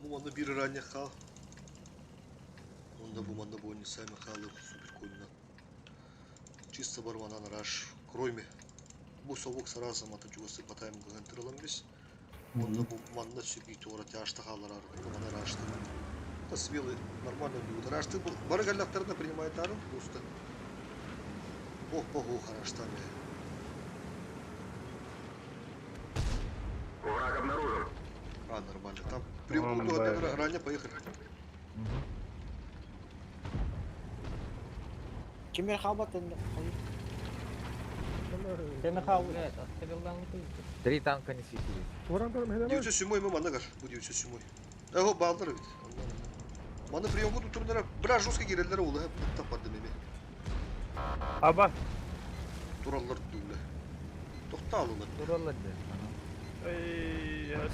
S1: Бу манна бир ранее хал. Онда бу манна бу не сами халы супер койна. Чисто барванан раш. Кроме. Бу совок сразу мата чугасы батайм гантыралам бис. Онда бу манна сүби тура тяжта халар ар. Мана рашты. Да смелый нормально будет. Рашты был. Бары галляктарына принимает арын просто. Ох, богу, хорош там.
S13: Враг обнаружен.
S1: А, нормально. Там прибуду, ранее поехали.
S9: Кимер халбат енді.
S6: Три танка не светились.
S1: 907 мы манагар. Бу 907. Эго балдыр бит. Маны прием буду турнира. Бира жестко киреллер улы хеп таппады меме.
S18: Аба.
S1: Тураллар дүле. Токталылар.
S6: Тураллар да.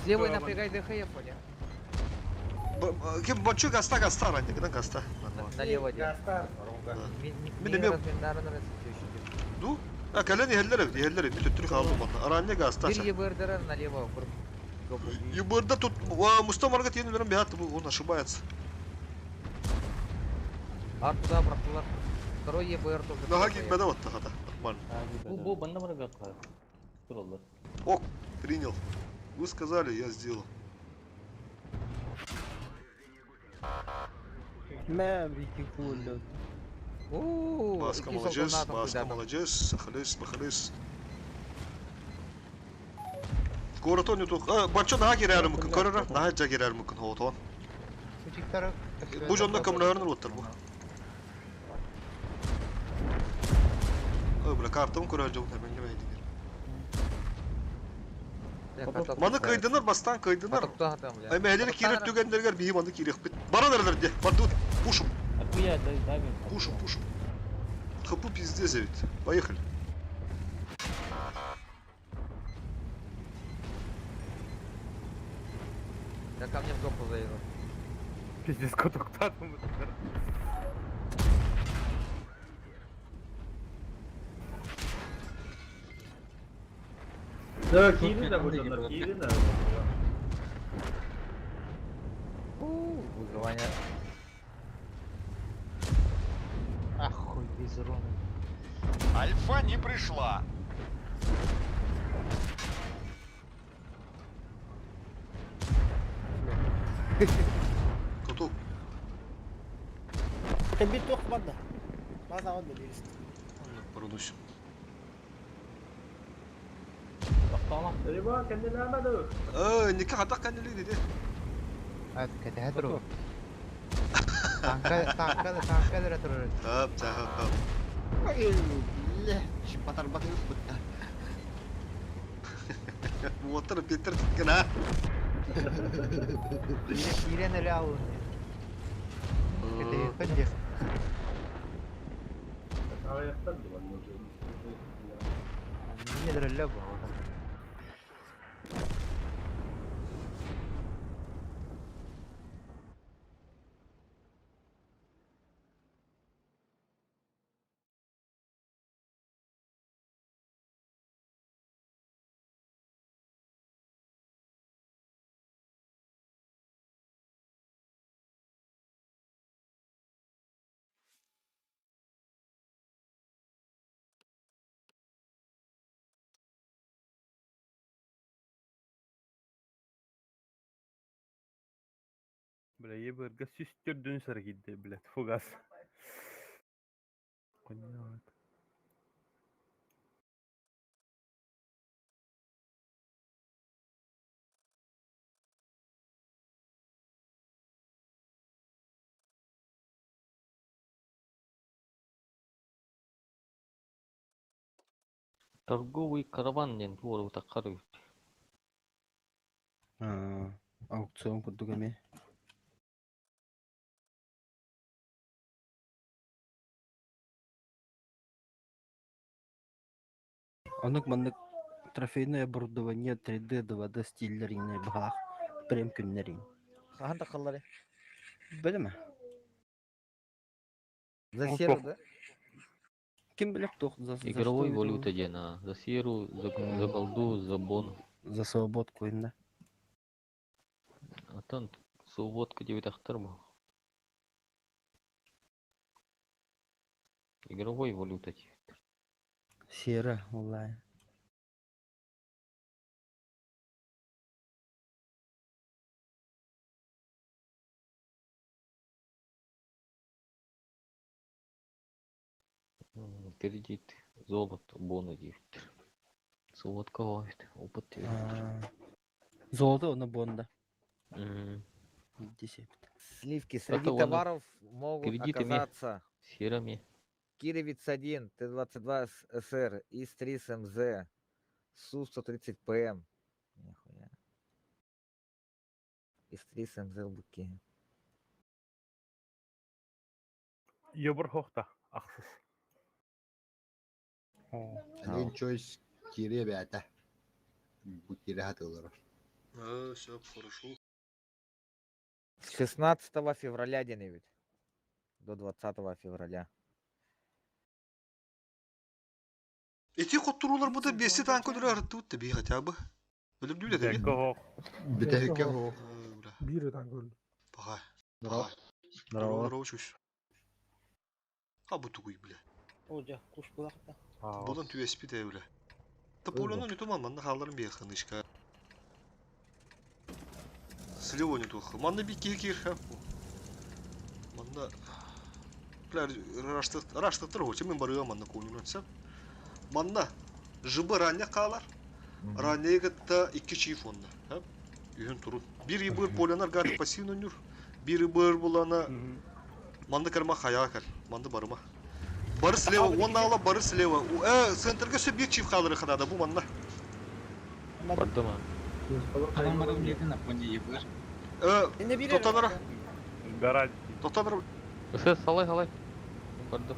S6: Левый напрягай ДХ, я понял.
S1: Кем бочу гаста гаста ранее, гына гаста.
S6: Налево дел.
S1: Мен Ду? А кален ехеллер, ехеллер, бит өттүрүк алды мана. Ранее гаста.
S6: Bir ЕБР налево.
S1: ЕБР тут Муста Маргат ене бят, он ошибается.
S6: Ар туда браттылар. Второй ЕБР тоже.
S1: Daha gitmedi вот хата. Нормально.
S11: Бу бу банна барга Тураллар.
S1: Ок, принял. Вы сказали, я сделал.
S19: Мә, бити куллы.
S1: Баска молодец, Баска молодец, Сахалис, Махалис. Город он тут. Бачо наха кирер мүмкін, көрөр, наха жа кирер мүмкін, хоотон. Бу жонда көмлөрүн оттыр бу. Ой, бля, картам көрөр жок, мен неме дейдер. Маны кыйдынар, бастан кыйдынар. Ай, мәһелер кирер түгендергер бии маны кирек бит. Баранарлар де, бардут, пушим. Пушим, пушим. Хапу пиздец ведь. Поехали.
S6: Я ко мне в жопу заеду.
S18: Пиздец, коток татым.
S7: Да, киирин да бу киирин да.
S6: Выживание.
S20: Ахуй, без руны.
S21: Альфа не пришла.
S1: Коток.
S17: Кабит тоқ банда. База онда берісті.
S1: Проносим.
S7: Риба, kendini almadı.
S1: Никак атак кәнелі dedi.
S20: Evet, кәтәһә Танка, танка, танка дөрә торыр.
S1: Тап, тап, тап.
S4: Батар батыр бытта.
S1: Мотор Петр титкән, а?
S20: Кирен әле алын. Кәтәһә кәндә.
S7: Аяктан дигән.
S20: Ниндәдер әллә бу.
S18: Бля, ЕБР-га сүстер сары кидде, блядь, фугас. Понятно.
S11: Торговый караван ден туору таккары.
S16: Аукцион курдук эме. Онук маннык трофейное оборудование 3D 2D стиллерine баах прем күннерин.
S9: Хахан такаллары.
S16: Билеме.
S6: За серу, да?
S16: Ким билэр туох за за
S11: Игровой
S16: что это
S11: валюта диэн аа. За серу, за, за голду, за бон.
S16: За свободку инна.
S11: Оттон свободка диэбитэхтэр бу. Игровой валюта диэбиттэр.
S16: Сера, улай.
S11: Кредит, золото, бону диэбиттэр. Свободка баайт, опыт диэбиттэр.
S16: Золото онно бонда. Десепт.
S6: Сливки среди
S11: Это он
S6: товаров могут
S11: кредит име,
S6: оказаться
S11: серами.
S6: Кировец 1, Т-22 СР, ИС-3 МЗ, Су-130 ПМ. Нихуя. ИС-3 МЗ буки.
S18: Йобур хохта. Ахсыс.
S4: Алин Чойс кире бээтэ. Бу кире хатылар.
S1: А, все, хорошо.
S6: С 16 февраля день ведь. До 20 февраля.
S1: Эти хотturулар бу да беси танк өлөрө арыттыбыт да би хотя бы. Өлөрдүлэр да би.
S4: Бүтэһиккэ хоох.
S10: Биир танк өлдү.
S1: Паха.
S2: Здорово.
S1: Здорово, здорово, чуш. А бу тугуй, бля.
S9: О, дьэ, кус булахта.
S1: Булан түеспит э, бля. Та пуляны не туман, манна хааларын бия ханышка. Слева не тух. Манна би кир кир. Манна Бля, раштыктыр хочем мен барыга манна көңүлүн сеп. Манна жыбы ранья каалар. Ранья гытта икки чиф онна. Үйін турун. Бир ибыр полянар гаты пассивно нүр. Бир ибыр булана манды карма хаяга кал. Манды барыма. Бары слева, он ала бары слева. Центрге все бир чиф калыры ханада бу манна.
S11: Бардыма.
S8: Адам барым диэтин аппонья ебыр.
S1: Тотанара.
S18: Гараж.
S1: Тотанара.
S11: Ысы, салай, салай. Бардым.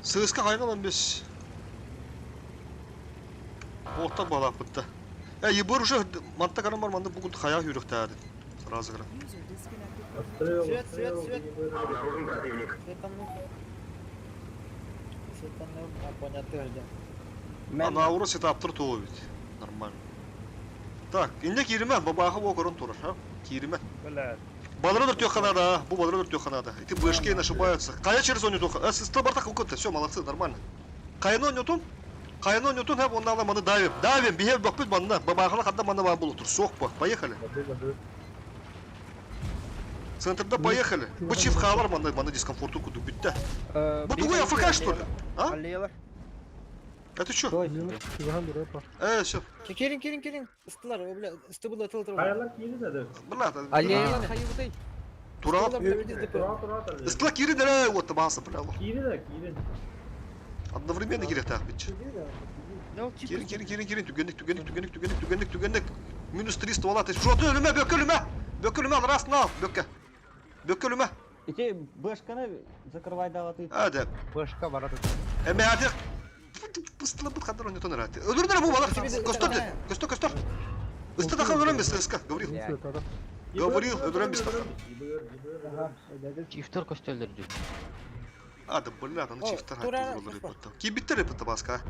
S1: Сыска кайналан бес. Охта балапытта. Ебыр уже манта карам бар манды бүгін хая хүріхтәді. Сразу гра.
S9: Свет, свет, свет.
S13: Обнаружен противник.
S9: Светанны. Светанны, а понятно, где.
S1: Ана аура сетаптыр туы бит. Нормально. Так, инде киримен, бабаха бо көрін турар, ха? Киримен.
S18: Бля.
S1: Балыры төрт ханада, бу балыры төрт ханада. И ты бэшки ошибаются. Кая через зону тоха. Сысты бартак укытты, все, молодцы, нормально. Кайно нютун? Кайно нютун, хап, онна маны давим. Давим, бихев бакпыт манна. Бабахала хадда манна ба булуктур. Сок по. Поехали. Центрда поехали. Бу чиф халар манна, манна дискомфорту куду битте. Бу тугой АФК что ли? А? Это что? Все.
S9: Кирин, кирин, кирин. Ыстылар, о, бля, ысты было тыл тыл.
S7: Хаялар кири да.
S1: Бля,
S6: Аллеялар хайыбытай.
S1: Тура.
S7: Тура, тура, тура.
S1: Ыстыла кири да, вот баса, бля.
S7: Кири да, кири.
S1: Одновременно кири так бит. Кирин, кирин, кирин, кирин, түгенdik, түгенdik, түгенdik, түгенdik, түгенdik, түгенdik. Минус 300 ола. Что ты, өлүмө, бөккө өлүмө. Бөккө өлүмө, раз на, бөккө. Бөккө өлүмө.
S2: Ити бэшканы закрывай даваты.
S1: А, да.
S20: Бэшка барат.
S1: Эме атык. Пыстыла бут хандар ойнотон раты. Өлүрдүр бу бала. Костор, костор, костор. Ысты тахан өлөмбүз, ыска, говорил. Говорил, өлөмбүз тахан.
S11: Чифтер костелдер жүр.
S1: А, да, бля, аны чифтер хатты. Кибиттер эпи баска.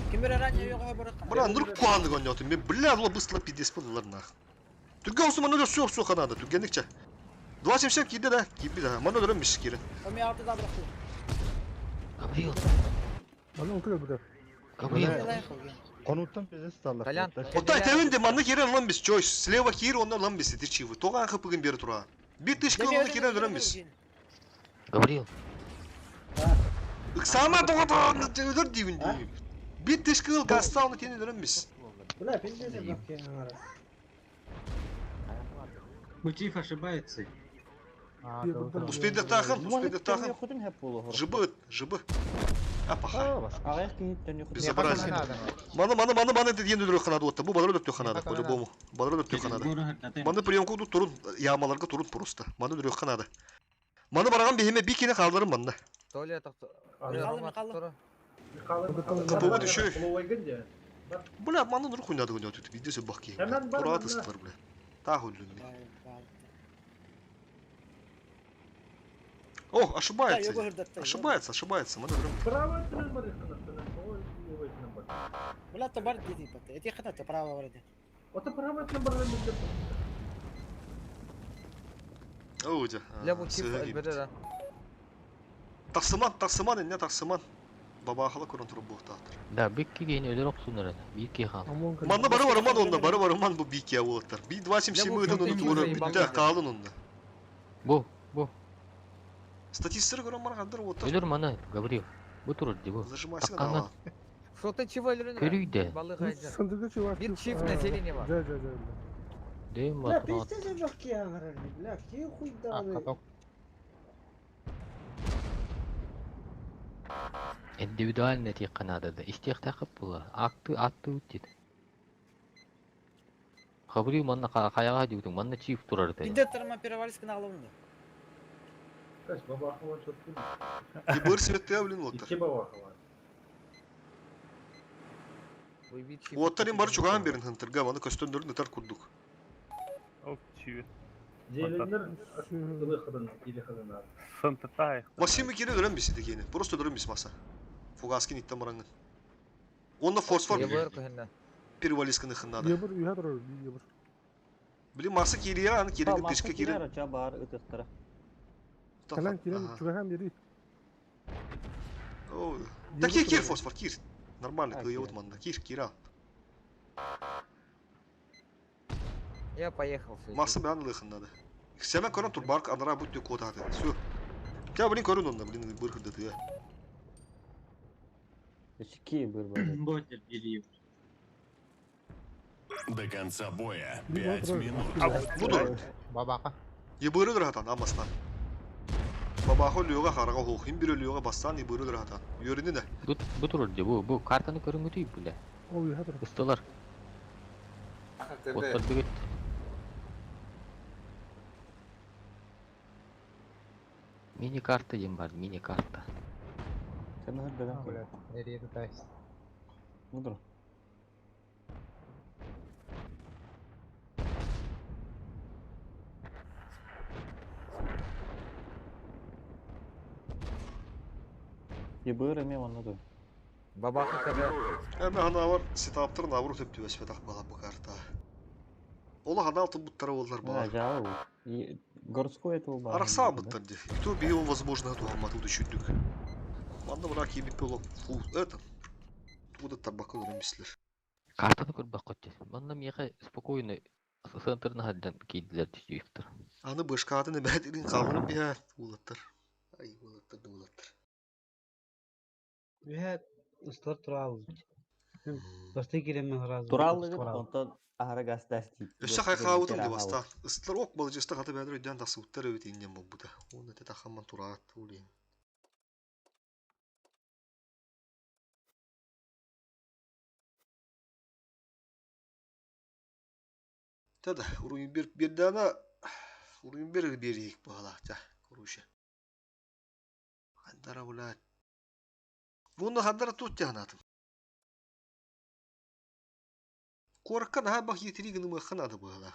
S9: Ким бер ранее йога барак.
S1: Бля, нур куаны гонёт. Мен, бля, бла быстро пиздец булдылар нах. Түргә olsun мана все, все ханада, түргәнлекчә. 277 киде да, киби да. Мана өлөмбүз кире.
S9: Оми алты да быракты.
S11: Гаврил.
S10: Аны утырып бит.
S11: Гаврил.
S20: Конуттан пиздец сталлар.
S6: Толян.
S1: Отай тәвенде манны кире лан бис, чойс. Слева кире, оннан лан бис, тичивы. Тоган хыпыгын бери тура. Бир тышкы онны кире өлөм бис.
S11: Гаврил.
S1: Ыксама тоган өлөр дибин дибин. Бир тышкы гаста оны тени өлөм бис.
S17: Бля, пиздец, бабки.
S8: Бутив ошибается.
S1: Успейді тахын, успейді тахын. Жыбы, жыбы. Апаха. Безобразие. Маны, маны, маны, маны деген өлөрө ханады отта. Бу балар өлөртө ханады, по-любому. Балар өлөртө ханады. Маны приемку турун, ямаларга турун просто. Маны өлөрө ханады. Маны бараган бихиме бикине халдарым манна.
S6: Толя,
S9: Михайло, Михайло.
S1: Капуга түшүй. Бля, манна нур хуйнады гынıyor түтү. Бидде бак ки.
S7: Hemen бар
S1: Тура
S7: манна.
S1: тыстылар бля. Та хүллүм мен. О, ошибается.
S9: Да, его гырдатты,
S1: Ошибается, ошибается. Мы говорим.
S7: Право өттүнэн бар ыкканаттан. Ой, ой, өттүнэн бар.
S9: Бля, то бар диди бат. Эти хана то право бар ди.
S7: Ото право өттүнэн бар мен деп.
S1: Оу, дя.
S6: Ля бу чип элбеде да.
S1: Тахсыман, тахсыман, инне тахсыман. Бабахала көрөн туруп буохтаахтар.
S11: Да, бикки кейин өлөр оксунар аны. Бир ки хал.
S1: Манна бары барыман онда, бары барыман бу бики олаттар. Би 277 ыытын оны тура бүтте каалын онда.
S11: Бу, бу.
S1: Статистер көрөн баргандар оттар.
S11: Өлөр маны, Гаврил. Бу турur ди бу.
S1: Зажимайся
S11: Такканан.
S6: Что-то чего өлөрүн?
S11: Көрүйдө.
S6: Балык айда.
S10: Сындыгы чувак.
S6: Бир чип население бар.
S10: Жа, жа, жа.
S11: Дөйм
S17: Бля,
S11: бар.
S17: пиздец жок ки аңырар, бля, ки хуй дагы.
S11: Индивидуально тек канада да. Истех тақып була. Акты атты үттет. Гаврил манна каяга дибутуң, манна чип турар да.
S9: Пиздец тарма перевалиска на алымды.
S7: Каш бабахала чотку.
S1: Ебыр светте блин оттар.
S7: Икки бабахала.
S1: Оттар им бары чугаан берин хынтырга, маны көстөндөрүн ытар курдук.
S18: Оп, чиви.
S7: Зеленнер ылы или хыдан.
S18: Сынтытай.
S1: Максим кире дөрөн биси дегени. Просто дөрөн бис маса. Фугаскин иттен бараңын. Онда фосфор
S6: Ебыр көһүннө.
S1: перевалисканы хыннады.
S10: Ебір үйе тұрар, ебір.
S1: Блин, Макса кире аны кире тышка кире.
S2: Ча бар ытыктара.
S10: Калан кирен чугахан бери.
S1: Да кир, кир, фосфор, кир. Нормально, кылы манна. Кир, кира.
S6: Я поехал. всё.
S1: Макса бән лыхыннады. Сәмә көрөн тур барк анара бүттө котады. Всё. Тя блин көрөн онда, блин, быр хырдаты.
S2: Ки бир бар.
S21: До конца боя 5 минут.
S1: Буду.
S20: Бабака.
S1: Ебыры дырхатан амастан. Бабахо лёга харага хохин бир лёга бастан ебыры дырхатан. Йөрүнү да.
S11: Бу бу турur ди бу. Бу картаны көрүнгү бля.
S10: Ол үйе тұрар.
S11: Ыстылар. Оттар бүгүт. Мини карта дем бар, мини карта.
S2: Сен хырдадан.
S20: Блядь, эрие тутайс.
S2: Мудро. Ебір эме манна да.
S6: Бабаха когда
S1: Эме хана бар сетаптыр набру төп түбәс бетак бала бу карта. Ола хана алтын буттары болар
S2: Да,
S1: бала.
S2: жау. Городской это бар.
S1: Аракса буттар ди. И то био возможно туаматы düşürdük. Манна бра кийип боло фу это. Туда табакы өрмислер.
S11: Картаны көрбөк көттү. Манна миэхэ спокойно центрны хаддан кийдилер түстүктөр.
S1: Аны бышкатын бәдирин калырып бия улаттар. Ай улаттар да улаттар.
S5: Үһэ ыстылар туралы. Басты киремен сразу.
S2: Туралы деп, онтон ахара гастасти.
S1: Өссө хайхаабытым деп аста. Ыстылар ок балыжыста хаты бәдир өйдөн тасыбыттар өбүт инден болбута. Оны те тахамман тураат улин. Тада, уруйун бир бирдана уруйун бир берик баала та, короче. Хандара булат. Буну хандара тут тянатым. Корка на бах етригны маханада была.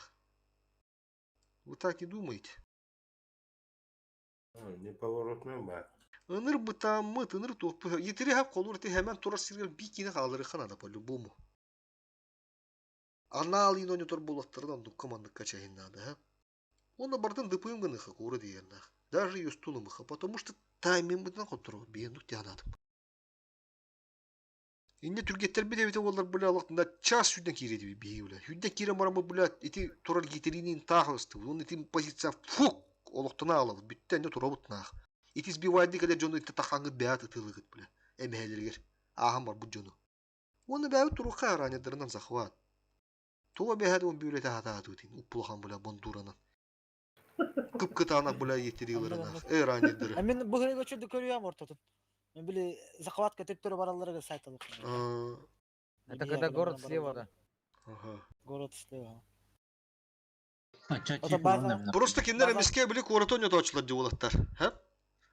S1: Вы так не думаете?
S15: Не поворотный бар.
S1: Ыныр бытамыт, ыныр топ. Етири хап колур ти hemen турар сиргел бикини халдыры ханада по-любому. Анал инони тор болаттардан дуккамандыкка чайыннады, ха? Оны бардын дыпыым гыныха куры диеннах. Даже юстулымыха, потому что таймин бытынан контрол биендук тянадым. Инне түргеттер бит эбите олар бля алактында час сүдден кире диби бии бля. Сүдден кире марамы бля ити турар гитеринин тахысты. Он ити позиция фук олоктуна алабыт. Бүттен не турабыт нах. Ити сбивайды калер жону ити тахаңыт бәят ытылыгыт бля. Эмехелергер. Ахам бар бу жону. Оны бәят турука ранедырынан захват. Туа бәһәд он бюлете хата тутин. Уппулахан бля бондуранан. Кыпкытана бля етерилерина. Э ранедыры.
S9: А мен бу хырыга чөдү көрүям ортотун. Мен били захватка төптөрү бараларга сайт алып.
S6: Это когда город слева, да.
S1: Ага.
S9: Город слева.
S1: Просто киндер эмиске били коротон ятачылар деп олаттар. Ха?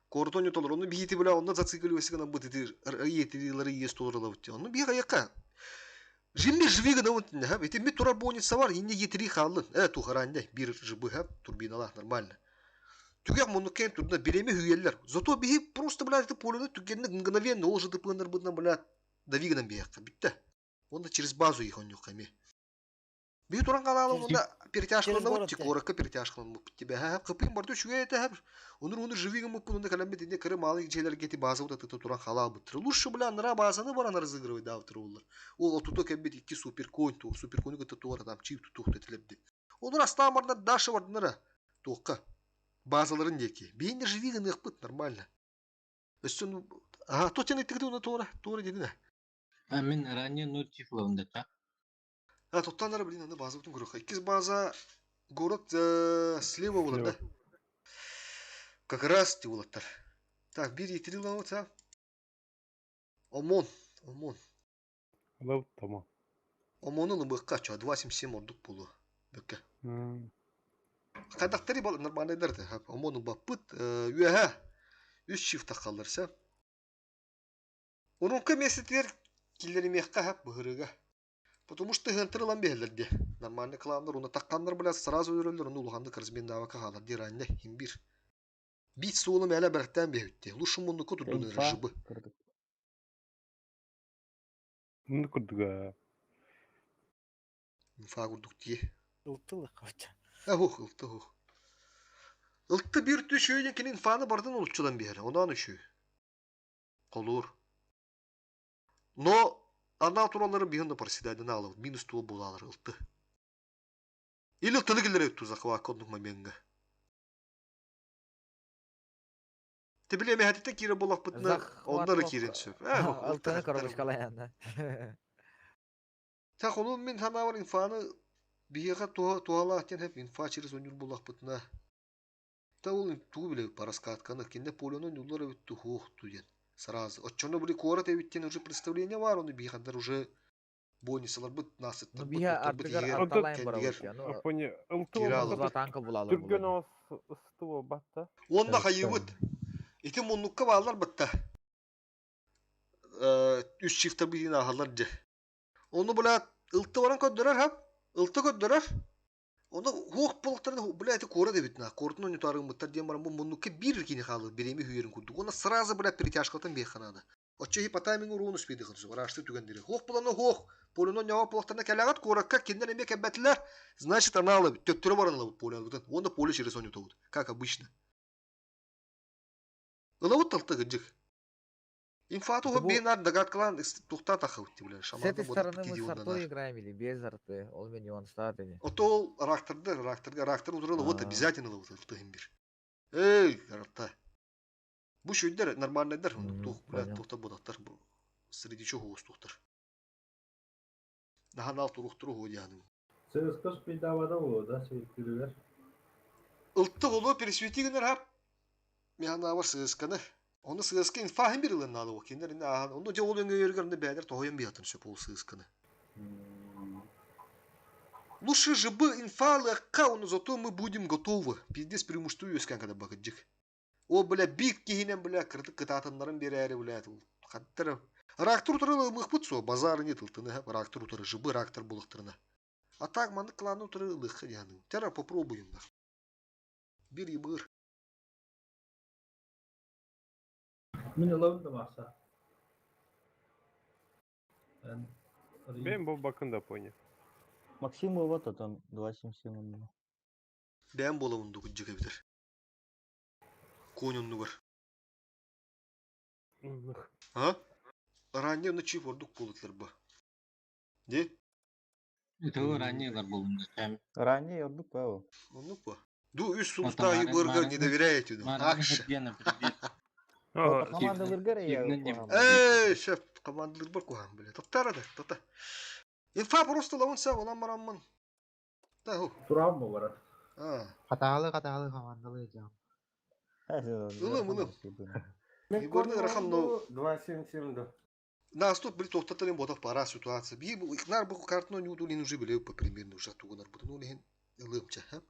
S1: Коротон яталар. Оны бихити бля, онда зацикливайся гана бут ити етерилери ес толырла бут. Оны биха яка. Жимми живи гына вот итиммит турар бойница бар, инне етири хааллын. Тухаранде бир жыбы турбиналах нормально. Түгэх муннук турда биреме хүеллер. Зато биһи просто, блядь, это поле түгенник мгновенно ол жыдыпыныр бытна, блядь, давигынан биякка бүтте. Онда через базу их он юками. Биһи туран калаалы онда перетяжкалана вот коракка перетяжкалана бу тебе ха кыпын барды шуге это ха. Онур онур живиган бу пунда калам бит кыры малы желер гети база вот это туран халал бутыр. Лучше бля нра базаны баран разыгрывать да улар. Ол отуто кебит икки суперконь ту суперконь гыта туара там чип тутух тетлебди. Онур астамарда даша бардынара. Туққа. Базаларын деки. Бейінде живиган ыхпыт нормально. Өстен ага то тен иттигди уна туара туара дедине.
S8: А мен ранее ноль чифловында та.
S1: А, тоттан блин, аны база бүтүн көрөх. Иккис база город слева болар да. Как раз ти болаттар. Так, бир етiri лауыт, а? Омон, ОМОН.
S18: Лауыт томо.
S1: ОМОНы лыбыққа ча, 2.77 ордук болу. Бөкке. Кадақтары бол нормальныйдар да. ОМОНы баппыт, үәһә. Үс чифта қалырса. Урунка месетлер киллеримехка хап быһырыга. Потому что хантырылан бехелерди. Нормальный кланнар, уна такканнар бля сразу өрөлөр, уну улуханды кырзмен давака халар диранне химбир. Бит суолу мәле бәрттен бехүтти. Лушу мунну кутурдун рыжыбы.
S18: Мунну курдуга.
S1: Инфа курдук тие.
S9: Ылтылы кавча.
S1: Ахух, ылты хух. Ылты бир түшүйден кин инфаны бардын улуччудан бери. Онан үшүй. Колур. Но Ана туралары бихында проседайдан алып, минус туа булалар ылты. Или ылтыны келер өттү захва коднук моменга. Ты биле мехатите кире болак бытна, оннары кирен сөп.
S6: Ылтыны коробочкалаянда.
S1: Так, onun мен ханавар инфаны бияга туала тен хеп инфа через онюр болак бытна. Та ол туу биле параскатканы, кенде полионун юллары өттү хух туден. Сразу. Отчоно были корот эвиттен уже представление бар, оны бихандар уже бойницалар быт насыттар
S6: быт ардыгар арталайын бар танка булалар
S18: Түргөн ыстуо батта.
S1: Онда хайыбыт. Ити муннукка баалар батта. Үс чифта бийин ахалар же. Оны була ылты баран көддөрөр хап. Ылты көддөрөр. Оны хуох болуктарын бля эти кора дебит на. Кортун оны тарыгын буттар диэн баран бу муннукка бир кини хаалы береми хүйерин курдук. Оны сразу бля перетяжкалтан бейханады. Оччо хи по таймингу руун успейди хырсу. Рашты түгендери. Хуох буланы хуох. Полюно нява болуктарына кәләгат коракка киндер эме кәбәтләр. Значит, аналы төттөрө баран алып поле албытын. Онда поле через оню табут. Как обычно. Ылабыт талты гыджык. Инфату
S6: Это бу-
S1: бейнар догадкалан тухта тахаутти, бля.
S6: С этой
S1: Шамандан
S6: стороны мы с артой играем или без арты? Ол мен нюанстар или?
S1: Отол ракторды, ракторга, рактор удуралы, вот
S6: А.
S1: обязательно вот ылтыгын бир. Эй, арта. Бу шүйдер нормальныйдар, тух, бля,
S6: понял.
S1: тухта бодаттар. Бу среди чего тухтар. Нахан ал турух турух одяны.
S7: ЦСКА спидавада болу да, светилер.
S1: Ылтты олу пересветигенер хап. Механа бар сысканы. Оны сыска инфахын бир ылын алы окинер инде ахан. Оны же ол өңгө өргөрүндө бәдер тохоян биятын сөп ол сысканы. Лучше же бы инфа легка, но зато мы будем готовы. Пиздец преимущество өскән когда бакыджык. О, бля, бик кихинен, бля, кыртык кытатыннарын берәри, бля, хаттыр. Рактор утыры мыхпыт со, базары нет ылтыны, ха, рактор утыры, жыбы рактор булыктырына. А так маны кланы утыры лых, яны. Тера попробуем, да. Бир и быр.
S7: Мен ылабын да маса.
S18: Мен бу бакын да понял.
S2: Максим вот он 2.77 он.
S1: Бән бола онду күджіге битер. Конь онну бар. А? Ранее на чип ордук болутлар ба. Не?
S8: Это ранее болуңда кәм.
S2: Ранее ордук па.
S1: Оннук ба. Ду үс сулуста ебырга не доверяете. да. Акша.
S2: Команда выргар я.
S1: Эй, шеф, командалар бар кухан, бля. Токтара да, тота. Инфа просто лавын са, олан мараммын. Да, ху.
S7: Туран mı var?
S1: А.
S20: Хатаалы хатаалы командалы жам.
S1: Ылым, ылым. Егорны рахан, но
S18: 2.77 да.
S1: Нас тут, блин, тоқтатырын бодақ пара ситуация. Би, нар бұл картно не удулин уже билеу по примерно уже тугунар буду. Ну, лихин ылымча, ха?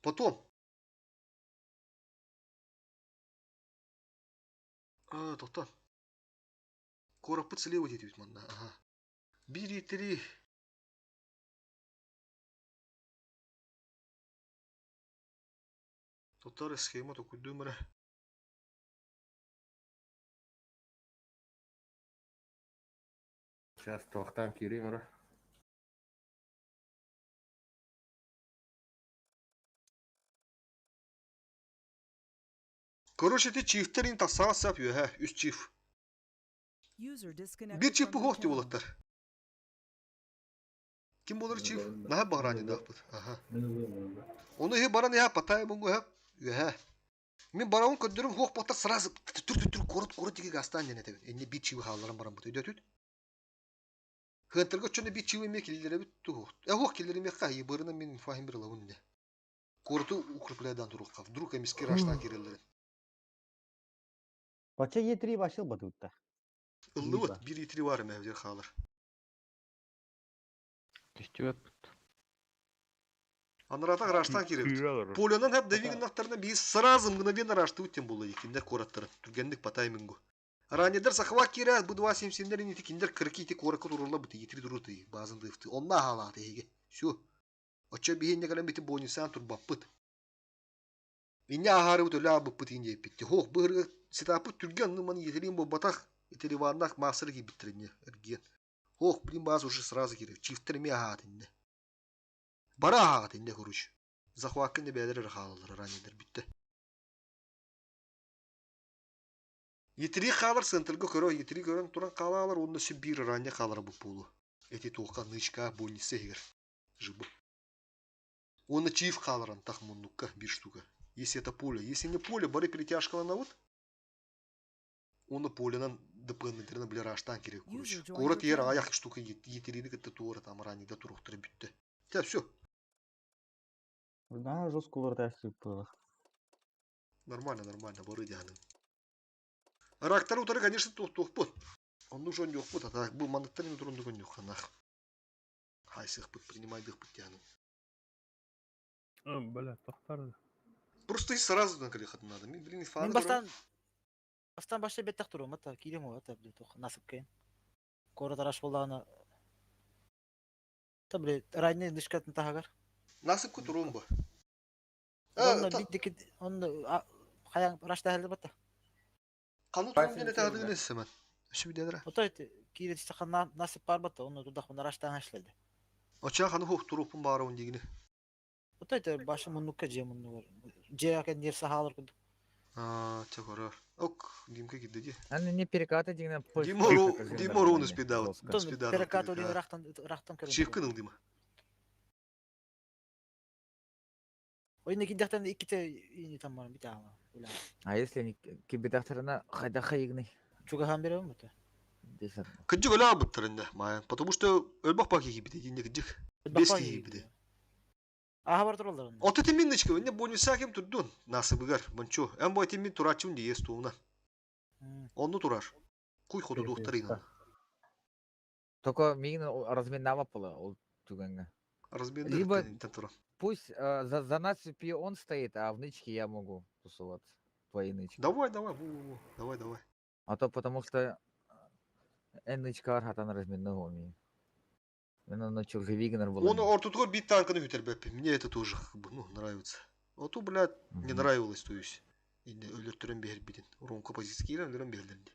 S1: Потом. А, тоқтан. Корапыт слева дейді манна. Ага. Биир итири Тутар схема токуйдуум эрэ.
S15: Сейчас туохтаан киириим эрэ.
S1: Короче, ити чифтэрин тахсаҕа сап үөһэ, үс чиф.
S3: User disconnected
S1: Биир чиф
S3: from your
S1: буһуох дии
S3: channel.
S1: уолаттар. Ким буолар чиф? Наһаа баҕараанньадаахпыт. Аха. Ону иһи баран иһэ патай бунгу иһэ үөһэ. Мин барабын көрдөрүм хуох буолтар сразу түр-түр куорат куорат диэки газтаан диэн этэбин. Инне биир чивы хаалларан бараммыт. Өйдөтүт? Хыантарга оччону биир чивы эмиэ киллэрэбит туһу. Э хуох киллэримиэххэ айыбырынан мин инфахим бир ылабын инне. Куораты укрепляйдан туруохха. Вдруг эмискэ раштаан киирэллэрин.
S2: Бачча Е3 башыл батыытта.
S1: Ыллыбыт биир итри бар эмэ дер хаалар.
S11: Түстүбэппит.
S1: Анарата раштан киирэбит. Поленан хап давигнахтарына биир сразу мгновенно раштыбыт тем буолла киндер куораттарын. Түргэнник по таймингу. Раннедер сахава киирэ бу два семсиндер ити киндер кырки ити куоракка турулла быты итри туруты базын дыфты. Онна хаалааты эһиги. Все. Оччо биһинне кэлэн бити бонусан турбаппыт. Инне аһаарыбыт өлө аабыппыт иин диэппитти. Хоох быһырга ситааппыт түргэн ну маны етерин буолбатах. Итириваннах маастары киирбиттэринне эргиэн. Хоох блин баас уже сразу киирэр. Чифтер эмиэ аһаат инне. Бара аһаат инне короче. Захвакка инне бэйэлэр эрэ хаалаллар раннедер бүттэ. Етири хаалар центрга көрө, етири көрөн туран хаалаалар уонна син биир ранне хаалара бу буолуо. Эти туохха нычка больница иһигэр. Жыбы. Уонна чиф хаалар антах муннукка биир штука. Если это поле. Если не поле, бары перетяжкаланабыт. Уонна поленан ДПН-терин били раштан керек короче.
S3: User joined
S1: Куорат
S3: your
S1: ер
S3: channel.
S1: аяқ штука етерини кытта туора там раннида туруктары бүттэ. Те все.
S2: Наһаа жестко уларытааччы было.
S1: Нормально, нормально, бары дианын. Рактары утары, конечно, туох-туохпут. Онну жон юохпут, а так бу манныктан эми турундугун юханах. Хайсыхпыт, принимайдыхпыт дианын.
S18: Бля, тохтар.
S1: Просто и сразу на колехат надо. Мен, блин,
S9: Мин
S1: фаны
S9: бастан бастан башта беттах турум ата киирем ол ата блин тох насып кайын. Кора тараш болдағына Та блин ранний нышкатын тахагар.
S1: Насыпка турум бу.
S9: Онно биддики онно хаян рашта хәлде бата.
S1: Кану турум диэн этаадыгын эссэмэн. Өсүбүдэнра.
S9: Ото киире тиstaхан насып бар бата, онно тудах мына рашта хашлады.
S1: Оча ханы хух туруппун баарабын дигини.
S9: Ото это башы муннукка же муннугар. Же акен нер сахалар куду.
S1: А, ча көрөр. Ок, Димка кирди ди.
S6: Аны не перекаты дигенен
S1: Дима Ру, Дима Руну спидал. Спидал.
S9: Перекат олин рахтан рахтан көрөн.
S1: Чифкын ыл Дима.
S9: Ойна киддахтан икките ини там бар бит ала.
S6: А если они кибетахтарына хайда хайыгны?
S9: Чугахан берем бата.
S6: Десен.
S1: Кыджык өлө абыттарында, маян. Потому что өлбөх баки кибиде, динде кыджык. Бес кибиде.
S9: Аха бар туралар.
S1: Оты тимин нычка, инне бонуса кем турдун. Насыбыгар, бончо. Эм бой тимин турачым ди есть туна. Онну турар. Куй ходу духтарина.
S6: Только мигин разминава пола ол туганга.
S1: Размин
S6: Либо пусть за нас он стоит, а в нычке я могу тусоваться. Твои нычки.
S1: Давай, давай, во, во, во. Давай, давай.
S6: А то потому что нычка архатан разминного ми. Мен ночью Вигнер был.
S1: Он ортутго бит танканы хүтер Мне это тоже как бы, ну, нравится. А то, блядь, не нравилось, то есть. Инде өлөртөрөн бэһэр битин. Ронко позиция киирэн өлөрөн бэһэллэрди.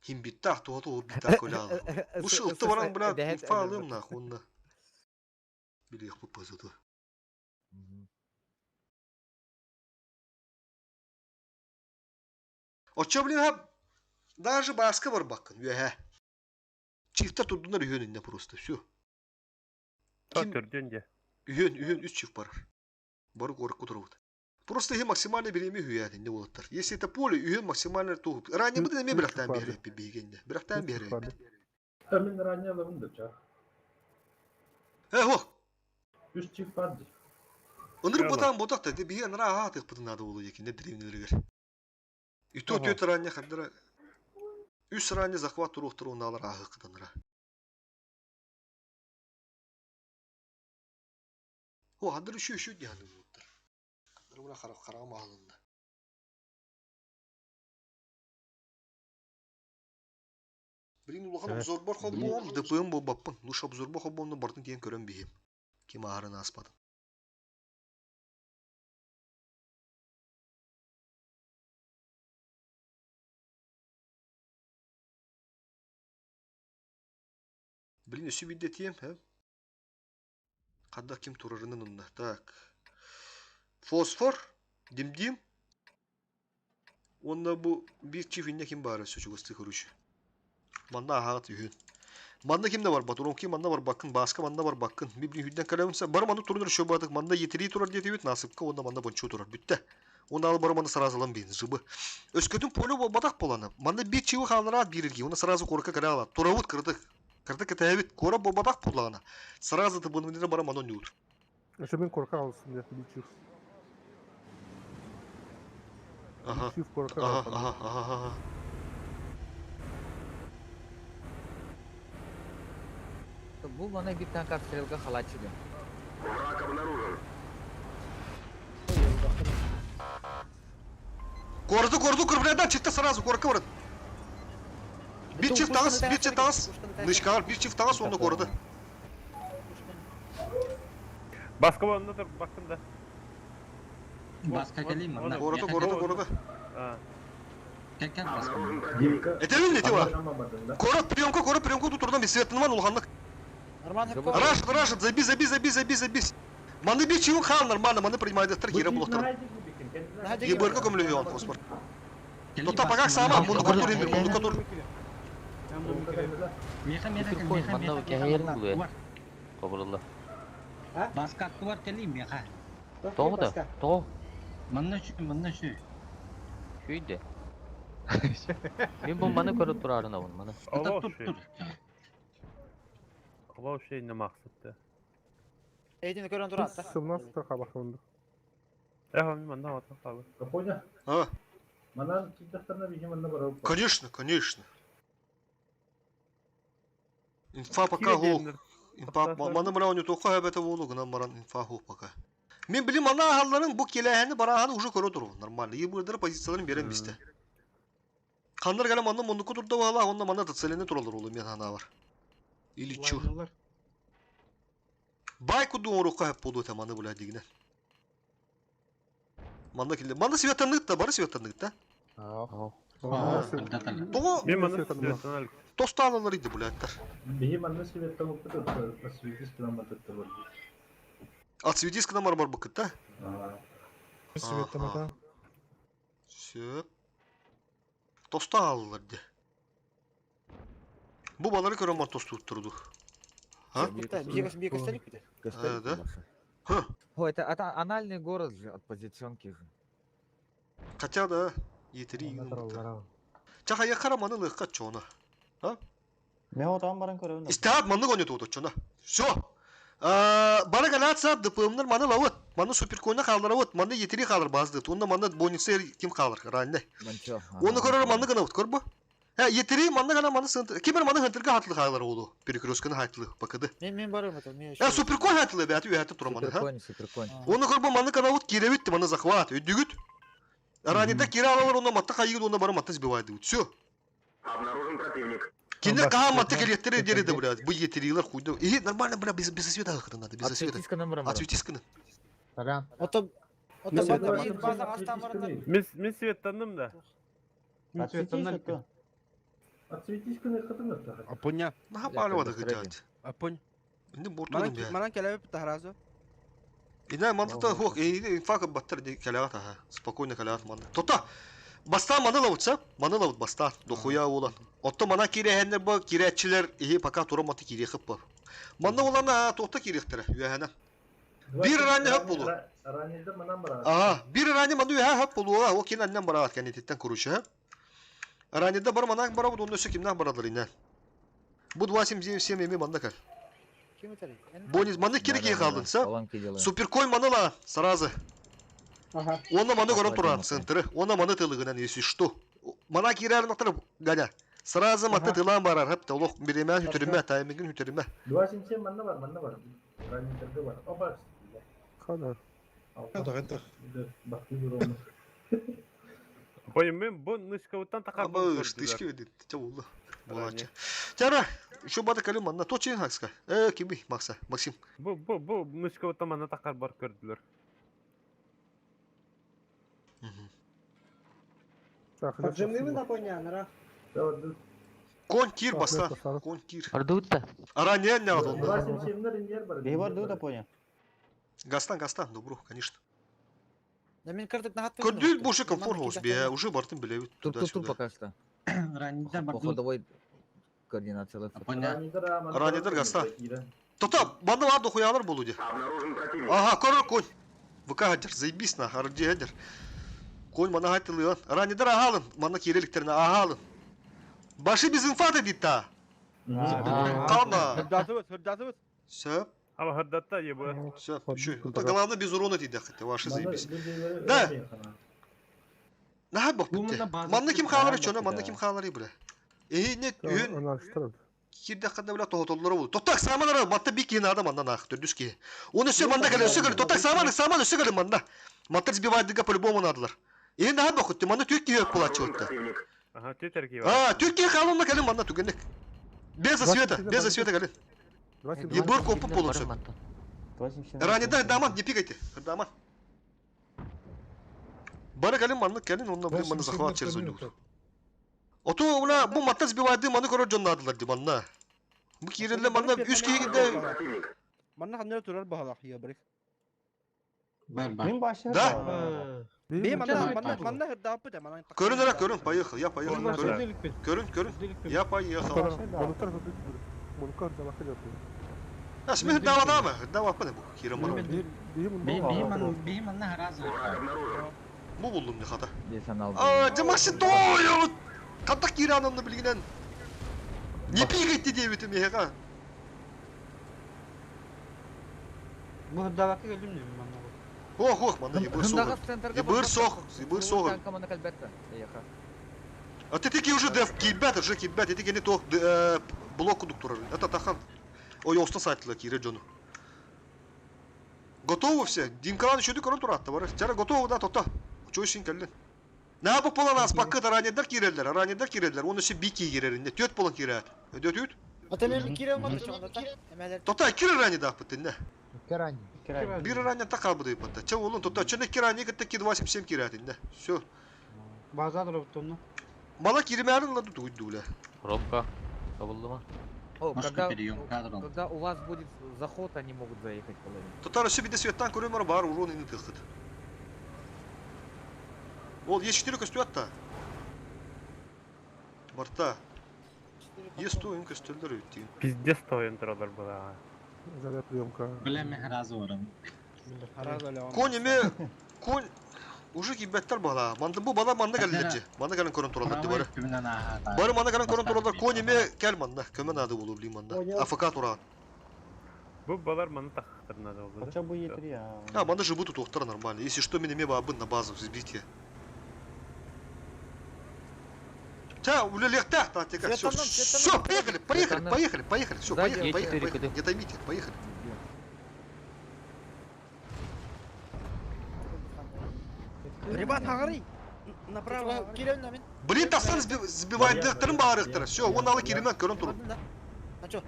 S1: Хим биттах, туха туха биттах көляла. Бу шылты баран, блядь, инфа алым нахуй, онна. Билиэх бу позиту. Оччо, блин, даже баска бар баккын, үөһэ. Чифтер турдунар үһүөн инне просто, все.
S18: Ким? Түрден де.
S1: Үһүөн, үһүөн үс чиф барар. Бары горок кутурубут. Просто их максимально береме хүян инне болаттар. Если это поле, үһүөн максимально тугуп. Ранее бу деме бирактан бере бигенде. Бирактан бере.
S7: Та мен ранее алабын да ча.
S1: Э, хо.
S7: Үс чиф бар ди.
S1: Ынырып ботан ботак та, биге нара аатык бутын нады болу екенде древнилергер. И то төт ранее хаддара үс ранее захват туруктур уналар ахыкыданра. О, хаддара үшү үшү дияны болуттар. Хаддара буна харап харам алынды. Блин, улахан обзорбор холбуом, ДПМ буолбаппын. Лучше обзорбор холбуомну бартын тиийэн көрөн биһиэм. Ким ааһарын ааспатын. Блин, өссө биирдэ этиэм, э? Хадда ким турарынан онно. Так. Фосфор, Димдим. Уонна бу биир чиф иннэ ким баара өссө чугастыы короче. Манна аһаҕыт үһүн. Манна ким да барбат, Уронки манна барбаккын, Бааска манна барбаккын. Би блин үрдэн кэлэбин бары маннык турунар еще баатык. Манна етирии турар диэтибит, насыпка уонна манна бончу турар. Бүттэ. Уонна ал бары манна сразу ылан биин, жыбы. Өскөтүн поле буолбатах буолана. Манна биир чивы хааллараат биир ирги, уонна сразу куоракка кэлэ алат. Турабыт кырдык. Кырдык кэтэһэбит. Куорат буолбатах буоллаҕына. Сразу тыбыныбытына бары манна ойнуур.
S10: Өссө мин куоракка хаалыстым диэх биир
S1: Ага.
S10: Чиф куоракка
S1: Ага,
S10: хаалыстым.
S1: ага, ага, ага.
S6: Бу мана биир танк обстрелга халааччы
S13: Враг обнаружен.
S1: Куораты куораты кырбырайдан читте сразу куоракка барат. Биир чиф таҕыс, биир чиф таҕыс. Нычкаҕар биир чиф таҕыс уонна куораты.
S18: Баска онно тур баккын да.
S8: Баска кэлиим манна.
S1: Куораты, куораты, куораты.
S8: Кэл кэл баска.
S1: Этэбин эти бар. Куорат приемка, куорат приемка тутурдан бессветныман улаханнык. Рашит, рашит, заби, заби, заби, заби, заби. Маны бир чивын хаал нормально, маны принимайдаттар кире булуктар. ЕБР-ка көмөлөһүөн фосфор. Тота пока сама, мунду тур имир, мунду тур.
S8: Меха меха кэл
S11: Суперконь
S8: меха
S11: манна
S8: меха меха
S11: кэһэйэрин
S8: манна
S11: булуя.
S8: Уар.
S11: Хобурулла.
S8: Баска аттыбар кэлиим меха.
S11: Тоҕо да? Тоҕо?
S8: Манна үчү, манна үчү.
S11: Шүйде. Мин бу маны көрө турарын абын маны.
S18: Ала
S8: Тур тур.
S18: Ала şey ne maksatты.
S9: Эйтини көрөн тураатта.
S10: Сымнас хабахынды.
S18: Эх, манна ватан калды.
S7: Капоня.
S1: А?
S7: Манан кидахтарна бихи манна барып.
S1: Конечно, конечно. Инфа пока хо. Инфа маны мына оны тоққа хэбэте болу гына маран инфа хо пока. Мен билим ана ахалларын бу келэһэни бараһаны уже көрө туру. Нормально. Ебырдыр позицияларын берен бисте. Каннар гала манна мундуку турда бала, онна манна тацелене туралар олу мен хана бар. Или чу. Бай куду орука хэп болу та маны була дигинен. Манна килде. Манна светаннык та, бары светаннык та. Того
S18: Мен манна светанал.
S1: Тосталалар иди булаттар.
S7: Бихи манна света опыт осветис кынан батытты бар.
S1: От светиска на мармар быкыт, да?
S10: Светамата.
S1: Сөп. Тосталалар ди. Бу балары көрөн бар тосту турду. А?
S9: Бие
S1: А, да? Ха.
S6: О, это анальный город же от позиционки же.
S1: Хотя да, етери Чаха якара маны лыкка чона. А?
S2: Мен отан баран көрөбүн.
S1: Истиһат маннык ойнотуут оччоно. Все. Бары галатса ДПМнар маны лавыт. Маны суперкойна хаалларабыт. Маны етери хаалар баздыт. Онна маны бойница ким хаалар ранне. Оны көрөр манны гына бут көрбө. Ха етери манны гана маны сынт. Кимер маны хынтырга хатлы хаалар болу. Перекрестканы хатлы бакыды.
S9: Мен мен барым это, мен
S1: Э суперкой хатлы бәти үһәтеп тура маны ха.
S6: Суперконь, суперконь.
S1: Оны көрбө манны гана бут киребит маны захват. Өйдүгүт. Ранеда кире алалар онна матта хайыгы онна бары матта сбивайды. Все.
S13: Обнаружен противник.
S1: Кинер каха матта келеттери дереде блядь. Бу етерилер хуйда. И нормально бля без без света хата надо, без света.
S6: Отсветисканы
S1: Отсветисканы.
S9: Ото ото база база астан барандар.
S18: Мен мен светтанным да.
S7: Отсветисканы хатыныр та.
S19: Апоня.
S1: Наха палева хотят.
S19: Апонь.
S1: Инде бортудum я.
S19: Манан келебеп тахразу.
S1: Ина мантата хох, инфа баттар ди келегат аха. Спокойно келегат манды. Тота. Баста маны лавытса, маны лавыт баста, дохуя улан. Отто мана кирехеннер бу киречилер ихи пока тураматы кирехип бар. Манна улан тохта кирехтер, үәһәнә. Бир ранне хап болу.
S7: Раннеде манан бар.
S1: Ага, бир ранне манды үәһә хап болу, о кин аннан барат кәнететтен куручу, ха. Раннеде бар манак бар, онда өсө кимнән барадыр инә. Бу 277 эми манда кал.
S9: Ким өтәри?
S1: Бонус маны кирек калдын, са? Суперкой маныла сразу.
S17: Ага.
S1: Оны маны көріп тұран центры, оны маны тылыгынан, если что. Мана кирер нақтыр, Галя. Сразу матты тылан барар, хеп толық биреме, хүтеріме, таймингін хүтеріме.
S7: 277 манна бар, манна бар. Раннеде бар. Опа.
S10: Хада.
S12: Хада, хада.
S7: Бакты бұрын.
S18: Ой, мен бу нышкабыттан такар.
S1: Аба, штышки ведет, те улы. Булаччы. Тяра, еще бада кэлин манна. То чин хакска. Э, кими, Макса, Максим.
S18: Бу бу бу мышка манна тахар бар көрдүлөр.
S17: Поджимныймын Апоня,
S1: Кон кир баста. Кон кир.
S6: Ардутта.
S1: Ранее не надо.
S2: Беги бар Апоня.
S1: Гастан, Гастан, добро, конечно.
S9: Да мен кырдык нахат
S1: Көрдүл бу уже комфорт house бе, уже бартын билебит
S6: Тур тур тур пока что.
S8: Ранидер
S6: По ходовой координация.
S1: Ранидер гаста. Тота, манна бар дохуялар болу де. Ага, көрөр конь. ВК хадер, заебись на, арди хадер. Конь мана хайтылыган. Ранидер агалын, мана киреликтерine агалын. Башы без инфаркта дейт та. Калма.
S19: Hırdatыбыт, hırdatыбыт.
S1: Все.
S18: Ама хырдатта ебы.
S1: Все, еще. Это главное без урона дейді, хотя ваши заебись. Да. Нахай бок битти. Манна ким хаалары чона, манна ким хаалары бля. Э, не, үйін кирде қанда бля тоғытоллары болды. Тоттак саман ара, матта би кейін адам манна нах, түрдүс ки. Оны өсө манда кэле, өсө кэле, тоттак саман, саман өсө кэле манда. Маттар сбивайдыга по-любому надылар. Э, нахай бок битти, манна түйек кийөк болат чыгытты.
S18: Ага, түтер ки
S1: А, Түркия халонна кэле манна түгенек. Без света, без света кэле. Ебыр копу полосу. Ранеда даман, не пикайте. Даман. Бары кэлин манны кэлин, онна блин манны захват через ойнур. Ото ула бу матта сбивайды маны көрөр жоннадылар ди манна. Бу кирелле манна үч кийгинде
S19: Манна ханнер турар баһалах я брик.
S2: Мен башы.
S1: Да.
S19: Бе манна манна манна hırdatпыт манна.
S1: Көрүн ара көрүн, поехал, я поехал. Көрүн. Көрүн, көрүн. Я поехал. Аш мен давадамы? Давапны бу кирем бара.
S8: Бейм анна харазы.
S1: Бу булдум не хата.
S6: Десен алды.
S1: А, жамашы тойо. Кантак киранымны билгенен. Не пигайте дебит мега.
S5: Бу hırdatка келдим не манна.
S1: Ох, ох, манна ебыр сох. Ебыр сох, ебыр сох. А ты таки уже деф кибет, уже кибет, ты не то блок кондуктора. Это тахан. Ой, остан сайтла кире жону. Готовы все? Динкалан еще дикорон туратта бар. Жара готовы да тота. Чойсин келдин. На бу полан ас бакыт ранедер кирелдер, ранедер кирелдер. Оны се бики киреринде. Төт полан кирет. Өдөт үт.
S9: Ата мен кире алмады чоңда та. Эмелер.
S1: Тота кире рани да пытынне.
S20: Керани.
S1: Бир рани та калбы деп пытта. Че олун тота чөне кирани китте ки 27 киретинде. Все.
S5: База дроптонну.
S1: Мала киремәрин ла дуйдуле.
S11: Пробка. Табылды ма?
S6: О,
S8: Может,
S6: когда,
S8: перейдем кадром.
S6: когда у вас будет заход, они могут заехать половину.
S1: Татар өсө биде светтан көрөмөр бар урон ини тыхыт. Ол Е4 көстү атта. Барта. Е100 ин көстөлдөр өттү.
S18: Пиздец тойын туралар була.
S10: Заряд приемка.
S8: Бля, мен харазы барам.
S1: Конь эме конь уже кибеттер бала. Манды бу бала манды келлерчи. Манды келен көрөн туралар ди бары. Бары манды келен көрөн туралар. Конь эме кел манды. Көмө нады болу билим манды. АФК туран.
S18: Бу балар маны тахтырнады болду.
S2: Хотя бы Е3, а.
S1: А, манды же будут ухтар нормально. Если что, мен эме бабын на базу взбитие. Та, улелехта, та, тека, все, все, поехали, поехали, поехали, поехали, все, поехали, поехали, поехали, не томите, поехали.
S19: Ребят, агары. Направо.
S9: Кире мен.
S1: Блин, тастан сбивает дырын барықтыр. Все, он алы керемен көрін тұрын.
S9: Ачо.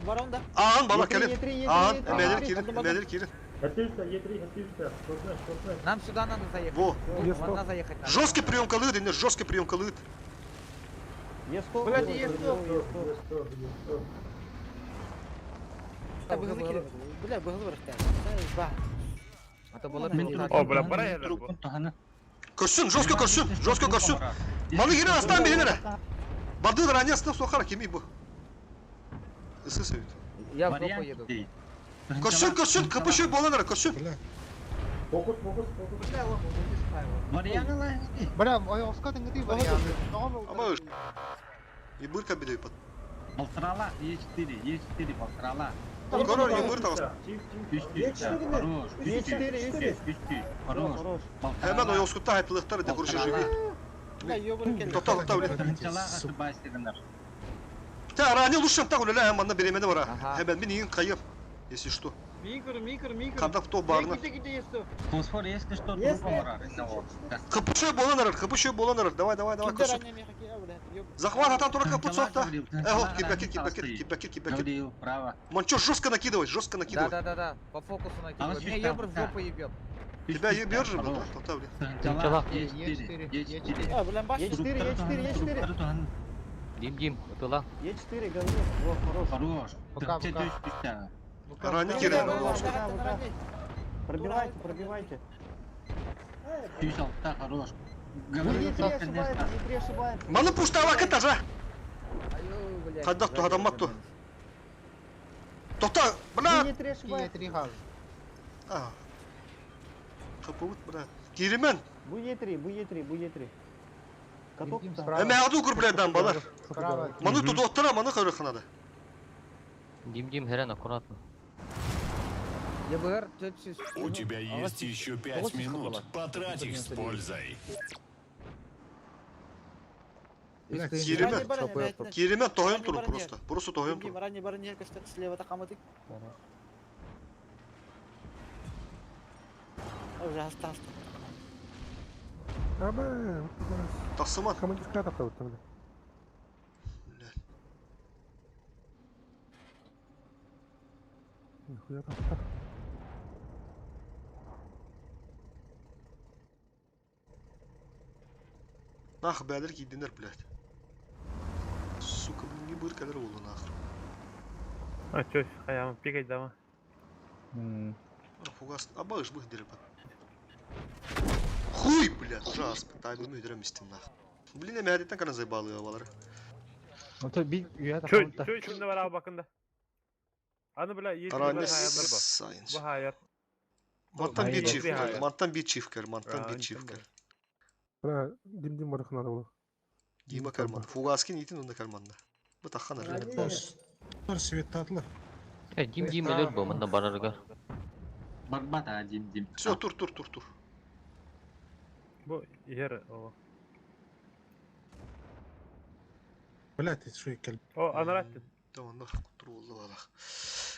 S9: Бар онда.
S1: Аған бала келін. Аған, әмәлер келін, әмәлер келін.
S6: Нам сюда надо заехать.
S1: Во.
S6: Надо заехать. надо.
S1: Жесткий прием колыт, не жесткий прием колыт.
S2: Е100.
S19: Блядь, Е100.
S9: Та быгылы кире. Бля, быгылы барыкта. Ба.
S6: А то было
S18: О, бля, бара елер бу.
S1: Көрсін, жестко көрсін, жестко көрсін. Маны кирен астан бейнere. Барды ранее астан соқара кеми бу. Ысы сөйт.
S6: Я в жопу еду.
S1: Көрсін, көрсін, кыпышы боланара, көрсін.
S7: Фокус, фокус, фокус.
S20: Бля, ой, Оскар ты варианты.
S1: Ама Ебыр кабелей пат.
S8: Болтрала, Е4, Е4, болтрала.
S1: Көрөр, ебыр тағыс.
S8: Хорош.
S2: Е4,
S8: Е4, хорош.
S1: Hemen o yoskutta haytılıktar de kuruşu живи. Тоқта, тоқта, блин. Та, ранее лучше так, уля, манна беремене бара. Hemen мен иин кайым, если что.
S19: Мин көрүм, мин көрүм, мин көрүм.
S1: Хадах то барна.
S19: Киде киде есть.
S8: Фосфор, если что,
S17: Есть,
S8: трупом арар.
S1: Кыпышы болан арар, кыпышы болан арар. Давай, давай, давай.
S9: Киде
S1: Кыпышы.
S9: ранее меха киде, бля, ёб.
S1: Захват атан тура капут соқта. Эх,
S8: Кибакир,
S1: кибакир, кибакир, кибакир, кибакир.
S8: Гавриил, право.
S1: Манчо жестко накидывай, жестко накидывай.
S6: Да, да, да, да. По фокусу
S8: А
S6: накидывай. Меня ебр в жопу ебет.
S1: Тебя ебет же, блин, да? Тоқта, блин.
S11: Тынчалах.
S8: Е4, Е4.
S9: А, бля, баш.
S2: Е4, Е4, Е4.
S11: Дим, Дим, ытыла.
S2: Е4, говно. Во, хорош.
S8: Хорош.
S20: Пока,
S8: Ты
S20: пока.
S8: төш түстә.
S1: Ранее кирен.
S2: Пробивайте, пробивайте.
S8: Түш алтта, хорош.
S2: Ну,
S8: Гавриил,
S2: Е3 ошибается, Е3 ошибается.
S1: Маны пуштава кытажа.
S6: Айой, блядь.
S1: Хадах ту, хадамат ту. Тоқта, бля.
S2: Е3 ошибается.
S20: Е3 хал.
S1: А. Капут, бля. Киремен.
S2: Бу Е3, бу Е3, бу Е3. Каток
S20: Дим
S2: там.
S20: справа.
S1: Эме аду кур, бля, дан балар.
S20: Справа.
S1: Маны ту доттара, маны көрөхнады.
S11: Дим, Дим, херен, аккуратно.
S6: ЕБР, тетя,
S21: У тебя есть еще 5 минут. Потрать их с пользой.
S1: Киремен. Киремен тоғын туру просто. Просто тоғын туру.
S9: Дим, ранее баран көстөр, слева такамытык. Уже остался.
S10: Абы,
S1: Тақсыма.
S10: Командирская атака вот там, бля. Нихуя там так.
S1: Нах бәдір кидинер, блядь. Сука, блин, не быр кәлер болды нах.
S18: А, чё, хаям, пикать дама.
S1: Фугас, а бағыш бұх дері Хуй, блядь, ужас, тайбы мүдірем истим нах. Блин, эме әдеттен кана заебалы балар.
S20: Ото би үйә
S18: Чё, чё, içinde var abi bakın da. Аны бля, е
S1: Ранее
S18: хайыр бу.
S1: сайынс.
S18: Бу хайыр.
S1: Мантан bir
S18: Ай,
S1: çift
S18: ай.
S1: кер, мантан bir çift кер, мантан bir
S18: Ай,
S1: çift кер.
S10: Бля, дим-дим барахнады ол.
S1: Дима карман. Фугаскин итин онда карманда. Бу таххан ары.
S12: Тор свет татлы.
S11: Э, Дим, Дим, өлөр бу, мында барарга.
S8: Барбат, а, Дим, Дим.
S1: Все, тур, тур, тур, тур.
S18: Бу ер о.
S12: Блядь, ты что, кел.
S18: О, анараттын.
S1: Tamam, нах, тур oldu балах.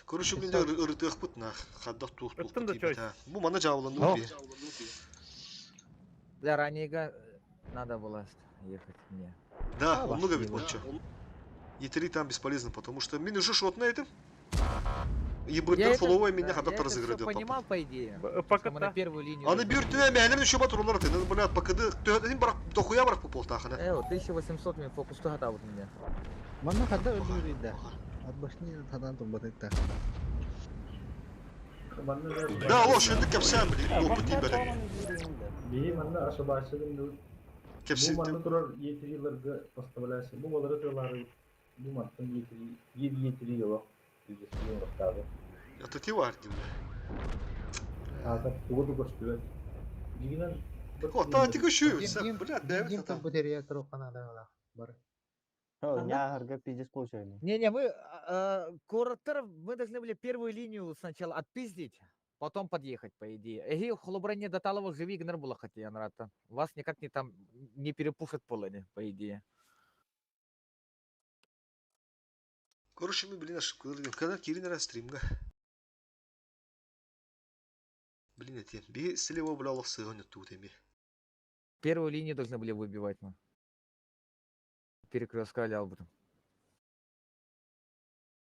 S1: Короче, блин, ырытых бут нах. Хаддах тух тух
S18: Ыттым да
S1: бит, а. Бу мана жабыланды
S6: О.
S1: бу.
S6: Бля, ранее надо было ехать мне.
S1: Да, он много ведь вот чё. Е3 там бесполезно, потому что мин уже шот на этом. Ебыртын
S6: Я это-
S1: фолловая меня
S6: да,
S1: хадат
S6: я это
S1: разыграды.
S6: всё понимал, по идее.
S18: Пока
S6: Что мы на первую линию.
S1: Аны
S6: должны
S1: бир түнә мәһәлен еще батыр олар ты. Блядь, ПКД, төһәтен барак, дохуя барак попол тахана.
S6: Э, вот 1800 мне фокус то вот меня.
S20: Манна хада өлдүр иде. Ат башны тадан тумбат итте.
S1: Да, о, шүндүк кепсән, блин, опыт ибәдә.
S7: Бии манна ошибайсың ду.
S1: Кепсин.
S7: Бу манна турар 7 yıllarга поставляйсың. Бу балары турары бу мантан 7 7 yıl. Yüzesini uğraştı.
S1: Это ти var дим.
S7: Ата тугу көстүбөт. Дигинен
S1: О, та ти көшү, блядь,
S20: Дим
S1: дәвит
S20: там бутерия турукана да бар.
S2: Нягарга пиздец получали.
S6: Не-не, мы Куратор, мы должны были первую линию сначала отпиздить, потом подъехать, по идее. Эй, холобране до Талова живи, гнер было хотя, Анрата. Вас никак не там не перепушат полыни, по идее.
S1: Короче, мы, блин, ошибка. Когда кирин раз стримга. Блин, это би слева бля сыгонят тут ими.
S6: Первую линию должны были выбивать мы. Перекрестка Албутом.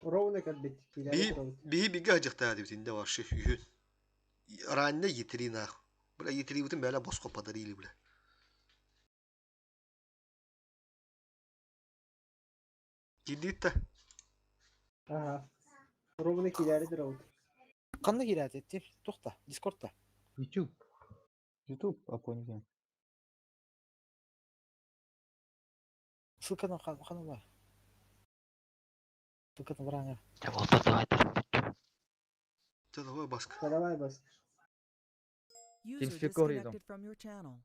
S17: Ровно как бит.
S1: Би би биге хажыкта дип инде вообще үйүн. Ранне етри нах. Бля, етри бутын бәлә боско подарили, бля. Кидитте.
S17: Ага. Ровно киләре дроут.
S9: Канны киләде, тип, тукта, Дискордта.
S20: YouTube.
S2: YouTube, апоньки.
S9: Ссылканы каны бар. Ссылканы бараңа.
S1: Ты давай, Баска.
S17: Давай, Баска.
S3: User
S6: Тимспикор иду.
S3: disconnected from your channel.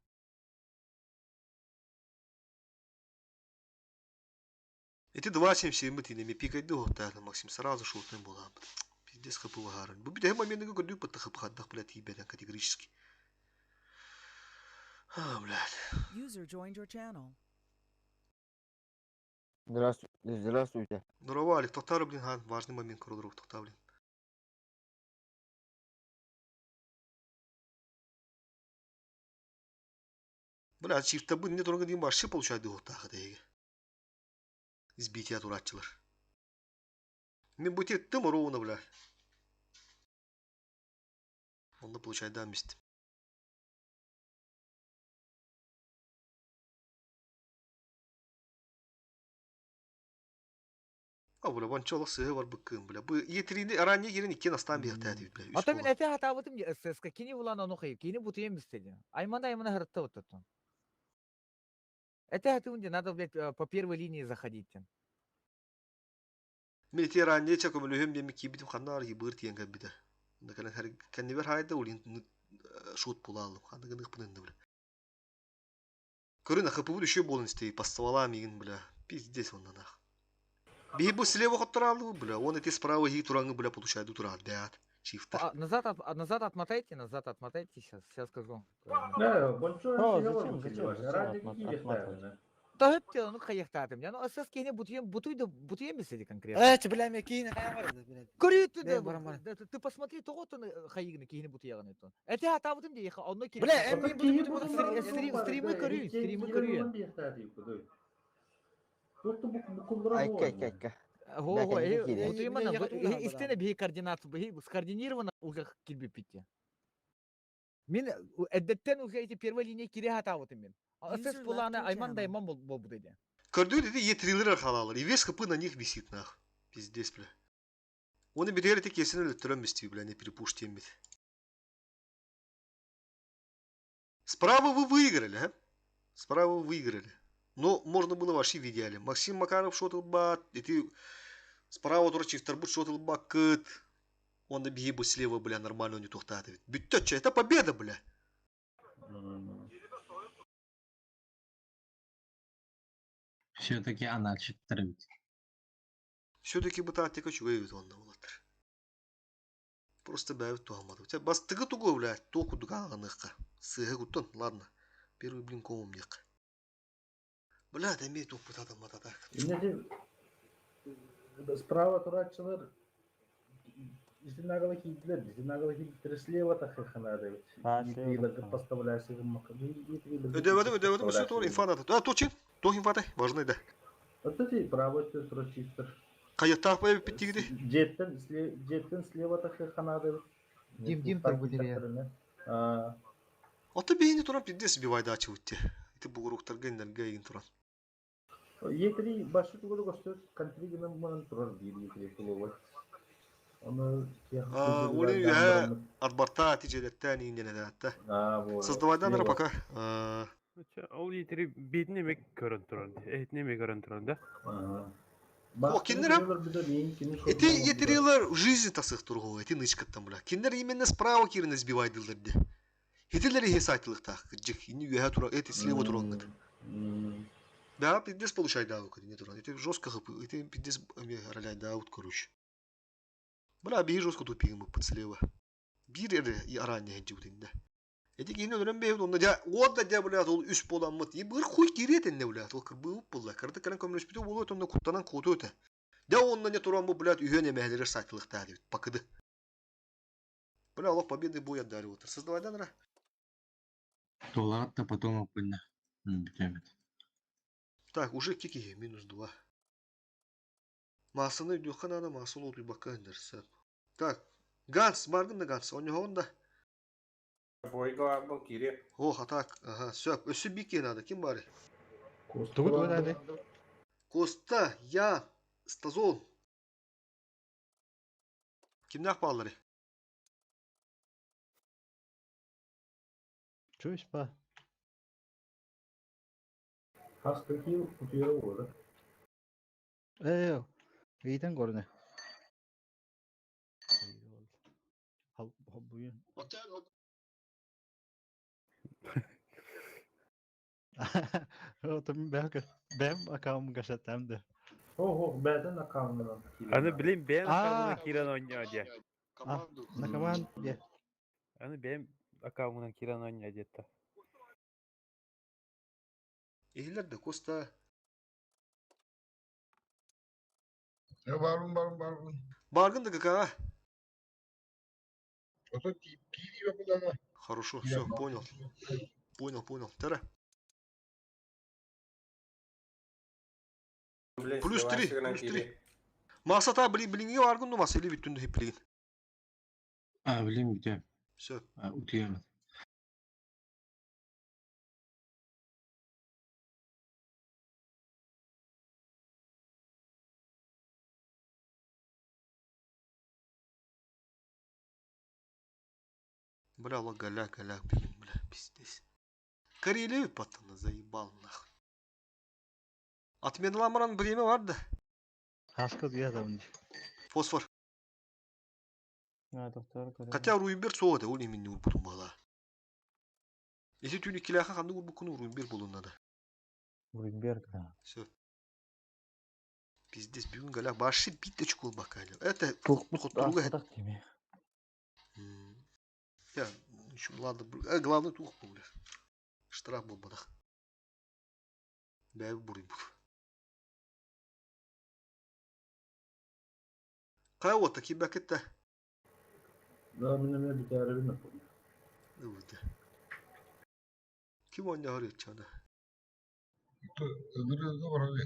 S1: Эти 2.77 тинеми пикайды оттарды Максим сразу шутным була. Пиздец хапы вагарын. Бу бит момент көрдүк бит хапы хаддах, блядь, ебеден категорически. А, блядь.
S3: User joined your channel.
S16: Здравствуйте. Здравствуйте.
S1: Здорово, Алик, тоқтар, блин, хан, важный момент, друг, тоқтар, блин. Бля, чифтабын не турга дейін вообще получайды оттағы деге. Избития туратчылар. Мен бу теттім ровно, бля. Онда получайды амист. А, бля, ванчолық сығы бар быккын, бля. Бу етрини ранее керен иккен астан бияқта әдебит, бля.
S6: А то мен эте хатабытым ССК кини булан ону хай, кини бутуем бистеди. Аймана аймана хырытта вот это. Это хатыбын надо, блядь, по первой линии заходить.
S1: Мен те ранее ча көмөлөһөм деми кибитим ханнар ибыр тиен кәббите. Онда кәлен хәр кәннебер хайда улин шут булалым. Ханны гынык бунын бля. Көрүн хпб еще болын истей паствала мигин бля. Пиздец он нах. Би бу слева хотторалы бля. Он эти справа ги тураңы бля получайды тура дят. Чифта.
S6: А, назад, а назад отмотайте, назад отмотайте сейчас, сейчас скажу.
S7: Да, большой
S2: О, зачем, зачем, зачем отматывать?
S6: Да хөптө, ну хаяктатым. Я ну СС кини бутуем, бутуй да бутуем биседи конкретно.
S9: Э, бля, мен кийин каян блядь.
S6: Көрүт
S9: Бля, барам, барам.
S6: да, ты посмотри, того то хайыгны кини бутуягын это. Это хатабытым де, онно кини.
S9: Бля, эм мен буту буту
S6: Стрим, стримы көрүй, стримы көрүй.
S2: Айка, айка, айка.
S6: Го, го,
S2: Бля, кәнеке
S6: бутуемана,
S9: Мен
S6: истене бихи координацию, бихи скоординировано уже килби питте. Мен эддеттен уже эти первой линии кире хатабытым мен. СС
S3: User left
S6: буланы
S3: your
S6: айман
S3: channel.
S6: дайман бол бу деди.
S1: Көрдүү деди етрилер архалалар. И весь хп на них висит нах. Пиздец, бля. Оны битер эти кесин өлтөрөм бисти, бля, не перепуштим бит. Справа вы выиграли, а? Справа вы выиграли. Но можно было вообще в идеале. Максим Макаров шотыл бат, и ты справа тоже чифтербут шотыл бакыт. Он на бегибу слева, бля, нормально не тухтатывает. Битеча, это победа, бля.
S8: Все-таки анарчиттар эбит.
S1: Все-таки бы тактика чугай он улатыр. Просто бәбит туамады. Тебя бастыгы тугу, бля, току дуганыхка. Сыгы гуттон, ладно. Первый блин комом нек. Бля, да ми тук пытатым матата.
S7: Инде справа туратчылар Изинагала кийдилер, изинагала кийдилер слева тахыханады ведь.
S2: А, слева
S7: Етрилерге
S2: тахыхана.
S7: поставляйся
S1: Өдәвәдем, өдәвәдем, все тур инфа надо. А, точин, тох инфа важный да.
S7: Вот эти правый туратчистер.
S1: Каяттах бай биттигиди.
S7: Жеттен жеттен слева тахыханады.
S20: Дим, Дим так будет,
S1: Ата бейни туран пиздец бивайда ачы утте. Ити бугуруктар гендер гейгин туран.
S7: Етри башы тугуду көстөр контригинен мунун турар бир етри кулубы. Оны
S1: А, Олин я арбарта тижелеттен индене да. Создавайдан ра пока. А,
S18: Ол етери бетіне ме көрін тұран. Этіне ме көрін тұран, да?
S1: О, киндер Эти етерилер жизнь тасых тургу, эти нычкаттан бля. Киндер именно справа кирин избивайдылар де. Этилер хесайтылык так, жик, ини юха тура, эти слева турангыт. Да, пиздец получай да, не туран. Эти жестко хп, эти пиздец роляй да, вот короче. Бля, бии жестко тупигим под слева. Бир эре и аранья хеджи да. Эти кини өлөн бейбит, онда жа, онда жа, бля, ол үс боламмыт. И бир хуй кирет энне, бля, ол кырбы булла. Кырды кырын көмөлөс битө болот, онда куттанан куту өтө. Да онда не туран бу, блядь, үйөн эмеһелер сайтылыкта деп, бакыды. Бля, Аллах победы бой отдали вот. Создавай да, нра.
S8: Доллар да потом опынна. Бүтөмөт.
S1: Так, уже кики минус 2. Масыны дюхан ана масыл отуй бакка индерсе. Так, Ганс, баргын да Ганс, он не да.
S15: Бойга был кире.
S1: Ох, а так, ага, все, өсі бике надо, ким бары?
S20: Тугут выдали.
S1: Коста, я, Стазон. Кимнах баллары?
S20: Чуешь па?
S7: Хастыки утуя болду.
S20: Э, Эйтен көрүнө. Буйун. Отом бәк бәм акаум гашатам да.
S7: Ох, бәден акаунынан.
S18: Аны билим бэйэм
S20: А.
S18: аккаунтунан киирэн оонньоо диэ.
S20: На команд де.
S18: Аны бэйэм аккаунтунан киирэн оонньоо диэтэ.
S1: Эхилер да Коста.
S22: Барбын, барбын, барбын.
S1: Баргын да ГКА.
S22: Ото пиви бакулана.
S1: Хорошо, все, понял. Понял, понял. Тара.
S15: Блин,
S1: Плюс 3,
S15: сливайся
S1: плюс 3.
S15: кири.
S1: Маса та блин блинге баргын ну маса или бүтүн хиплигин.
S8: А, блин, бүтүөм.
S1: Все.
S8: Утуйам.
S1: Бля, ла голя, голя, блин, бля, пиздец. Карелию патана заебал нахуй. Отменламаран время бар да.
S20: Хаска дуя да унди.
S1: Фосфор.
S2: А, доктор,
S1: Хотя Руимбер соғады, ол немен урбутун бала. Если түүнү килаха ханды урбуккуну Руимбер болун надо.
S2: Руйнберг, да.
S1: Все. Пиздец, бүгүн голя башы биточку бакали. Это хотруга.
S2: Астадак деме.
S1: Я, еще ладно, главное тух был, бля. Штраф был бадах. Бәйбі бурый был. Кай вот таки бәкетте.
S7: Да, мен эме бүтәребин напомню.
S1: Өвді. Ким ойна харıyor чана?
S22: Öbürü var abi.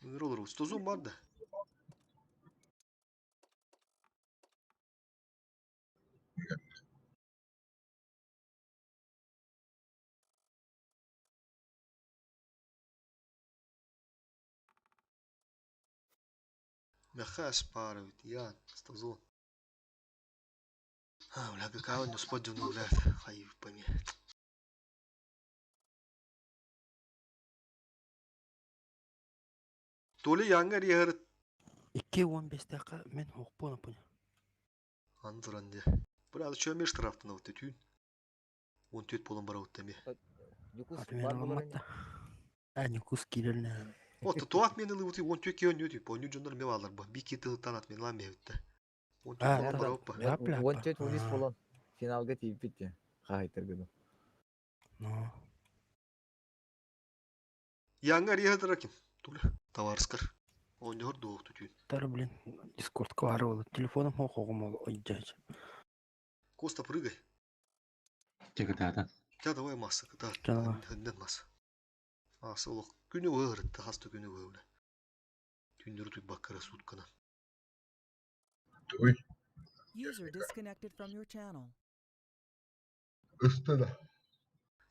S1: Ömür olur. Stozun var da. Мехас паровит, я, стозон. А, бля, какая он сподюну, бля, хай пойми. Толи яңар яһыр
S16: 2.15 dakika мен хоқпон апуня.
S1: андыранде. Бля, чөмеш штрафтан вот түн. 14 болон бара өттеме.
S6: Ньюкус
S16: Аты мен
S6: бар болар
S16: аламатта. А Ньюкус кирелне.
S1: Отто туат мени лыбыты 14 кион нүти, поню жондар ме алар ба. Би кити танат мен лам мебитте. 14
S16: А,
S1: болон
S16: да.
S1: бара оппа.
S16: Ляп-ляп.
S6: 14 унис
S16: А.
S6: болон. Финалга тийип битти. Хайтер гыды.
S16: Но.
S1: Яңар яһыр ким? Туля. Товарскар. Оньор дуохту түн.
S16: Тар блин, дискордка бар ол. Телефоным хоқоғым ол. Ой, жай.
S1: Коста прыгай.
S8: Чекатата.
S1: Тя давай масса, да.
S16: Давай.
S1: Хенден масса. Асы олох күнү ыгырытты, хаста күнү ыгыры. Түндөрү туй баккара суткана.
S22: Ой,
S3: User disconnected from your channel.
S22: üstüne.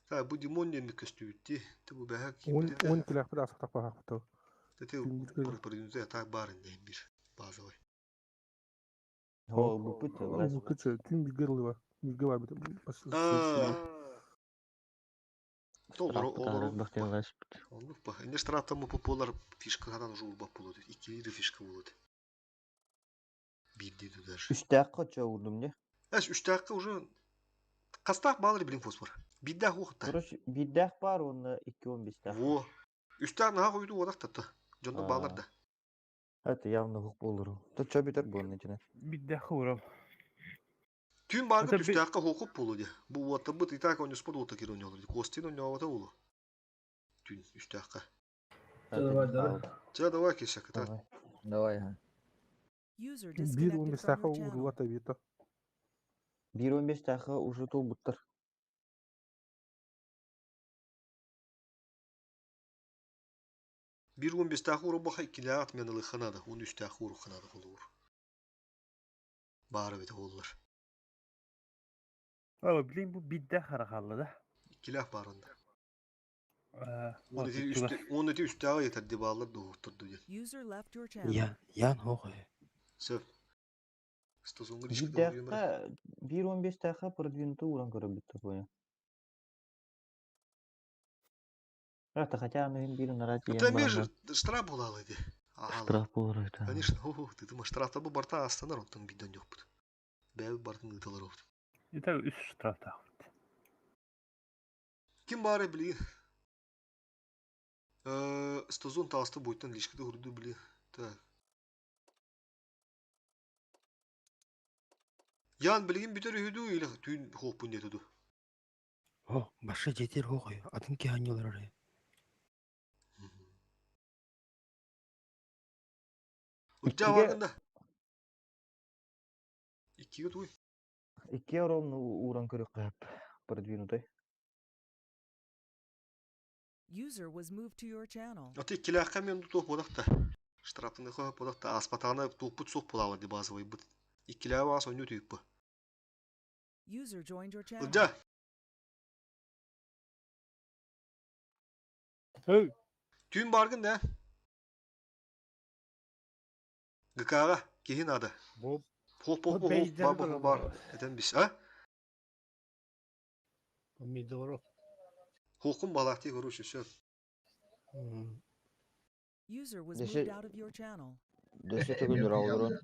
S1: Та бу Димон неме көстүбүтти. Те бу бәһәк
S10: 10 киләхпит асыктак бахакпыт.
S1: Те продвинутый так барын бир базовый.
S2: О, бупыт,
S10: Бупыт, түн билге лыва. Билге бар бит.
S1: Олор олор. Онлук ба. Эне штрафта му пополар фишка хадан уже урбап болот. Икки лири фишка болот. Бир деди даже.
S2: 3 dakika чоғырдым не?
S1: Эш 3 dakika уже кастак балыр билин фосфор. Биддах ухта.
S2: Короче, bir дах бар, онда 2.15 дах.
S1: Во. 3 dakika наха койду одак татты. Жондо балар да.
S2: Это явно хук болur. Та чо битер буның ичине.
S18: Бидде хурам.
S1: Түн баргы
S18: Это
S1: 3 dakika хокуп болу де. Бу ватта бут и так он спод ота киро нолор. Костин он явата болу. Түн 3 dakika.
S7: Давай, давай.
S1: Ча давай кешек та.
S6: Давай, ха.
S3: User
S10: 1.15
S3: disconnected from
S10: dakika
S3: your channel.
S10: урула та бит.
S2: 1.15 dakika уже толбуттар.
S1: Bir 15 dakika уру баха 2 лаат мен ылы ханада. 13 dakika уру ханада болур. Бары бит олар.
S18: Ала, блин, бу бидде харахалlı да.
S1: 2 лах барында.
S18: Он
S1: 12 3 dakika yeter дебалар доғыртырды ден.
S3: User left your channel.
S16: Я, ян хоқой.
S1: Сөп. Стозоңғы
S2: 1
S1: лишки да
S2: dakika 1.15 dakika продвинутый уран көрөп битти буя. Это хотя мы бир нарати
S1: Это меж штраф болалы ди.
S2: Штраф болар это.
S1: Конечно, о, ты думаешь, штрафта бу барта астанар оттан биден yok бут. Бәбі бартын ыталар опт.
S18: Итак, үс штрафта.
S1: Ким бары били? Стозон таласты бойтан лишки да урду били. Так. Ян билген бүтер үйді или түйін хоқпын деді.
S16: О, башы жетер хоқой. Атын ки ханьолар ары.
S1: Үтті аварында. Иккиге туй.
S2: 2 ровно уран көрөк кап продвинутый.
S3: User was moved to your channel.
S1: Аты иккилээххэ эмиэ оннук туох буолах да. Штрафныха буолах да ааспатаҕына туохпут суох буолаабыт дии базовайбыт. Иккилээҕи баҕас оонньуу түһүкпү.
S3: User joined your channel.
S1: Ылдьаа. Түүн бааргын да? ГК-ҕа киһи наада. Хоп хоп хоп бар бар бар этэн бис а?
S17: Помидоров.
S1: Хоққун балаахтыы короче все.
S3: User was moved out of your channel.
S4: Дөссө төгүл олорун.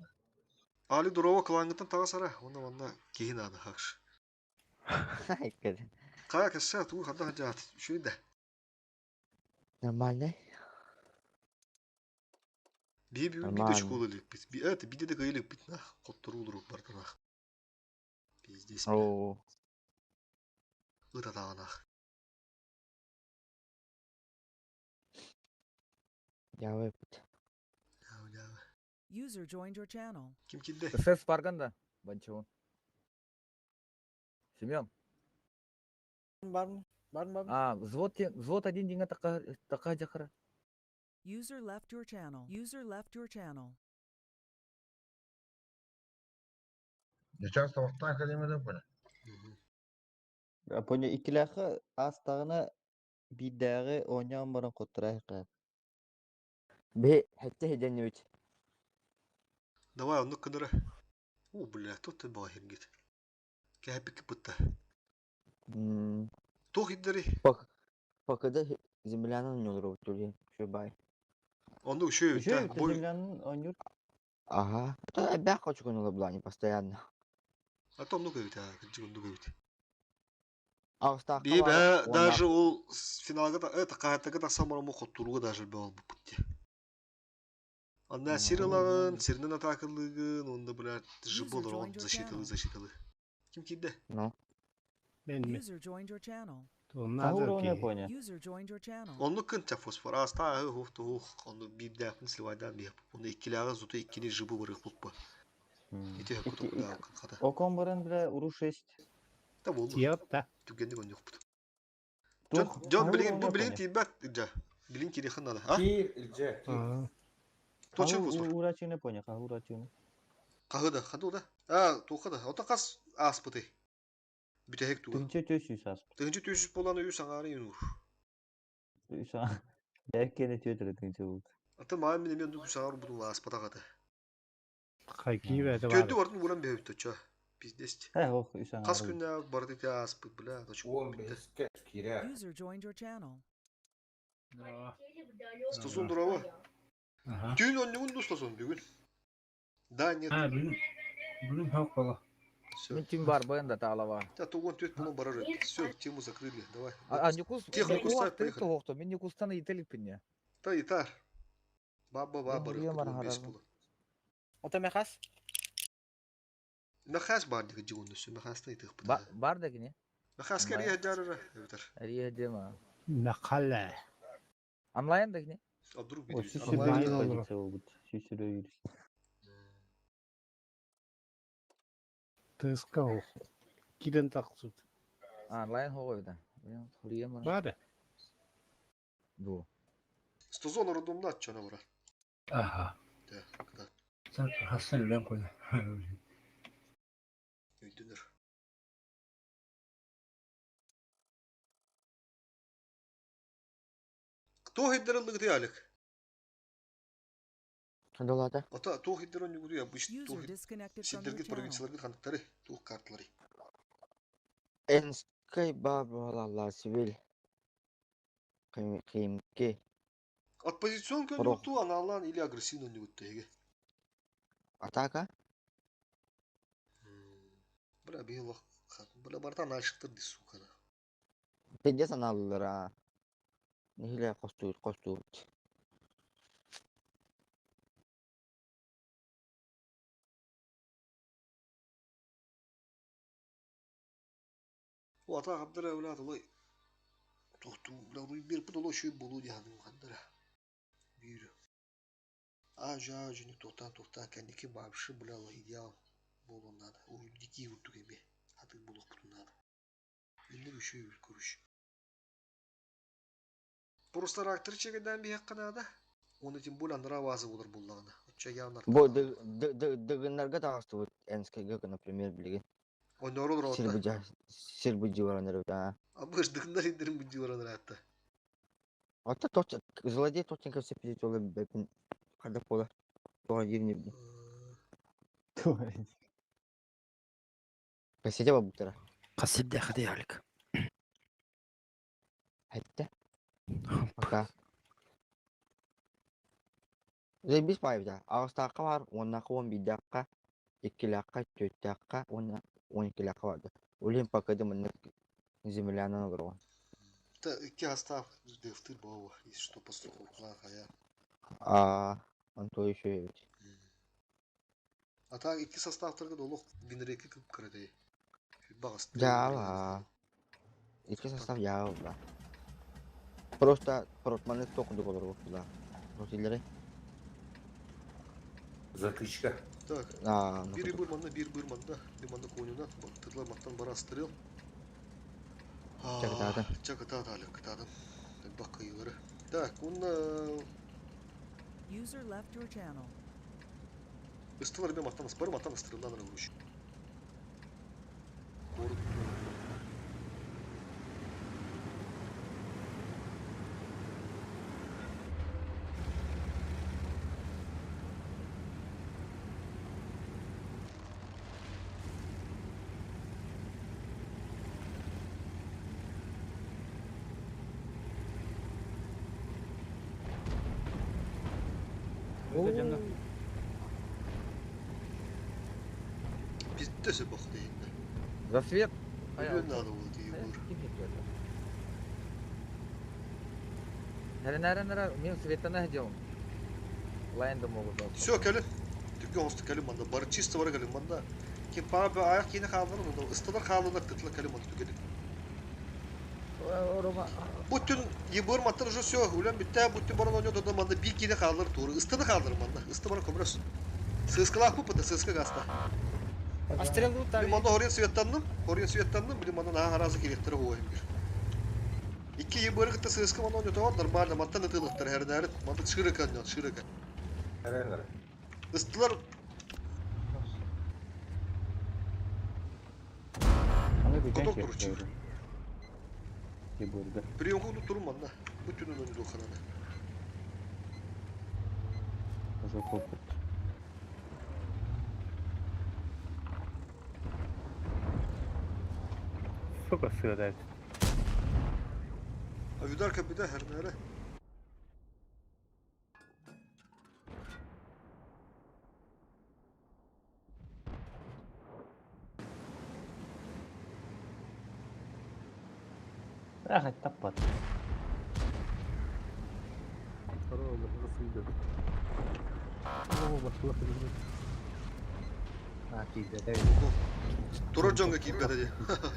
S1: Али дурова клаҥҥыттан таҕыс ара, уонна манна киһи наада хакш. Хайа кэссе туу ханна хадьаат үчүгэй да.
S4: Нормальный.
S1: Биһи бүгүн биир да школа иликпит. Это биирдэ да кыайа иликпит нах. Хотторуу олорук бардынах. Пиздец.
S4: Оо.
S1: Ыт атаҕынах.
S4: Дьаабы
S1: Дьаабы, дьаабы.
S3: User joined your channel.
S1: Ким киирдэ?
S6: СС барган да? Банчевон. Семен.
S9: Барм, барм, барм.
S6: А, взвод, взвод один деңге така така жакыра.
S3: User left your channel. User left your channel.
S22: Сейчас табақтан академияда бұны.
S2: Поня иккилээххэ аастаҕына биирдээҕи оонньоон баран хоттураайхаа.
S4: Бе хэтте хеденнибит.
S1: Давай, оннук кыныра. О, бля, тут ты баһиргит. Кэһэппикки пытта. Туох иддэри?
S4: Покада землянан ньолору тули. Шубай.
S1: Оннук үчүгэй
S2: Үчүгэй
S1: эбит, бой
S2: землянын оонньуур.
S4: Ага. Это опять хочу на постоянно.
S1: А то оннук эбит, аа, кырдьык оннук эбит.
S4: Ағыстааққа
S1: Бии
S4: барып,
S1: бээ, даже ол финалга да, это хаһааттарга тахсан баран хотторууга даже буолбуппут дии. Анна сир ылаҕын, сиринэн атаакылыыгын, уонна, блядь,
S3: User
S1: жибол
S3: joined your
S1: защиталы,
S3: channel.
S1: защиталы. Ким киирдэ?
S4: Ну.
S17: Мен мен.
S3: User joined your channel.
S17: Надо
S2: Хаһуур
S17: ки.
S2: поня.
S3: User joined your channel.
S1: Оннук кын фосфор ааста аһы хух тух онну биирдээхпин сливайдаан биһип. Онну иккилээҕи зута иккини жыбы барыахпыт бу. Ити хөккө токудаабыккын хата.
S2: Окон баран бля уру 6.
S1: Та болду.
S17: Тиотта.
S1: Түгэнник онньуохпут. Дьон
S2: Туох
S1: дьон
S2: хаһуур
S1: билигин бу
S2: оонньуу
S1: билигин
S2: поня.
S1: тиийбэт дьа. Билигин киириэххин наада. А?
S15: Киир, илдьэ, киир.
S1: Точно
S2: Хаһуур
S1: фосфор.
S2: уурачыны поня, хаһуур ачыны.
S1: Хаһы да, ханды да. А, туохха да. Ота хас ааспыты. Бүтэһик туга.
S2: Тыһынча төс үс ааспыт.
S1: Тыһынча түс буолан үс аҥаары юнур.
S2: Үс аа. Бэркене түөтөрө тыһынча буут.
S1: Ата маа мин эмиэ оннук үс аҥаар бутун ааспатах ата.
S17: Хайки бәді
S1: Түөрдү
S17: бар.
S1: бартын ууран бэһэбит очо. Пиздец.
S2: Э, ох, үс
S1: Хас
S2: аҥаары.
S1: күннээ барыта ити ааспыт, бля, точка
S15: Уон
S1: бүттэ.
S15: бэһискэ киирэ.
S3: User joined your channel.
S1: Стосун дурава.
S17: Ага.
S1: Түүн онньугун дустасон бүгүн. Да, нет.
S17: А, бүгүн. Бүгүн хақ бола.
S1: Все.
S6: Мен түн бар баян да таалава.
S1: Да, тугон түөт булан барар. Все, тему закрыли. Давай.
S6: А Никус,
S1: Технику ставь, поехали.
S6: Хоқто, мен Никустан ителикпин я.
S1: Та итар. Баба баба
S4: Мен
S1: барар. Бес
S4: барар.
S1: була.
S9: Ота мехас?
S1: Махас бар диги жигун өссө махаста итих бут.
S6: Бар да кини.
S1: Махаска рия жарара. Эбитер.
S6: Рия дема.
S17: Мақала.
S6: Онлайн да кини.
S1: А вдруг
S2: О,
S1: видели?
S2: сүүс
S17: Онлайн
S2: сүүс
S17: олорор.
S2: позиция буолбут. Сүүс сүүс.
S17: Тыска ох. Кирен тақсыт.
S6: Онлайн хоғой да. Хурия ма.
S17: Бары.
S6: Бу.
S1: Стозон родомна чана бара.
S17: Ага.
S1: Да, да.
S17: Сен хасан үлен қойды.
S1: Өйдөнөр. Кто хиддерылыгы алик?
S4: Долата.
S1: Ата туох хиддер онньугутуй обычно
S3: User
S1: туох
S3: disconnected from your
S1: сирдэргит
S3: channel.
S1: провинцияларгыт ханныктары туох карталары.
S4: Энскай бабалала сивил. Кимки.
S1: Оппозицион
S4: Прох.
S1: көннүгүту анаалаан или агрессивно онньугутту эге.
S4: Атака?
S1: Бля бихи бля барта аналшыктыр ди сука.
S4: Пиздец аналлара. Нихиле костур костур.
S1: О ата хабдара улаат олой. Тохту бля руй бир пут олой шүй болу диханым хандара. Бир. Ажа жүнүк тохтан тохтан кэнники бабшы бля идеал болуон надо. Ой дикий урдук эми. Хатык болук бутун надо. Инник үшүй көрүш. Просто трактор чегеден биһиэххэ наада. Уонна тем более анараа бааза буолар буоллаҕына. Оччо явно
S4: Бу дыгыннарга таҕыстыбыт Энскэйгэ, например, билигин.
S1: Оннору олороллор.
S4: Сир быдьыыларан эрэбит аа.
S1: Абыш дыгыннар индирин быдьыыларан ыраатта.
S4: Оттон точ злодей точненько все пиздец бэпин хардак буолар. Тоҕо диир не Кассете бабыктара.
S19: Хасидде хады ялик.
S4: Хэтте. Пока. Заебись паайбыта. Аҕыстаахха баар, уоннаахха уон биирдээххэ, иккилээххэ, түөртээххэ уонна уон иккилээххэ баарда. Ол иһин пока да маннык землянан олороҕун.
S1: Да, икки астаах дефтыр буолуо, если что, постраховкалаах хайа.
S4: Аа, онто еще эбит.
S1: А так икки составтарга да олох винреки кып-кыра Баҕастыы
S4: Дьаала. Икки состав дьаала да. Просто протманы туох курдук олорбуппут Ротиллери.
S15: Затычка.
S1: Так,
S4: Аа, ну
S1: биир быр манна, биир быр манна, би манна конюна, тыла маттан бара стрел.
S4: Чакытаатын.
S1: Чакытаат али, кытаатын. Бак кыйылары. Так, уонна
S3: User left your channel.
S1: Ыстылар мен маттан бары маттан ыстырылдан ырылыш. Город. Пиздец бах дейінде.
S6: Засвет.
S1: Миллион надо было ты егор.
S6: Нэрэ нэрэ нэрэ, мен светана делом. Лайнда могут.
S1: Все, кэлин. Түргө оҥосту кэлин манна. Бары чисто бары кэлин манна. Ким паа аяқ киини хааллар, онно ыстылар хааллар тытла кэлин манна түгелин. Бүтүн ебыр маттар уже все, үлән бүтті, бүтүн баран ойноо да манна бир киини хааллар тууру. Ыстыны хааллар манна. Ысты баран көмөрөс. Сыскалаах бу сыска гаста.
S9: А стрелу
S1: Били манна хорин светтанным, хорин светтанным, били манна наха харазы керектері хуайым бир. Икки ебыры кытта сыска манна ойноо нормально, маттан ытылыктар хернәрит, манна шырыка ойноо, шырыка. Ыстылар Котор туручу. Приемка турум манна. Бүтүн өнү дохананы.
S18: Сука сыадай.
S1: Авидар капита хернәре.
S7: Рахат таппат.
S10: Здорово, да, О, башла
S20: А, киирбэтэ.
S1: Турар дьоҥҥо киирбэтэ дии.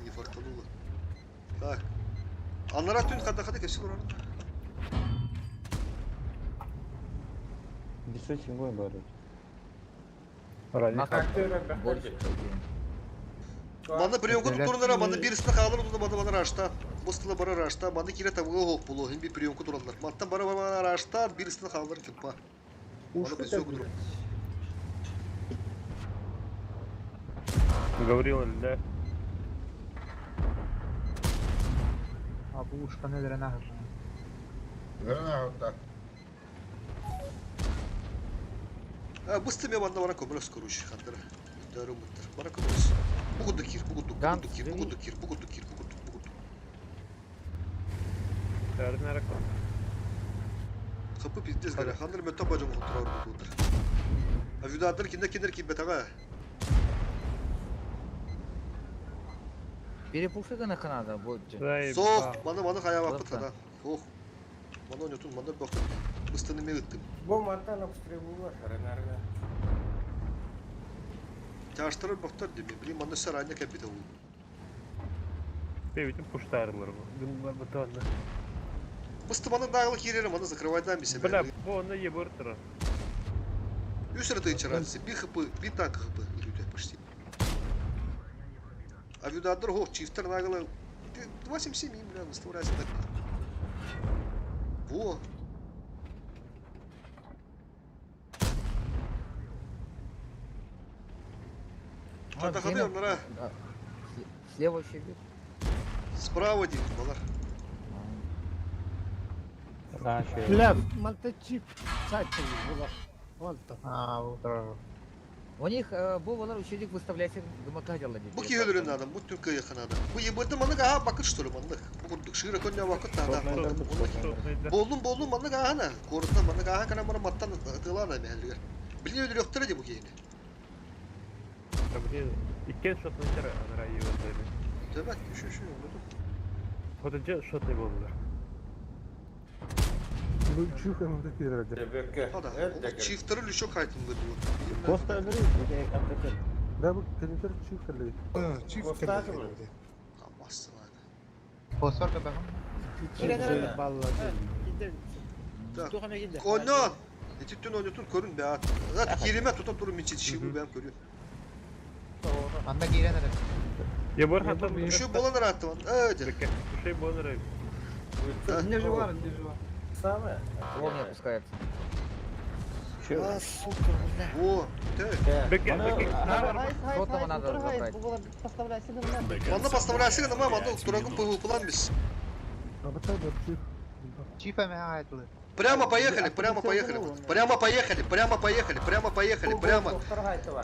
S1: Не фартануло. Так. Аннара түн хадда-хадда кэпсил урарын.
S7: Бисой сингой бары.
S1: Манна приемка туттурунара, манна биирисine хаалар удуна манна манна рашта. Бу бара рашта, манна кире табыга хоқ болу, хим би приемка тураллар. Мантан бара бара рашта, биирисine хаалар кимпа. Манна присёк туруп.
S18: Гаврила, да?
S20: А бу ушканы дерен ахыр.
S22: Дерен да.
S1: А, быстро мен манна бара көмөрөс короче, хандара. Дарым мыттар. Бара көмөрөс. Бугуду кир, бугуду, бугуду кир, бугуду кир, бугуду кир, бугуду, бугуду. Хапы пиздец гара. Хандар мен тоба жон турар бутутар. А видадыр кинде киндер кибетага.
S6: Перепуши на Канада, будет.
S1: Сох, маны маны хая вакыт хада. Ох. Маны ойнотун, маны бакыт. Быстыны мен ыттым.
S15: Бу мантан обстрелулар, хернәргә.
S1: Тяштырыр бактар деме. Блин, маны сарайна капита ул.
S18: Бэбитин пуштарылар бу. Гынлар бутанна.
S1: Бысты маны нагыл кирер, маны закрывайдан бисе.
S18: Бля, бу онна ебыр тура.
S1: Үс рет ыйчарасы, би хп, би танк хп илүүтэ почти. А видадыр хох чифтер нагылы 2.77, бля, выставляйся так. Во. Хата-хата оннара.
S6: Слева еще бит.
S1: Справа дейт балар.
S17: Бля, мантачик сайт була. Валта.
S6: А, утро. У них бу балар ученик выставляйся гымака дела
S1: Бу киһи өлөрүн надо, бу түркө якын надо. Бу ебырды маннык аха бакыт что ли маннык. Бу курдук шыра көннө бакыт надо. Болдум болдум маннык ахана. Коротна маннык аха кана мара маттан тылана мехеллигер. Билин өлөрөктөрө де бу киһини.
S18: Блин, иккен шотный анара ебырды.
S1: Төбәт, үшү үшү онду.
S18: Хотунча шотный болдулар.
S10: Бу чух ММТ кирерде.
S1: Хада, чифтері лүшө қайтымды бұл.
S2: Коста бери, МТ.
S10: Да бу кенетер чиф келди.
S12: Чиф келди.
S20: Фосфор кабагым.
S1: Так. Оннон. Ититтен ойнотун көрүн бе ат. Зат кириме тутан турун мен жетиши бу бәм көрүн.
S20: Анда кирен эрэ.
S18: Ебор хатан.
S1: Үшү болан ратты. Э,
S18: Үшей болан рай.
S19: Не жива, не жива.
S15: Самое.
S6: Лом не опускается.
S9: А, сука, бля.
S1: Во, те.
S18: Беке, беке.
S6: Ротного надо забрать.
S1: Манна поставляйсың, ама манна турагын пвп-план биз.
S20: Чифа меха айтылы.
S1: Прямо поехали, прямо поехали. Прямо поехали, прямо поехали, прямо поехали, прямо.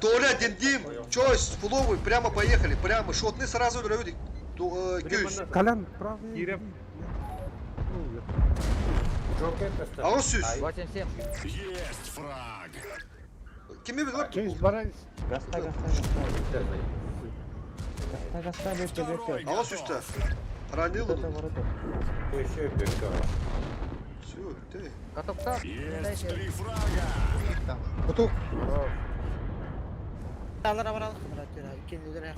S1: Толя, Дим, Чойс, Фуловый, прямо поехали, прямо. Шотны сразу люди. Кюс.
S10: Калян, правый.
S1: А он сюз.
S6: 87.
S21: Есть фраг.
S1: Кими бит бар?
S17: Чейз баран.
S2: Гаста, гаста, гаста. Гаста, гаста, бекке, бекке.
S1: А он сюзта. Ранил.
S15: Еще бекке.
S1: Все, ты.
S6: Катокта.
S21: Есть три фрага.
S12: Готов.
S9: Алара баралык брат, икенилер.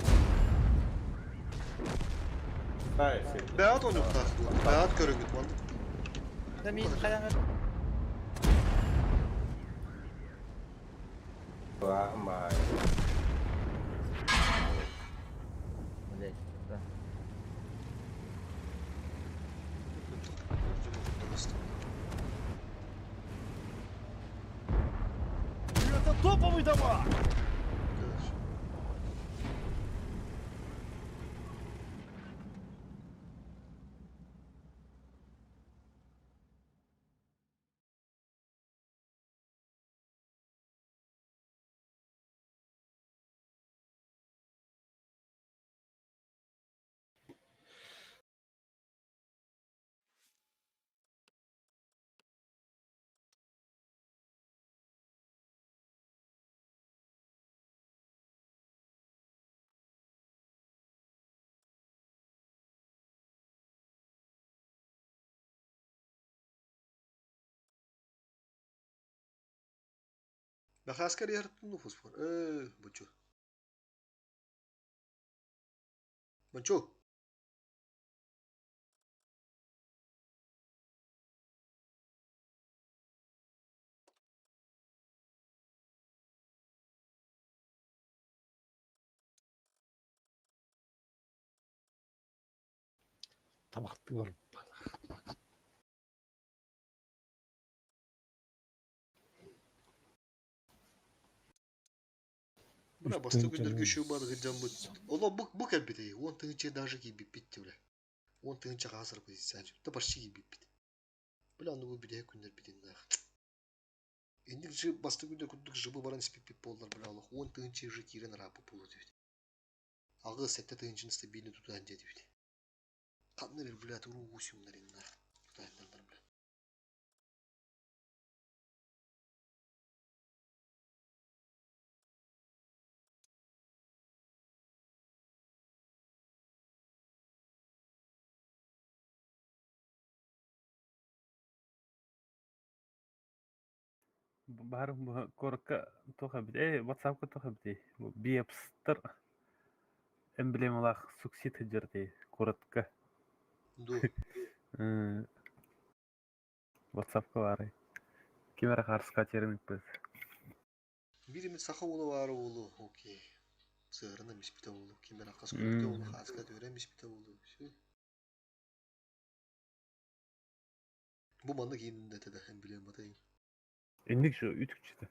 S1: Бәят ойнуктар. Бәят көрүнгүт ман.
S9: Да мен каяңы
S6: Блять, да.
S21: Это топовый дома.
S1: Бахаскар ярыттын фосфор. Э, бучу. Бучу.
S17: Тамакты бар.
S1: Бля, басты күндерге үшеу бар гыджан бу. Оло бу бу кәлбите. Он тыгынча даже кийбип битти бля. Он тыгынча казыр позиция. Да почти кийбип бит. Бля, ну бу биде күннер битин нах. Инде же басты күндер күндүк жыбы баран спип болдар бля Аллах. Он тыгынча же кирен рапы болу дейт. Агы сетте тыгынчын стабильный тутан деди бит. Канныр бля туру усюмнар инна. Тутандар бля.
S18: Баар корка тоха бит. Э, WhatsApp-ка тоха бит. Биепстер эмблемалах суксид хеджерти коротко.
S1: Ду.
S18: WhatsApp-ка бары. Кимера харска термик быз.
S1: Биримит саха улу бары улу. Окей. Сырына миспите улу. Кимера кас көптө улу. Хаска төрө миспите улу. Всё. Бу маннык ииннэтэ да эмблемата
S18: Инник şu үтүкчүтэ.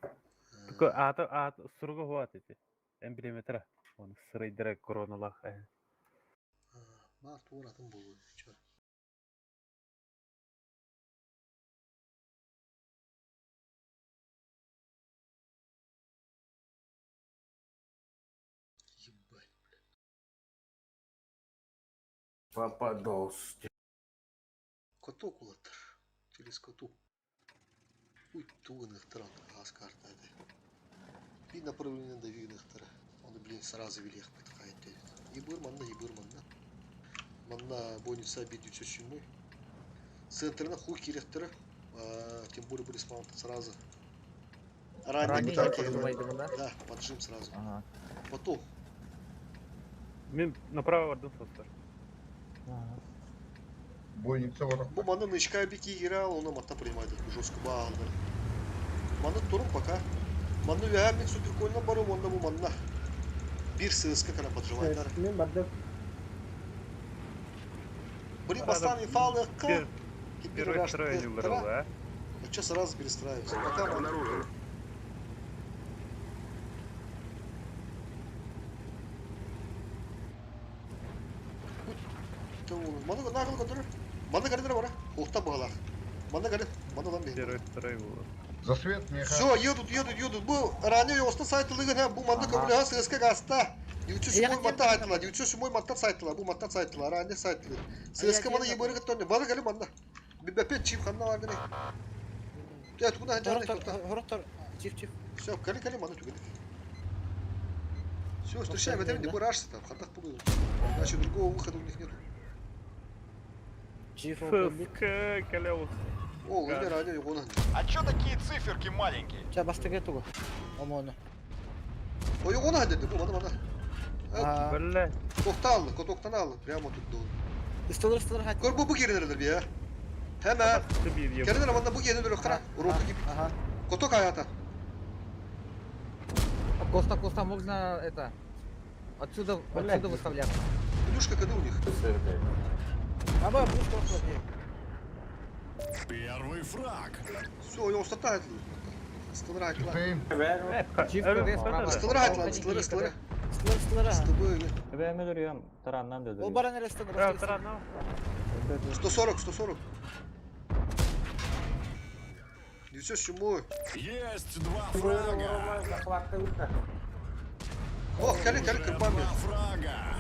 S18: Тука аата аат суруга хуат ити. Эмблеметра. Оны сырайдара короналах.
S1: Баар туор атын буолуо чё. Ебать, бля.
S15: Попадос.
S1: Коту кулаттар. Через коту. Уй, тугыныхтар аас карта этэ. Биир направление да вигыныхтара. Оны, блин, сразу билиэхпит хайын диэбит. Ебыр манна, ебыр манна. Манна бойница бидүүчү сүүмүй. Центрына хуй киирэхтэрэ. Тем более были спаунты сразу. Ранний
S6: Ранний
S1: атаки.
S6: поджимай, да?
S1: Да, поджим сразу.
S6: Ага.
S1: Потом.
S18: Мен направо бардым состар.
S22: Бойница вот.
S1: Бу манна нычка бики играл, он нам принимает жестко баалдар. Манна турум пока. Манна үһә мин суперкольна барым, онда бу манна. Бир ССК кана поджимайдар.
S17: Мен бардым.
S1: Блин, бастан инфалыкка.
S18: Первый второй юлдар а?
S1: Сейчас сразу перестраиваюсь. Пока манна. Манна нагыл көтөрөр. Манна көрдөр бара. Охта бағалар. Манна көрдөр. Манна лан бе.
S18: Первый второй было.
S22: За свет меха.
S1: Все, едут, едут, едут. Бу ранее оста сайтылыгын һәм бу манна көмүле ха ССК гаста. 907 матта айтыла, 907 матта сайтыла, бу матта сайтыла, ранее сайтылы. ССК мана ебыры гыттон, бары кэле манна. Биппет чип ханна бар гыны. Тя тугна ханжар
S9: Хороттор, чип чип.
S1: Все, кэле кэле манна түгеле. Все, встречаем, это не бурашься там, хандах пугаю. Иначе другого выхода у них нету.
S18: ССК кэлэус.
S1: О, или ранее его
S13: А чё такие циферки маленькие?
S9: Ча бастыгы тугу. Омону.
S1: Ой, его надо, бу манна манна.
S18: Бля.
S1: Тоқталды, котоктан алды, прямо тут doğru.
S9: Ыстылыр ыстылыр хат.
S1: Көр бу бу геринер бия. Hemen. Геринер манна бу геринер кара. Уроку gibi. Коток аята.
S6: Коста, Коста, можно это... Отсюда, отсюда выставляться.
S1: Илюшка, когда у них?
S9: Аба, пушка охлади.
S21: Первый фраг.
S1: Все, я устатает. Стылыр айтыла.
S6: Чип КД справа.
S1: Стылыр айтыла, стылыр, стылыр.
S9: Стылыр стылыр.
S1: Стыбы.
S2: Эбэме дөрüyorum, тараннан да
S9: Ол
S2: дөрüyorum.
S9: баран эрестен.
S1: 140, 140. 907.
S21: Есть два фрага.
S1: Ох, кэле кэле кырпам.
S21: Два фрага.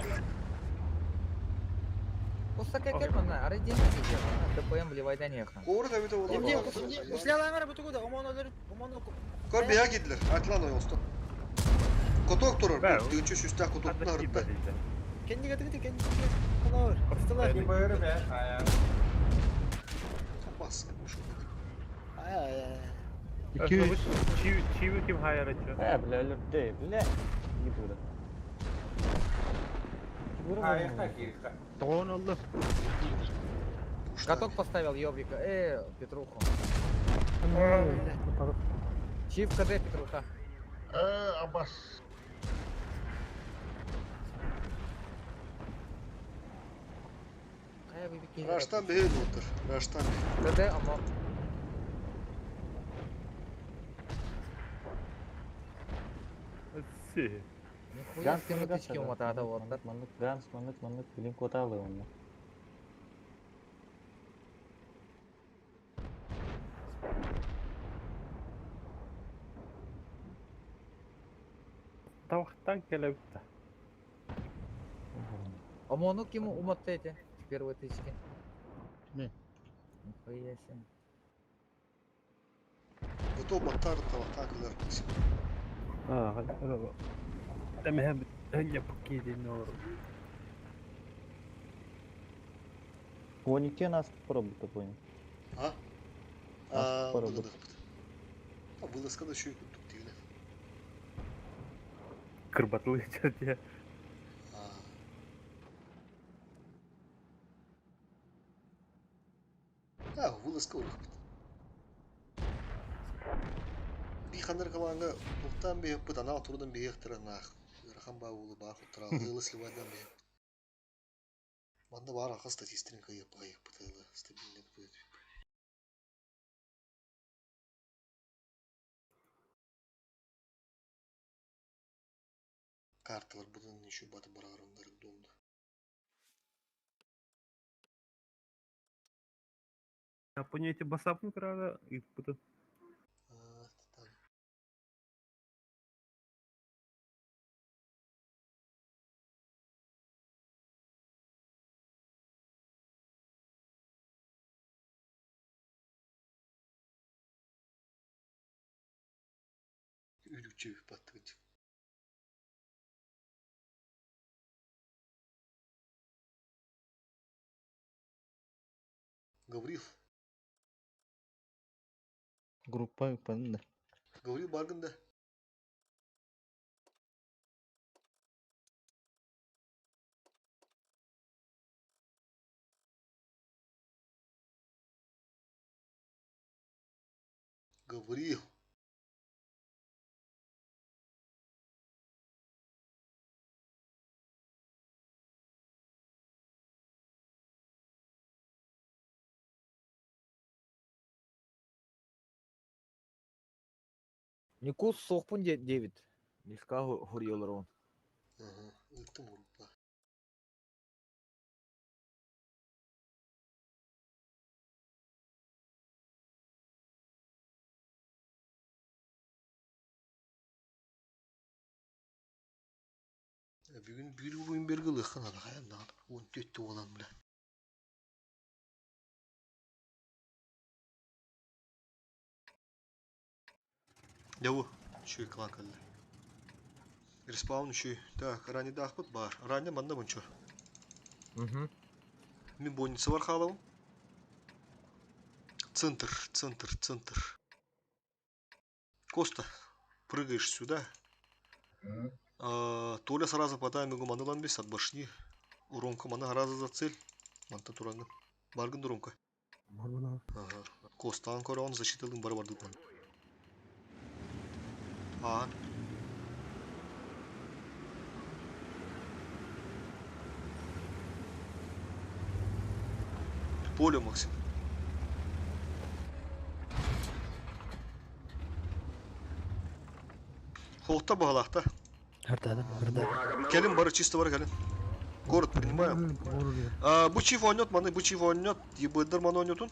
S6: Коста кекер манна, ары ден кекер. ДПМ вливай неха.
S1: Кор да бит ол.
S9: Услялаймар бу тугу да, омону өлөр, омону.
S1: Кор бия гидлер. Айтылан ой оста. Коток турар. Дүйчү сүстә котоктан арытта.
S9: Кендиге тигити, кендиге. Кылар. Стылар.
S1: Бас.
S9: Ай ай ай.
S18: Чиви ким хайар этче.
S2: Э, бля, өлөрдө, бля. Не буду.
S20: Тоғын oldu.
S6: Каток поставил ёбрика. Петруху. Чип КД Петруха.
S22: Абас.
S1: Раштан бейін отыр. Раштан
S6: бейін. КД, ама. Нихуя
S2: Ганс
S6: ты мытычки умотада вот.
S2: Маннык, ганс, маннык, маннык, билим коталы онна.
S18: Тавахтан кэлэбитта.
S6: Омону ким умотты эти в первой тычке.
S20: Не.
S6: Нихуя себе.
S1: Готов маттар тавақтан
S18: А, Эмэхэм хэнья пукки нор.
S2: Онике нас пробута понял.
S1: А?
S2: Нас
S1: А,
S2: пробута.
S1: Вылазка да шүй күттік дегені.
S18: Кырбатлы жерде.
S1: А, вылазка ұрық. Бихандар калаңы тоқтан бейіп анау турдан бейіп нах. Ырахан ба улы бар хуттара, ылы сливайдан бейіп. Манда бар ақа статистиканы кайып, кайып, стабильный будет. Карталар бұдан еще баты барарындар донды.
S18: Япония басапын кырада ыппытын.
S1: Үрүкче баттыгыч. Гаврил.
S20: Группа ыппадым да.
S1: Гаврил баргын да. Гаврил.
S6: Никус соқпун 9. Мишка хурьялар он.
S1: Ага, ыттым группа. Бүгүн bir уруйун берги лыхын ада хаям да. Он төттү болан бля. Яву, чуй клан калды. Респаун чуй. Так, ранее дахпыт бар. Ранее манда мунчу.
S6: Угу.
S1: Мен больница бар халау. Центр, центр, центр. Коста, прыгаешь сюда. А, Толя сразу по таймингу манылан бес от башни. Уромка мана раза за цель. Манта турангын. Баргын дуромка. Ага. Коста анкора он защитылын бар бардык ман. А. Поле, Максим. Холта бағалақта. Келин бары чисто бар келин. Город принимаем. А, бу чиф ойнет, маны бу чиф ойнет, ебыдыр маны ойнетун.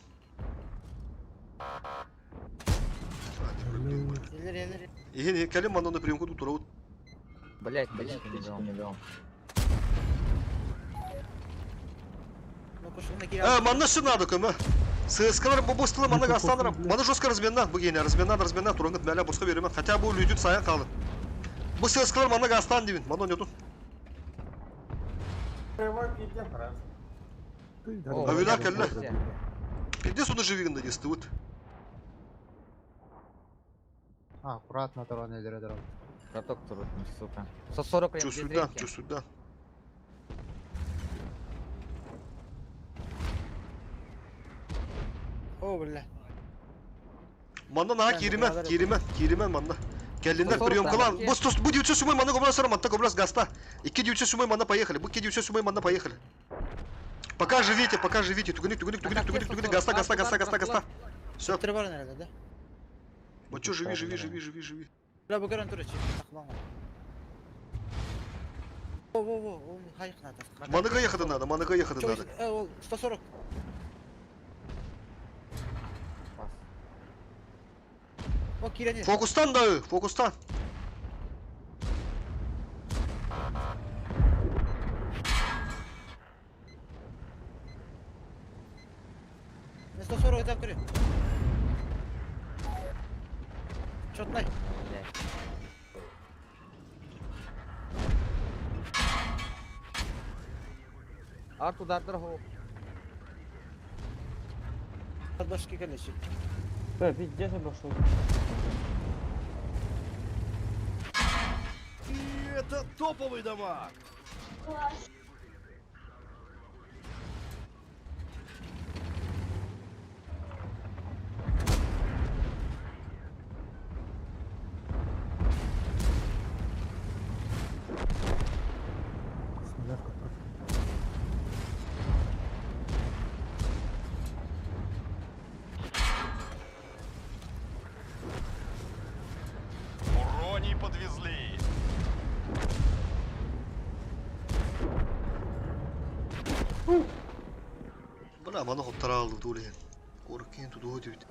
S1: Ихин, келин маны на приемку тут тураут.
S6: Блять, блять, не дал.
S1: Манна все надо, көмө. ССКлар бу бустылы маны гастаныр. Маны жестко разменна, бу гене разменна, разменна, турангыт мәлә босқа беремен. Хотя бы лүдүт сайын қалды. Бу ССКлар маны гастан дибин, маны ойнетун. Авила келле. Пиздец он живигин да дестывыт.
S20: Аккуратно таран элдере дарам.
S6: Каток турутун, сука. 140
S1: Чё сюда, чё сюда.
S9: О, бля.
S1: Манна на киримен, киримен, киримен манна. Келлинер прием клан. Бус тус бу 907 манна гомрас сара манта гомрас гаста. 2 907 манна поехали. Бу 2 907 манна поехали. Пока живите, пока живите. Тугуник, тугуник, тугуник, тугуник, тугуник, гаста, гаста, гаста, гаста, гаста. Все.
S9: Бар nerede да?
S1: Вот чё, живи, живи, живи, живи, живи.
S9: Бля, бу көрөн туру чип тахман. Во, во, во, ол хайык надо.
S1: Маныга ехать надо, маныга ехать надо.
S9: Ол 140. О, кирени.
S1: Фокустан да, фокустан.
S9: На 140 это көрө. Чотнай.
S6: Арт удардар хо.
S9: Башки келеши.
S2: Бля, пиздец обошел.
S13: Это топовый дамаг! Брони подвезли!
S1: Бына маны хоттарааллы туул иһин. Куораккин тутуһу түбүт.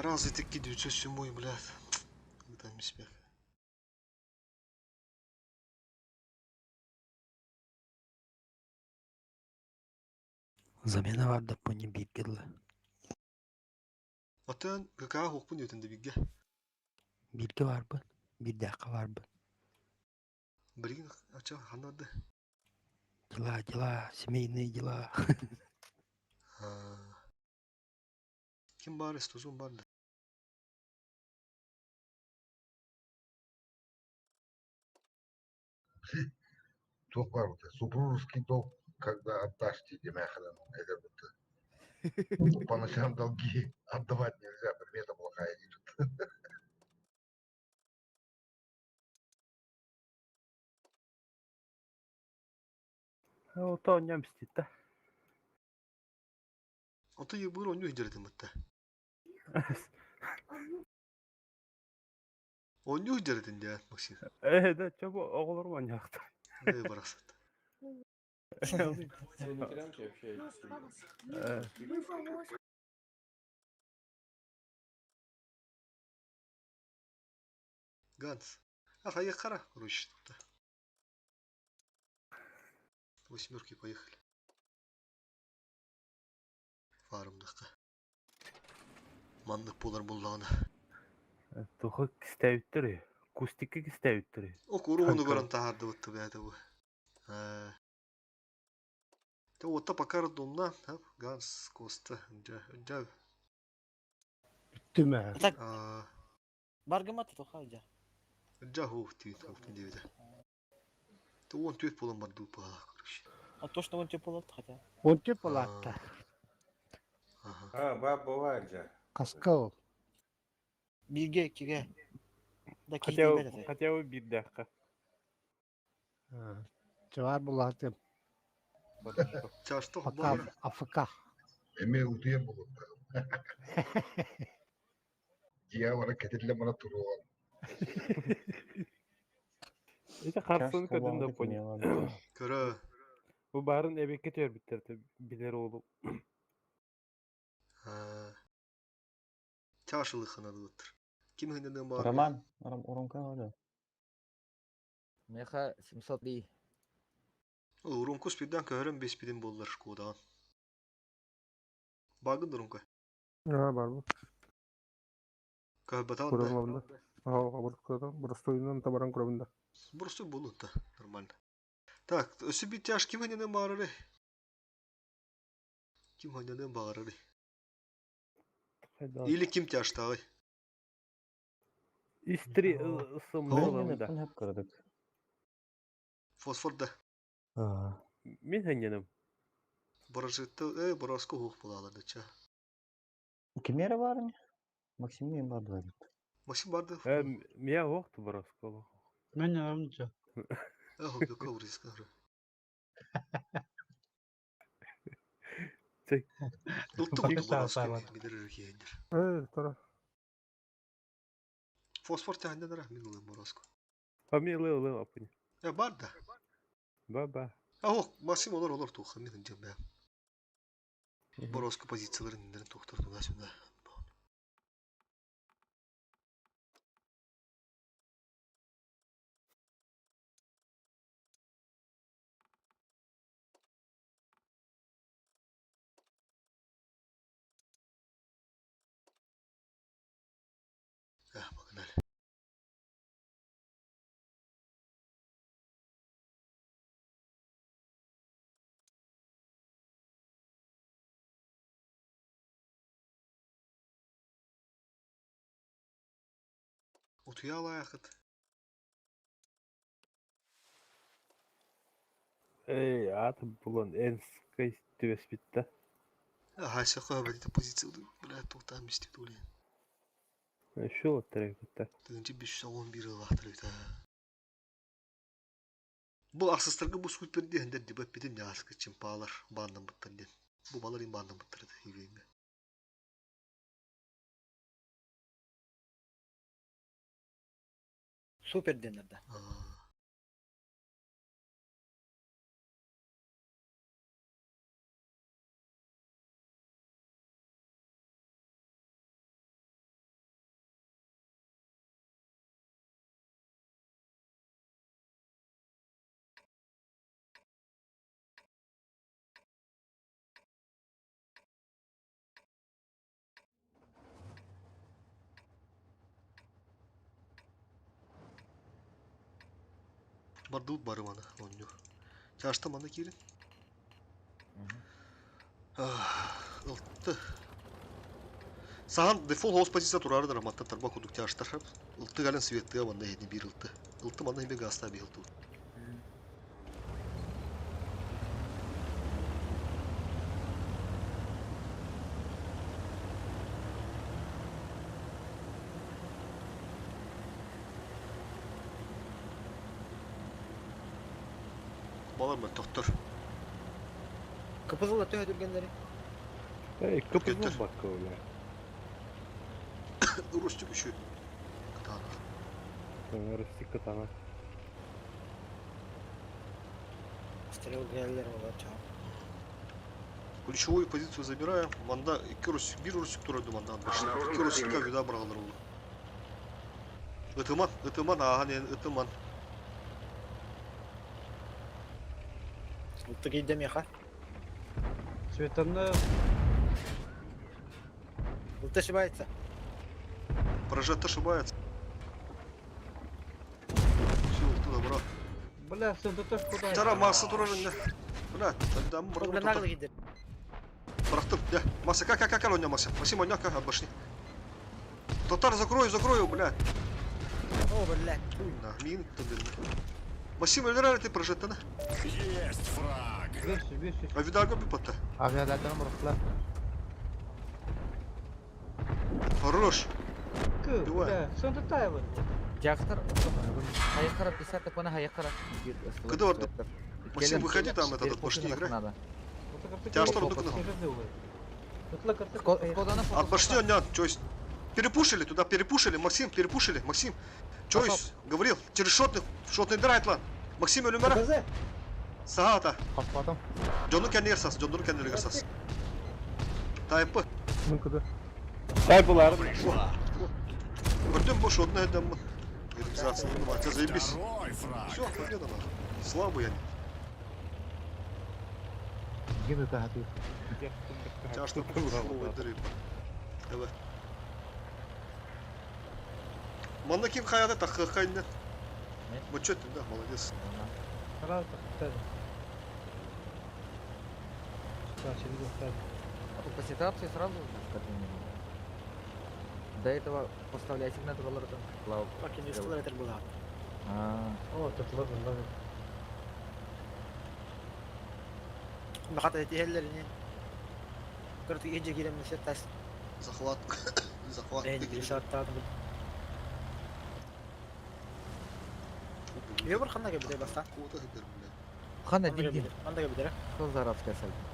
S1: Раз итикки 907, блядь. Ыытан биспек.
S20: Замена бар да пони бииргэ дылы.
S1: Оттон ГК хуохпун диэтин да бигге.
S20: Бииргэ барбын, биирдээххэ барбын.
S1: Билигин ача ханнарды.
S20: Дела, дела, семейные дела.
S1: Ким бар истозун бар да.
S22: Туох баар бута? Супружеский долг, когда отдашь диэмээхинэн этэр бута. По ночам долги отдавать нельзя, примета плохая диир.
S18: Ото онньом иститта.
S1: Ото ебыр онню иһдэрэтин бытта. Онню иһдэрэтин дии Максим.
S18: Э, да, чо бу оҕолорум оонньоохтор.
S1: Э, барахсат.
S18: Э,
S1: Ганс. Ах, а я хара, короче, тут. Восьмерки поехали. Фармдыкка. Маннык буолар буллаҕына.
S18: Туха кистээбиттэр Кустикка кистээбиттэр
S1: О, куругуну көрөн таһаардыбыт бэйэтэ бу. Те уотта пока роддомна, Ганс, Коста, дьэ, дьэ.
S12: Бүттүм ээ.
S9: Так, баргымат тоха дьэ.
S1: Дьэ, хух, тиит, хух, диэбитэ. Те уон түөрт буолан бардыбыт баҕалаах, короче.
S9: А то, что он тебе полот хотя.
S17: Он тебе полатта.
S15: А, ба бывает же.
S17: Хаска ол.
S9: Бииргэ, иккигэ. Да
S18: Хотя
S9: киһи
S18: бы,
S9: этэ.
S18: хотя бы биирдээххэ.
S17: Чавар булаатым.
S1: Чашто
S17: Пока АФК.
S22: Эмиэ утуйар буолуохтаах. Дьявола кэтиллэ мана туруоҕун.
S18: Ити харсын көтөн да пони.
S1: Көрө.
S18: Бу баарын эбикке түөрбүттэр билэр уолу.
S1: Чашылыханадыбыттыр. Ким хынныгын баар?
S2: Роман, Уромка ода.
S6: Меха 703.
S1: Урунку спиддан көһөрөн беспидин боллар шкодаан. Багын Урунка.
S10: А, бар бу.
S1: Көһбатан
S10: Көрөм
S1: да.
S10: алында. Ага, бар көрөм. Простойунан табаран көрөм да.
S1: Просто болот да, нормально. Так, өсө бит тяж ким хынныгын баарары? Ким хынныгын баарары? Или ким тяжтагы?
S18: Истри сымнылым да.
S2: Хеп көрдүк.
S1: Фосфор да.
S18: Мин ханьяным.
S1: Баражытты, бараско хух булалар ча.
S2: Кимере бар не? Максим мен бар да.
S1: Максим барды.
S18: Э, мия оқты бараско.
S12: Мен арамча.
S1: Ах, бека урыска. Ұлттық
S12: Бек
S1: бараско
S12: саасаабат.
S1: бидер киендер.
S10: Э, тора.
S1: Фосфор тәһәндә мин улым бараско.
S18: А ми лы лы апыни.
S1: Я бар да.
S18: Ба ба.
S1: Ах, Максим олар олар тух, мин жембе. Бараско позицияларын индерин тоқтар туда сюда. Ах, погнали. Утуяла аяқыт.
S18: Эй, ат булан энской түбес битті.
S1: Ага, сәққа бәдіті позиция, бля, тоқтам істеп төле.
S18: Шул оттыры битті.
S1: Тігінші 511 лақтыр бит. Бұл ақсыстарға бұл суперде хендер дебат битим ясқы чемпалар бандан бұттар ден. Бұл балар им бандан бұттар ивенге.
S9: Супер денерде.
S1: Бардыбыт бары маны оонньуу. Чаашта манна киирин. Ылты. Сахан дефолт хост позиция турары да маттан тарба курдук чааштар. Ылты гален светтыга манна иһини биир ылты. Ылты манна иһини гаста биир ылты. Балар мөлтөхтөр.
S9: Кыпызыла төһө түргэннэри?
S18: Эй, кыпызыл бакка бля.
S1: Рустик еще. Кытаанах.
S18: Рустик кытаанах.
S9: Стрел гэллер олар чаа.
S1: Ключевую позицию забираем. Манда икки русик, бир русик турар манда башта. Икки русикка вида быралар oldu. Ытыман, ытыман, аахан ытыман.
S9: Ылты кийдем яха.
S20: Светаны
S9: Ылты ошибается.
S1: Прожект ошибается. Все, ылты добра.
S20: Бля, сын, ты тоже куда?
S1: Тара масса турар инде. Бля, тогда
S9: Бля, наглый кийдер.
S1: Бырахтым, да. Масса, как, как, как, оня, Масса. Максим, оня, как, от башни. Татар, закрою, закрою, бля.
S9: О, блядь.
S1: На, мин, Максим, өлөрөр ты прожектаны.
S21: Есть фраг!
S1: А видаго би потта.
S20: Авиададан бұрықтылар.
S1: Хорош.
S20: Бля, сын, ты таевын.
S6: Жактар, хайкара 50 пана хайкара.
S1: Куда орду? Максим, выходи там, этот, от башни играй. Тебя что, От башни, оня, чойс. Перепушили туда, перепушили, Максим, перепушили, Максим. Чойс, говорил, через шотных, шотный драйтлан. Максим, өлүмәра. Саата.
S20: Потом.
S1: Джону кеннер сас, Джону кеннер сас. Тайпы.
S10: Ну куда?
S18: Тайпылар.
S1: Көрдüm bu шотный адам. Реализация, ну, а заебись. Все, победа нахуй. Слабый они.
S20: Гены тағатыр.
S1: Тяжко слово дыры. Давай. Манна ким хаяда так хайна. Вот что ты, да, молодец.
S20: Сразу так Да, через год
S6: А тут по ситуации сразу как минимум. До этого поставляй сигнал доллар там. Клау.
S9: Окей, не сказал, это было.
S6: А.
S20: О, тут ладно, ладно.
S9: Бахата эти хеллерини. Көртү иже кирем несе тас.
S1: Захват. Захват.
S9: Мен бир сааттан. Йобур ханна кебиде баста.
S6: Ханна дим.
S9: Ханна кебиде.
S6: Что за арабская сальта?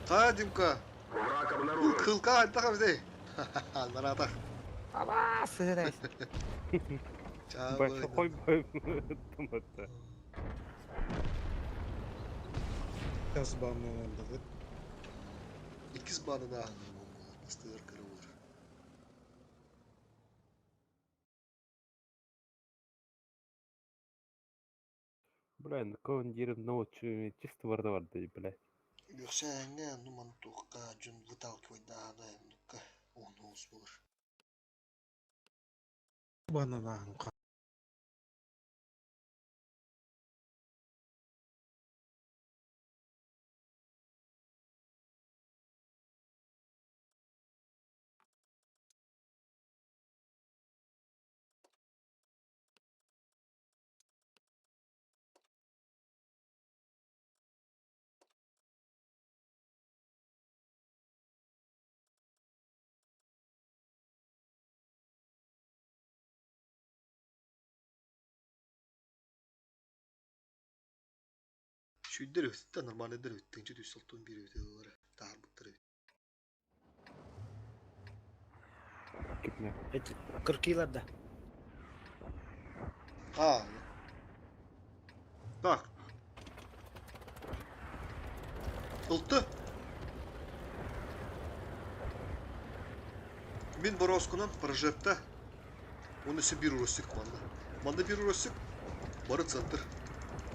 S1: Та, Димка. Кылка антаха бізде. Наратах.
S6: Аба, сырайс.
S18: Башы қой бой. Тыматты.
S12: Сейчас банны
S1: Иккис банына Бастыгар кыры olur.
S18: Бля, на кого дерев научу, чисто варда варда, блядь.
S1: Yoksa ne numan tuqqa jun выталкивать да да ну-ка он уус болur.
S12: Банана.
S1: Шүйдер өтті, нормальный дер өтті. Инче түс алтын бир өтті олар. Таар буттар өтті.
S9: Эти кыркыйлар да.
S1: А. Так. Ылты. Мен Бороскунан прожекта. Он өсі бир уросик манда. Манда бир уросик. Бары центр.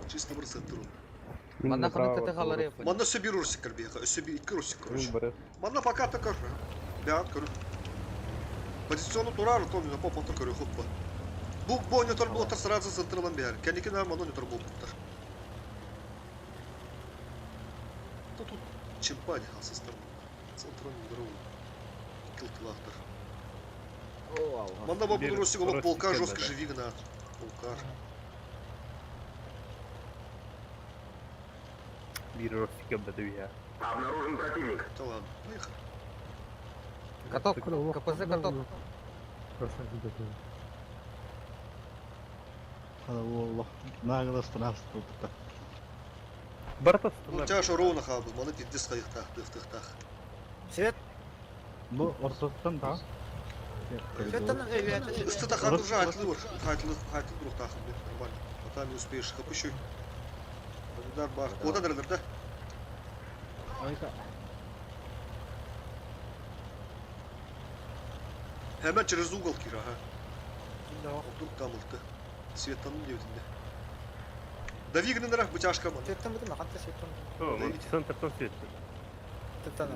S1: Чисто бар центр он.
S6: Манна ханы тete халары yapın.
S1: Манда өсі бир уросик кірбейға. Өсі бир икки уросик, короче. Манда пока так. Бян, көрі. Позиционно турар, то не по потом көрө хоппа. Бу бу ойнотор буолтар сразу центрынан биһэр. Кэнники наар манна ойнотор буолбуттар. То тут чемпани асыстар. Центрын здоровый. Килтылахтар. Манна бабу Росик олох полка жестко живи гына. Полкар.
S18: Биир Ростик бөтө я.
S13: Обнаружен противник.
S1: Да ладно, поехали.
S6: Каток, КПЗ каток.
S20: Нагло страстно.
S18: Барта
S1: Ну, тяж ровно хабы, маны пиздец хайыктах, дыхтыхтах.
S9: Свет.
S20: Бу ортоттан да.
S1: Ыстыта хат уже айтылы бар. Хайтылы, хайтылы друг тахым, нормально. А там не успеешь, хапыщуй. Удар бар. Куда дырдыр, да? Hemen через угол кир, ага. Вдруг там ылты. Светтанын девдінде. Дави гненерах бутяжка ман.
S9: Светтан бутым, хатта светтан.
S18: О, центртан свет.
S9: Тыктан.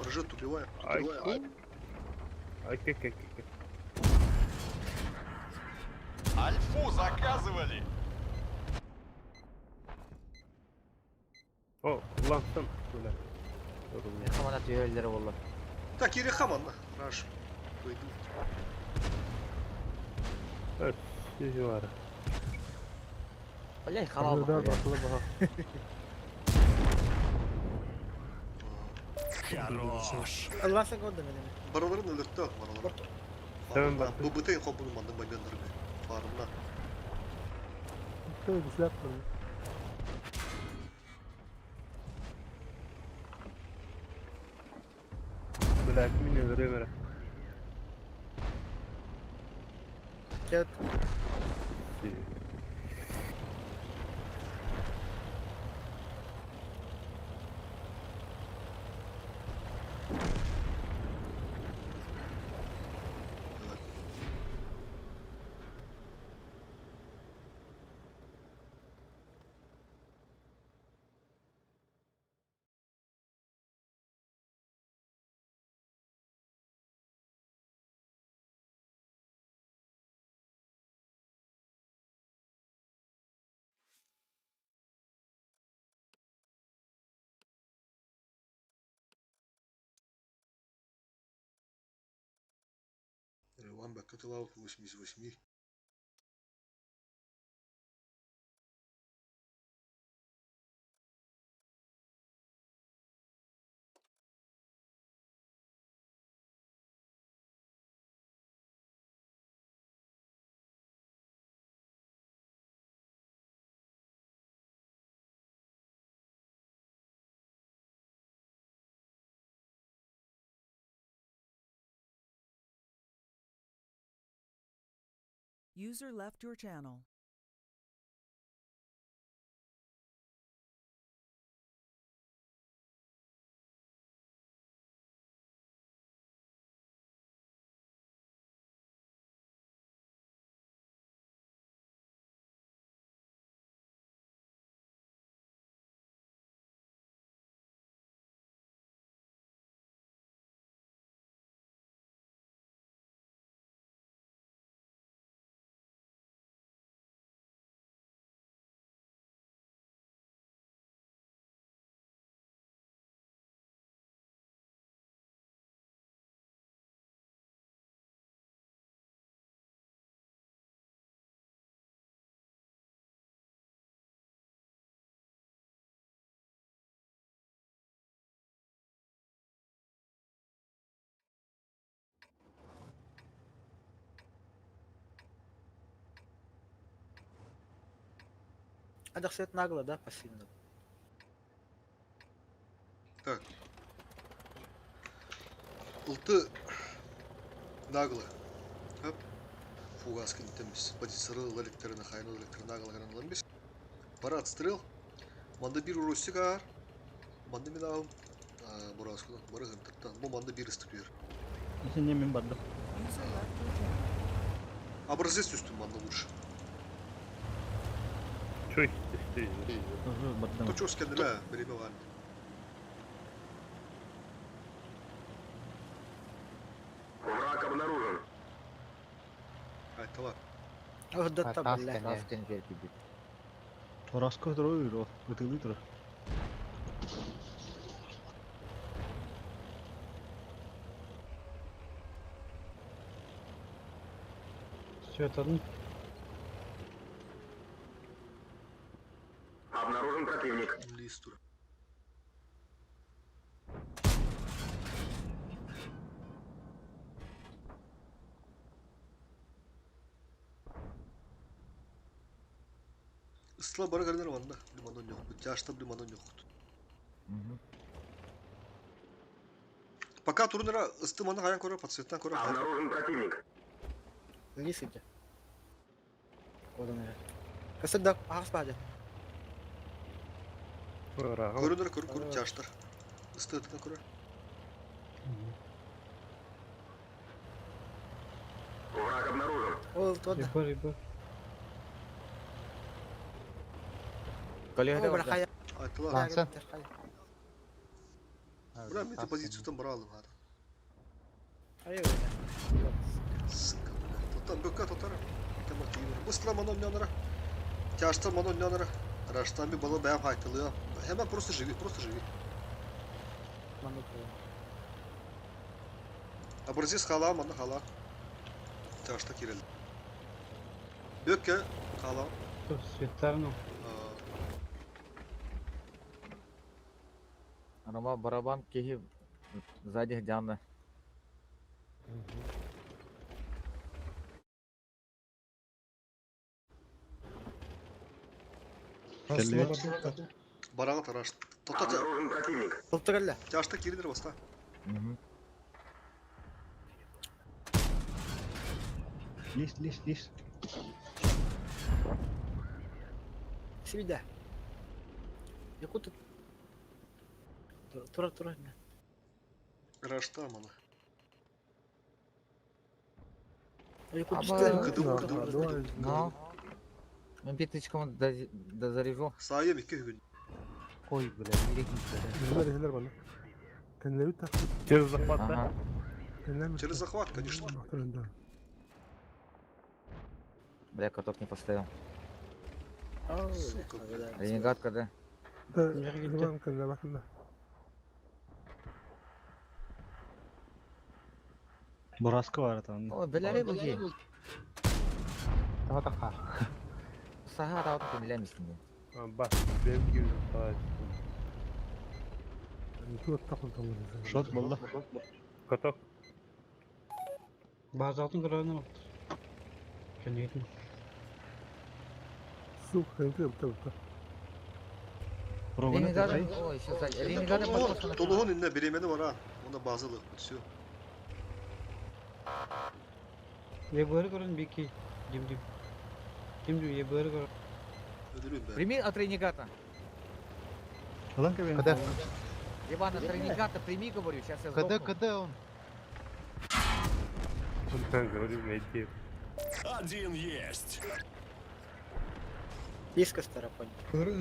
S1: Прожет убиваем.
S18: Ай, ай, как, как, как.
S13: Альфу заказывали.
S18: О, ланстан. Бля.
S4: Хамана түйелері болла.
S1: Так, или хаман, раш. Пойду.
S18: Сюзюара.
S4: Блядь, халал.
S21: Хорош.
S9: Аллаһ года мене.
S1: Бараларын өлөрттө, бараларын.
S18: Сәбән
S1: Бу бытын хопун мандын байбендерге. Фарымна.
S18: Бля, мине өлөрөмөрө.
S9: Кет.
S1: Иван Бакатылау 88.
S3: User left your channel.
S9: А свет нагло, да, пассивно?
S1: Так. Ылты нагло. Хоп. Фугас кентемис. Позиционировал электрона, хайно электро нагло граналамбис. Пара отстрел. Манда бир уросигар. Манда минал. Бураскудан. Барыгын тыртан. Бу манда бир истүлер.
S19: Сен мен бардым.
S1: Образец үстүн манда лучше.
S18: Чой,
S1: То чё скандала, время ван.
S13: обнаружен.
S1: Айтала.
S9: Ордотта бля.
S6: Тас кэннигэр киирбит.
S20: Ораска турар, ытылыы турар.
S16: Светаны.
S13: Обнаружен противник.
S1: Лис турар. Ысла бары көрүнөр манна. Лимонон yok. Тяжта лимонон yok. Пока турнира ысты маны хаян көрөр, подсветтан көрөр.
S13: Обнаружен противник.
S9: Лис иди. Одан эрэ. Кысыр да ағыс бады.
S1: Көрүнөр көр көр тяжтар. Ысты ытыкан көрөр.
S13: Враг обнаружен.
S9: Ол тот.
S16: Ебар, ебар.
S6: Коллега
S9: О, бля, хая.
S1: Айтала.
S20: Ланса.
S1: Бра, мен те позицию брал надо.
S9: Хая.
S1: Сука, бля. Тотан бөкка тотара. Тема киимер. Быстро манон нянара. Тяжта манон нянара. Раштан bir bala бәям хайтылы. Hemen просто живи, просто живи. Абразис хала, мана хала. Тяжта кирел. Бөкке хала.
S16: Светарну.
S6: Рома барабан киһи сзади Диана.
S1: Бараға тараш. Тота
S13: Обнаружен противник.
S9: Толтыралла.
S1: Тяжта киридер баста.
S20: Лис, лис, лис.
S9: Сибиде. Якут. Тура тура.
S1: Рашта мана.
S9: Якут.
S1: Кыдым, кыдым, кыдым.
S6: Но. Мен пяточком дозаряжу.
S1: Сайым iki gün.
S19: Ой, бля,
S10: Нелер нелер бана. Кенleri tak.
S18: Через захват, да?
S10: Кенler
S1: Через захват, конечно.
S10: Да.
S6: Бля, каток не поставил.
S1: Сука, бля.
S6: Ренегат когда?
S10: Да, Иван кенler bakın.
S20: Бораска бар там.
S6: Ой, бля, рыбу ки.
S16: Тава така.
S6: Сага тава то билемисин.
S18: Ба, бем киирди.
S20: Шот болды.
S18: Каток.
S16: Базалтын көрөөнү. Кенейтин.
S10: Сука, кенler bitti bitti.
S6: Ренегат, ой, еще сзади. Ренегат
S1: Толуğun, Толуğun inne birimeni var ha. Onda bazılı. Все.
S16: Ебар көрөн бики. Дим дим. Дим дим ебар көрөн.
S1: Öldürüyorum ben.
S6: Прими от ренегата.
S20: Алан кабин.
S6: КД. Иван, от ренегата прими, говорю, сейчас я сдохну.
S20: КД, КД он.
S18: Говорю, найти.
S21: Один есть.
S9: Диска старопонь.
S12: Блядь,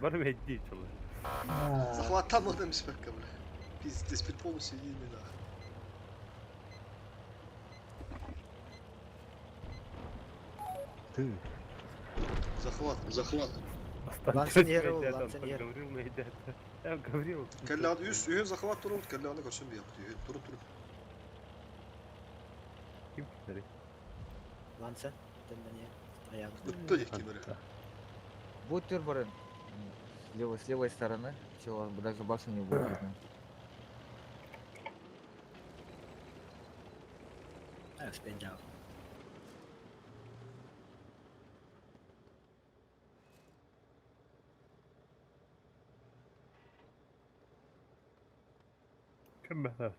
S18: Бар найти, человек.
S1: Захват там одам спекка, бля. Пиздец, теперь полностью единый нах.
S20: Ты.
S1: Захват, захват.
S9: Лансеньер, лансеньер.
S18: Говорил, найдет. Я говорил.
S1: Кэллән үс, үһүн захват турун, кэлләне көрсөм бияп. Үһүн турун турун.
S18: Ким китери?
S9: Ланса. Тендене. Аяк.
S1: Өттө дик кимери.
S6: Будь турборен. С левой стороны. Чего, даже башню не будет видно.
S9: Спендял.
S18: Кем бәхәт?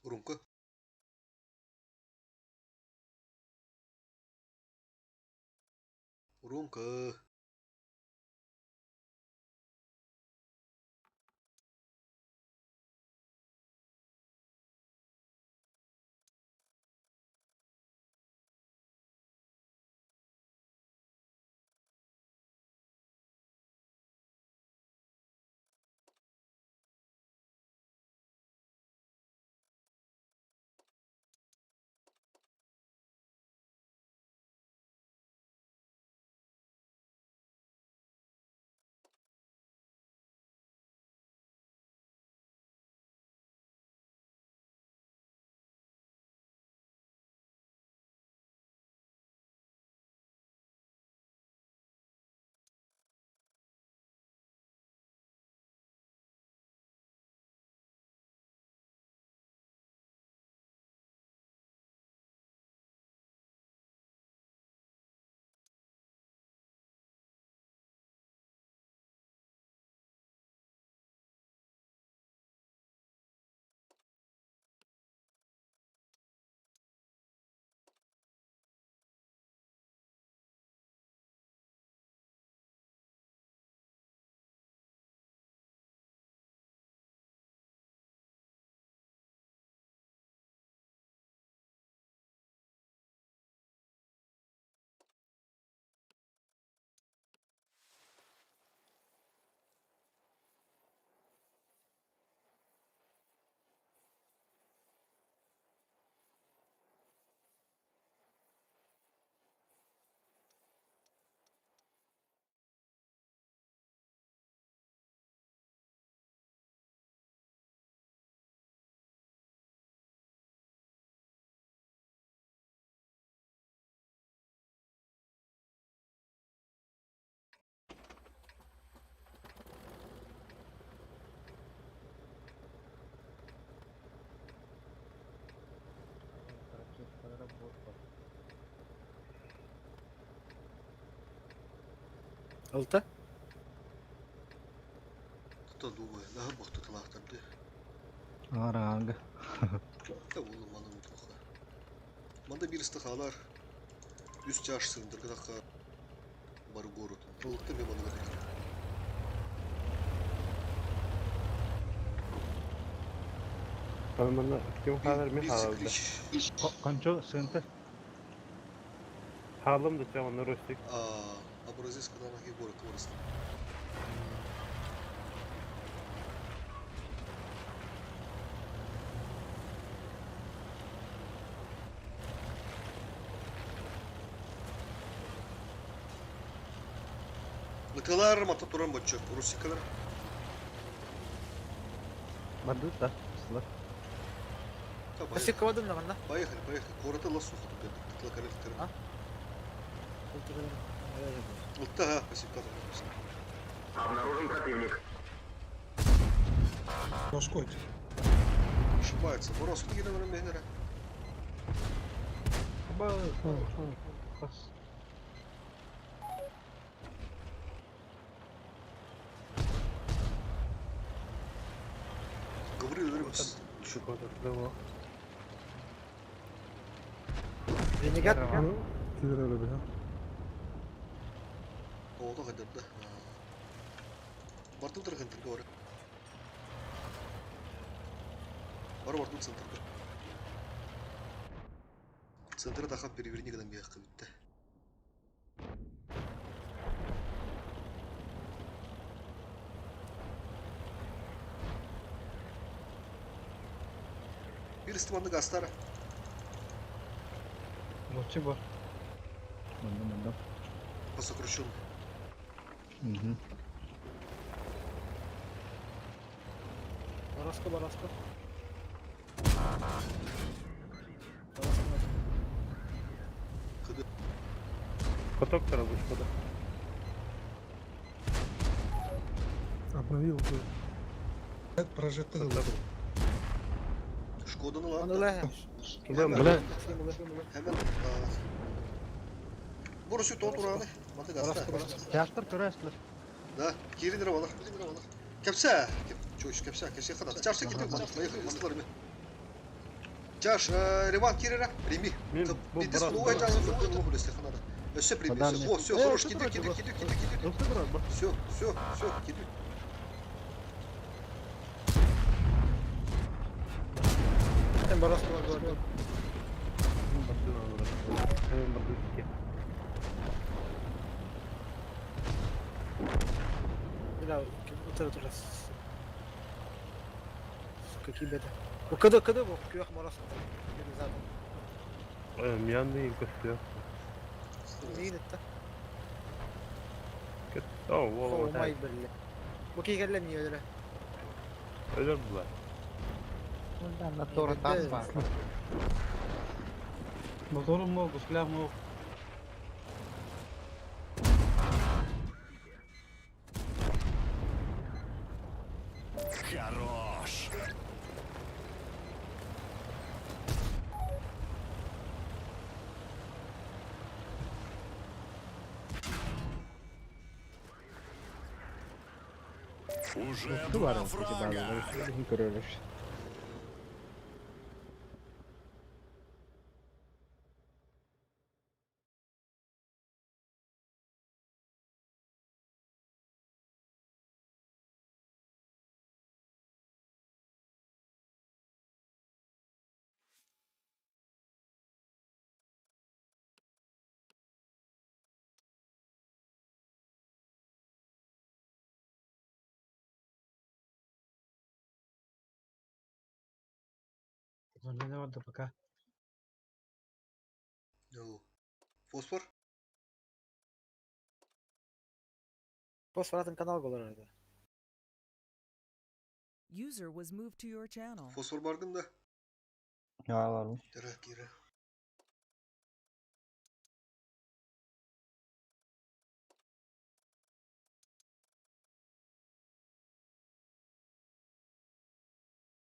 S1: Урунку. Урунку.
S9: Алта.
S1: Кто думает, да, бах тут лахтарды.
S2: Аранга.
S1: Да улы маны утуха. Манда бир стахалар. Үс чаш сындыргы таха бар город. Толыкты мен маны
S18: Мына ким халар мен халалда.
S20: Канчо сынты.
S18: Халым да чаман ростик.
S1: А, образец когда на город вырос. Ытылар мата туран боччу, русикалар.
S2: Бардыт да. Сылар.
S9: Спасибо, кавадым на манна.
S1: Поехали, поехали. Город лосуха тут это, А? Да, спасибо.
S13: Обнаружен противник.
S12: Роскоть.
S1: Ошибается. Борос, кигене бер
S20: Ба,
S1: Гаврил Рыбс.
S9: Ренегат.
S10: Тидер бе.
S1: Олды кадырды. Бартыл тұрған тілге бар. Бар бартыл центрга. Центр тахан переверни гынан бияққа бітті. Bir ıstımанlı gazlar.
S20: Лучше бар.
S2: Мында мында.
S1: По сокращенной.
S2: Угу.
S9: Бараска, бараска.
S18: Поток тарабыш кода.
S10: Обновил.
S12: Прожекты.
S1: Шкоданы ла.
S9: Аны
S1: Hemen. Hemen. Burası to тураны. Маты гаста.
S20: Театр көрәсілер.
S1: Да, кирин рабалар. Кепсе. Чуш, кепсе, кепсе хада. Чаршы кетіп, поехали, мастылар мен. Чаш, Реван кирера, прими. Пиздец, ну ай жазы футбол лоху если надо. Все прими, все, о, все, хорош, кидай, кидай, кидай, кидай, кидай. Все, все, все, кидай.
S9: Бля, утары турас. Какие беды. Кыды, кыды бу, күөх мороз.
S18: Мянный көстүө.
S9: Миин этте.
S18: О, во,
S9: О, май бля. Бу кийгерле ми өлөрө.
S18: Өлөр була.
S9: Мотор
S20: там бар. Моторум мог, склям мог.
S21: Хорош. Уже
S20: Ту
S21: два
S20: баран
S21: фрага.
S20: көрөлөр.
S17: Не vardı пока.
S1: Ну, Фосфор?
S9: Фосфор атын канал болар edi.
S3: User was moved to your channel.
S1: Фосфор бардым да.
S2: Ya varmış.
S1: Кира, кира.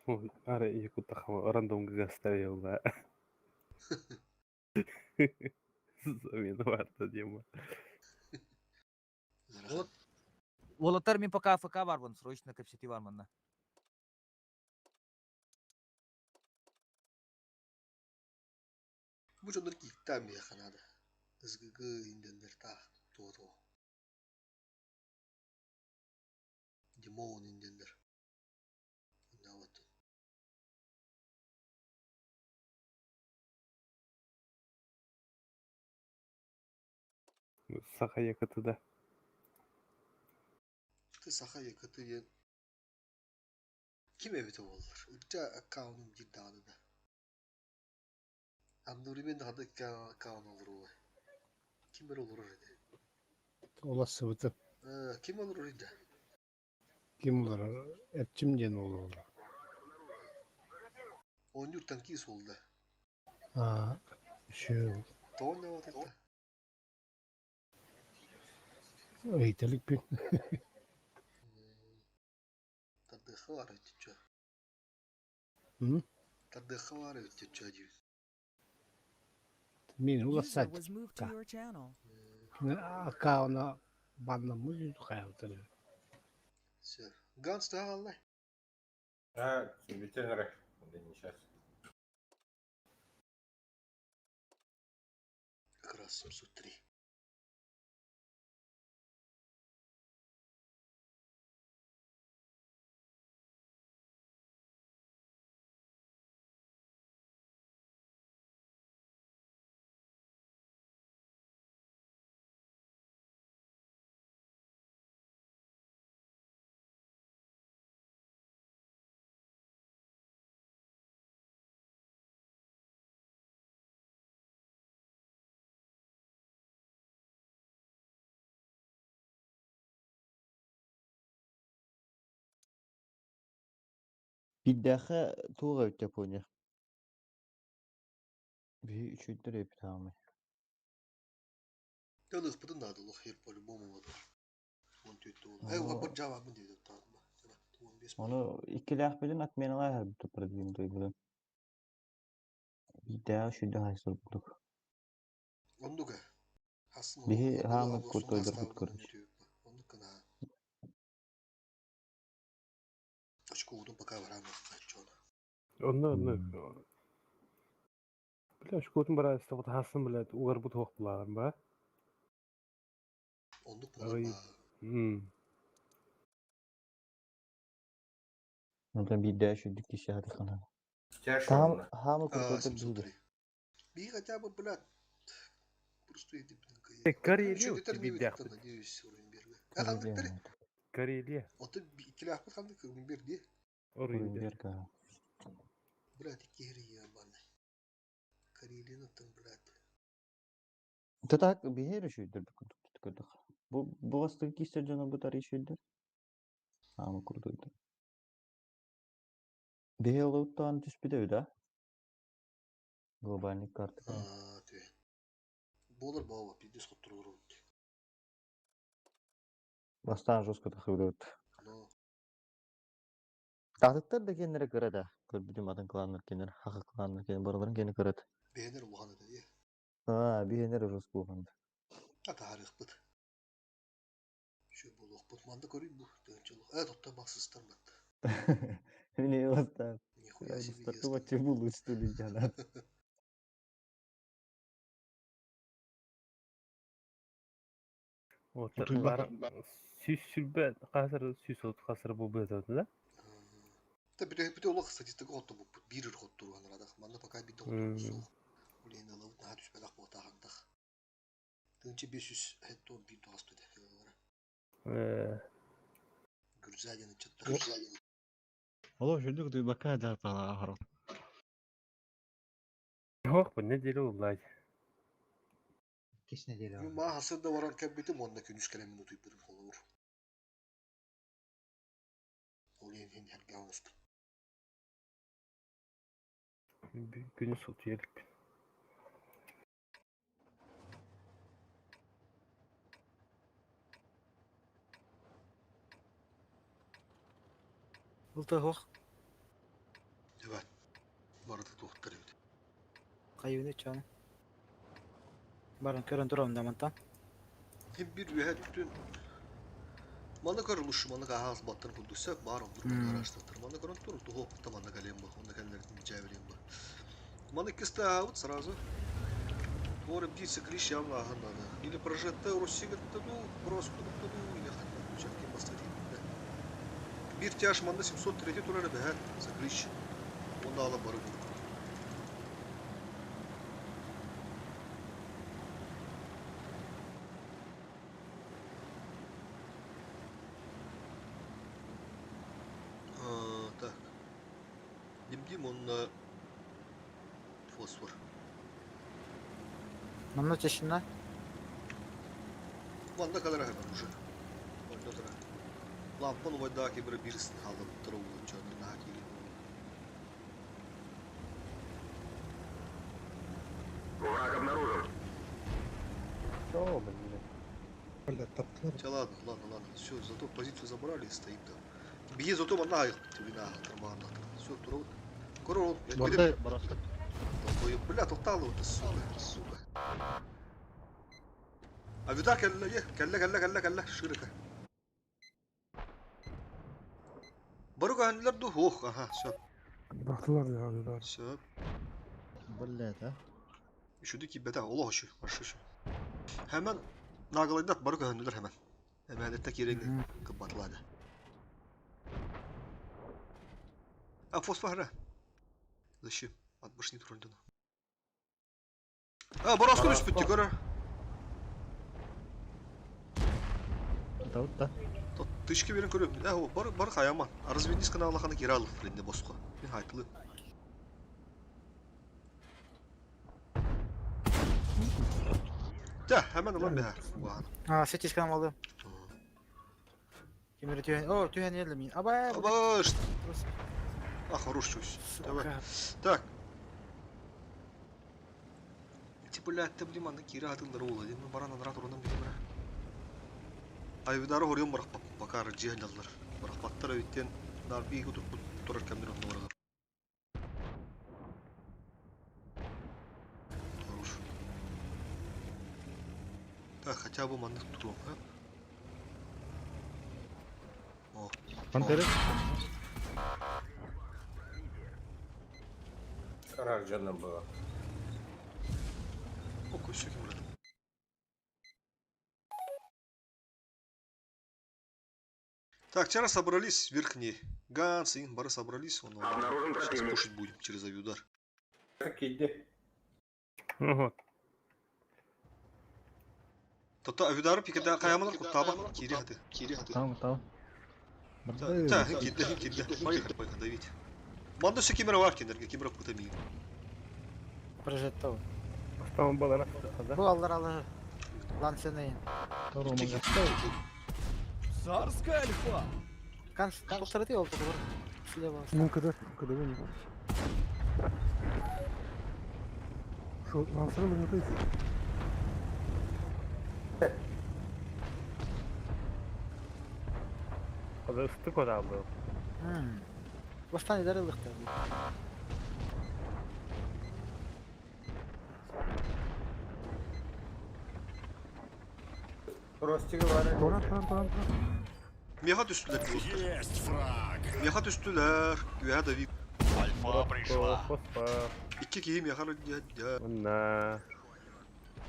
S18: Ой, ара якута рандом ставил, да. Заминовато, Дима.
S6: Уолаттар мин пока АФК барбын, срочно кэпсэти бар манна.
S1: Бу дьоннор кииктаан миэхэ надо. СГГ индендер таах туо-туо. Димоун индендер. Оннаабат.
S18: Саха якаты да.
S1: Ты саха якаты диэн ким эбитэ буоллар? Ычча аккаунум диир даҕаны да. Одновременно ханнык аккаун олоруой? Ким эрэ олорор ини?
S5: Улассыбыты.
S1: Ким олорор ини?
S5: Ким олорор? Эрчим диэн олорор.
S1: Оонньуур танкист буолла.
S5: Аа, үчүгэй.
S1: Тоҕо оннооҕут этэ?
S5: Ыйыталыкпын.
S1: Тардыахха баар эбит чуо.
S5: М?
S1: Тардыахха баар эбит чуо диибин.
S5: Мин
S3: User
S5: улассаат.
S3: was moved to your channel.
S5: Аккауна баннаммыт хайалтары.
S1: Все. Ганс таҕаллай.
S15: А, бүтэн эрэ. Да не сейчас.
S1: Как раз 703.
S2: Биирдээххэ туох эбит Япония? Биһи үчүгэйдэр эбит хаамай.
S1: Тылыхпытын наада олох хер по-любому буолар. 14 буолар. Эй,
S2: Ону
S1: бір жабабын дейді тағыма. 15
S2: ону иккилээхпитин отменалаа иһэрбит продвинутуйбутун. Биирдээҕи үчүгэйдик хайсырбытык.
S1: Оннуга. Хасын
S2: Биһи
S1: олох
S2: хаамыт
S1: олох
S2: куртойдорбут көрөс.
S1: Оннук гына. Очкоудун пока барамын каччону.
S18: Онно, онно. Бля, шкотун бараастабыт хасын блядь, угарбут хуох булаарым ба.
S1: Оннук
S18: буолар ба.
S2: Онтон биирдэ үчүгдүк киһи хатыххана.
S15: Тяж
S2: Таам
S15: онно.
S2: хаамы
S1: А,
S2: курдук биһиги.
S1: 703. Би хотя бы, блядь, просто иди, блин,
S18: Карелия
S1: Үчүгдүтэр
S18: биирдээхпит.
S1: небиттен, надеюсь, Урунберга. А ханнык бери?
S18: Карелия.
S1: Оты иккилээхпит ханнык Урунберг дии.
S18: Урунберг.
S1: Блядь, икки хери ебаный. Карелияны тын, блядь.
S2: Так биһиэр үчүйдэр көрдөх. Бу бу бастакы киистэр дьоно бу тары үчүйдэр. Хаамы курдук. Биһи олуттаан түспүтэ үдэ. Глобальный карта.
S1: А, тү. Болар баба, пиздец хоттурулар oldu.
S2: Бастаан жестко тахыбыт.
S1: Но,
S2: Татыттар да кеннere кыра да. Көрбүтүм атын кланнар кенер, хаха кланнар кенер, барыларын кені кырат.
S1: бээнер улахан этэ дии.
S2: А, биһенер жестко булганда.
S1: А таарыахпыт. Şu буолуохпут. Манна көрүй бу. Тыынчылык. Э, тотта баксыстар батта.
S2: Міне бастаан.
S1: Нихуя себе
S2: Бастар вообще булу что ли жанат.
S18: Вот, бар сүс сүлбе қасыр сүс от қасыр бу бөтөтү да.
S1: Та бите бите олох статистика хотто бу бир хоттур ханарадах. Манна пока бите хоттур суох. Улейн алабыт наха түспэлэх буотаахантах. Тыынчы 500 хетто бир туаспыт. Гүрзадин чаттар.
S20: Олох шүндүк туйбакка дартала ахарот.
S18: Хох, бу неделе уллай.
S20: Кис неделе.
S1: Мен маа хасырда баран кәббитим, онна күнүс кэлэн минутуй бирим холобур. Улейн хин херге оңустум.
S18: Күнү сут елик.
S9: Булта хох.
S1: Evet. Барыта туохтар эбит.
S9: Кайыны чаны. Баран көрөн турам да мантан.
S1: Хим бир үһэ түн Маны көрүлүш, маны кахас баттан курдуса бар онdur araştırır. Маны көрөн тур, тухо пытта маны калем бу, онда каллерин бичәберем бу. Маны киста вот сразу. Творы птицы клещ явно надо. Или прожетте Россигатта ну, просто ну, или хотя бы поставить. Бир тяж манда 703 турары бәһәт, заклич. Онда ала бары бу. А, так. Дим-дим, он на фосфор.
S9: Намна чешина.
S1: Манда kadar hemen уже. Онда тұра. Лампаны вайдаки бір бирсін алып тұру чөні наки.
S13: Враг обнаружен.
S2: Что, блин?
S12: Бля, таптылар.
S1: Все, ладно, ладно, ладно. Все, зато позицию забрали и стоим там. Бие зато манна их тюлина торманда. Все, туру. Корол, я
S20: Борды барасты.
S1: Бля, тоқталы вот, сука, сука. А вида кэллэ, е, кэллэ, кэллэ, кэллэ, кэллэ, широко. Баруга ханилар ду, ох, ага, все,
S10: Бахтылар ya diyorlar.
S1: все.
S20: Блядь, а.
S1: Үшүдү киббете, олох үшү, башы үшү. Hemen нагалайдат баруга ханилар hemen. Hemen этте кереги кыбатлады. А фосфора. Зачем? От башни туральдына. А, бараску түспүттү, көрө.
S20: Да, да.
S1: Тот тышки берен көрөм. Ә, о, бар бар хаяма. Разведись каналы ханы киралов френде боско. Мен айтылы. Да, hemen алам бә. Уан.
S9: А, сетишкан алды. Кемер түйен. О, түйен елді мен. Абай.
S1: Абаш. А, хорош чусь. Давай. Так. Эти, блядь, ты, блин, аны кира атылдыр ола. Дем баран анра турунан билем бра. Айвидары хорьон барак бакар жиһаллар. Барак баттар өйттен нар бии кутур турар кемдер онна барага. Хорош. Так, хотя бы маннык туру, а? О.
S20: Пантеры?
S15: Рождено было.
S1: Өссө ким барар? Так, вчера собрались верхние. Ганс и Бары собрались. Он,
S13: Обнаружен
S1: сейчас
S13: противник.
S1: кушать будем через авиудар.
S15: Киди.
S18: Вот.
S1: Тота авиудары пикеде каямалар куттаба. Кири хаты. Кири хаты.
S7: Там, там.
S1: Так, кирде, кирде. Поехали, поехали, давить. Манда все кемера var киндерге, кемера кутами.
S9: Прожеттау.
S18: Там было да?
S9: Бу аллар алар. Лансены.
S11: Царская альфа!
S9: Канс тоқтырды ол тоқтыр. Слева.
S10: Ну, когда, когда вы не. Шо, нам все равно не отойти.
S18: Хада ыстык ода был.
S9: Бастан идар ылықты.
S15: Ростигі бар.
S10: Туран, туран, туран, туран.
S1: Меха түстүлэр пилоттар.
S21: Есть фраг!
S1: Меха түстүлэр. Күһэ дави.
S21: Альфа пришла.
S1: Икки киһи меха дя.
S18: На.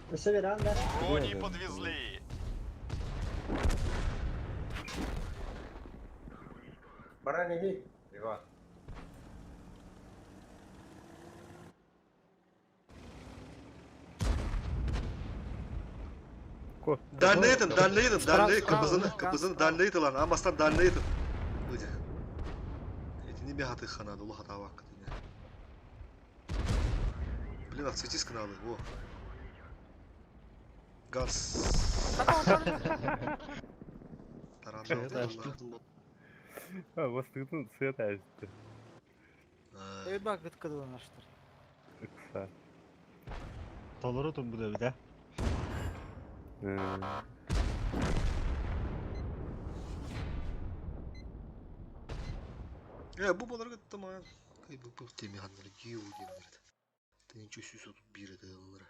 S17: Өсө беран да.
S21: Кони подвезли.
S15: Баран иди. Иван.
S1: Дальныйдын, дальныйдын, дальный,
S9: Справа,
S1: кыбызыны,
S9: справа,
S1: кыбызыны дальныйды лан, амастан дальныйдын. Выйди. Эти не меха ты ханады, улаха тавак. Блин, отсветись каналы, во. Газ. Таран.
S18: А, бастыгытын свет әжді.
S9: Эбит бак бит кыдылын аштыр.
S18: Ыкса.
S16: Толору турбуда бит, а?
S1: Бу баларга таман. Кай бу бу теме ханнар гиу деннер. Тен чүсү сотуп бире дыллар.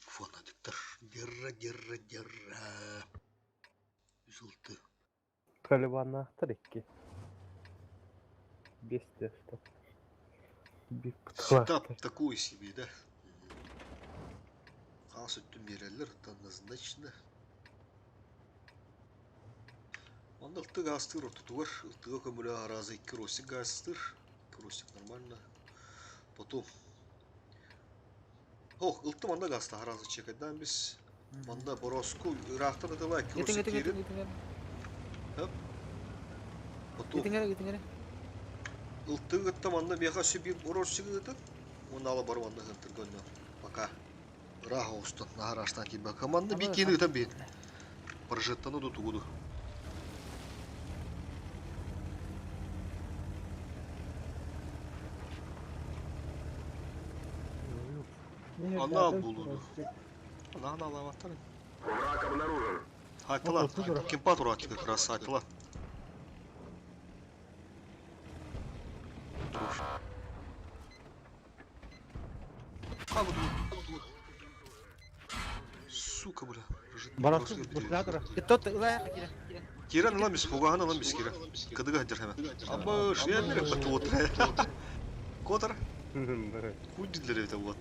S1: Фонадиктар. Дерра, дерра, дерра. Үзүлтү.
S18: Талибаннахтар икки. Бесте что.
S1: Сетап такой себе, да? Қас өттін берелер, это однозначно. Онда ылтык астыр ортотугар, ылтыга көмөлө аразы икки росик астыр. Росик нормально. Потом. Ох, ылты манда гаста аразы чекайдан биз. Манда бороску ырахтан ытыла икки
S9: Итиң,
S1: росик
S9: итиң, итиң,
S1: кирин.
S9: итиң.
S1: Хоп. Потом.
S9: Итиң эрэ, итиң эрэ.
S1: Ылтыгытта манна меха сүбир боросик ытыт. Оны ала барып анда хынтыргонно. Пока. Раха устан, нахараштан киба. Команда бикини ытан бин. Прожеттану до тугуду. Ана булуду. Ана ана алаваттар.
S13: Враг обнаружен.
S1: Айтыла. Кемпа турат как раз айтыла. Туруш. Сука, бля.
S20: Барасы бушла
S9: Тот ылая кирен.
S1: Кирен ылам бис, хугахан ылам бис кирен. Кыдыга хаджар хәмә. Абыш, я мере батуот. Котор. Хуй дидлер это вот.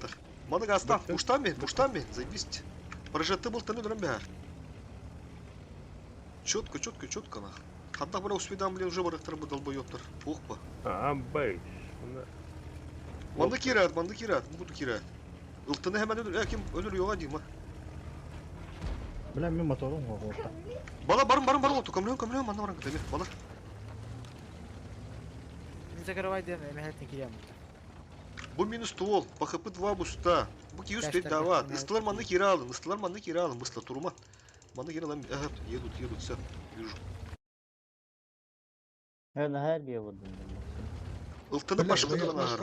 S1: Маны гаста, пуштами, пуштами, заебись. Прожатты был тыны дөрәм бәһәр. Четко, четко, четко нах. Хатта бара успедам, блин, уже барыктыр бу долбоёбтар. Ох ба.
S18: Абыш.
S1: Манды кират, манды кират, буду кират. Ылтыны hemen ölür, ким ölür yoğa diyeyim ha.
S20: Бля, мен моторум горда.
S1: Бала барым барым барым оту, камлен камлен манна барым кытабы. Бала.
S9: Не закрывай дем, эмехетин кирем.
S1: Бу минус ствол, по хп 2 буста. Бу ки успеть дават. Истылар манны киралын, истылар манны киралын, быстро турма. Манны киралын, ага, едут, едут, все, вижу.
S2: На her bir vurdum.
S1: Ылтыны башка туран агар.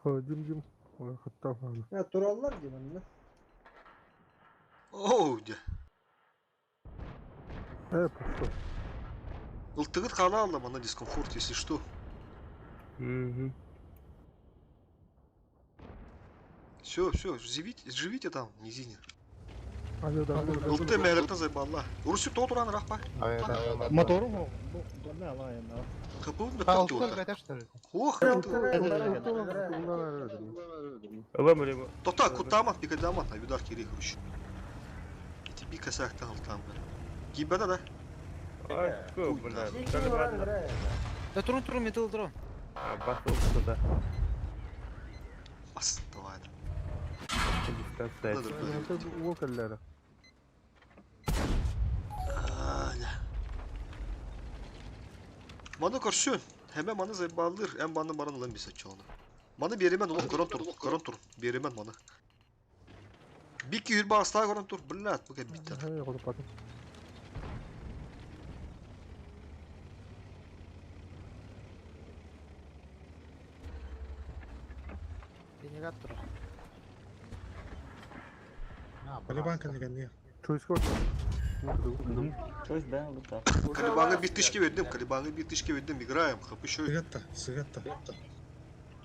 S10: Дим дим. Хатта фана.
S17: Ya тураллар деймін, да?
S1: Оу, де.
S10: Пошел.
S1: Ылтыгыт хала алла, мана дискомфорт, если что.
S18: Угу.
S1: Все, все, живите, живите там, в низине.
S10: Ылты
S1: мәліктен зайбалла. Руси то туран рахпа.
S20: Моторум бу донна алайын.
S1: ХП бітті Ох, Тота, кутама, пикадама, авидар кири, короче. Эти пика сахта алтам. Гибада, да?
S18: Ай, бля.
S9: Да турун турун металл турун.
S18: А, басыл туда.
S1: Бас, давай.
S10: Уокаллара.
S1: Маны көрсün. Hemen маны зайбалыр, эм баны баран лан бисет чалны. Маны беремен улах көрөн тур, көрөн тур. Беремен маны. Бики юрба аста көрөн тур, блядь, бу биттер.
S9: Ренегат тур.
S12: Калибан кәнегән
S10: Чойс кот.
S2: Чойс бен лута.
S1: Калибаны бир тышки вердим, Калибаны бир тышки вердим, играем, хап еще.
S12: Сыгатта, сыгатта.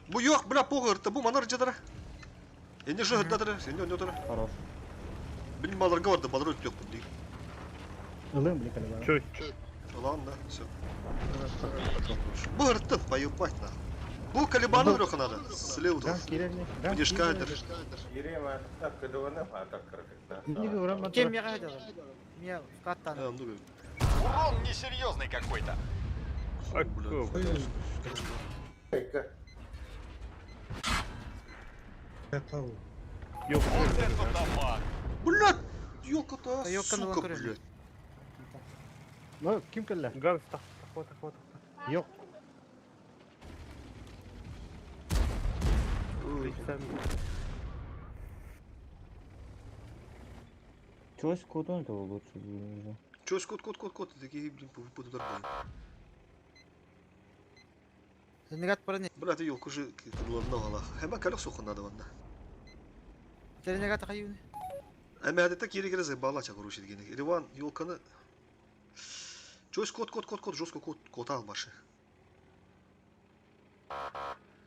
S1: Бу yok, бля, погырты, бу манар жадара. Эне жо хыттадыра, сен не отара.
S2: Хорош.
S1: Бин баларга барды, балар өтүп yok бу
S20: Ылым бля Калибан.
S18: Чой.
S1: Ладно, да, все. Бу хырттын, поебать на. Бу Калибаны врёха надо, слева тут. Будешь кадр.
S9: Кем я хотел? Меня в каттан.
S13: Урон несерьезный какой-то. Вот это дамаг.
S1: Блядь, ёлка-то, сука, блядь.
S20: Ну, ким кэллэ?
S18: Ганс, так, так, так, так.
S20: Yok.
S2: Чойс кодон этого лучше будет.
S1: Чойс код, код, код, код, такие, блин, под удар
S9: Ренегат парани.
S1: Бля, ты елку же ладно гала. Hemen калек сухын надо ванна.
S9: Ренегат хайюны.
S1: Әмә әдеттә кире кире бала чакыру дигән. Риван елканы Чойс код, код, код, код, жестко код, код ал башы.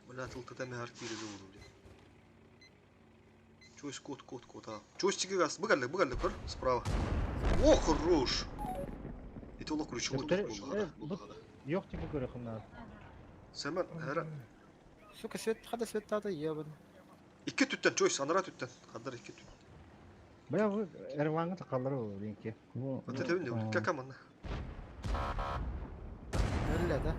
S1: Бля, тыл тәмә һәр кире булды, блин. Чойс код, код, код, а. Чойс тиге газ, быгаллы, быгаллы, көр, справа. О, хорош. Это улак ключевой тут был.
S20: Yok тиге көрөхүм
S1: Сәмән, һәрә.
S9: Сука, свет, хада свет тада ебан.
S1: Ике түттән, Чойс, анара түттән. Хаддар ике түт.
S20: Бля, бу Эрванга такаллар бу линки.
S1: Вот это не, как аманна.
S9: Öyle да.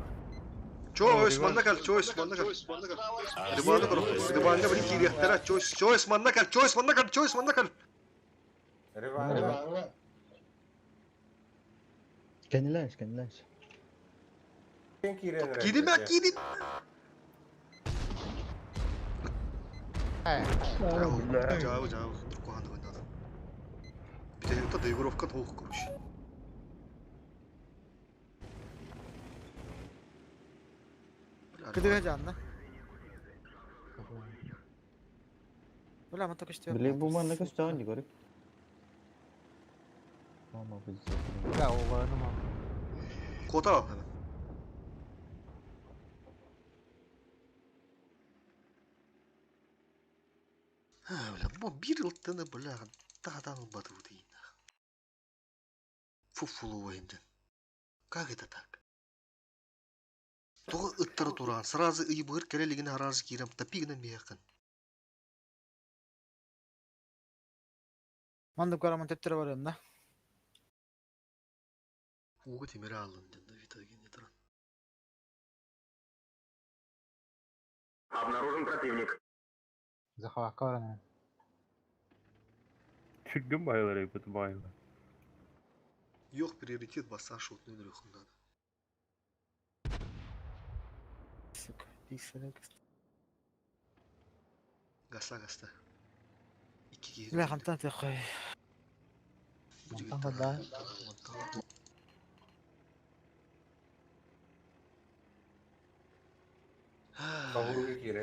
S1: Чойс, манна кал, Чойс, манна кал. Риваны көр, Риваны бер кире яктара, Чойс, Чойс, манна кал, Чойс, манна кал, Чойс, манна кал.
S15: Риван.
S20: Кенилеш, кенилеш.
S1: Кириме, кирим. Жабы, жабы, куханды надо. Бите доигровка толық, короче.
S9: Кыдыга жанна. Бля, мы только что.
S2: Бля, бу манна көстөн не көрүк. Мама биз.
S10: Бля, оғаны ма.
S1: Кота ал hemen. Бля, бу биир ылтыны, бля, таһатан ылбатыбыт ииннэх. Фуфулуо инден. Как это так? Тоҕо ыттара тураан, сразу ыйыбыгыр кэлэ илигинэ араас киирэн тапи гынан биһиэххин.
S9: Маннык барамын төттөрө барыам да.
S1: Ууга тимири ааллын диэн да Вита туран.
S15: Обнаружен противник.
S20: Захвакка баран.
S18: Түргөн байлар эбит байлар.
S1: Йох приоритет бассаш отны өлөрөхүн надо.
S9: Сука, писарек.
S1: Гаста гаста. Икки киһи.
S9: Бля, хантан такой.
S20: Мантан да.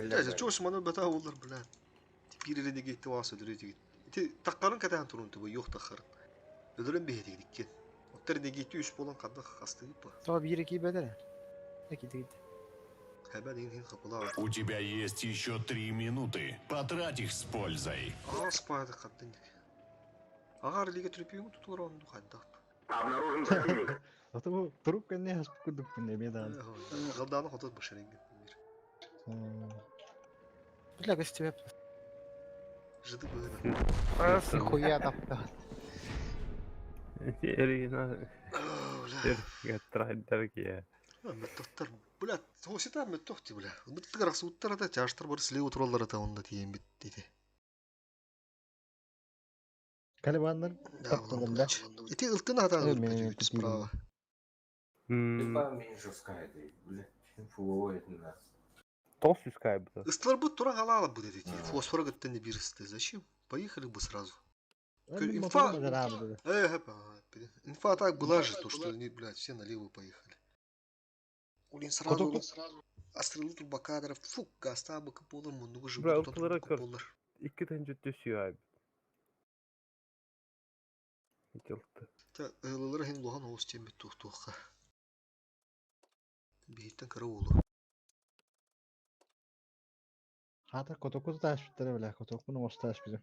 S1: Дядя, чё маны бата олар, бля. Теперь или неге вас өлөрө Ити таққарын катаан турун түбү yok таққарын. Өлөрөн бэһэтигит иккен. Оттар негети үс болан қандақ хастыгып ба.
S9: Това биир ки бедere. Эки дигит.
S1: Хәбән иң хин хапыла.
S21: У тебя есть еще 3 минуты. Потрать их с пользой.
S1: Аас пайды қандын. Ағар лиге түрпиң тутулар онду қандақ.
S15: Обнаружен противник.
S2: А то трубка не хаспы курдук не да.
S1: Ғылданы хотот башаренген.
S9: Бля, гостеве.
S1: Жыды быгына.
S20: Нихуя тапта.
S18: Эрина. Эрге
S1: Мөттөхтөр, бля, хосита мөттөхти, бля. Мөттүгөр асуттар да чаштар бар слева тураллар да онда тиен бит деди.
S20: Калибаннар тапталар да.
S1: Ити ылтын ата ылбыт справа.
S15: Типа меньше скайды, блядь. Фу, это нас.
S18: Тос үскай бу.
S1: Ыстылар бу тура халала будет эти. Фосфора гыттан бир ысты. Зачем? Поехали бы сразу. Инфа... Инфа так была же, то что они, блядь, все налево поехали. Улин сразу астрылы турбакадра, фу, гаста бакы болар, мундугу
S18: Бра,
S1: жыбы
S18: ылтылара көр.
S1: болар.
S18: Икки тенжи төсү айб. Икки
S1: Та ылылар хин лохан оус тембит тухтуха. Бейттен кара олу.
S20: Хата котоку таш биттер бля, котокуну мосташ bizim.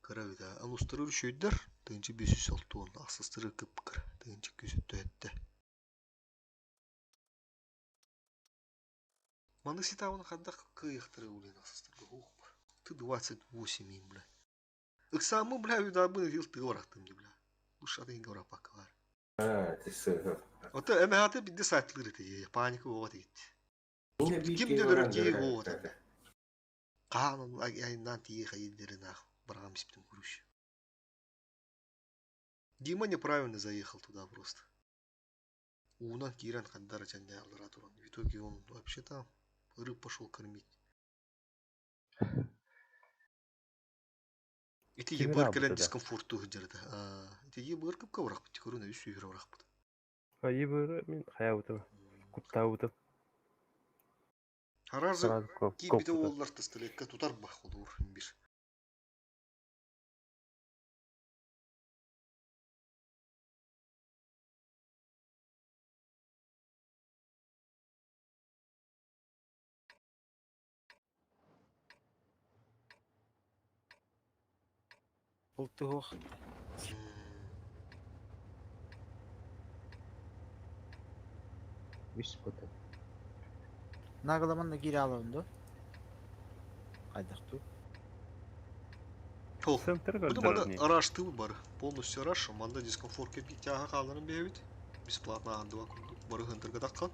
S1: Кара вида. Алустырыр шөйдер, тынчы 506 асыстыры кыпкыр, тынчы күзөттө этте. Маны ситауын хаддах кыйхтыры улин асыстыры. Ух, ты 28 им, бля. Ыксамы, бля, вида бы вил ты орахтым, бля. Душа ты говора пакалар.
S15: А, ты сыр.
S1: Ота эмэхаты бидде сайтлыр эти, паника вот ит. Ким дөдөрөр ки вот. Каанын айынан тии хайдерин ах, баргам сиптин куруш. Дима неправильно заехал туда просто. Уна Киран Хандара Чандя Алратуран. В итоге он вообще там рыб пошел кормить. Ити
S18: Кимир
S1: ебыр
S18: абыты
S1: кэлэн
S18: да.
S1: дискомфорт туһдерді. Ити ебыр кыпка барах бит көрүнө үс сүйөр барах бит.
S18: А ебыр мен хаябытым. Куттабытым.
S1: Харазы
S18: Сразу коп-
S1: кийбите
S18: коппута.
S1: оллар тыстылекке тутар бах олур бир.
S9: Бултух.
S2: Үс коты.
S9: Нагыламан да кире алынды. Кайдакту.
S1: Хол.
S18: Центр
S1: Буду манда раш тыл бар. Полностью раш, манда дискомфорт кепи тяга каларын бебит. Бесплатно андыва бары хынтырга таккан.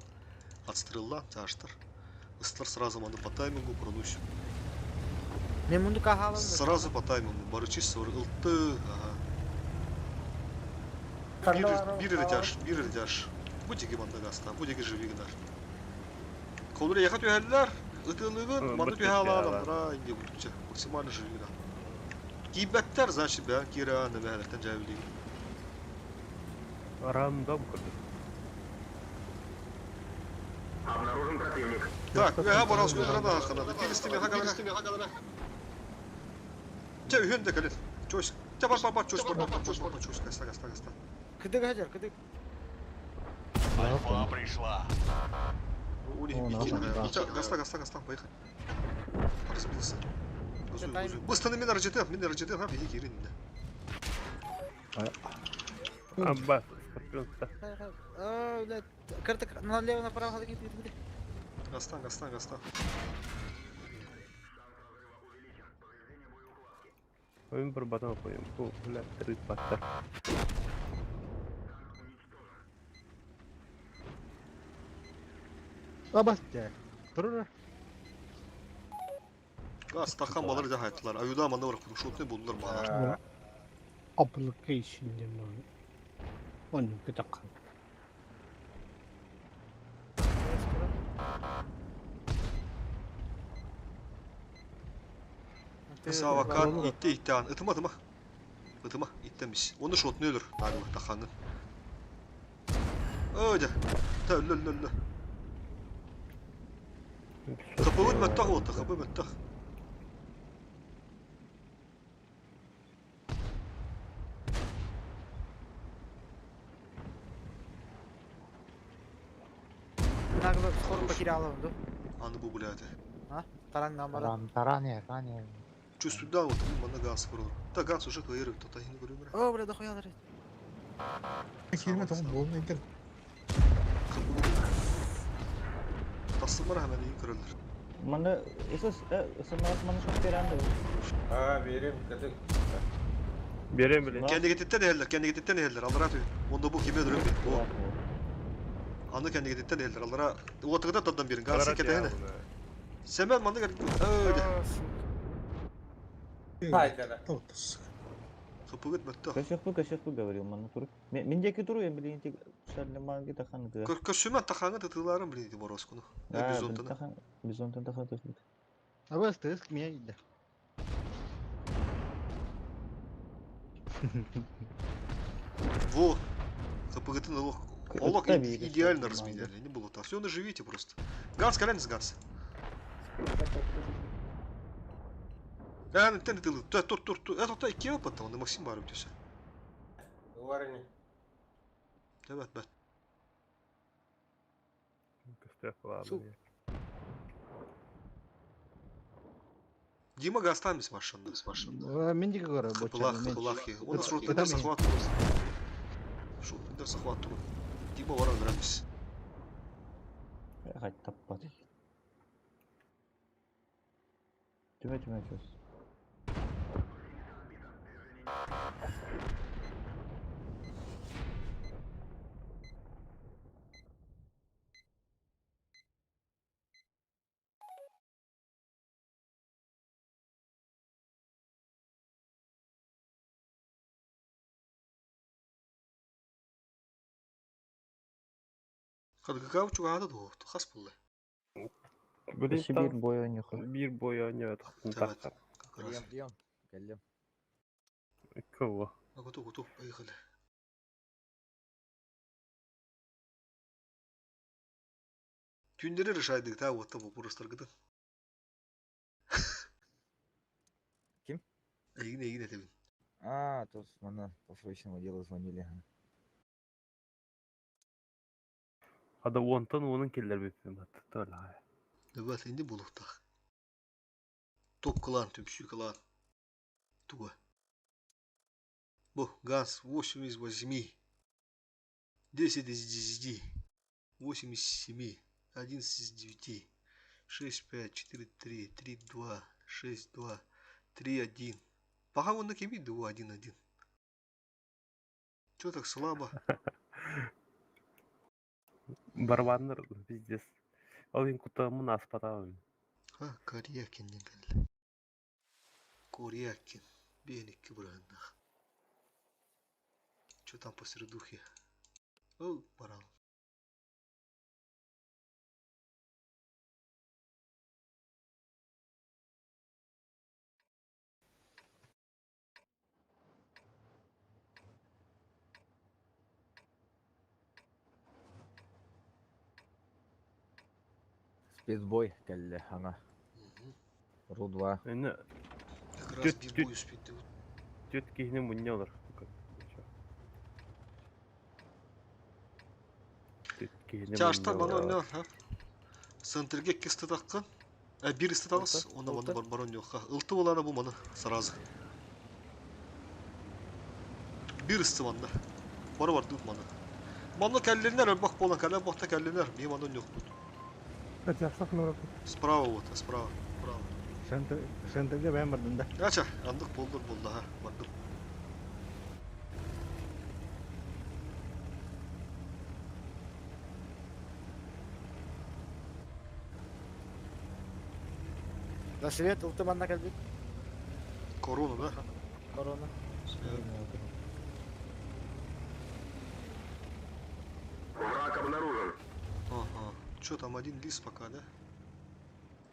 S1: Отстрелла, тяштар. Ыстар сразу манда по таймингу продусь.
S9: Мен мунду кахалынды.
S1: Сразу по таймингу бары чисто ылты. Ага. Бир бир тяж, бир тяж. Будеги манда гаста, будеги живи гнар. Колуре яхат үһәлләр, ытылыгын, манда
S18: бит
S1: түһәләр, ра инде бүтчә, максимально живи гнар. Кибәттәр, значит, бә, кира, нәмәләртән җәвили.
S18: Рандом көрдүм.
S15: Обнаружен противник.
S1: Так, үһә барас күрәдә ханада. Килистеме хагала. Чә үһен дә кәлет. Чөс. Чә бар бар бар чөс бар бар чөс бар чөс каста каста каста.
S9: Кыдык хажар, кыдык.
S13: Альфа пришла.
S1: Оли, бики. Гаста, гаста, гаста, поехали. Разбился. Газуй, газуй. Быстро на меня РЖТ, меня РЖТ, ха, беги, Кирин, да.
S18: Аббас, Скорпион.
S9: А, блядь, карта налево, направо, где, где, где.
S1: Гаста, гаста, гаста.
S18: Oyun bir батон koyayım. Bu бля, три паттар.
S20: Абас дэ. Турur.
S1: Газ тахан балары да hayttılar. Ayuda amanda var. Шотны buldular mağlar.
S5: Application диэн Оннук кытакхан.
S1: Савакан итте итте ан. Ытыма ытыма. Ытыма иттемиш. Onu шотны ölür. Наглы таханын. Öyle. Та өллө өллө өллө. Хапыбыт мөттөх болду, хапы мөттөх.
S9: Нагло скоро потеряла, да?
S1: Аны бу блядь.
S9: А? Таран нам бара.
S20: Таран ранее.
S1: Чувствую, да, вот мана газ вырвал. Та газ уже каиры, то та не говорю.
S9: О, бля, дохуя дарит.
S12: Кирме тоғын болын ентер.
S1: Тасымар hemen iyi kırılır.
S2: Маны ысыс ысынмас маны шот беренди.
S15: А, берем, кадык.
S18: Берем bile.
S1: Kendi getirtten eherler, kendi getirtten eherler. Allara atıyor. Onda bu kime duruyor bir. O. Аны kendi getirtten eherler. Allara o tıkıda taddan birin. Gaz ketehene. Semen manı gel. Öyle.
S15: Haydi.
S1: Хапыгыт мөттөх.
S2: Көшөк бу көшөк бу говорил маны тур. Мен деки туру мен билин тик Шарлеманги тахан гы.
S1: Көшүмә тахаңы тытыларын билин ди морозкуну. Бизонтаны.
S2: Тахан бизонтан тахан тахан.
S20: Абас тыск меня иде.
S1: Во. Хапыгытын олох. Олох идеально разменяли, не было так. Все, наживите просто. Газ, колен газ. Тен тыл, тур тур тур. Это то икки опыт, он Максим бар өтөсө.
S15: Варни.
S1: Бәт бәт. Дима гастамис машинда, машинда.
S20: Мен деки көрө.
S1: Хапылах, хапылах. Он шортында захват. Шортында захват. Дима вара грамис.
S2: Хать таппат. Түмө түмө чөс.
S1: Кадгыгау чугада до, хас булды.
S2: Өссө бир бой ойнуха.
S18: Бир бой ойнуха.
S9: Прием, прием. Кэллем.
S18: Кого?
S1: Готов, готов, поехали. Түндері решайдык та вот табу бурустаргыды.
S6: Ким?
S1: Эйгин эйгин этебин.
S6: А, тут мана по срочному делу звонили.
S18: Ада онтон onun келлер беппин батты тола.
S1: Дөбәт инде булуктах. Топ клан, төмсүү клан. Туга. Бу, газ 8 из 8. 10 из 10. 8 из 7. 11 из 9. 6, 5, 4, 3, 3, 2, 6, 2, 3, 1. Пока он на кеми 2, 1, 1. Чё так слабо?
S18: Барбаннар пиздец. Ал ин кутамын аспатабын.
S1: А, Корякин не кел. Корякин. Беникки бұрандақ. Чё там по средухе? О, баран.
S6: Спецбой кэлле ана. Ру-2.
S18: Эне
S1: Как раз бир бой успеть.
S18: Түт кихне муннялар.
S1: Чаштан мано не, а? Центрге икки ыстатаххын. Бир ыстатаҕыс, уонна маны барбарон ньуохха. Ылты буолаана бу маны сразу. Бир ысты манна. Бары бардыбыт маны. Манна кэллиннэр, өлбөх буолан кэлэн буохта кэллиннэр. Биһи манна ньуохпут. Справа вот, справа. Справа.
S20: Центрге бэйэм бардым да.
S1: Ача, андык буоллар буоллаха, бардым.
S9: Рассвет ылты манна кэлбит.
S1: Корона, да?
S9: Корона.
S21: Враг обнаружен.
S1: Ага. Что там, один лист пока, да?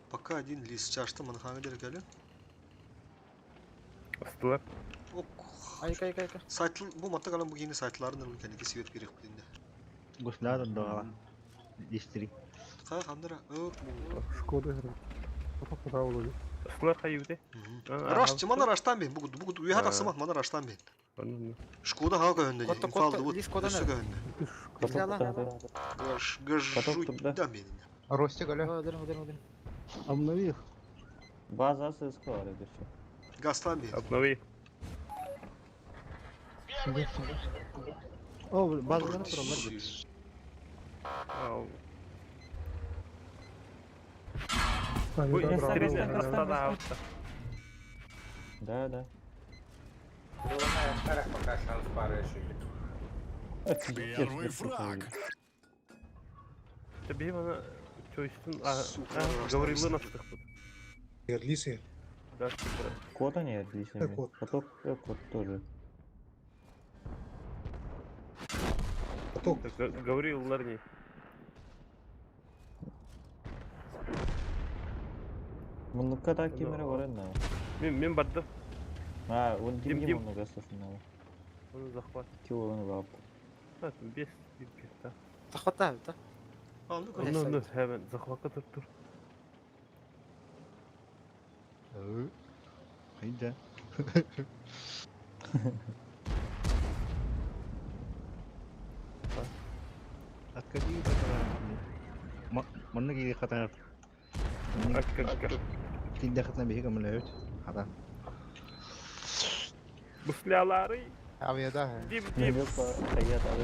S1: Пока один лист. Чашта манхаңа дергали.
S18: Ыстылар.
S9: Айка, айка, айка.
S1: Сайтл, бу матта калан бу кини сайтларын ырын кенеки свет берек билинде.
S20: Гуслар догала. Дистри.
S1: Кай кандыра? Ök бу.
S10: Шкода.
S18: Ыстылар хайыбыты.
S1: Раш, чымана раштан бен. Бу бу уя таксамат мана раштан бен. Шкода ха көннө.
S9: Котто,
S1: Инфалды
S9: котто,
S1: бу.
S9: лис кода
S1: Өссө көннө. Гаш, гажу да мен.
S12: Ростик, алё.
S9: Öldürün, öldürün, öldürün.
S20: Обнови их.
S2: База ССК бар это все.
S1: Гастан бен.
S18: Обнови.
S20: О, базалар туралар бит.
S18: Бу истрин астана
S2: Да, да.
S15: Пока шанс пары еще.
S21: Первый фраг.
S18: Тебе мана чойстун
S1: Сука,
S18: говорилы настых бут.
S12: Лисы.
S18: Да, супер.
S2: Код они отличными.
S12: Код.
S2: Поток, код тоже.
S12: Поток.
S18: Говорил ларни.
S2: Муннукка так кимере бар енді.
S18: Мен мен барды.
S2: А, он
S18: Дим,
S2: дим
S18: дим.
S2: дим много слышно.
S18: Оны захват.
S2: Кило он бап.
S18: А, бес бес да.
S9: Захватта, да?
S18: Ну, ну, hemen захватка тур тур.
S20: Хайда. Откати хатар. Манна кири хатар. Тинде хатар бихи камылайыт. Хата.
S18: Буслялары.
S12: Авиада.
S18: Дим дим.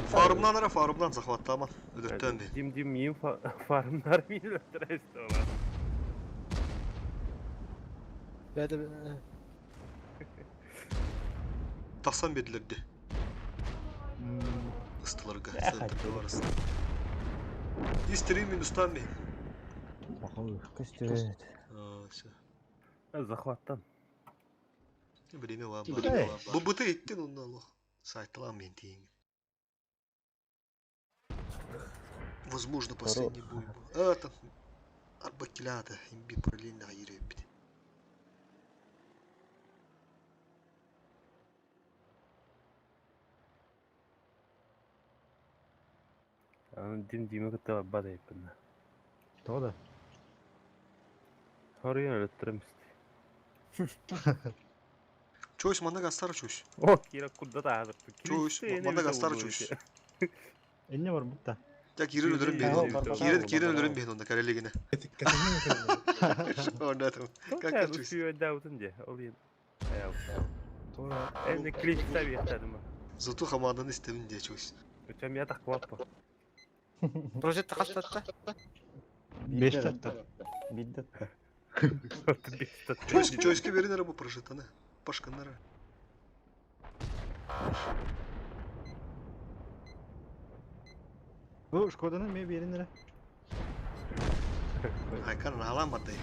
S1: Фармнан ара, фармнан захваттаман. Өдөттөн бен.
S18: Дим дим мин фармнар мин өтөрөстө.
S9: Бәді...
S1: Тасан бедилерди. Ыстыларга. Центрге барысын. Истри минустан бен.
S2: Костюрет.
S1: Все.
S18: Захваттан.
S1: Время вам.
S20: Эй.
S1: Бу быты иттин онна лох. Сайтлан мен тиин. Возможно, последний бой был. А, там Арбакилята, имби параллельно айрепит.
S18: Дим диме кытта бада еппин.
S20: Тода.
S18: Хорыян өттөрөмүстү.
S1: Чойс, манна гастара чойс.
S18: О, кира курда да азыр.
S1: Чойс, манна гастара чойс.
S20: Эмне бар бутта?
S1: Я кирин өлөрүм бейін. Кирин, кирин өлөрүм бейін онда карелигине. Онда там. Как
S18: Как
S1: чойс?
S18: Даутын де, ол ен. Энди клич таби яттадым.
S1: Зато хамадан истемин де чойс.
S18: Өчөм я так кылаппа.
S9: Прожекті қастатта?
S20: Беш татта.
S2: Биддатта.
S1: Чойс, чойске берин ара бу прожитаны. Пашканнара.
S20: Бу Шкоданы ме берин эре.
S1: Айкан алам бадай.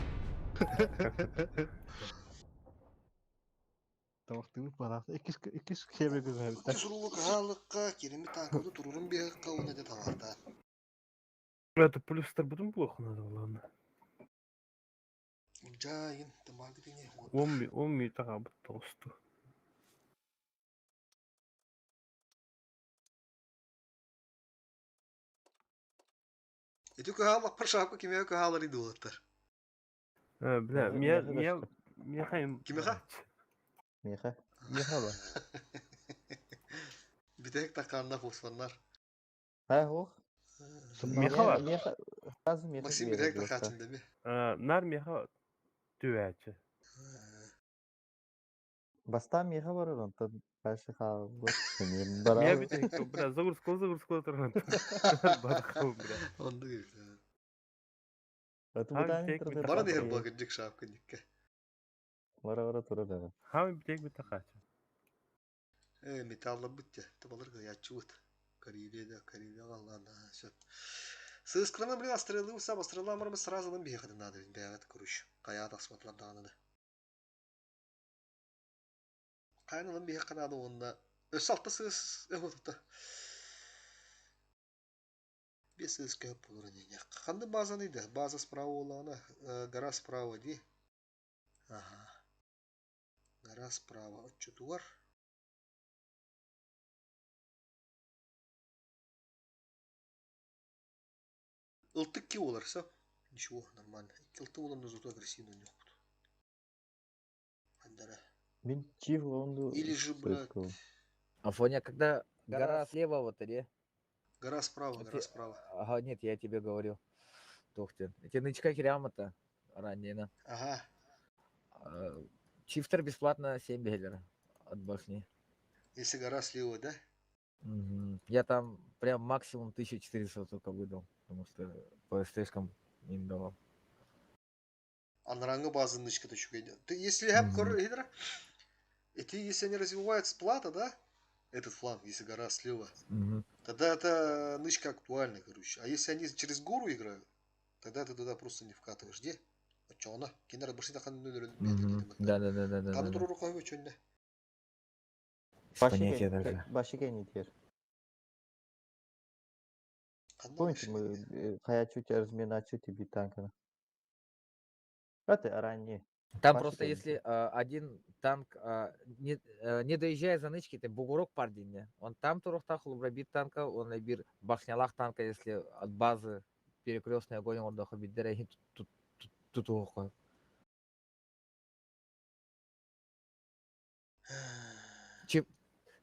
S20: Тамактыбыт баракта. Иккис иккис кебе көбөбүт.
S1: Кисурулук хаалыкка, кирими танкыды турурун биякка уна де таларда.
S18: Это плюстар бутун плохо надо ладно.
S1: Жайын, тамагы дине.
S18: Он ми тага бут толсту.
S1: Эти кахалак паршапка киме кахалар идулаттар.
S18: Бля,
S2: Меха
S18: меня меня меня хайм.
S1: Кимеха?
S2: Меха.
S18: Меха ба.
S1: Битек таканна фосфаннар.
S2: Ха, ох.
S18: Меха
S2: Меха сразу меха
S1: Максим
S2: берет
S1: бирек
S2: просто.
S1: тахатын деми.
S18: Нар меха түәчі.
S2: Баста меха бар онтон дальше хаалбыт. Мен
S18: Меха
S2: барабы.
S18: битек, бля, загрузка, загрузка тұрған. Барахыл, бля.
S1: Онды gibi.
S2: Аты
S18: Хам
S2: бутан
S18: битек
S2: турда
S1: Бара
S2: бара
S1: нehir багыджык шапка никке.
S2: бара бара тура да.
S18: Хам битек бит хачы.
S1: Э, металла бытте. Табалар ячуут. Карелия, Карелия, ладно, все. Сыскрана, блин, астрелы усам, астрела мармы сразу нам бегать надо, бегать, короче. Кая так смотрел да надо. Кайна бегать надо, он на. Салта сыс, вот это. Без сыска полуранения. Ханды база не да, база справа улана, гора справа, ди. Ага. Гора справа. Отчетуар. Ылтык ки оларса. Ничего, нормально. Ылты олар зато агрессивно не будет. Андара.
S2: Мен чиф онду
S1: Или же, блядь,
S6: Афоня, когда гора слева вот или?
S1: Гора справа, гора
S6: Те-
S1: справа.
S6: Ага, нет, я тебе говорил. Тохтин. Эти нычка хирямата ранее. на.
S1: Ага.
S6: Чифтер бесплатно 7 бегелер от башни.
S1: Если гора слева, да?
S6: Мгм. Я там прям максимум 1400 только выдал, потому что по СТшкам не давал.
S1: Анрангы базы нычка то Ты если хэп кор гидра, эти если они развивают с плата, да? Этот фланг, если гора слева,
S6: Мгм.
S1: тогда эта нычка актуальна, короче. А если они через гору играют, тогда ты туда просто не вкатываешь. Где? А чё она? Кинер башни тахан
S6: Мгм. Да, да, да, да, да.
S1: Каны
S6: да, да.
S1: туру рукой чё не?
S6: Без понятия даже.
S2: Башике не тер. Помните, мы хаячу тебя разминачу тебе танка. Это ранее.
S6: Там просто если один танк не доезжая за нычки, ты бугурок пардине. Он там турухтах бит танка, он бир башнялах танка, если от базы перекрестный огонь он дохобит тут тут тут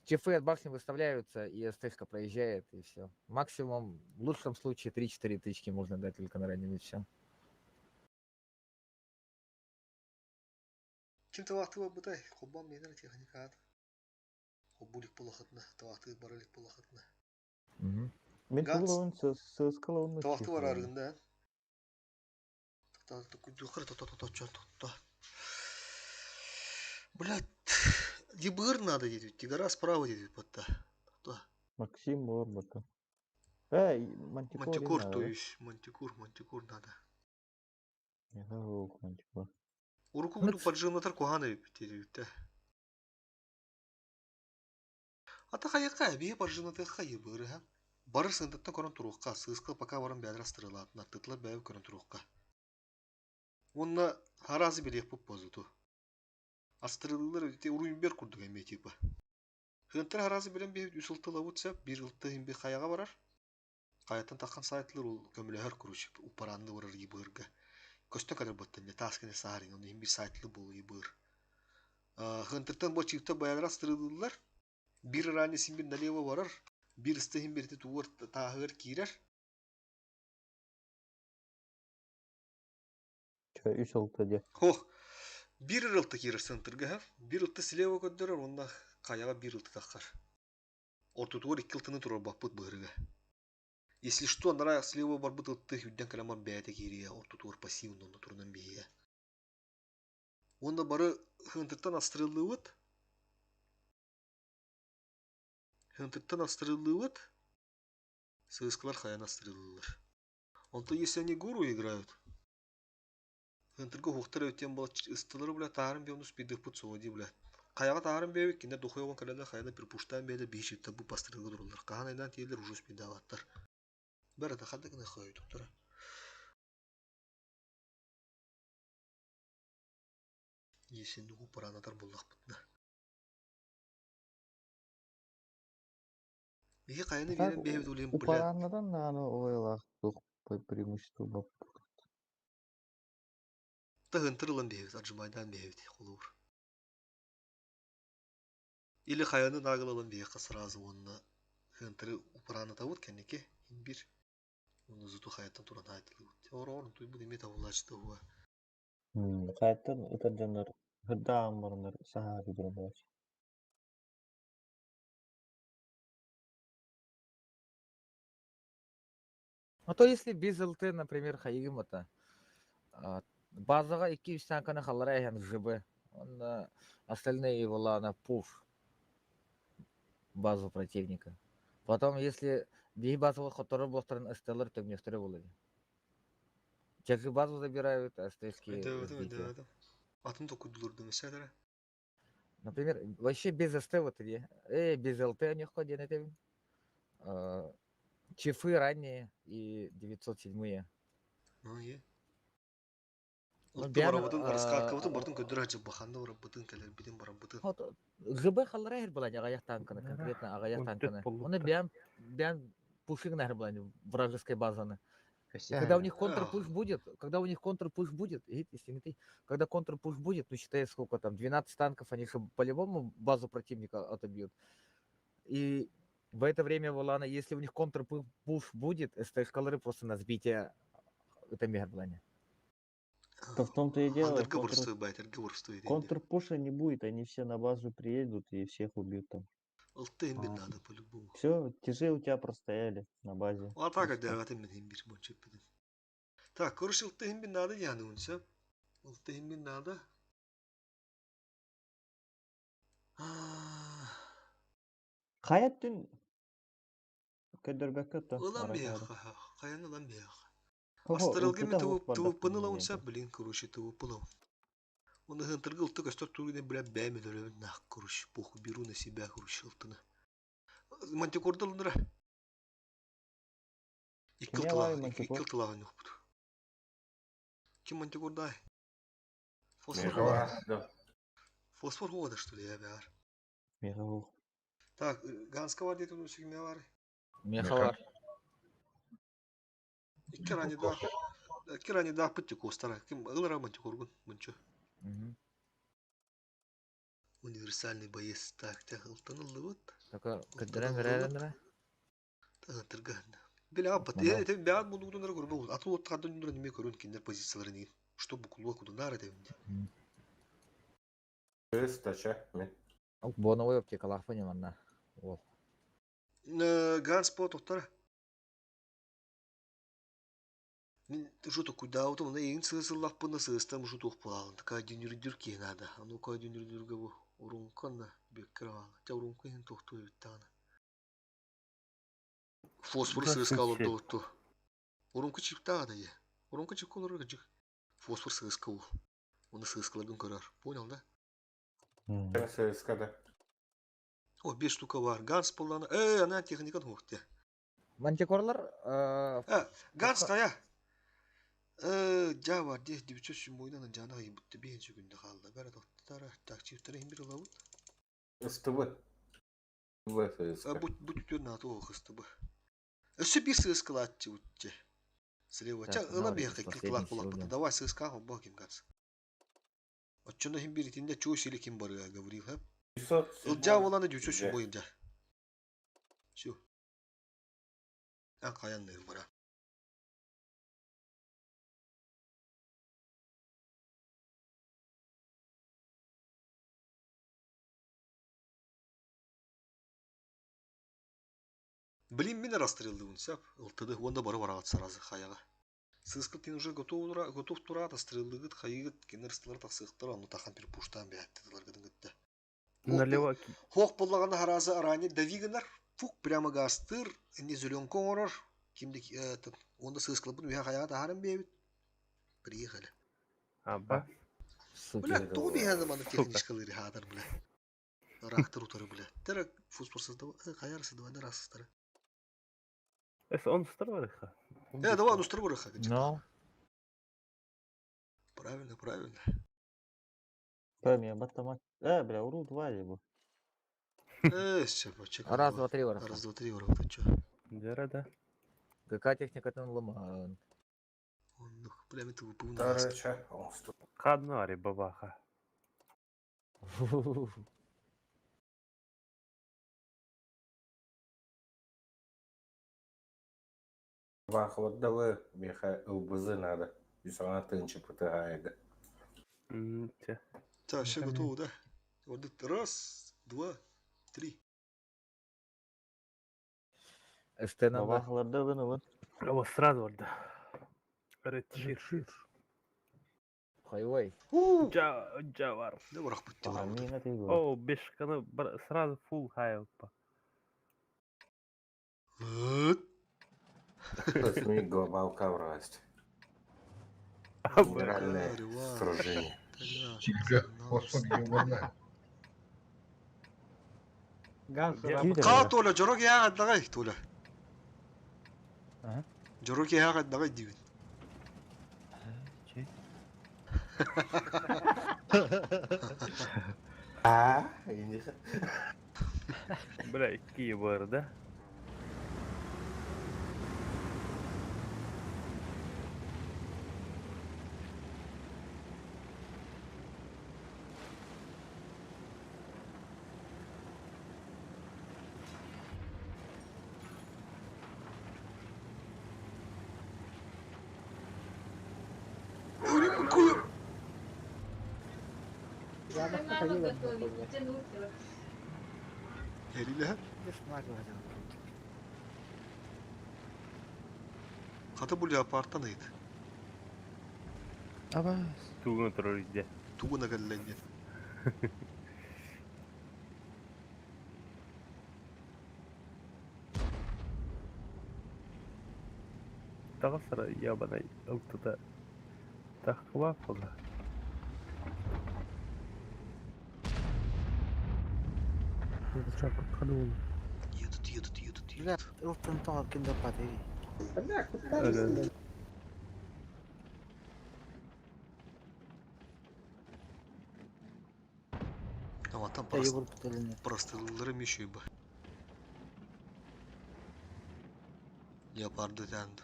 S6: Чифы от башни выставляются, и СТшка проезжает, и все. Максимум, в лучшем случае, 3-4 тычки можно дать только на раннем, и все.
S1: Ким тавахты бытай, хоббам менер техникат. Хоббулик полахатна, тавахты баралик полахатна.
S2: Мен
S1: Ганс.
S2: тугулаун сыскалаун
S1: Тавахты бар аргында. Блять, дебыр надо дедит, гора справа дедит потта.
S2: Максим Орбата. Эй, мантикор
S1: Мантикор,
S2: надо,
S1: то
S2: да?
S1: есть, мантикор, мантикор надо.
S2: Я забыл, мантикор.
S1: Уруку буду поджимнатар куханы дедит. Ата хайка, бие поджимнатар хайы быры ха. Барыр сындаттан көрөн туруққа, сыска пока баран бәдір астырылатына, тытла бәйі көрөн туруққа. Онна харазы билек пуп бозуту. Астырылылар те уруйн бер курдук эме типа. Хынтыр харазы билен бе үсылтылабыт сәп, бир ылты хим бе хаяга барар. Каяттан таққан сайтлар ол көмөлөһөр куруч, упаранды барар ибырга. Көстө кадar баттан не таскыны саарин, оны хим бир сайтлы болу ибыр. Хынтыртан бо чифта баялар астырылылар. Бир ранее сим бир налево барар, бир ысты хим бир туар тахыр кирер.
S2: Чё, үс алты де.
S1: Хох. Бир ылты кирер центрге, ха? Бир ылты слева көддөрөр, онда каяга бир ылты тахар. Ортутугар икки ылтыны турар баппыт быһырыга. Если что, нара слева барбыт ылты хүдден каламар бәйте кирия, ортутугар пассивно онда турунан бия. Онда бары хынтыртан астырылыбыт. Хынтыртан астырылыбыт. Сыскалар хаян астырылылар. Онто если они гору играют, Хынтырга хуктар өтен бала ыстылары бля таарым бе онус пидых пут соди бля. Каяга таарым бе кинде духуя вон калада хаяда припуштан бе биши табу пастырыгы дурулар. Кахан айдан тиелер уже спидаваттар. Бара да хадык на хой доктора. Есен духу паранатар буллах бутна. Бихи каяны
S2: Так,
S1: берен бе дулем бля.
S2: упараннадан наны ойлах тух по преимуществу бап.
S1: Та хынтырылан бе аджымайдан бе холур. Или хаяны нагылалан бе сразу онна хынтыры упараны табут кенеке бир. Оны зуту хайаттан туран хайтылыбыт. Ор-ор туйбут эме табылачты хуа.
S2: Хайаттан ытар дьоннор хырдаан бараннар саһаа туран болач.
S6: А то если без ЛТ, например, хайыгым это базаға 2-3 танканы халлара эһэн ЖБ. Он остальные его ладно пуш базу противника. Потом, если биһи базовый которы блоктарын СТ-лар төмнөхтөрө болар. Те базу забирают, а СТ-шки
S1: Өйдөөтүм,
S6: сбитие.
S1: өйдөөтүм. Атын токуйдулар дымысядара.
S6: Например, вообще без СТ вот или без ЛТ у них ходят это. Чифы ранние и 907-е.
S1: Ну, е.
S6: Ну,
S1: Ылты
S6: бян,
S1: барабытын, раскаткабытын бартын көддөр ачып баханда барабытын, кэлэрбитин барабытын.
S6: Вот, ГБ халлара хер была, аҕыйах танканы, конкретно аҕыйах танканы. Оны бян, бян пушигна хер была, вражеской базаны. И когда у них контрпуш будет, когда у них контрпуш будет, и, если не ты, когда контрпуш будет, ну считай, сколько там, 12 танков, они же по-любому базу противника отобьют. И в это время, Валана, если у них контрпуш будет, СТ-шкалары просто на сбитие это мегаплане.
S2: То в том-то и дело,
S1: Андыргы
S2: контр...
S1: борстуй, байтыргы борстуй.
S2: контрпуша не будет, они все на базу приедут и всех убьют там.
S1: Ылты имбир надо по-любому.
S2: Все, тяжи у тебя простояли на базе.
S1: Атака дәвәтен мен имбир бончеп бедим. Так, короче, ылты имбир надо яны унса. Ылты имбир надо.
S2: Хайаттын көдөрбөккө то.
S1: Ылан бияқ, каян ылан бияқ.
S2: Хо-хо,
S1: Астырылгы
S2: ылтыта
S1: мен
S2: хук бардак
S1: тывыппыны
S2: мин
S1: лаунса, блин, короче, тывыппылау. Оны хынтыргы ылты көстөр тургуне бля бәме дөрөбүн нах, короче, похуй беру на себя, короче, ылтыны. Мантикорда лундра. Икки
S2: Кимге алай
S1: ылтылаган,
S2: мантикор?
S1: икки ылтылаган yok бут. Ким мантикорда? Фосфор
S15: Меха
S1: хуа.
S15: да.
S1: Фосфор хуа да что ли, я бәр.
S2: Меха хук.
S1: Так, Ганска бар дейт, оны сигме бар.
S6: Меха бар.
S1: Икки рани да. Икки рани да пытты костара. Ким ылра мантикоргун, мынчу. Универсальный боец. Так, так, ылтын вот.
S6: Только көдөрөн беререндер.
S1: Тырган. Бля, аппат.
S6: Мана.
S1: Это бяд буду дундар көрбө. Атыл от кадын дундар неме көрөн киндер позицияларын деген. Что букулуа кудунар это.
S15: Тача, мен.
S6: Боновой аптекалаах манна. Ол.
S1: Ганс по токтар. Мин жуту куда вот он эйин сысыллах пына сыстам жуту палан. Такая дюнюрдюр ки надо. А ну-ка дюнюрдюрге бу урункан беккравала. Тя урунку хин тохту биттана. Фосфор сыска олорду. Урунку чиптага да е. Урунку чип колор гыжык. Фосфор сыска ул. Оны сыскалардын көрөр. Понял, да?
S15: ССК да.
S1: О, 5 штука бар. Ганс поллана. Ана техникан хуқты.
S6: Мантикорлар
S1: Ганс кая. Жа бар, де, 907 ойнан жана бутты бейінші күнді қалды. Бәрі тоқтара, так, чифтері хим бір лабыт.
S15: СТБ. В ССК.
S1: Бут бут на то хысты бы. Өсі бір сыскала атчы утчы. Слева.
S6: Так,
S1: Ча, ыла
S6: навык
S1: бияқы,
S6: последний
S1: килклак болақ
S6: сил,
S1: бұты.
S6: да.
S1: Давай сыска, хобба ким ганс. Отчында хим бір итінде чуй сили ким бар, говорил, ха? Ылжа оланы 907 бойынша. Всё. А каян бара. Блин, меня расстрелды он сап. Ылтыды, онда бары барағат саразы хаяға. Сыскы тин уже готов тура, готов тура, расстрелдыгыт, хайыгыт, кенер стылар тақсықтыр, аны тахан бір пуштан бәтті гыдын гытты.
S18: Налево.
S1: Хоқ боллағаны харазы аране давигынар, фук прямо гастыр, не зеленка орар, кимди, онда сыскылы бұны хаяға тахарын бейбіт. Приехали.
S18: Аба.
S1: Бля, то бейхазы маны техничкалары хадар, бля. Рактыр утары, бля. Тера фосфорсыз да, хаярсы да, расыстары.
S18: Эс он строиха.
S1: Давай, ну строиха.
S6: Но.
S1: Правильно, правильно.
S2: Пойми, баттамак. Бля, уру два либо.
S1: Все, почекай.
S6: Раз, два, три, ворота.
S1: Раз, два, три, ворота, чё?
S18: Дера, да.
S6: Какая техника там ломан?
S1: Прямо это выпу
S15: Тарача.
S18: Каднари бабаха.
S15: Баахылардабы миэхэ ылбызы наада. Үс аҥа тыынчы пытыһаайга.
S1: Так, все готово, да? Вот раз, два, три.
S6: Эстенанда.
S2: Бабахларда ылын ылын.
S18: Вот сразу орда. Редшир.
S6: Хайвай.
S18: Джавар.
S1: Да бырахпыт
S18: О, бешканы сразу фул хайылпа.
S15: Возьми глобалка врасть. Генеральное сражение.
S22: Чигга, Осман Георгиевна.
S1: Каа Толя, дьоро киһи дагай Толя. Дьоро киһи дагай диибин.
S15: А, инде.
S18: Бля, икки бар, да?
S1: Эрилэһэр. Хата бу леопардтан ыйыт.
S19: Абас.
S18: Тугун турар иде.
S1: Тугуна кэллэн диэн.
S18: Тағысыра ябанай ылтыта. Тахкыла фала.
S1: Едут, едут, едут,
S9: Бля, ылтын тоҕо ким да патый.
S17: Бля, куда же
S1: А там
S9: Да,
S1: просто,
S9: ебал пыталыны.
S1: простылырым еще и бы. Леопарды тәнді.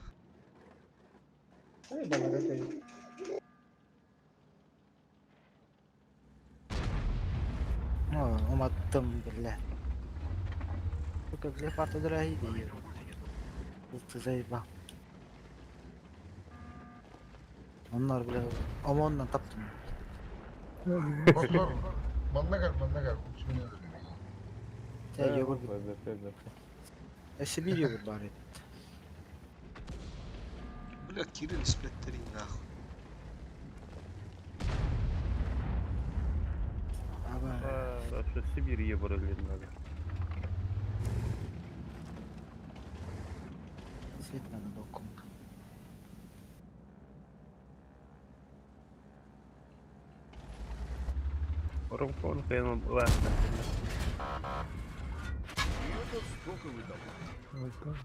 S17: Ай, балага кайы.
S9: О, уматтым, бля. Сука, бля, парта дорогие да Ылты заеба. Onlar бля, ОМОНнан таптым.
S22: Осман, манна кел, манна кел. Учмин
S9: Те йогурт. Эсибир йогурт бар edi.
S1: Бля, Кирилл сплеттери нахуй.
S9: Аба.
S18: Что Сибирь ебарали надо.
S9: Свет надо боком.
S18: Ромкон хрен ладно.
S11: И это стоковый долг.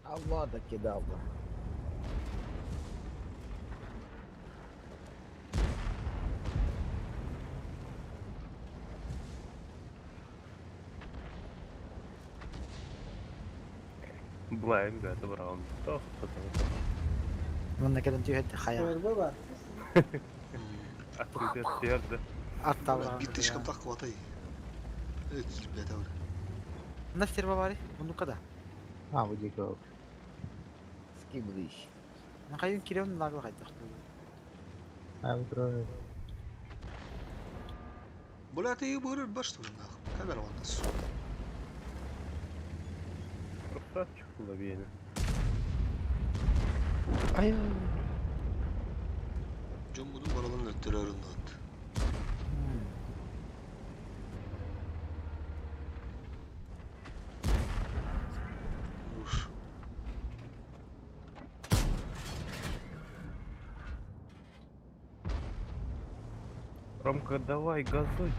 S6: Алла докидал бы.
S18: Блайм, да, это браун. То, потому
S9: Мында кэлэн түһэт хая.
S17: Көрбө
S18: Открытый сердце.
S9: Атталар.
S1: Биттишкам так хватай. Кир, блядь, аура.
S9: На стерва бары. Мунду када.
S12: А, вот дико.
S4: Скибдыш.
S9: На хайын кирен лагла хайдах.
S12: А, вот трое.
S1: Бля, ты ебырыр бар что ли нахуй? Камера вон нас, сука.
S18: Красавчик ловили.
S19: Ай.
S1: Дьон буду баралын өттөрөрүн ат. Уж.
S18: Ромка, давай, газуй.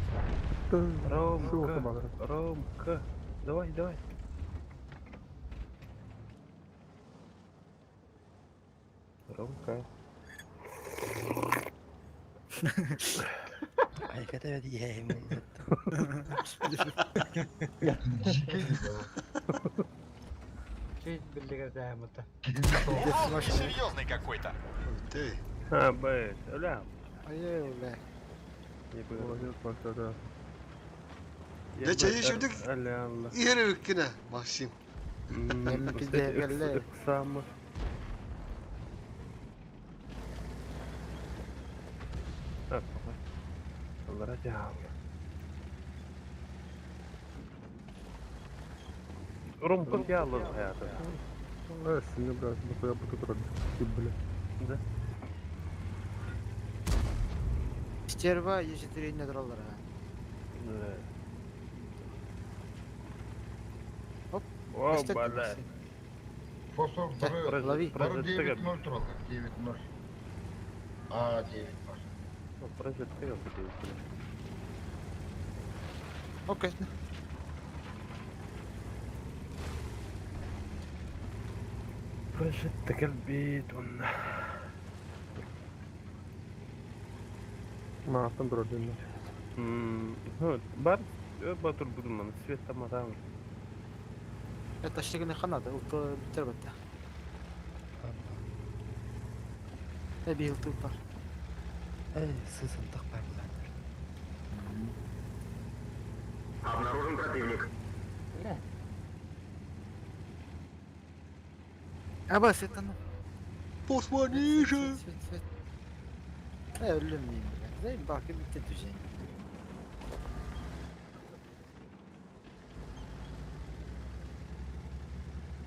S18: Ромка, Ромка, давай, давай. Ромка.
S19: Ай, это я ему.
S20: Чуть билигердээм это.
S13: Урон несерьезный какой-то.
S1: Ты.
S18: А, б, ля.
S9: Ай, бля.
S18: Не было.
S10: Молодец, Паша, да.
S1: Дэ чэйи шүдүк иһэр эбиккинэ, Максим.
S18: Ыксааммы. Аллара дьаһалла. Ромка дьааллар хаята.
S10: Сине брат, бу бу турар. Бля.
S18: Да.
S9: Стерва Е4 тураллар ha. Оп.
S18: О, бля.
S22: Фосфор бары,
S9: Лови.
S22: бары 9-0 тураллар, 9-0. А, 9-0.
S9: Окей.
S18: Прожитта кэлбит уонна.
S10: Мааттан турар дэннэ.
S18: Бар батыр будуман свет таматаан.
S9: Это штигini ханады, улты битер бетте. Э бил тупар.
S16: Эй, сысынтық бар бұлар.
S13: Обнаружен противник.
S9: Абас это ну.
S1: Посмотри же.
S9: Свет, свет. Э өлүм дейм, бля. Зай бакы битте түзен.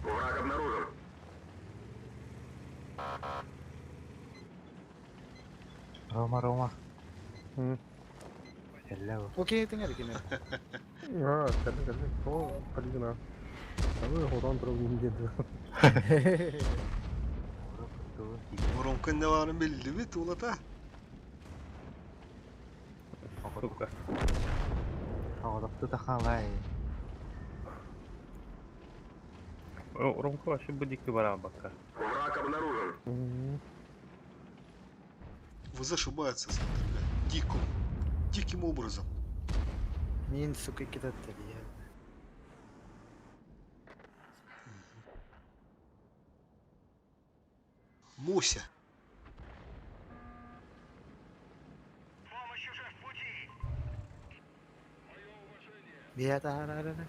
S13: Враг обнаружен.
S12: Рома, Рома. Hello.
S9: Окей, ты не кеме.
S10: А, кәле кәле. О, полигона. Аны хорон турар деді.
S1: Ромка не барын билди бит улата.
S18: Сука.
S12: Оҕолохту тахалай.
S18: Ромка вообще будики бара бака.
S13: Враг обнаружен.
S1: Вы ошибается, Сандер, бля. Диким. Диким образом.
S9: Мин, сука, кидаттыр я.
S1: Муся.
S9: Бия тахарарана.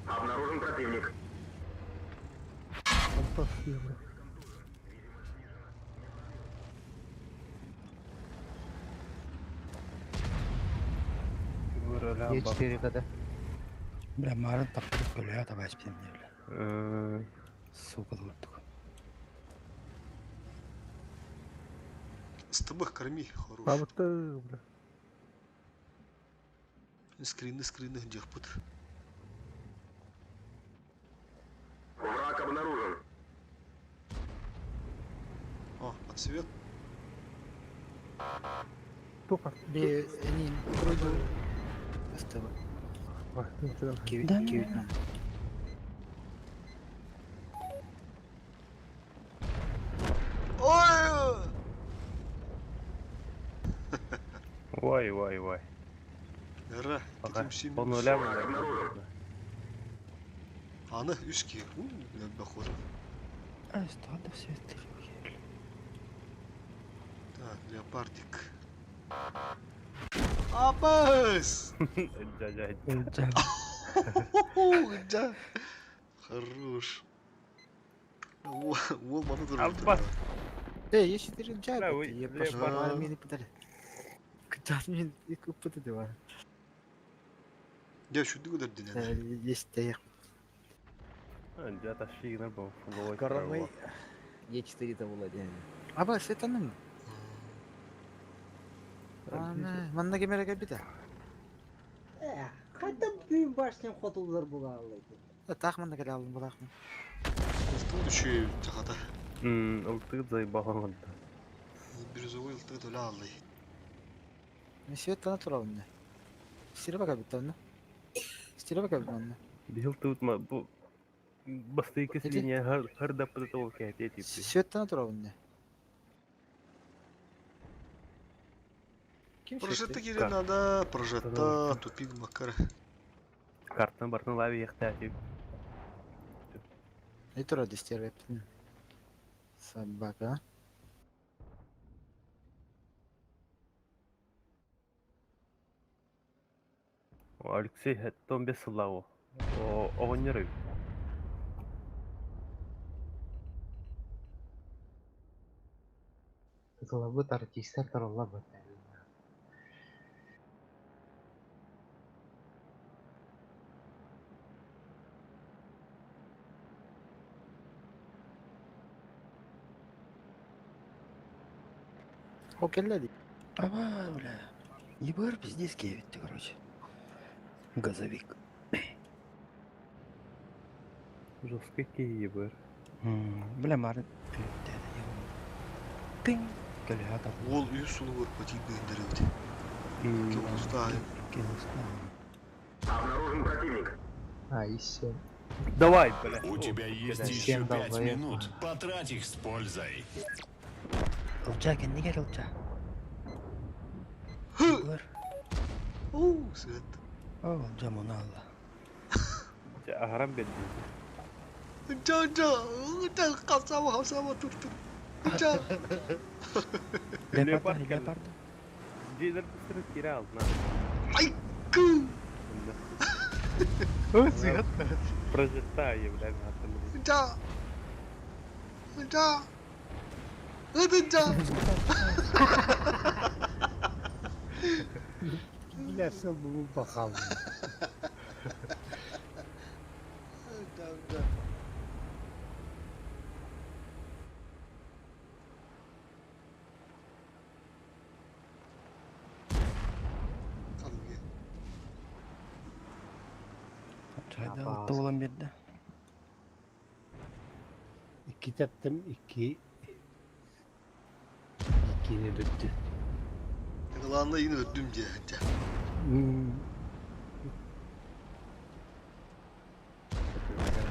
S13: Обнаружен противник.
S10: Спасибо.
S12: Е4 када.
S16: Бля, марын таппырып көлөйө табайс битем бля. Сука дурдук.
S1: С тобой корми, хорош.
S10: Бабыты, бля.
S1: Скрины, скрины, где пут.
S13: Враг обнаружен.
S1: О, подсвет.
S10: Туха.
S9: Бе, они вроде Остава.
S16: Да,
S9: Киви.
S1: Ой!
S18: Ой, ой, ой.
S1: Ра,
S18: Пока.
S1: таким
S18: По нулям.
S1: Аны үске. Бахожим.
S16: А, что да все это
S1: Так, леопардик. Абас!
S18: Дядя.
S1: Да. Хорош. Вол маны
S18: Аббас.
S9: Э, Е4 джай.
S18: Да, вы-
S9: Я прошу,
S1: леопард.
S9: мені подали. Куда мен купты дива.
S1: Я чуду куда динен.
S9: Есть я.
S18: Дядя шигнер был.
S6: Коромы Е4 то владение.
S9: Абас это ну. Ана, манна кемере кебите.
S17: Э, Қайда бүйін башнен хотулар була алайды.
S9: Тах манна келе алдым булакмын.
S1: Ылтын үші тахата.
S18: Ылтыгыт заебалан.
S1: Бирюзовый ылтыгыт өлі алды.
S9: Мен свет тана турабын не. Стире бака бит онна. Стире бака бит онна.
S18: Бил тут ма бу бастыйкы линия хар да пытал кәте тип.
S9: Свет тана турабын не. Ким
S1: Прожетта керек надо, прожетта, тупик макар.
S18: Картын бартын лави яхта тип.
S9: Не тура дистере бит. Собака.
S18: Алексей 15 сыллааҕы оҕонньор эбит.
S12: Ытылабыт артистар тороллор
S9: О, кэллэ дии.
S16: Аба, бля. ЕБР пиздец киэбитти, короче. Газовик.
S18: Жесткий киһи ЕБР.
S16: Бля, марын Тың! Көлөһө табылла.
S1: Уол үс сулугар патип бэйдэребит. Килустаай.
S13: Обнаружен противник.
S12: А, и семь.
S18: Давай, бля.
S21: У тебя есть
S12: Семь
S21: еще 5
S12: долбоеб.
S21: минут. Потрать их с пользой.
S16: Ылдьаа, кэннигэр ылдьаа. Егор.
S1: Уу, свет.
S16: О, ылдьаа муна алла.
S18: Дьэ, аһаран бэрдин.
S1: Жа жа, жа хамсаама хамсаама тур тур. Жа.
S16: Леопард, леопард.
S18: Дьиэлэр быстыры киирэ алдына.
S1: Ай, кы.
S12: Свет.
S18: Прожектая, бля, нахуй.
S1: Жа. Жа. Это жа.
S5: Бля, сыл бу бахал.
S1: Да, да.
S16: Чайда алта болан берді.
S5: Икки таптым, икки. Иккини бүттү.
S1: Главное, yine öldüm diye.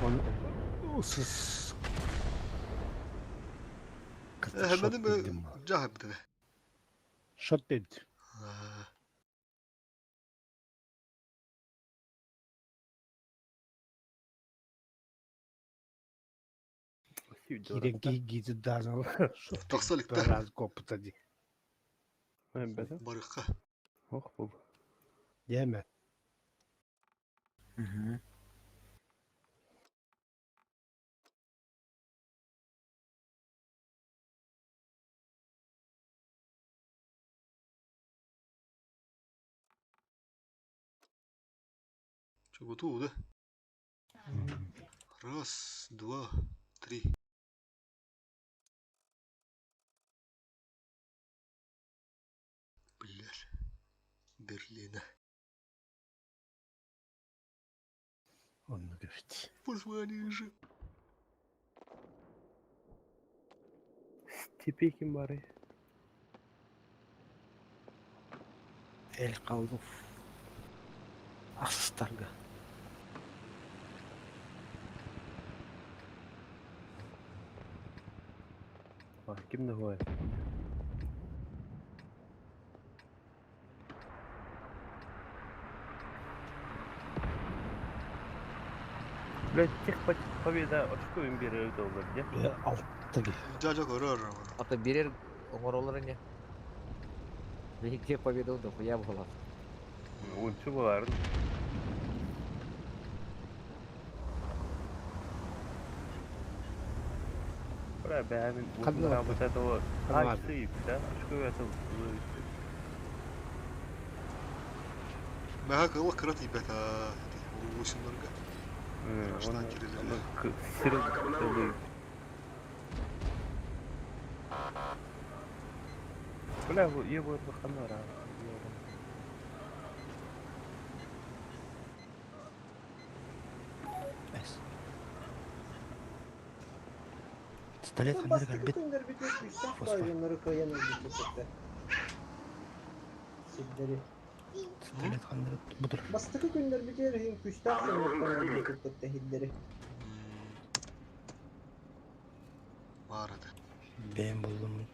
S5: Он усус.
S1: Hemen mi? Cahap dedi.
S5: Шот dedi. Кирен кийгити дазал.
S1: Тахсалыкта.
S5: Раз копыта ди.
S1: Барыкка.
S18: Ох, бу.
S5: Деме.
S1: Что, готово, да? Раз, два, три. Блядь. Берлина.
S5: Он говорит.
S1: Позвони же.
S18: Степи ким бары.
S9: Эл қалдым. Ақсыстарға.
S18: А, ким да Блядь, тех победа очко им берет олар, де?
S5: Алтта ки.
S1: Жа-жа көрөр.
S6: Ата берер оңоролор не. Бейке победа дохуя буолар.
S18: Унчу боларын. Бра, бәмин
S5: Қандай
S18: уын
S5: барды?
S18: этого
S5: Қандай барды?
S18: Ачты да? Очко это
S1: Мәхә кылы кырат ибәт а. Уусунларга. Раштан кирелер.
S18: Бля, е бу ханара.
S16: Пистолет ханнар кэлбит.
S17: Күннер бүтүн күстэх тойоннору кыайан өлбүт Сиддери.
S16: Пистолет ханнар бутур.
S17: Бастыкы күннер бүтер хин күстэх соннору кытты хиддери.
S1: Барады.
S16: Бэм болдум.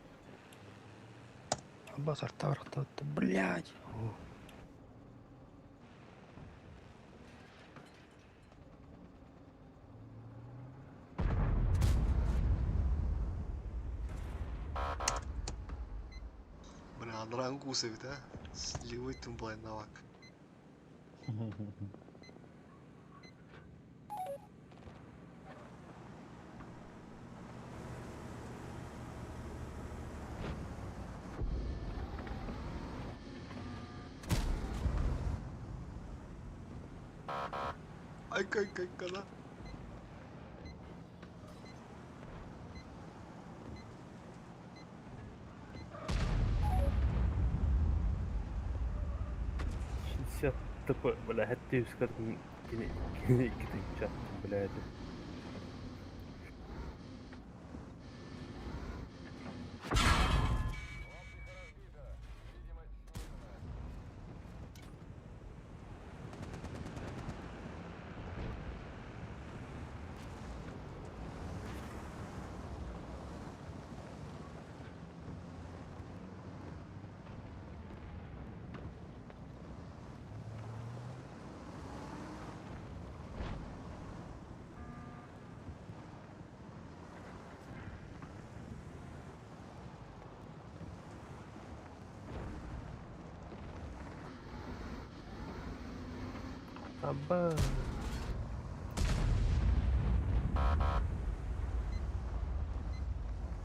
S16: Абба сарта барахта блядь. О.
S1: Анарааҥҥы куус эбит аа. Левый тумбайнавак. Айка-айка-айкана.
S18: Шестьдесят ТП, бля, хэттэ үскат кини кини икки блядь. Аба.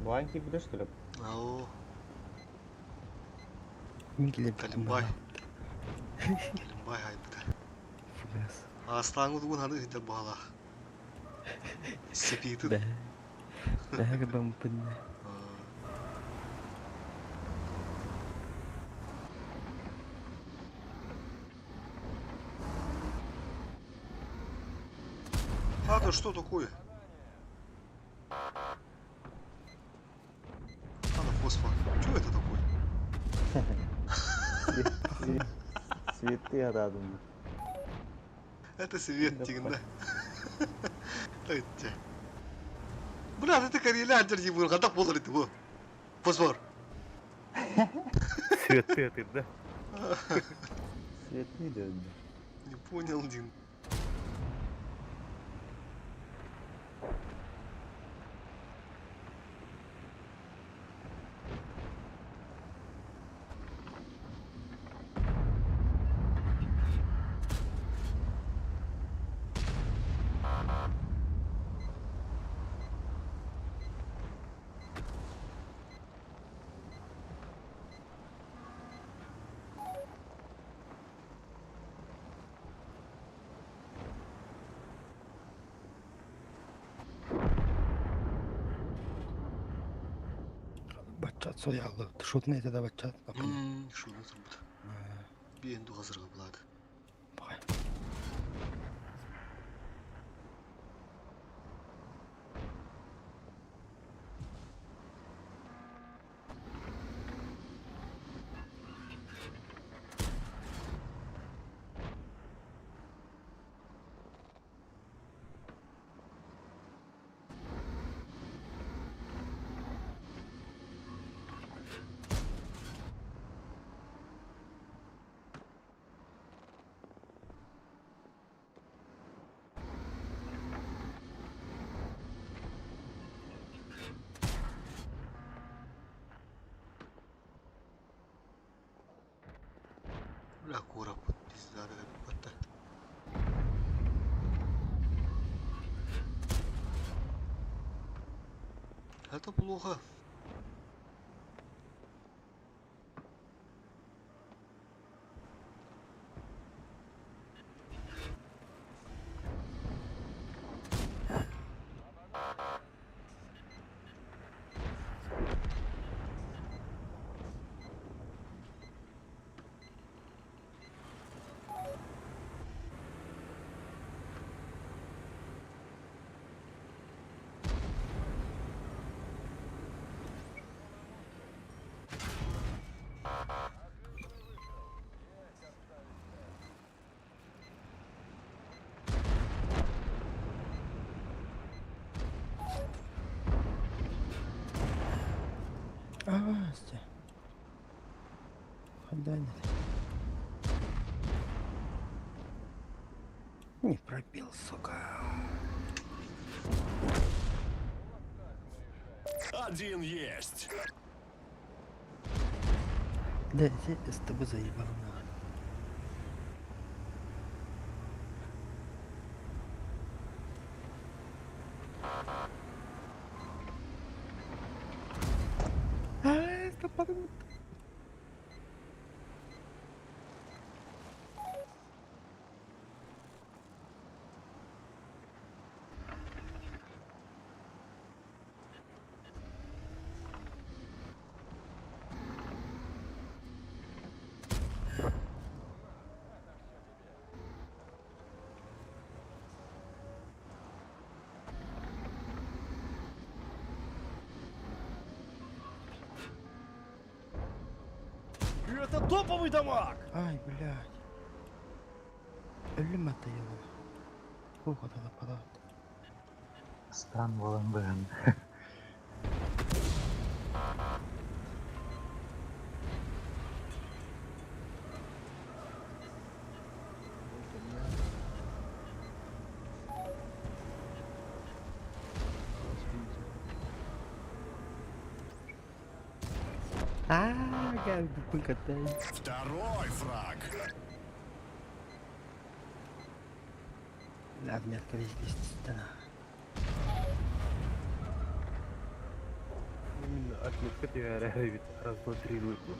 S2: Буан киирбитэ что ли?
S1: Ау,
S16: Мин килер
S1: Калимбай. Калимбай хайбыта.
S16: Фугас.
S1: Аастааҥы тугун ханы ыйдар баҕалаах. Сепиитин.
S16: Бэһэ. Бэһэ гыбампын.
S1: А, то что такое? А, на фосфор. Что это такое?
S2: Цветы арадым.
S1: Это свет тигн, да? Эти. Бля, это карьера дерди был, когда болар это был. Фосфор.
S18: Цветы ты, да?
S2: Цветы да.
S1: Не понял, Дин.
S5: Баччат соялы. Шутны это да баччат.
S1: Шуны турбут. Биэн дуғазырға булады. Бля, кура пизда, батта. Это плохо.
S16: Аа, сте. Хандан. Не пробил, сука.
S21: Один есть.
S16: Да, ити СТБ заебал нахуй. Ай, стоппатым.
S11: Это топовый дамаг!
S16: Ай, блядь. Өллүм атта йолун. Бу катала падат.
S12: Стан болан быһан.
S16: Аа, кэлбиппин кытта.
S21: Второй фраг.
S16: Отметка везде
S18: Именно отметка тебя ведь раз, два, три выпал.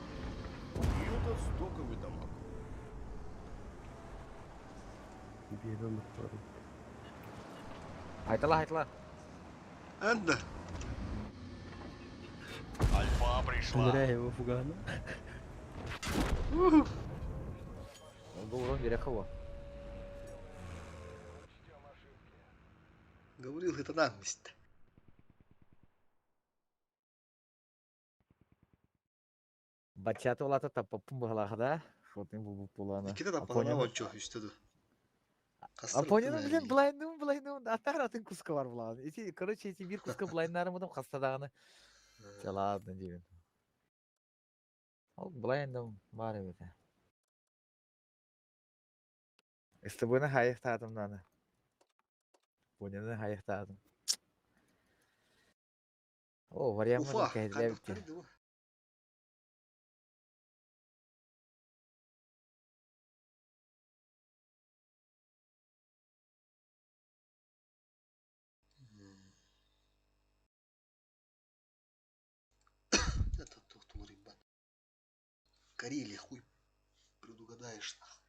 S11: Это стоковый дамаг.
S18: Биэбэ махтары.
S6: Айтала, айтала.
S1: Энда.
S21: Альфа пришла.
S16: Зря его фугано.
S6: Ол урон бере кого?
S1: Говорил, это наглость.
S6: Бачата улата таппаппын быһалаах да. Шотын бу булана.
S1: Иккитэ таппатана ончо, үстэ ду.
S6: А понял, блин, блайндым, блайндым, атар атын куска бар булан. Эти, короче, эти бир куска блайннарым удам хастадаганы. Чэ, ладно, деймин. Ол блайндым бар эбит. СТБ-ны хайыхтаатым наны. Поняны хайыхтаатым. О, вариант
S1: Уфа,
S6: кәйділәбітті.
S1: кайдахтары ду. Это тохтулар ебать. Карелия, хуй предугадаешь нахуй.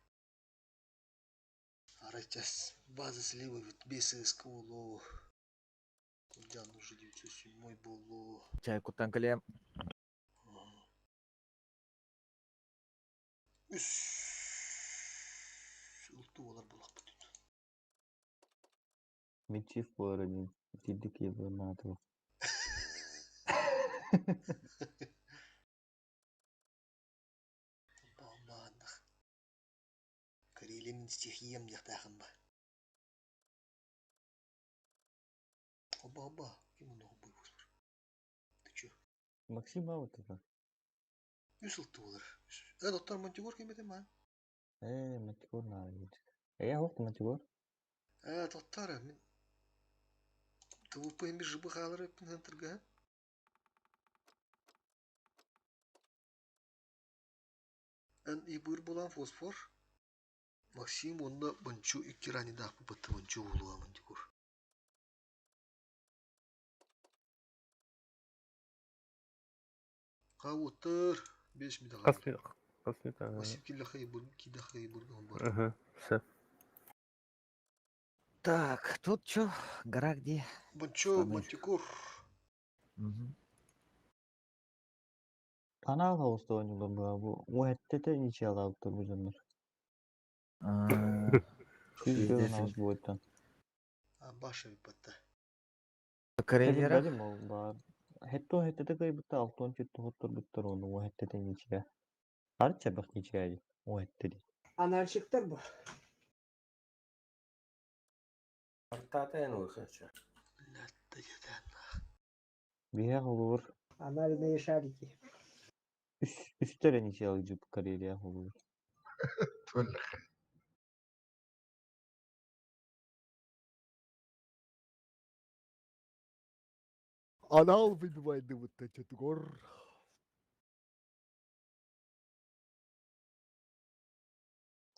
S1: Арайтас база слева вот без СК ло. Кудян уже 907 было.
S6: Чай куттан калем.
S1: Үс. Улту олар булак бүтүн.
S2: Мечив буолар один. Итирдик ебанаатыл.
S1: Баумааннах. Карелия мин стихиям диэхтаахын ба. Оба, оба. Ким он убой Ты чё?
S2: Максим аут это.
S1: Үс улту олар. Э, доктор Монтигор кем этим, а?
S2: Мантигор надо. Я хох Мантигор.
S1: Э, доктор, мин ТВП эми жыбы хаалар эппин хантырга. Эн ибыр булан фосфор. Максим онда бончу икки ранидах бу бончу улуа Монтигор. Кауытыр. 5 медаль.
S18: Касмет, касмет, ага.
S1: Осип килля хайбур, кида хайбур бар.
S18: Ага, все.
S6: Так, тут чё? Гора где?
S1: Бончо,
S6: Штаны.
S1: Монтикор.
S6: Мгм.
S2: Канал хаоста ойнуулар була бу. Уэттете ничьялаабыттар бу дьоннор.
S6: А,
S2: Жүз
S6: Пиздец.
S2: ауыз буоттан.
S1: А баша бипатта.
S6: Карелияра?
S2: Билбэтим ол баар. Хеттон хеттете кыйбытта алтон чүттү хоттор буттар ону уэттете ничья. Арча бах ничья ди. Уэтте ди.
S17: Анарщиктар бу.
S15: Артатын выхочу.
S2: Биһэ холуур
S17: Анальные шарики.
S2: үс үстэр ничьялык жып Карелия холуур.
S22: Төлөх.
S6: Анал выбивает дым вот этот гор.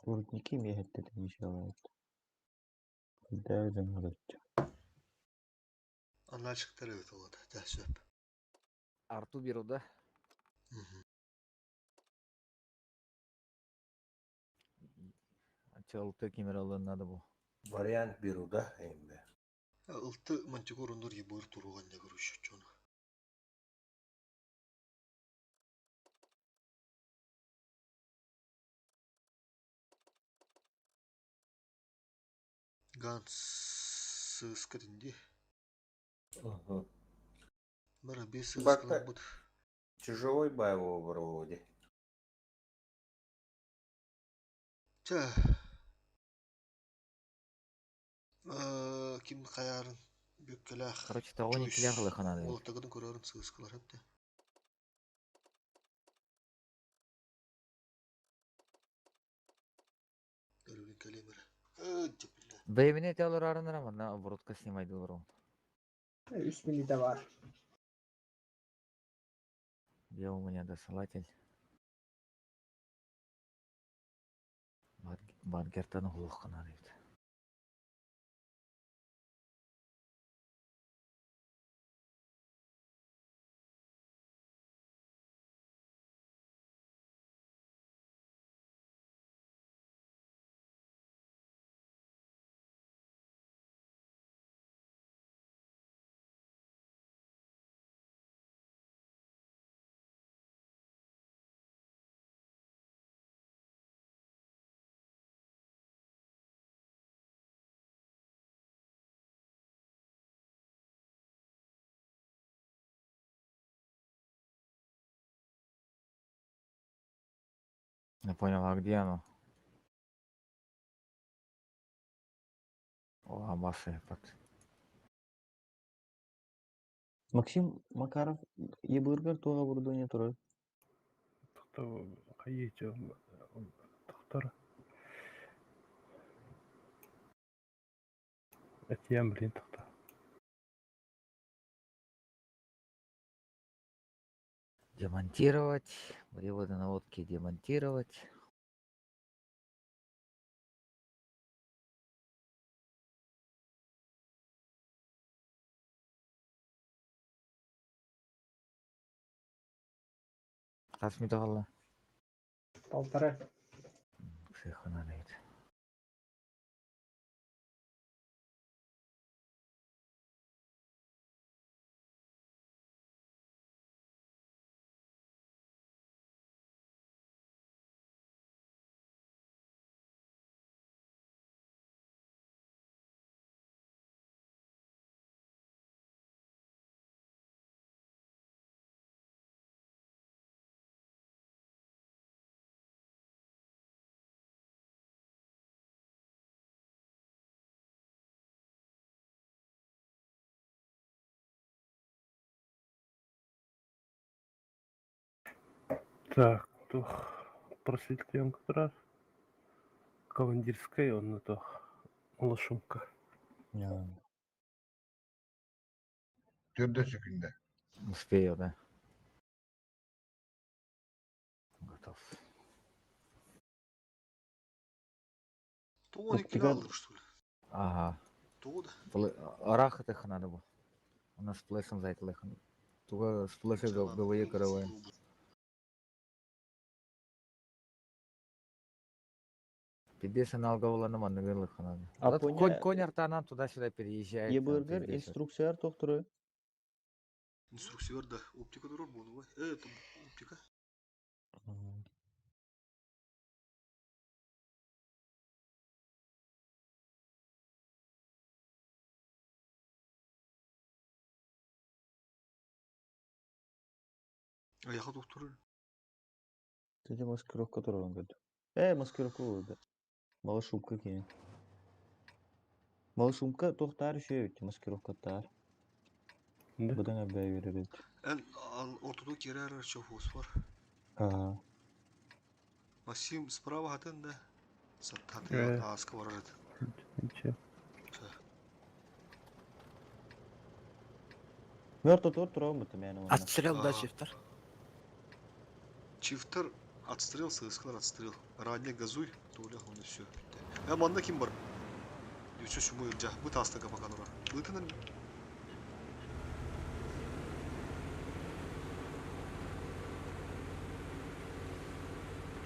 S2: Рудники миэһэттэтин ишалаайт. Кырдаа дьоҥҥороччу.
S1: Аналчиктар эбит олота. Дьэ, сөп.
S6: Арту беру, да? Чалты кимер надо было.
S15: Вариант беру, да, эмбе?
S1: Ылты мантикор оннур ебыр туруган не көрүшүччону. Ганс сыыска динди. Бара бес
S15: Бакта
S1: сыыскалар бут.
S15: тяжелый боевого вроде.
S1: Чэ. Ким хайарын бүккелээх
S6: Короче, того не
S1: Чуйс
S6: килях надо.
S1: уолаттагытын көрөрүн сыыскалар хепте. Көрүгүн кэлиэмэрэ. Дьэпиллэ.
S6: Бэйбине телор арынара манна оборотка снимайдылар ол.
S17: Үс минута бар.
S6: Где у меня досылатель? Бангертан улухкана дейт. Не понял, а где оно? О, Абасы под.
S2: Максим Макаров ебыргар туға бурдуне турар.
S18: Тохто хайы Тохтор. Этием, блин, тохто.
S6: Демонтировать. Приводы наводки демонтировать. Хас металла.
S17: Полтора.
S6: Всех надо.
S18: Так, тух просветлен как Командирская он на то. Лошумка.
S22: Түрдө секунда.
S6: Успею, да. Готов.
S1: То он и кидал, что ли?
S6: Ага.
S1: Туда.
S6: Арахатых надо было. У нас флешем за это лехан. Туга с флешем голове каравай. Пиздец, она алговала на манны лыхана.
S2: А
S6: Конь, конь артана туда-сюда переезжает. там,
S2: Ебыргар
S6: пиздец.
S2: инструкциялар тохтуру.
S1: Инструкция да. Оптика турар буну. Это оптика. Аяха доктор.
S2: Ты маскировка турар говорит. Маскировка да. Малышумка кие. Малышумка тохтар еще ведь маскировка тар. Будан абай беребет.
S1: Эн ортодо керер чофус бар.
S2: Ага.
S1: Максим справа хатын да. Саттаты аска барар.
S18: Ничего.
S2: Мөртө тур турар бу мен.
S9: Отстрел да, чифтер.
S1: Чифтер отстрел, сыскалар отстрел. Ранее газуй. Толя, оны все бүттэ. Э, манна ким бар? Үсө сүмү ылдьа. Бу таастага баканара. Бытынан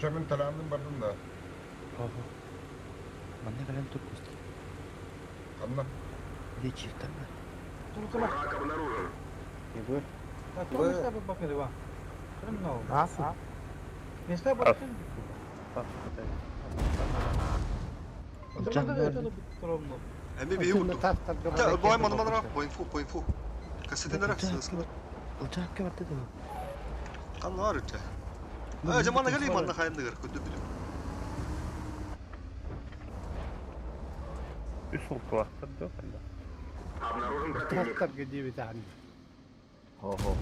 S22: Чөмүн талаандын бардым да.
S16: Манна кэлэн тур кустар.
S22: Ханна?
S16: Дечивтан бар.
S13: Враг обнаружен.
S2: Егор.
S1: Эми биһи урду. Та бой манна манна по инфу, по инфу. Кассетинер сыскылар.
S16: Ылчаакка барда да.
S1: Канна бар үтэ. Э, жамана кали манна хайындыгар көдө билим.
S18: Үс ултуақтар да қанда.
S13: Обнаружен противник.
S5: Тастарга диэбит аан.
S4: Хо-хо.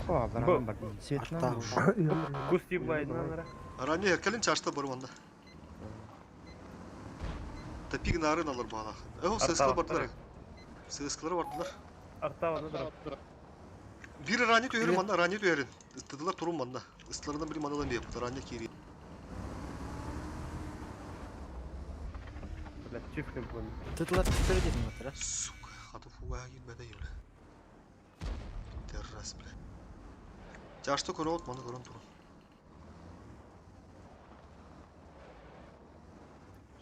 S16: Аларан бардым. Светлана.
S18: Кусти блайнанара.
S1: Ранее калин чашта бар манна. Тапиг нарын алар баалах. Э, сыскылар бардылар. Сыскылар бардылар.
S18: Артава да.
S1: Бир ранее түһэрин манна, ранее түһэрин. Ыстыдылар турун манна. Ыстыларынан били маннадан бейп, ранее кири.
S18: Бля, чифли буын.
S9: Тытылар түтөрө дедим батыр.
S1: Сука, хаты фуга кирбеде юле. Террас, бля. Чашты көрөт, маны көрөн турун.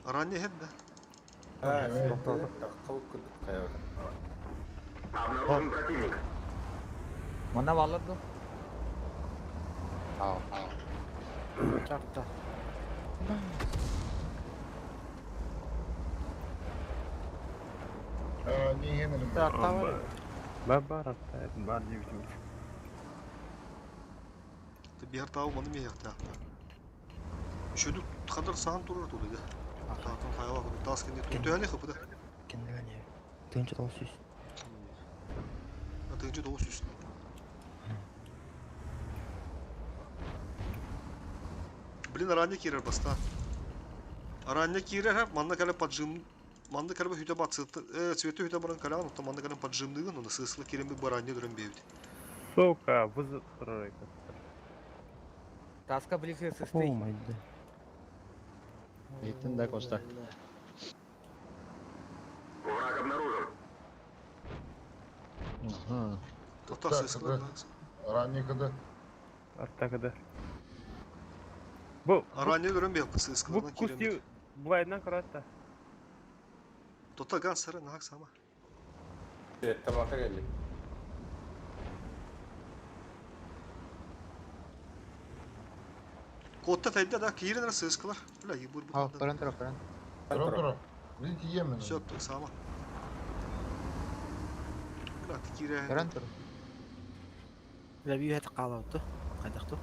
S1: Ранее хеп да.
S13: Обнаружен противник.
S6: Манна баллар ду.
S9: Чарта.
S22: Не хенерим.
S9: Арта бар.
S18: Бар бар арта, бар дебитим.
S1: Бихар тау маны ме якта. Шөдүк хадар саан турар тулы да. Таатын хайла тас кенде төне хыпыда.
S16: Кендегане. Тынчы тоғыз жүз.
S1: Тынчы 900. Блин, ранее кирер баста. Ранее кирер, манна кале поджим. Манна кале хүтә бат цветы хүтә баран кале, аны манна кале поджимдыгын, оны сыслы кирен бир баранне дөрен бейбит.
S18: Сука, вызов тұрар
S6: Таска ближе
S16: О
S6: сысты.
S16: май да.
S2: Еттин да Коста.
S13: Враг обнаружен.
S2: Ага.
S1: Тота
S22: Так,
S1: сыскылар.
S22: Ранее когда?
S18: Артакада. Бу.
S1: Ранее дөрен бейбит
S18: Бу
S1: сыскылардан кирен.
S18: кусти блайнан каратта.
S1: Тота ган сары нахак сама.
S15: Тамака келди.
S1: Котта тайда да кирен сыскылар. Бля, ебур бу.
S20: Баран тура, баран.
S22: Тура тура. Видите, емен.
S1: Все, сама. Бля, кире.
S20: Баран тура.
S9: Бля бүйәт калабыты. Кайдакту.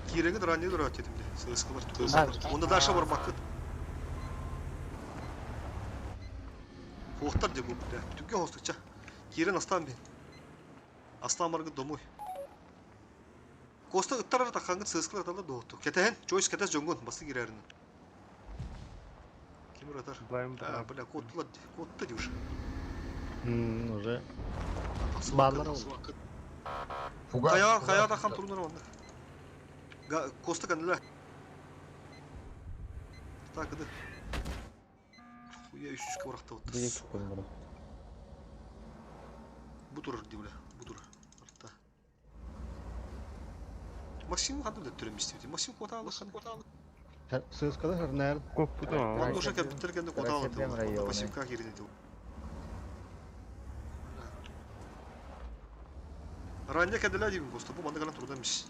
S1: Киреңи ранее дөрөт дедим де. Сыскылар. Онда даша бар бакыт. Хуохтар деп бу бля. Түгге хостукча. Кирен астан бен. Астан баргы домой. Коста ыттар тахангыт сыскылар тала дооту. Кетehen, чойс кетес жонгон басы кирерин. Ким ыратар? А, бля, коттула, котты дюш.
S2: Уже. Барлар ол.
S22: Фугас.
S1: Кая, кая тахан турунар онда. Коста каныла. Так, да. Хуя үс жүз кыбыракта отты. Бу турар ди бля, бу турар. Артта. Максим ханды да түрем истеди. Максим кота алды хан.
S10: Сыскада хырнал.
S18: Көп бұты.
S1: Он уже компьютер кота алды. Онда пассивка кирин ди. Ранее кәделә дибин просто бу манда гана турдан миш.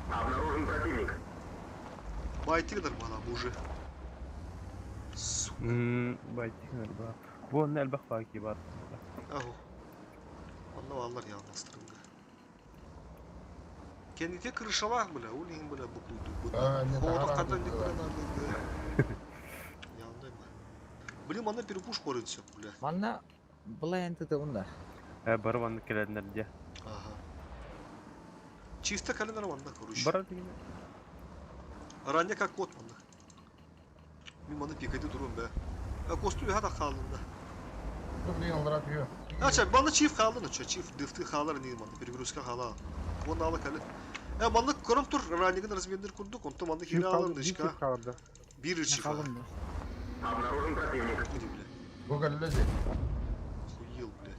S13: Обнаружен противник.
S1: Байтигдер бала бу уже.
S18: Байтигдер ба. Бу онны элбэх баки бар.
S1: Аху. Онны аллар ялнастырынды. Кендите крышалах бля, улин бля букуйду.
S22: А, не,
S1: Холодов
S22: тахара
S1: кадан
S22: бля. Ялнай ба. Блин, манна перепуш корын все, бля.
S6: Манна была энты унда.
S18: Э, барванны келеднер де.
S1: Ага. Чисто календар манна, короче.
S18: Бар деген.
S1: Ранее как кот манна. Мин манна пикайды турун бе. А косту яда халында.
S22: Блин, алрак ее.
S1: Ача, манна чиф халын, ча, чиф дыфты халар не манна, перегрузка хала. Вон ала кале. Маннык көрөн тур, ранигын разменнир курдук, онтон маннык
S10: Чип
S1: хиле
S10: қалды,
S1: алын
S10: bir
S1: дышка.
S10: чип қалды.
S1: Бир чифа.
S9: Хаалым да.
S13: Обнаружен противник.
S1: Иди, бля.
S22: Бу кэллэ
S1: Охуел, блядь.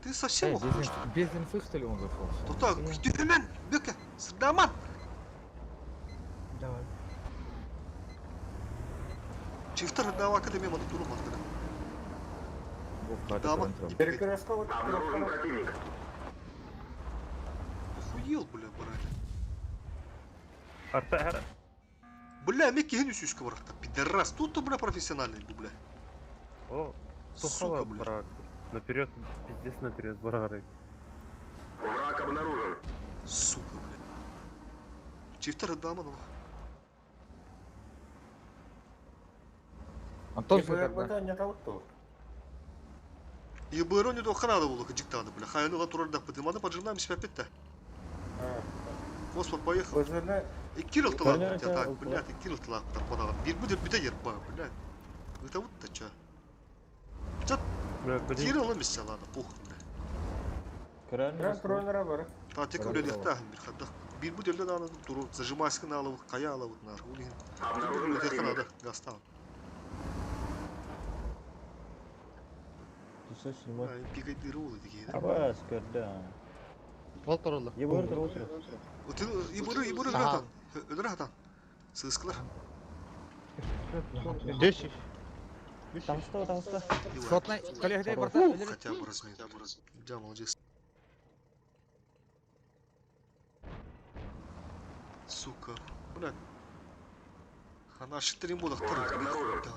S1: Ты совсем
S6: Э,
S1: охуел,
S6: без,
S1: что ли?
S6: без инфы, что ли, он зашел?
S1: Тута, күтүмен, бөкө, сырдаман.
S9: Давай.
S1: Чифтар давака академия маны туру мандыра. Дама.
S13: Обнаружен противник.
S1: Охуел, бля, баран.
S18: Арта хара.
S1: Бля, мен кихин үсүскө баракта. Пидорас. Тут бля профессиональный бу, бля.
S18: О,
S1: Сука,
S18: тухала
S1: бля.
S18: барак. Наперед, пиздец наперед, барары.
S13: Враг обнаружен.
S1: Сука, бля. Чифтар дама ну.
S6: Антон тогда.
S1: ЕБР не дохана было кыжыктаны, бля. Хайны ла турар да пыдыманы поджинаем себя петте. Господь поехал. И Кирилл талак,
S2: Понял,
S1: так,
S2: это
S1: блядь, и Кирилл талак, так, подал. Бир будет бите ерба, блядь. Это вот то чё? Чё?
S18: Бля, блин.
S1: Кирилл эмес ладно, похуй, бля. Та тек
S2: Көрөр
S1: үлелехта бир хадда. Бир бу делде аны туру зажимаскын алып, кая алып нар. Улин.
S13: Обнаружен
S1: Өтө
S13: противник.
S1: надо, гастан.
S2: Туса седьмой.
S1: Пикай дыры улы дигей.
S2: Абас, көрдө.
S20: Ол туралы.
S2: Ебыр тур отур.
S1: Ибуру, ибуру өлөр хатан. Өлөр хатан. Сыскылар.
S20: Десять.
S2: Таҕыста, таҕыста.
S6: Сотный, коллега, дай борта.
S1: Ух, Хотя бы размен. Да, молодец. Сука. Бля. Ана шиттерин бодақ
S13: Враг обнаружен.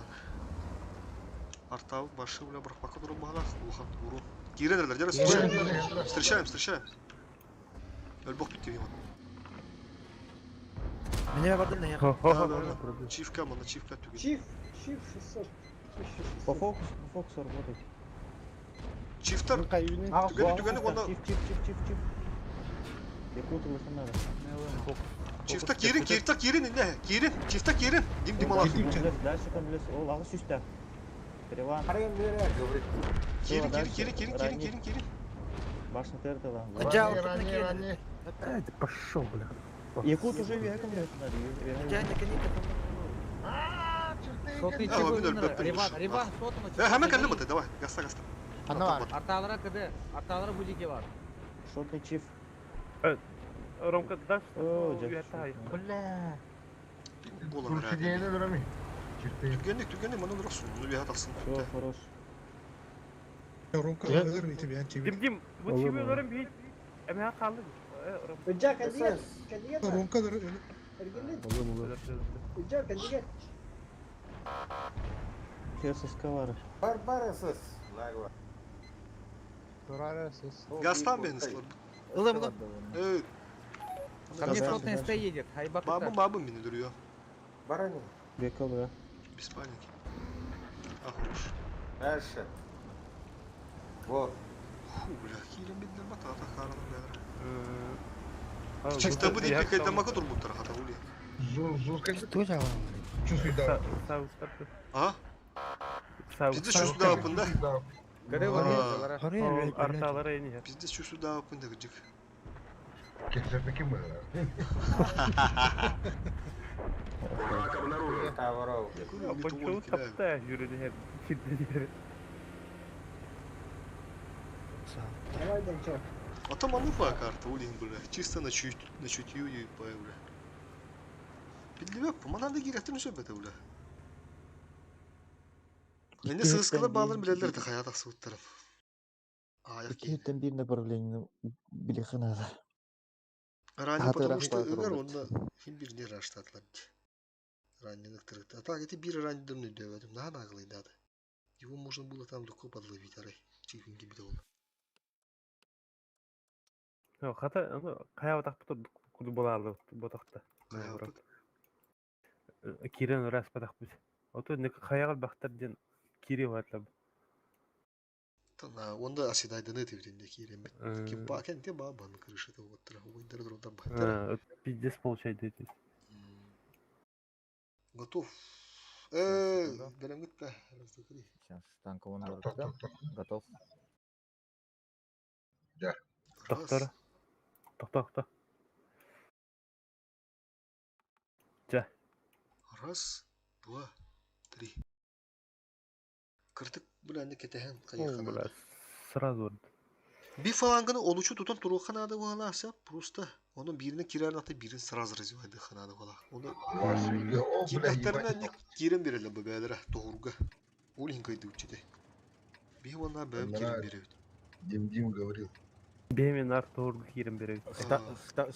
S1: Артау, башы, бля, брахпака дуру бағалақ. Улхан, уру. Киренерлер, дәрі встречаем. Встречаем, встречаем. Өлбок бітті ема.
S9: Меня бардым на
S1: Да, да, да. Чивка, мана, чивка түгел.
S17: Чиф, чиф 600. 1600.
S2: По фокусу, по фокусу работать.
S1: Чифтар. Түгені, түгені, онда.
S2: Чиф, чиф, чиф, чиф, чиф. Якуту лыхан надо.
S1: Чифта кирин, чифта кирин, не, кирин, чифта кирин. Дим дим алах.
S2: Дальше там лес. Ол ағыс үсті. Переван.
S1: Кирин, кирин, кирин, кирин, кирин, кирин, кирин.
S2: Башня тертела.
S22: Ранее, ранее.
S10: Эй, ты пошел, бля.
S2: Якут уже веком надо.
S6: Сотный
S1: А,
S6: чего
S1: вот,
S6: выныры?
S1: бля,
S6: Риван,
S1: бля,
S6: Риван, сотный.
S1: Э, хаме кәлі мыты, давай, гаста, гаста.
S20: Ана бар.
S6: Арталара КД, арталара будике бар.
S2: Шотный чиф.
S18: Ромка, дашь?
S2: О,
S18: О,
S2: дядь,
S18: уятай.
S20: Бля.
S1: Гола
S22: Турсидейni дурами. Чифты.
S1: Түгенник, түгенник, маны дұрыс, ну бия тақсын.
S2: Все, хорош.
S8: Ромка өлөр ити биян чиби.
S18: Дим, Дим, вот
S10: Olur
S18: чего
S10: mu?
S18: өлөрüm бейт. Эме қалды. Э, Ромка.
S17: Ыджа, кандигет, кандигет.
S8: Ромка өлөр.
S17: Эргелин,
S10: Olur, olur.
S17: Ыджа, кандигет.
S2: ССК бар.
S20: Турарасыз.
S1: Гастан бен ысылар.
S6: Ылым, ылым.
S1: Э,
S6: Ко мне
S2: Дальше,
S6: сотный СТ
S2: дальше.
S6: едет. Хайбак.
S1: бабым, бабым мені дүрüyor.
S2: Бека, бля.
S1: Без паники. А, хорош.
S15: Дальше. Вот.
S1: Фу, бля, кирин бендер бата, ата харалым бәдір.
S18: Э,
S1: Чифта бу деп пикай дамака турбуттар хата ули.
S22: Зур, зур кэллэ.
S16: Что за
S22: Чусуйда.
S1: А? Пиздец чусуда апында.
S6: КД бар.
S18: Арталара эне.
S1: Пиздец чусуда апында гыжык.
S22: Кэпсэтэ ким бар?
S13: Враг обнаружен.
S18: Бачу тапта жүрүнө кирди.
S17: Давай, Данчок.
S1: А там ануфа карта, улин, бля. Чисто на чуть, на чутью и по, бля. Билбек, мананда керектин сөбөтө, бля. Эне сыскылы балын билелер да хаят аксыттырым. Аяк
S2: Икки бир направление билихи надо.
S1: Ранее,
S2: Хаты
S1: потому что
S2: рахмат,
S1: эгер
S2: Роберт.
S1: онда хим бир не раштатлар. Раненых тырыт. А так, это бир раненым не дөбөдүм. На наглый дады. Его можно было там легко подловить, арай. Чифинги бит ол.
S18: Хата, аны кая батак бут куду боларды ботакта.
S1: Кая бут?
S18: Кирен рас батак бут. Ото не каяга бактар ден кире батлап.
S1: Тана, онда оседайдыны тибитинде кирен бит. Ким ба кен те ба бан крыша те оттыра. Ойдыр дрода баттар.
S18: Пиздец получает эти.
S1: Готов. Берем гитте. Раз, два, три.
S6: Сейчас танковый он да? Готов.
S22: Да.
S18: Доктор. Тохто, тохто.
S1: Раз, два, три. Кыртык бля кэтэһэн
S18: О,
S1: хайыахха
S18: бля,
S1: наада.
S18: сразу.
S1: Bir фаланганы олучу тутан туруохха наада быһалаах просто. Ону бииринэн киирэн аты биирин сразу развивайдыахха наада быһалаах. Ону
S22: О, бля,
S1: киирдэхтэринэ
S22: ебать.
S1: киирэн биэрэллэр бу бээлэрэ тоһуурга. Ол иһин кыйдыбыччыты. Биһи уонна бэйэм киирэн биэрэбит.
S22: Дим Дим говорил.
S18: Бемен Артур киирэн беребит.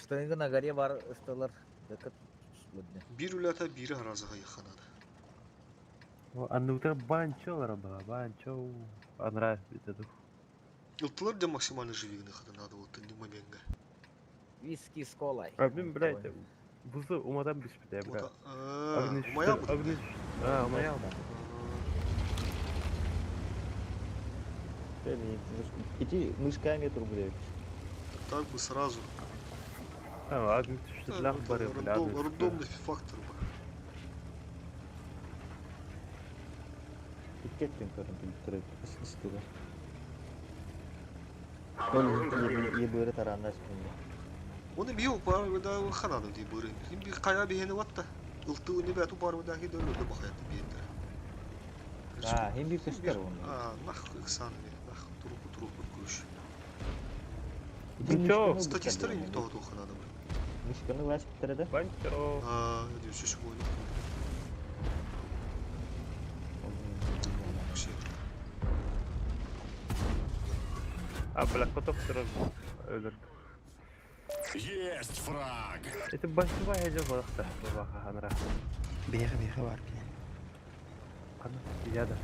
S6: Штанга на горе бар ысталар.
S1: Биир үлэтэ биири сразу хайыахха наада.
S18: Анныбытар банчо ба, банчо. Анра битеду.
S1: Ылтылар да максимально живигini хата наада вот не моментга.
S6: Виски с колой.
S18: А мен, блядь, бузы умадан биспите, бля.
S1: Умаял бу.
S18: А, умаял.
S2: Иди мышками трубляют.
S1: Так бы сразу.
S18: А, огнетушителях бары, бля.
S1: Рандомный фактор бы.
S2: Иккеттен көрін білдіріп істігі. Ол ебірі тараннас күнде.
S1: Оны бии упар да хананы дии бырын. Хим би кая бихени ватта. Ылты уни бәту бар да хи дөлөдө бахаятты биендер.
S2: А, хим би көстөр оны.
S1: А, нах иксан нах туруку туруку күш.
S2: Ничего.
S1: Статистары не того хананы.
S2: Мышканы лас бітірді.
S18: Банчо.
S1: А, дүйсүс бойну.
S18: А, бля, котов сразу өлөрдү.
S21: Есть фраг!
S18: Это башыбай эже балыкта, бабаха анра.
S16: Беха беха бар
S18: Ана, яда.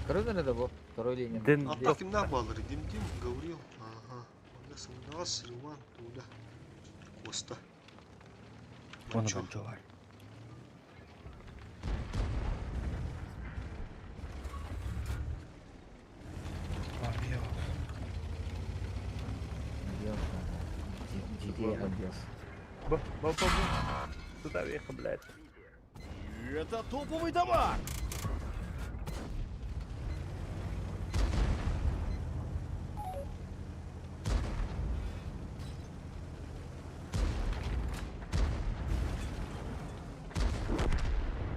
S6: Короче, это был второй линия.
S18: Ден
S1: А так им на баллары, Дим Дим, Гаврил. Ага. Онда Сымнас, Риван, Туля. Коста.
S16: Оны банчо бар.
S18: Ба, ба, ба, ба. Туда веха, блядь.
S11: Это топовый дамаг!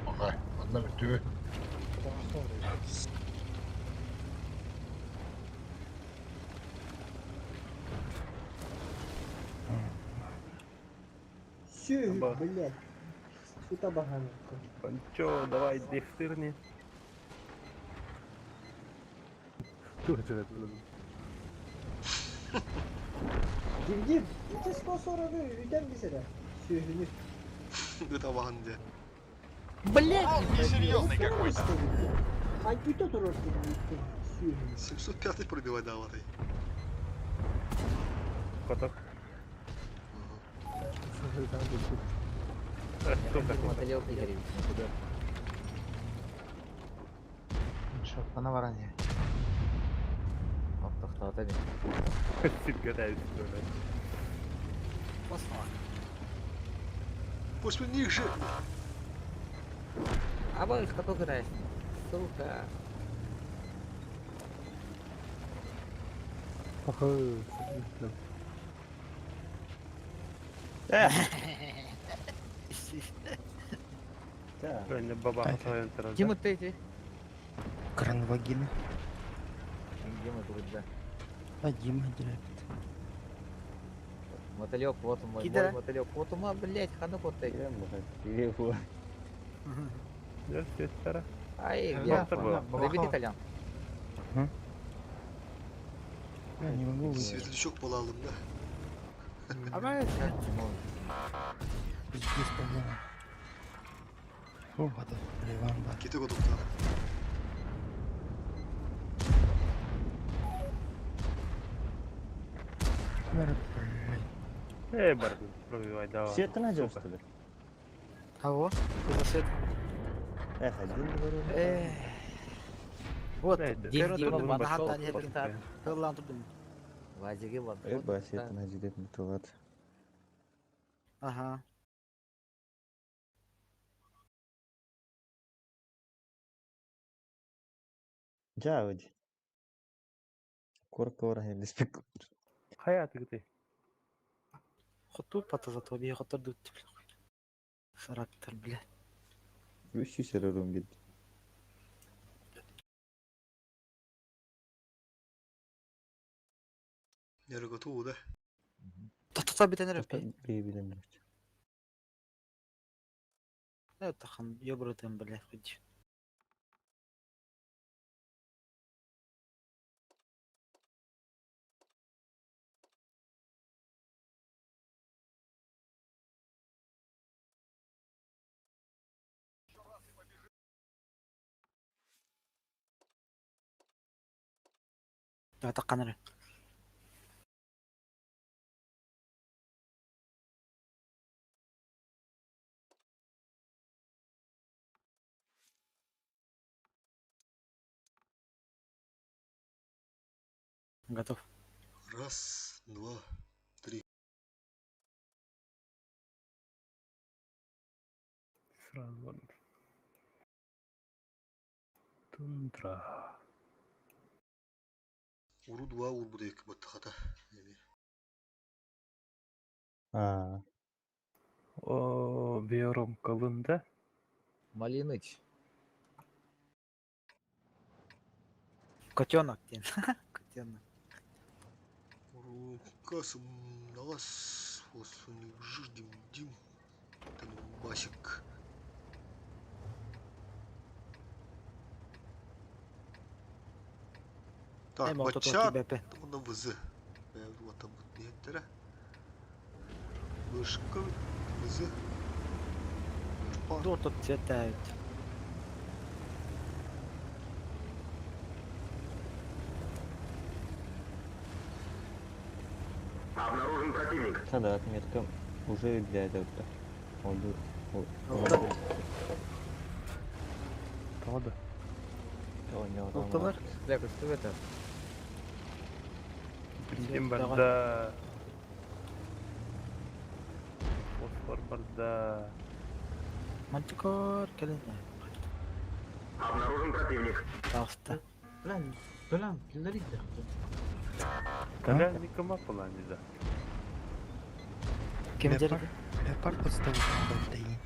S22: Ага, одна бүтүбүт.
S17: Сю, блядь. Сюда баганка.
S18: Банчо, давай, дефтырни. Тур, тур, тур.
S17: Дим Дим, ити 140 үтен бисере. Сүйүнү.
S1: Это ванде.
S17: Блядь!
S13: Он несерьезный какой-то.
S17: А үтө турар Сүйүнү.
S1: 705 пробивай давай.
S18: Котов.
S6: Мотылек Игоревич, мотылек.
S12: Шотпана баран я.
S6: Тоқтата мен.
S18: Сипкатаюсь, блядь.
S1: После них же.
S6: А больше кто играешь? Сука.
S10: Пахы.
S18: Правильно, бабаха своем сразу.
S6: Дима, ты эти?
S16: Кран вагина.
S6: Дима тут, да.
S16: А Дима директ.
S6: Мотылек, вот он мой,
S9: Кида.
S6: мой мотылек. Вот ума, блядь, хану вот ты.
S18: Да, все, стара.
S6: Ай,
S18: Да,
S6: где?
S18: да,
S6: Пробеги, Толян.
S16: Я не могу выйти.
S1: Светлячок балалым да.
S9: А
S16: Здесь проблема. О, это Ливан бар.
S1: Кете котоктар.
S16: Бәрі, блядь.
S18: Эй, бардын, пробивай, давай.
S2: Света найдешь, что ли?
S9: Кого? Ты за свет?
S2: Эх, один говорю.
S9: Эх. Вот,
S18: Дим,
S9: Дима,
S6: Дима,
S9: Банахан
S6: пошел,
S9: Танетин.
S6: пошел.
S9: Тыллан турдум.
S6: Вазиги, вот.
S2: Э, ба, света найдет бутылат.
S9: Ага.
S2: Жа, Корка орахин диспек.
S18: Хая ты ты.
S9: Хоту патазат обе хотор дут. Сараттар, бля.
S2: 300 эрэ урун билбит.
S1: Нерготу да.
S9: Тоттота бүтэн эрэ.
S2: Бэйбинэн билбит.
S9: Тахан, ёбрытым, бля, хоть. Атаккан эрэ. Готов.
S1: Раз, два, три.
S18: Сразу вон. Тундра.
S1: Уру два урбудек баттахата.
S2: Аа.
S18: О, биором калында.
S6: Малиныч.
S9: Котенок диэн. Котенок.
S1: Урукасым налас ждим дим Басик. Так,
S9: Эм, ортото
S1: бачат
S9: кибепе.
S1: онно вызы. Вот там биэттере. Вышка вызы.
S9: Дуотот цветают.
S13: Обнаружен противник.
S2: Да, отметка уже для этого. Он
S18: Правда?
S9: Алтылар.
S6: Бля, что это?
S18: Бензин барда. Фосфор барда.
S9: Мантикор кэлин.
S13: Обнаружен противник.
S9: Таҕыста.
S20: Блин, блин, киллер иди.
S18: Таля никома плане да.
S9: Ким
S16: Леопард, леопард подставил байтайын.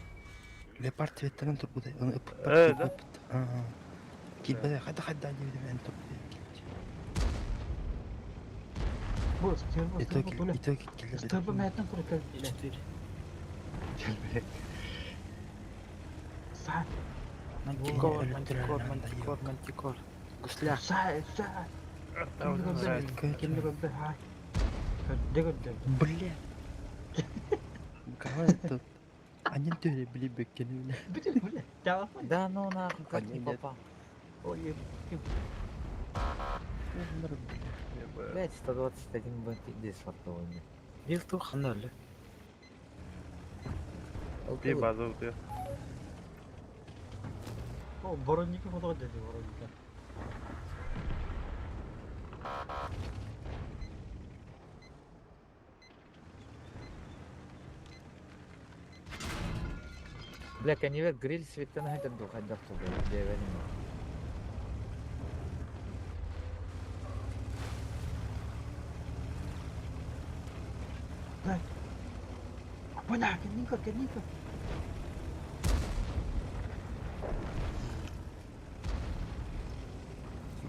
S16: Леопард цветтен турбудай. Оны
S18: Э, да?
S16: Килбеде, хайда хайда дип мен турбудай.
S20: Бу, стерва,
S16: Итог,
S20: стерва, Толя.
S16: итог киллер.
S20: Стерва мәтен тура кел.
S9: Четыре.
S20: Са,
S9: Мантикор, мантикор, мантикор, мантикор. Гусляк.
S20: са, са. Кимди көрдө, хай. Көрдө, көрдө.
S16: Бля. Кого это? Они төре били бөккени бля.
S20: Бүтүн, бля. Давай.
S6: Да ну нахуй, как не
S16: Нет.
S6: попал.
S20: Ой,
S6: Блять, 121 б пиздец фартовый.
S9: Бил тух нөл.
S18: Би база утуя.
S20: О, Воронника фото деди, Воронника.
S6: Бля, конвейер гриль светтен хайтан ду хайдар ту бля, девеним.
S20: Бля, кенника, кенника.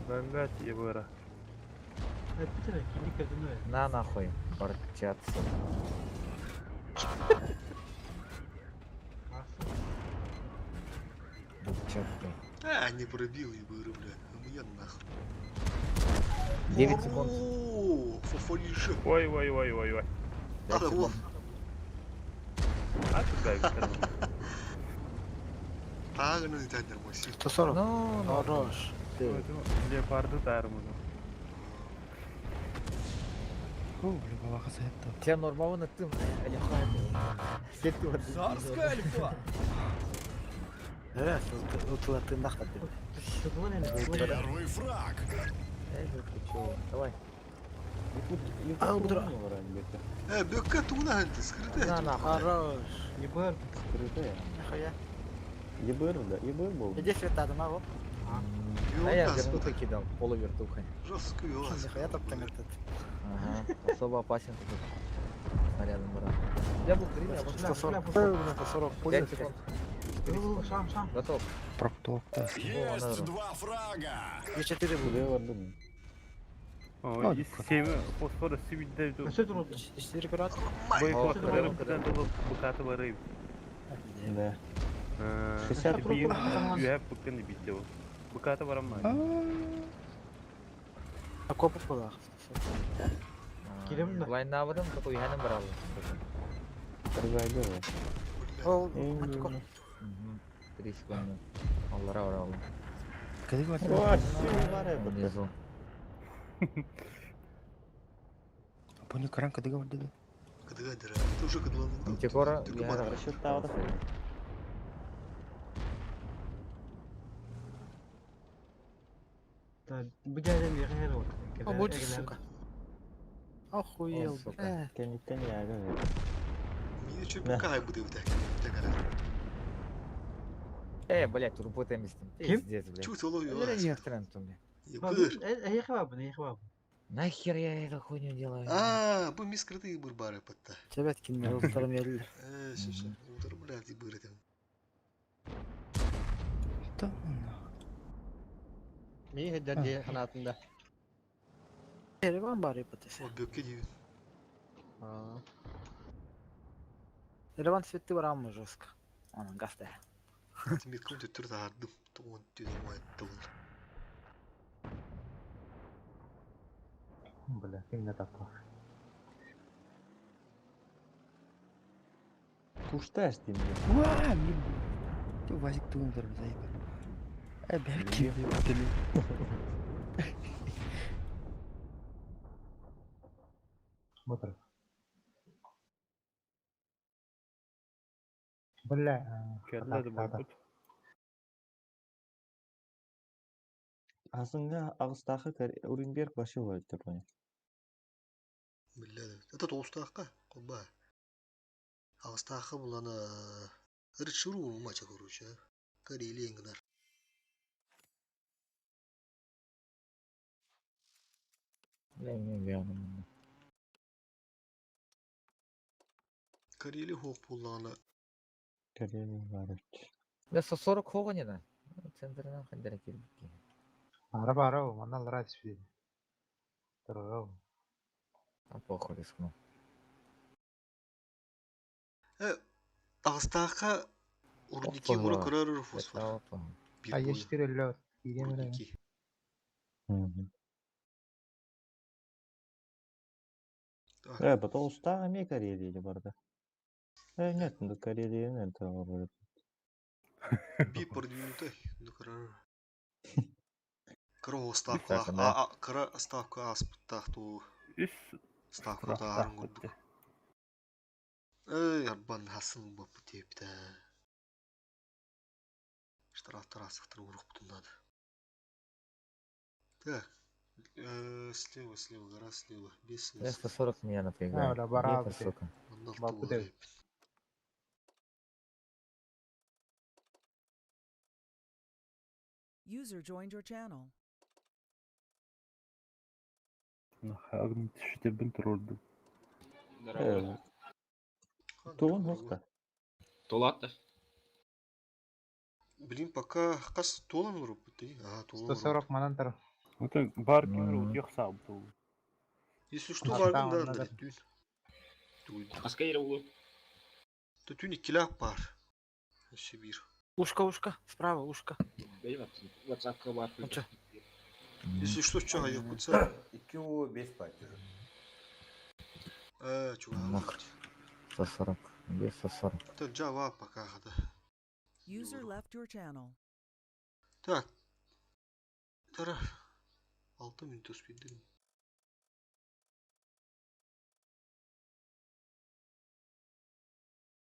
S18: Блять, ебыра.
S20: Бүтүн, кенника дүнө.
S6: На нахуй, борчаться. Бучатка.
S1: А, не пробил ебыры, бля. Ну я нахуй.
S6: 9 секунд.
S1: О, фофонише.
S18: Ой, ой, ой, ой, ой.
S1: Надо вон.
S18: А туда Виктор.
S1: Так, ну не Максим.
S9: 140.
S6: Ну, ну.
S9: Хорош.
S18: Леопарды тарману.
S16: Ху, бля, бабаха сайт.
S6: Тебя нормально ты,
S11: Царская альфа!
S9: Э, утулатынах
S21: Первый фраг.
S6: Давай.
S9: А, утро.
S1: Бөккә туна ханты, скрытая.
S6: На нахуй.
S9: Хорош.
S20: Ебыр.
S2: Скрытая.
S9: Нихуя.
S2: ЕБР, да, ЕБР был.
S9: Иди света, дома, оп.
S6: А я вертухой кидал, полувертухой.
S1: Жестко вела.
S9: Нихуя топтан этот.
S6: Ага, особо опасен тут. Снарядом брат. Я был три, я вот
S9: 140. 140.
S6: 5 секунд.
S12: Сам, сам.
S6: Готов.
S16: Проктопта.
S21: Есть два фрага!
S9: Я 4 буду.
S18: О, 7 фосфора 7
S9: 4 пират.
S18: Боефосфоры букаты букаты бары.
S2: Да.
S18: 60 Үйәп буканы битте ол. Букаты барам.
S9: Окопов была.
S6: Кирим да. Лайнавыдым, такой яным брал.
S9: Ол, Матико.
S6: 3 секунды. Аллара орал. Внизу.
S16: Понял, кран кадыга бар деди.
S1: Кыдыга дыра. Это уже кыдылан.
S6: Антикора.
S9: О, будь, сука. Охуел, бля.
S2: Кенниттен яга.
S1: Мин чөп кай буды бу так.
S6: Э, блядь, турбо темистим. Пиздец, блядь.
S1: Чуть уловил.
S6: Бля, не трентум, Нахер я эту хуйню делаю?
S1: А, бу мис крытый бурбары патта.
S9: Тебя кинул, вторым я.
S1: Э, все, все. Утар, блядь, быры там.
S19: Ми хеддер ханатында.
S9: Ереван бары патысы.
S1: О, бөкке дейін.
S9: Ереван светти барамы жестко. Анан гаста.
S1: Метком төттөр тағардым. Тоғын түйден уайтты бұл.
S12: Бля, ким не таппа.
S2: Кушташ дейм.
S16: Уа, мен. Ты Вазик тугун көрбүз айба. Э, бәрки деп
S12: Смотри. Бля.
S18: Келді бұл.
S2: Асыңга агыстахы Уренберг башы бар деп понял.
S1: Бля, это толстаққа, қолба. Ағыстақы бұл ана Рычыру мача, короче, Карелия гынар.
S6: Бля, не вяну.
S1: Карелия хоқ бұл ана.
S2: Карелия бар.
S6: Да, 140 хоғанина. Центрынан қандара келбік.
S12: Бара бара, манал рас фил. Тұрғау.
S6: А похуй рискну.
S1: Э, ағыстаққа Урники ура көрөр фосфор.
S12: А ештер лед.
S1: Урники.
S2: Э, потом уста ме Карелия барда. Э, нет, ну Карелия нет, это
S1: Би продвинутай, ну көрөр. Кыра ставка, а кыра ставка аспыттах ту. Ставка таарын курдук. Эй, арбан хасын бапы тепті. Штрафтар асықтыр ұрық бұтындады. Так, слева, слева, гора слева. Бес.
S6: Я 140 меня напрягает.
S12: А, бара,
S6: Где-то, сука.
S3: User joined your channel.
S18: Агн түштебін тұрды.
S2: Тугун хохта.
S15: Толатты.
S1: Блин, пока қас толан ұрып бітті. А, толан
S12: 140 манан тұр.
S18: Это бар кемер утех саб тул.
S1: Если что, бардым да, да, түйін.
S15: Аска ері улы.
S1: Түн иккилях бар. Сибирь.
S9: Ушко, ушко, справа, ушко.
S15: WhatsApp-ка бар.
S1: Если что, что, я куца.
S15: Икки у без платежа.
S1: Э, чувак.
S6: 140. Где 140?
S1: Это Java пока, да.
S3: User left your channel.
S1: Так. Тара. 6 минут успейдім.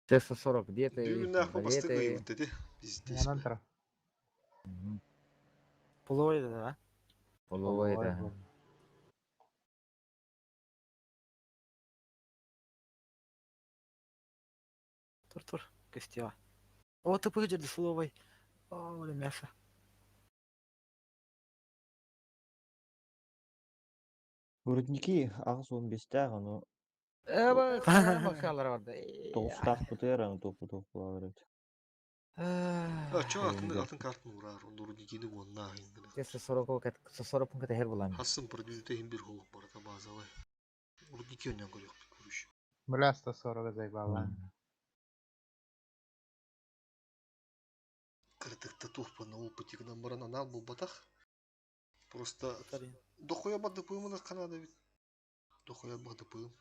S6: Т-140, где ты?
S1: Бүгін нахуй
S6: Где
S1: бастығы
S6: ты?
S1: өтті де. Пиздец.
S12: Манан тұр.
S9: Половой, да?
S6: Половой, да.
S9: Тур, тур, костева. О, ты пойдешь до словой. О, бля, мясо.
S2: Рудники агыс 15-тә, аны
S6: Эбэ, бакалар барда.
S2: Тоғыстаах бутуйар аны туох туох буолар эбит.
S1: А чё атын атын картын ураар, онно рудникини уонна ахын
S6: Те 140 пункт хер булан.
S1: Хасын продюсер иһин бир холук барата базовай. Рудники өннен көрүөхпүт көрүш.
S12: Бля, 140 заебала.
S1: Кырдыкта туохпана опытигынан баран анал булбатах. Просто дохуя бадыпыымын канада бит. Дохуя бадыпыым.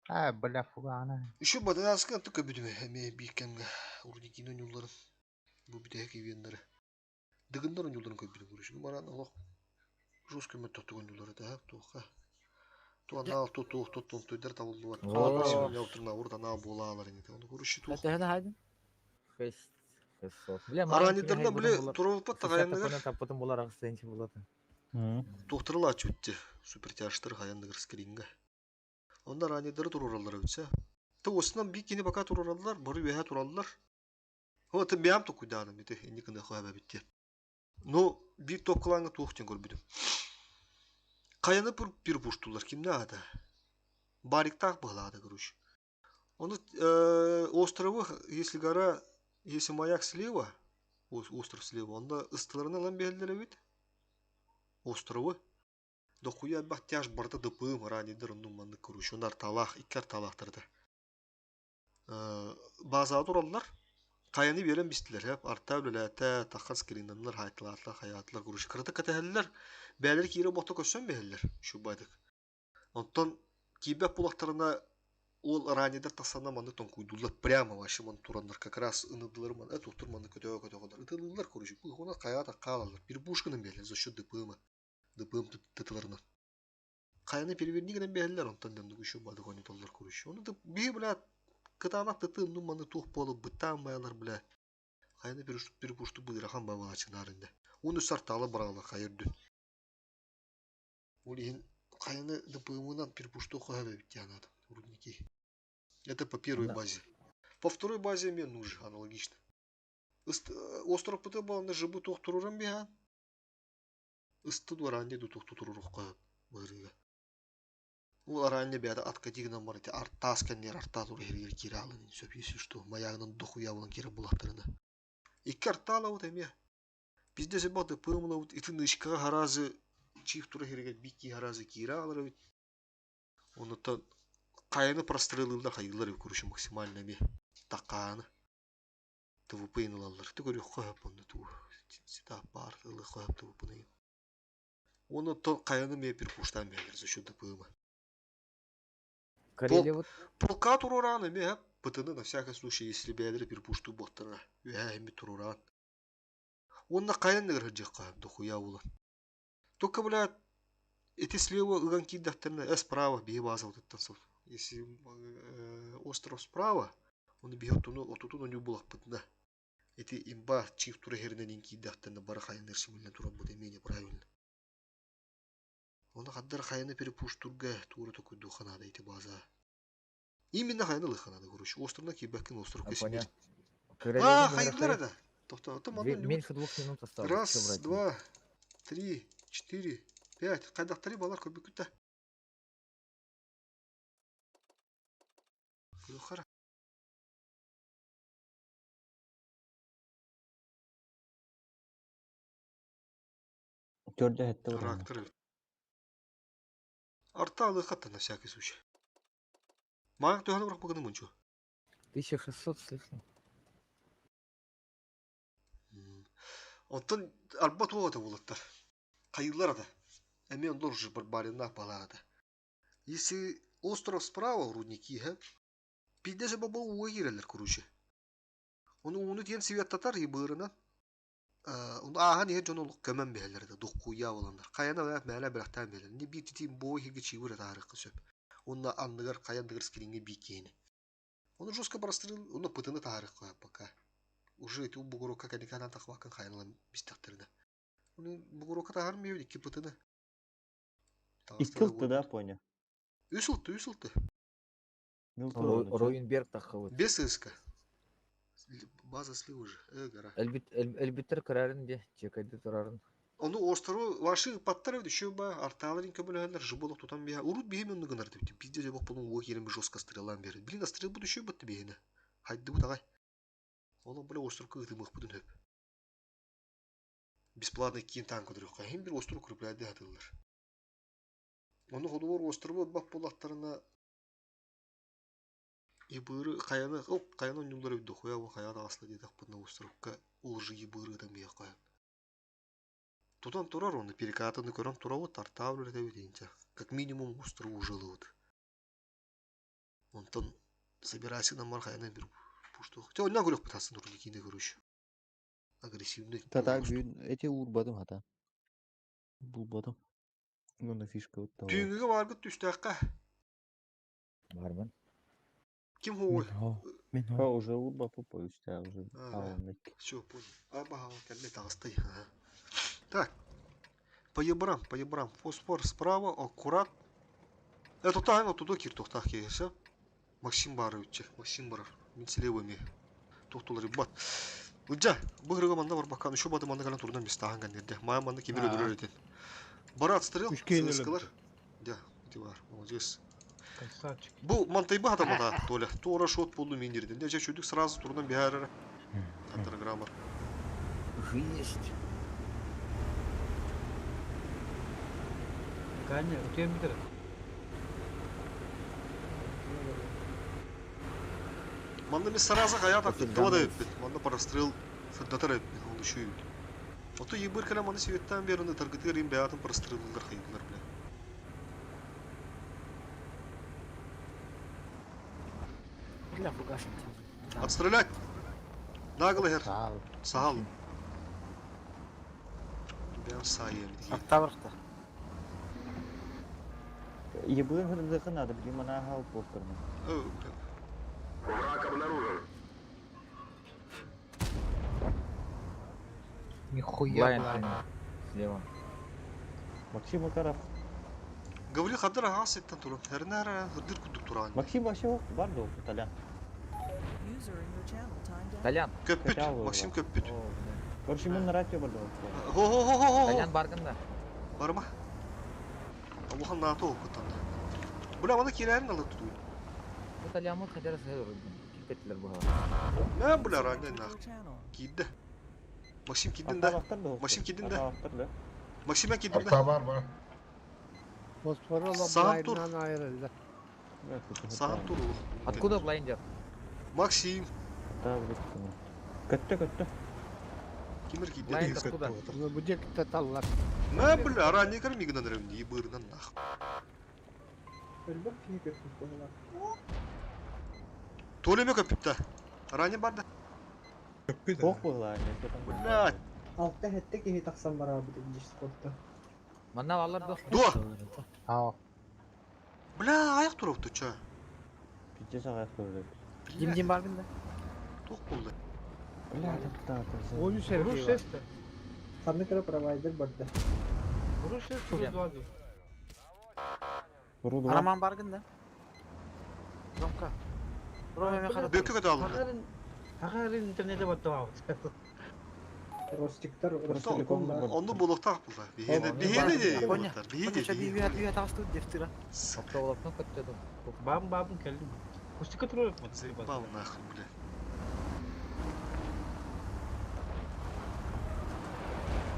S12: А, бля, фугана.
S1: Еще баданаска антык көбүдүмэ эме бииккемге рудникини онюлларын. Бу бүтэһик ивеннары. Дыгыннар онюлларын көбүдүм көрүш. Баран олох жестко мөттөхтүк онюллары да туохха. Ту анал ту ту ту ту туйдар табылдылар. Уртана буолаалар инете. Оны көрүшү туох.
S6: Это хайдын? 600. Бля,
S1: Аранидарда биле турулпат тагаянныгар.
S6: Таппытын булар аксенчи булат.
S1: Тухтырыла чүтте. Супертяжтыр хаянныгар скринга. Онда ранидары турураллар өтсе. Ты осынан бикини пока турураллар, бары үһә тураллар. Вот бям ту куданым бите, инникында хуаба битте. Но бир топ кылаңы туохтен көрбүдүм. Каяны пыр бир буштулар кимне ада? Бариктак была короче. Он островы, если гора, если маяк слева, остров слева, онда ыстыларына лан бехеллер бит. Островы. Дохуя бах тяж барда дыпым ранидер ну манны короче. Онар талах, иккер талахтырды. База тураллар. Каяны берен бистилер хеп арта үлеләтә тахас скриннар хайтлатлар хаятлар короче. Кырды катәһәлләр. Бәлер кире бохта көссөн бәһәлләр. Шу байдык. Онтон кибә пулактарына ол ранидер тасана маны тон куйдулар прямо вообще ман тураннар как раз ыныдылар ман эт утур маны көтө көтө кадар ытылылар короче бу хона кая та калалар бир пушканы бәле за счет ДПМ ДПМ тытыларынан каяны переверни генә бәһәлләр онтон дәмдү еще бады гони толлар короче оны да би бля кытанак тытым ну маны тух болуп бытан баялар бля каяны перепушту быдырахан бабала чынарында уну сарталы барала кайырдүн ол иһин каяны ДПМынан перепушту хабе бит рудники. Это по первой базе. По второй базе мне нужен аналогично. Остров ПТ был на жибу тух турурам биха. Исты дуаранне ду тух турурух бырыга. Ол аранне бияда атка дигнан бар ите арттас кеннер арта тур хергер киралын сөп если что маягынан дохуя болан кире булактырына. Икки артала вот эме. Бизде се баты пымла вот итин ышка харазы чиф тур хергер бики харазы киралар бит. Оны та каяны прострелылар хайылар көрүшү максимально эме такааны. ТВП иналалар. Ты көрү хап онда ту. Сита бар ылы хап ТВП. Оны то каяны ме бир куштан берлер за счет ДПМ.
S6: Карелия вот.
S1: Полка туруран эме ПТН на всякий случай, если бәдер бир пушту боттара. Үһә эми туруран. Онна каян дигер хаджакка дохуя була. Только бля эти слева ыган кидахтарна, справа бии база вот этот сол. Если остров справа, он бьет туну, отутуну не было пытна. Эти имба чиф тура хернен кидахтарна бара хайнер симулен тура будет менее правильно. Оны хаддар хайны перепуштурга тура такой духа надо эти база. Именно хайны лыха надо, короче. Островна кибакин остров
S6: Понял.
S1: А, хайнлар это. Тохта, то
S6: Меньше 2 минут осталось.
S1: Раз, два, три, четыре, пять. Кайдактары балар көбүкүтэ. Хара.
S2: Төрдө хетте бар.
S1: Трактор. Арта алыхатта на всякий случай. Мага төхөнө бирок бүгүн мунчу.
S6: 1600 слышно.
S1: Онтон арба туота булаттар. Кайылар да. Эми он должен барбарина палада. Если остров справа, рудники, ха? Пиздеже баба уға кирелер, короче. Оны уны тиен свет татар ебырынан. Оны ахан еге жон олық көмөн бәлерді, дұққуя боландар. Каяна бәп мәлі бірақтан бәлер. Не бир титин бой хеге чивыр тарықы сөп. Онна анныгар каян дыгыр скринге бикені. Оны жестко прострел, оны пытыны тарықы пока. Уже эти бугурока каниканан тақвакын каяналан бистақтырды. Оны бугурока тағар меу икки пытыны.
S2: Иккилты да, понял.
S1: Үс улты, үс улты.
S6: Руинберг тахыбыт.
S1: Без иска. База слива уже. Гора.
S6: Элбиттер көрәрін де, чекайды тұрарын.
S1: Ону острова ваши ыппаттар эбит еще ба артааларын көмөлөһөллөр жыболох тутан биһа урут биһи мунну гынар эбит пиздец жабок болун уо киирэн жестко стрелаан биэрэр блин астрелбут еще бытты биһинэ хайдыбыт аҕай ол бля островка ытымыахпытын хөп бесплатный киин танк көрүөххэ иһин бир остров укрепляйды хатыллар ону холугар острову ылбат буоллахтарына ебыры хайаны оп хайаны онньуллар эбит дохуя бу хайа таҕыста диэтэхпитинэ островка улжи ебыры ытан биһиэххэ Тутан турар уонна перекатаны көрөн турабыт, артаабыр үлэтэбит инчэ. Как минимум устуру ужылыбыт. Онтон собирайся намар хайанан бир пуштух. Те оннан көрөкпүт асын турникини көрүш. Агрессивный.
S2: Тата бүгүн эти уурбатым хата. Булбатым. Онно фишка вот того.
S1: Түүҥҥүгэ бааргыт түстээххэ.
S6: Барбын.
S1: Ким хуой?
S2: Ха уже уурбаппыт үстээх уже аалыннык.
S1: Все, понял. Аба, кэллэ таҕыстай. Так. По ебрам, по ебрам. Фосфор справа, аккурат. Это тайна туда кир тохтах киһи, Максим Барович, Максим барар. Мин слева ми. Тохтулар бат. Ыдьа, бу хырыга манна барбаккан, еще бады манна кэлэн турунан местахан кэннирде. Мая манна кимир өлөрөр этин. Барат стрел, сыскалар. Дя, ити бар, молодец.
S8: Красавчик.
S1: Бу мантайба хатамата, Толя. Туора шот болду миндирдин. Дя, чөдүк сразу турунан биһаарара. Антарограммар.
S15: Есть.
S8: Ганя, утуйан бүтэр.
S1: Манна ми сразу хаята тыттыба да эппит. Манна прострел сырдатар эппит. Ол еще үйт. Ото ебыр кэлэн маны светтан берин ытаргытыгар им бэйэтин простреллар хайдылар бля.
S9: Бля, фугасом.
S1: Отстрелять! Нагло хер. Сахал. Бэм саайым дии.
S9: Октябрьта.
S2: Ебыр хырдыхы надо, блин, мана хал повторно.
S13: Враг обнаружен.
S12: Нихуя,
S6: Лайн
S12: блин.
S6: Слева.
S2: Максим Макаров.
S1: Гаврил хаддар аас иттен туран. Хэрнээр хырдыр курдук туран.
S2: Максим вообще бар дол, Толян.
S3: User in your channel timed out.
S6: Толян.
S1: Көппүт. Максим көппүт.
S2: Короче, мен радио бар дол.
S1: Хо-хо-хо-хо.
S6: Толян баргында.
S1: Барма. Аллахан наато окутан. Бля, маны кирәрин алып тутуй.
S6: Бу Толямы хотя бы кипеттилер бу.
S1: Мә бля раннай нах. Кидде. Максим киддин да. Максим киддин да. Максим я киддин да.
S22: Арта бар бар.
S5: Фосфору
S1: Саат тур.
S5: лабрайынан айырылды.
S1: Саат тур.
S6: Откуда блайндер?
S1: Максим.
S2: Да, блин. Көттө, көттө.
S1: Кимер кидде.
S6: Блайнд откуда?
S5: Ну, бу жекте таллар.
S1: Мә бля раннай кер мигнан рем ебырынан нах.
S17: Өлбөх киһи көппүт буолар.
S1: Толеме көппүт Ранне бар да.
S2: Ох была,
S1: Блядь.
S17: Алта хэтте киһи тахсан бараабыт дискордта.
S6: Манна алар да.
S1: Дуа.
S12: Ау.
S1: Бля, аяк туруп туча.
S2: Пиздец аяк туруп.
S9: Дим дим баргында.
S1: Тох булды.
S2: Бля, да, да.
S8: Он үс
S17: Руш
S8: эрге.
S17: Ханнык эрэ провайдер барда.
S8: Руш эсте.
S9: Араман баргында. Ромка. Рома мен харат.
S1: Бөккө көтө алынды.
S8: Хагарын интернете баттабабыт.
S17: Ростиктар,
S1: Онну булуктак булды. Бихене, бихене де булуктар. Бихене,
S9: Бихене.
S1: бихене.
S9: Бихене тагысты дефтира.
S6: Оптоволокно көттөдүм.
S8: Бам бам келдим. Кустика туруп.
S1: Заебал нахуй, бля.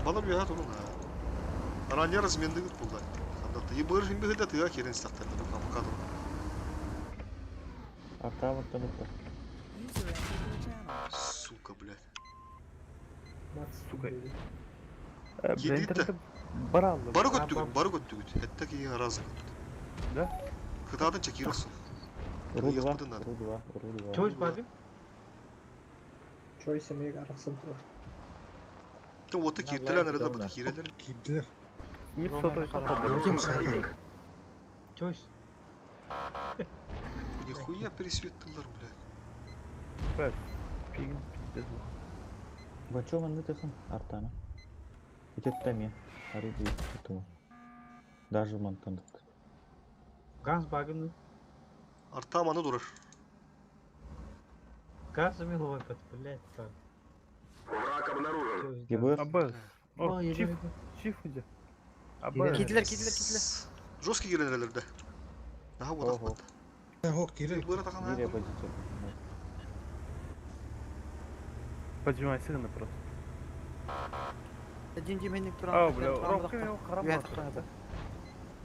S1: Балар уяха турун ha. Ранье размендыгыт булды. Хандатты. Ебыр химби хыда тыга керен стактарды бу камка турун.
S2: Арта ваттанып.
S3: User entered your channel.
S1: Сука, блядь.
S18: Сука.
S1: Кидит
S10: Баралды.
S1: Бары көттүгүт, бары көттүгүт. Хетте ки разы көттү.
S10: Да?
S1: Кытаатын чекиросун.
S2: Ру-2, Ру-2, Ру-2.
S8: Чойс бардым.
S17: Чойс эмиэ арахсан турар.
S1: Тым оты киртилер арада бут кирелер.
S5: Кирдилер.
S8: Чойс.
S1: Нихуя пересветтылар, блядь.
S10: Бля, пигин пиздец был.
S2: Бачо манны тыхын артана. Итет ме. Ари бит. Даже мантандык.
S8: Газ багын.
S1: Арта маны дурар.
S8: Газ миловый, блядь, там.
S13: Враг обнаружен.
S2: Ебыр.
S10: Абы.
S8: Ой,
S10: О, чип.
S18: Чиф где? Аба.
S9: Кидлер, кидлер, кидлер.
S1: Жесткий киренерлерде. Наха вот так.
S5: Хок кирер.
S1: Быра тахана.
S2: Бире позиция.
S18: Поджимай сыгна просто.
S9: Один дим хинник туран.
S18: А, бля, Ромка его харам.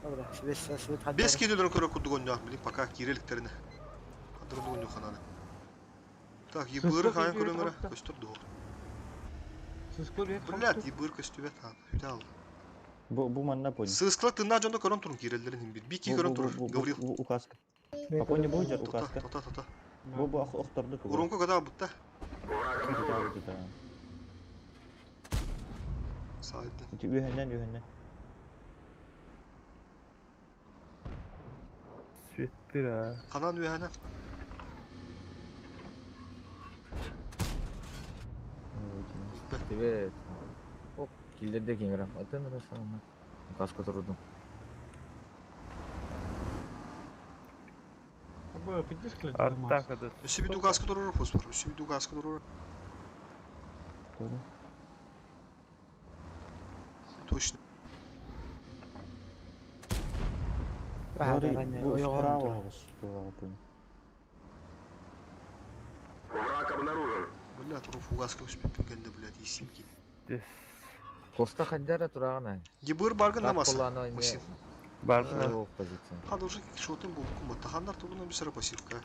S9: Добре, свет, свет
S1: Бес кирелер көрө курдугон я, блин, пока киреликтерine. Кадырдыгон хананы. Так, ебыры хайын көрөмөрө көстөр доо. Блядь, ебыр көстүбөт хан. Үтә ал.
S2: Бу бу манна понял.
S1: Сыскла тына жондо көрөн турун кирелерин бир. Бики көрөн тур. Гаврил.
S2: Указка. Папоня будет указка.
S1: Тота, тота.
S2: Бу бу охторду тугу.
S1: Урунку када бутта. Сайды.
S2: Үһеннен үһеннен.
S18: Светтир а.
S1: Канан үһәнә.
S6: Привет. Оп, килдерде кеңгерем. Атын расамы. Каска турдум.
S8: Аба, пиздец килет.
S18: Артака да.
S1: Өсү бит указка турur фосфор. Өсү бит указка турur. Точно.
S2: Бу справа понял.
S13: Враг обнаружен.
S1: Бля, тур фугаска өспеп кенде, блядь, исимки.
S6: Коста хаддара турагана.
S1: Ебыр баргын намасы. Максим.
S18: Баргын.
S6: Позиция.
S1: Хад уже шотын бу кума. Тахандар тугуна бисера пассивка.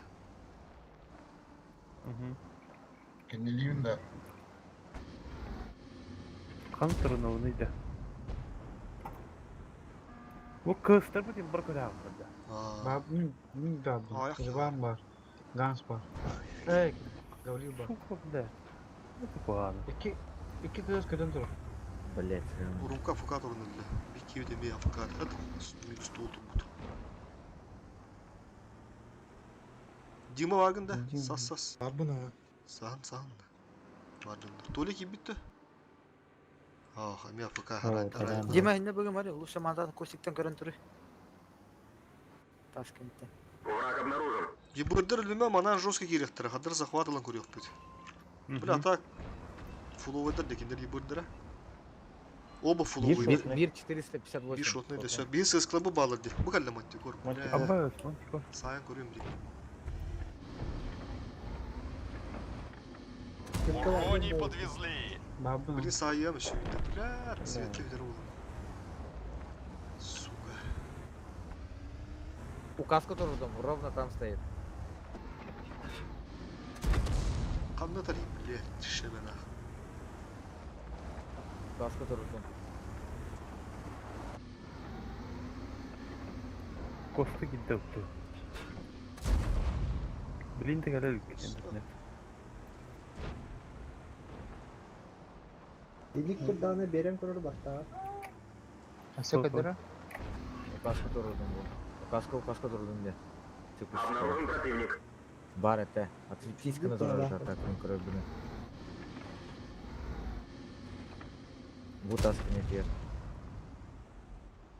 S22: Кеннелиюн да.
S18: Қан тұрын иде. Бу кыстыр бу тим бір көре алмады.
S8: Баб, мин, мин баб. Жибан бар. Ганс бар. Эй, Гаврил бар.
S18: Сука, бля. Это погано.
S8: Ики, ики кыз көдөн тур.
S6: Блять.
S1: Урунка фука турун эле. Бики өтө афка. Это минус толтур бут. Дима баргын да. Сас сас.
S5: Барбын
S1: Сан сан. Бардын. Толик битти. Ах, ми АФК.
S9: Дима хинне бүгін бар, лучше мандат костиктен көрөн туру. Ташкентте.
S13: Враг обнаружен.
S1: Ебырдыр лүмө манан жестко керектер. Хадыр захват алан көрөк бит. Бля, так фуловыйдыр декендер ебырдыр. Оба фуловый.
S6: Мир 458.
S1: Бир шотный да все. Бир сыз клубы балыр ди. Бу калла мантикор.
S18: Аба, мантикор.
S1: Сайын көрөм ди.
S21: Урони подвезли.
S1: Блин, сайын еще. Бля, цветы вернула. Сука.
S6: Указка тоже дом, ровно там стоит.
S1: Канда тарий, блядь, шебена.
S6: Указка тоже дом.
S18: Коста китте өттү. Блин, те келе интернет.
S17: Дилик турдааны берен көрөр баттаа.
S12: Все кадыра?
S6: Указка тоже дом был. Указка, указка тоже дом где.
S13: Обнаружен противник.
S6: Бар это. Отсветись-ка на тоже так, он короче, блин. Бутаска не тер.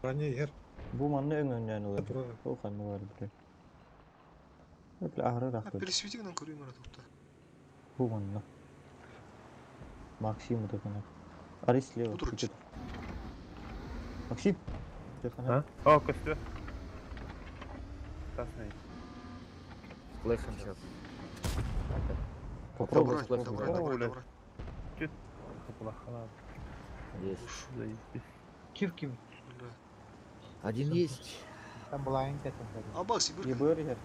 S5: Ране ер.
S2: Бу манна өңөннөн олар. Ол ханны бар бир. Бля, ахры рахты.
S1: Пересветигнен көрөм ара тукта.
S2: Бу манна. Максим тахана. Арис слева. Максим.
S18: А? О, костю. Красный.
S6: Флешем сейчас.
S2: Попробуй.
S1: Добрать, добрать, добрать, добрать.
S18: Чуть плохо.
S6: Есть.
S18: Заебись.
S8: Кив кив.
S6: Один есть.
S12: Там была инка там.
S1: Абас, ебыр.
S2: Ебыр ер.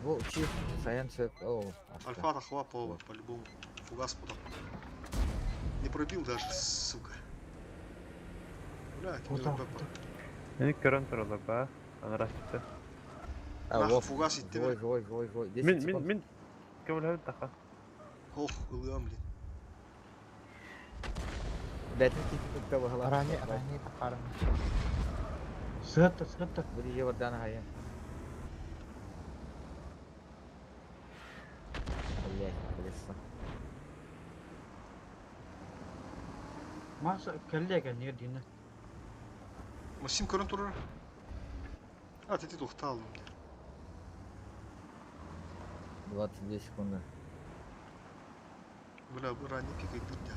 S6: Во, чиф, Саян цвет. О,
S1: Альфа тахва по по-любому. Фугас подал. Не пробил даже, сука. Бля,
S8: Вот там.
S18: Мени көрөн туралар ба. Ана растыты.
S6: А,
S1: Нах,
S6: вот.
S1: фугас итти
S6: Живой, живой, живой, живой. 10
S18: Мин, мин,
S6: секунд.
S18: мин. Кемләһен таха.
S1: Ох, ылыам, блин.
S6: Блядь, ну ты тут того голова.
S12: Ране, ране тахарым.
S8: Сыгатта, сыгатта.
S6: Буди евардан хая. Блядь, колесо.
S8: Маса келле кеннер дина.
S1: Максим көрөн турur. А, ты тухтал.
S6: 22 секунды.
S1: Бля, бу ранний пикайдыр да.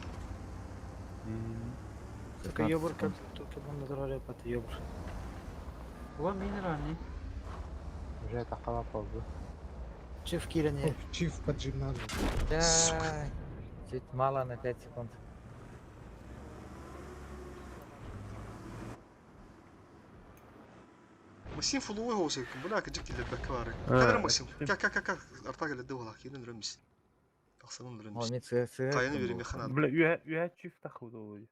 S9: Только ёбур как только он натурале пат ёбур.
S8: Ула мин ранний.
S12: Уже такала полду.
S9: Чиф кирене.
S5: Чиф поджимнадо.
S6: Да, чуть мало на 5 секунд.
S1: Максим фулуой хоусик, бля, кыжык килер бәкке бары. Кадыр Максим, ка ка ка ка арта келе дывала, кирен рөмис. Тақсанын
S6: О,
S1: рөмис.
S6: мен ц
S1: Кайны береме ханады.
S18: Бля, үе үе чиф тахуды.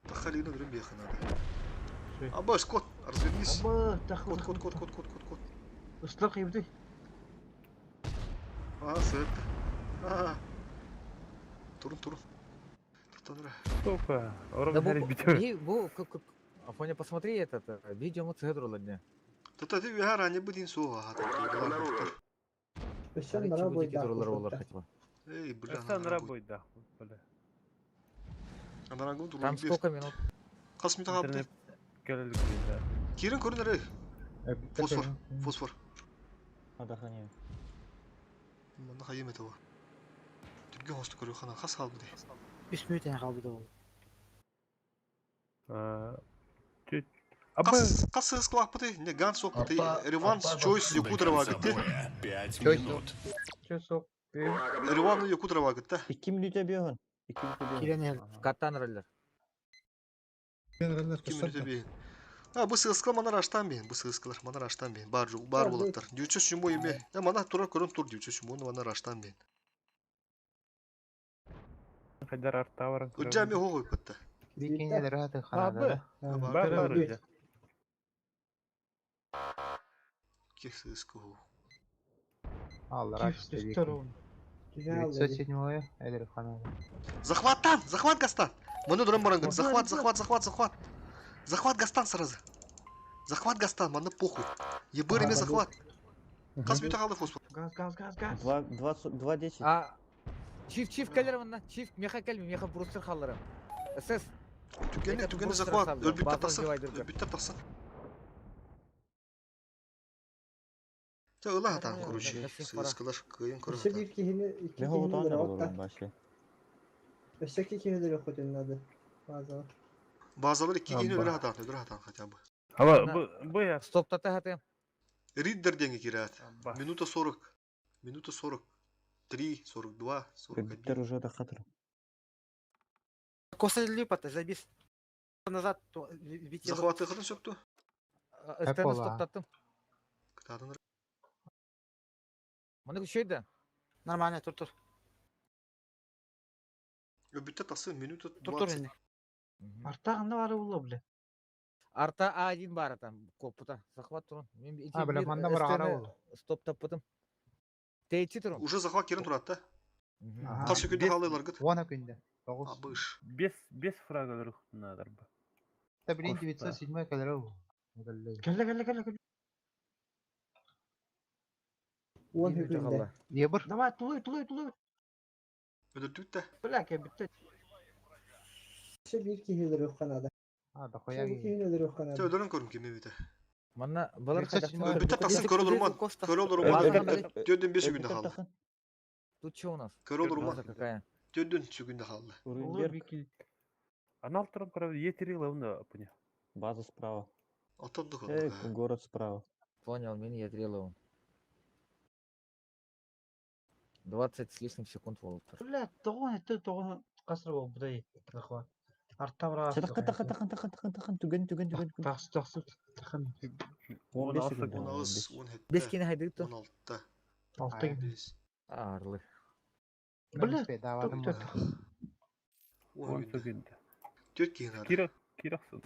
S1: Тахалины рөмбе ханады. Аба, Скотт, развернись.
S8: Аба, тахыл.
S1: Кот, кот, кот, кот, кот, кот, кот.
S8: Ыстық ебді.
S1: А, сөп. А. Турун, турун. Тақтаныр.
S18: Сука, ором
S6: Да бу,
S18: хәрит битер.
S6: и бу, Афоня, посмотри этот, видео мы цедру ладне.
S1: Тата ти вера не будин суға.
S13: Враг обнаружен.
S17: Өссө
S6: Смотри,
S17: нара
S6: чего дикий
S17: бойдаах
S6: турулар олар
S17: курдук.
S6: хотя бы.
S1: Эй, бля,
S18: Өстен рабой да, бля.
S1: Анарагун турун.
S6: Там сколько минут?
S1: Қас минут қапты.
S18: Интернет келелік да.
S1: Кирин көрінер, эй. Фосфор, фосфор.
S2: Адахане.
S1: Мында қайым ете ба. Түрген хосты көрі хана қас қалды де.
S9: 3 минут қалды да ол.
S18: Чуть. Аба,
S1: Қас қас сыз қылақ біте, не ган соқ біте,
S22: Арта-
S1: Реванс
S22: арта
S1: Чойс
S21: До
S1: Якутрова
S21: конца
S1: гітті.
S21: боя 5
S12: Чойс.
S21: минут.
S8: Че соқ.
S13: Враг обнаружен.
S1: Реван Якутрова гітті.
S2: 2 минута биохан. 2 минута биохан.
S9: Кирене.
S6: Каттан роллер.
S1: 2 минута бейін. А, бұл сығысқыл манар аштан бейін, бұл сығысқылар манар аштан бейін. Бар, бар болаттар. Дюче сүмбо еме. Я мана тура көрін тур дюче сүмбо манар аштан бейін.
S18: Хайдар арта баран.
S1: Үджаме хоғой бітті.
S12: Бикинелер аты ханада.
S18: Бар бар үдә.
S1: Кек сығысқы хоғы.
S12: Аллар
S8: Чиф түстер он.
S12: 907 элер ханада.
S1: Захваттан, захват Гастан. Маны дуран барангын. Захват, захват, захват, захват. Захват Гастан сразу. Захват Гастан, маны похуй. Ебыр еме захват. Қас минута қалды фосфор.
S8: Газ, газ, газ, газ.
S2: 2 2 2 10.
S6: А, чиф, чиф келер мында, чиф, меха келме, меха брустер халлары. СС.
S1: Түгені,
S6: Это
S1: түгені
S6: брустер
S1: захват.
S6: сабля,
S1: Өлбүттер
S6: база
S1: тақсын.
S6: дивайдерге.
S1: Өлбүттер тақсын. Жа ыла атан короче. Сығысқылар кыйын көрі
S17: Өссө
S1: атан.
S17: биир киһини икки
S2: Мен
S17: киһини
S2: хоғытан
S17: өлөрө
S2: олар
S17: отта.
S2: башы.
S17: Өссө икки киһини өлөрө хотун надо. База.
S1: Базалар икки киһини
S18: Абба.
S1: өлөрө атан, өлөрө атан хотя бы.
S18: Аба, бу бу я.
S6: Стоп тата хаты.
S1: Риддер деньги кирят.
S18: Абба.
S1: Минута 40. Минута 43, 42, 41.
S2: Биттер уже да хатыр.
S9: Коса липата, забис. Назад, то, бить
S1: Захваты қытын сөпту.
S6: СТ-ны стоптаттым.
S1: Кытадын.
S6: Маны күшейді.
S9: Нормально, тур тур.
S1: Өбүттер тақсын, минута
S9: Тур тур
S1: 20.
S9: енді.
S8: Артағында бары була, бля.
S6: Арта А1 бар там, копута. Захват турун. Мен ити
S12: А, бля,
S6: бир
S12: манда бар ара
S6: СТ-ны
S12: ол.
S6: Стоп таппытым. Тейчи турун.
S1: Уже захват керін тұрады да.
S12: Ага.
S1: Қас күнде қалайлар гыт.
S12: Уана күндө. 9.
S1: Абыш.
S18: Без без фрага рухтунадар бу.
S12: Та блин 907 келер ол.
S8: Кәлле, кәлле, кәлле, кәлле.
S17: Уон
S6: Минута
S17: хүкүндэ.
S6: қалды.
S12: Ебір.
S8: Давай, тулуй, тулуй, тулуй.
S1: Өлөртүт да.
S8: Бля, кәбітті.
S17: Өссө биир киһини өлөрө ханада.
S12: А, да хуя.
S17: Өссө бу киһини өлөрө
S1: Те
S17: ханада.
S1: өлөрін көрім кеме бите.
S6: Манна балар
S12: 907.
S1: Өлбүттер тақсын көрі олар Көрі олар
S6: База
S1: Төрден бес күнде қалды.
S6: Тут что у нас?
S1: Көрі олар
S6: База какая?
S1: Төрден күнде қалды.
S8: Тулуй, бики.
S18: Анал турам карап етери лавна апыня.
S2: База справа.
S1: Атанды
S2: Эй,
S1: қалды.
S2: город справа.
S6: Понял, мин ядрила он. 20 с лишним секунд волтер.
S8: Бля, тоғын етті, тоғын қасыр бол, бұдай. Захват. Арта бара.
S2: Тақын тақын тақын тақын тақын тақын түген түген түген.
S8: Тақсы, тақсы, тақын.
S2: 15 секунд.
S1: Он ауыз, он хетті.
S6: Бес кені хайдырып
S1: Он алтыда.
S8: Алты.
S1: Бес.
S6: Арлы.
S8: Бля,
S12: Давадым.
S8: тук, тук.
S1: Он
S18: Он
S1: күнде.
S18: күндө.
S1: Төрт кейін ары.
S18: Кира кираксын.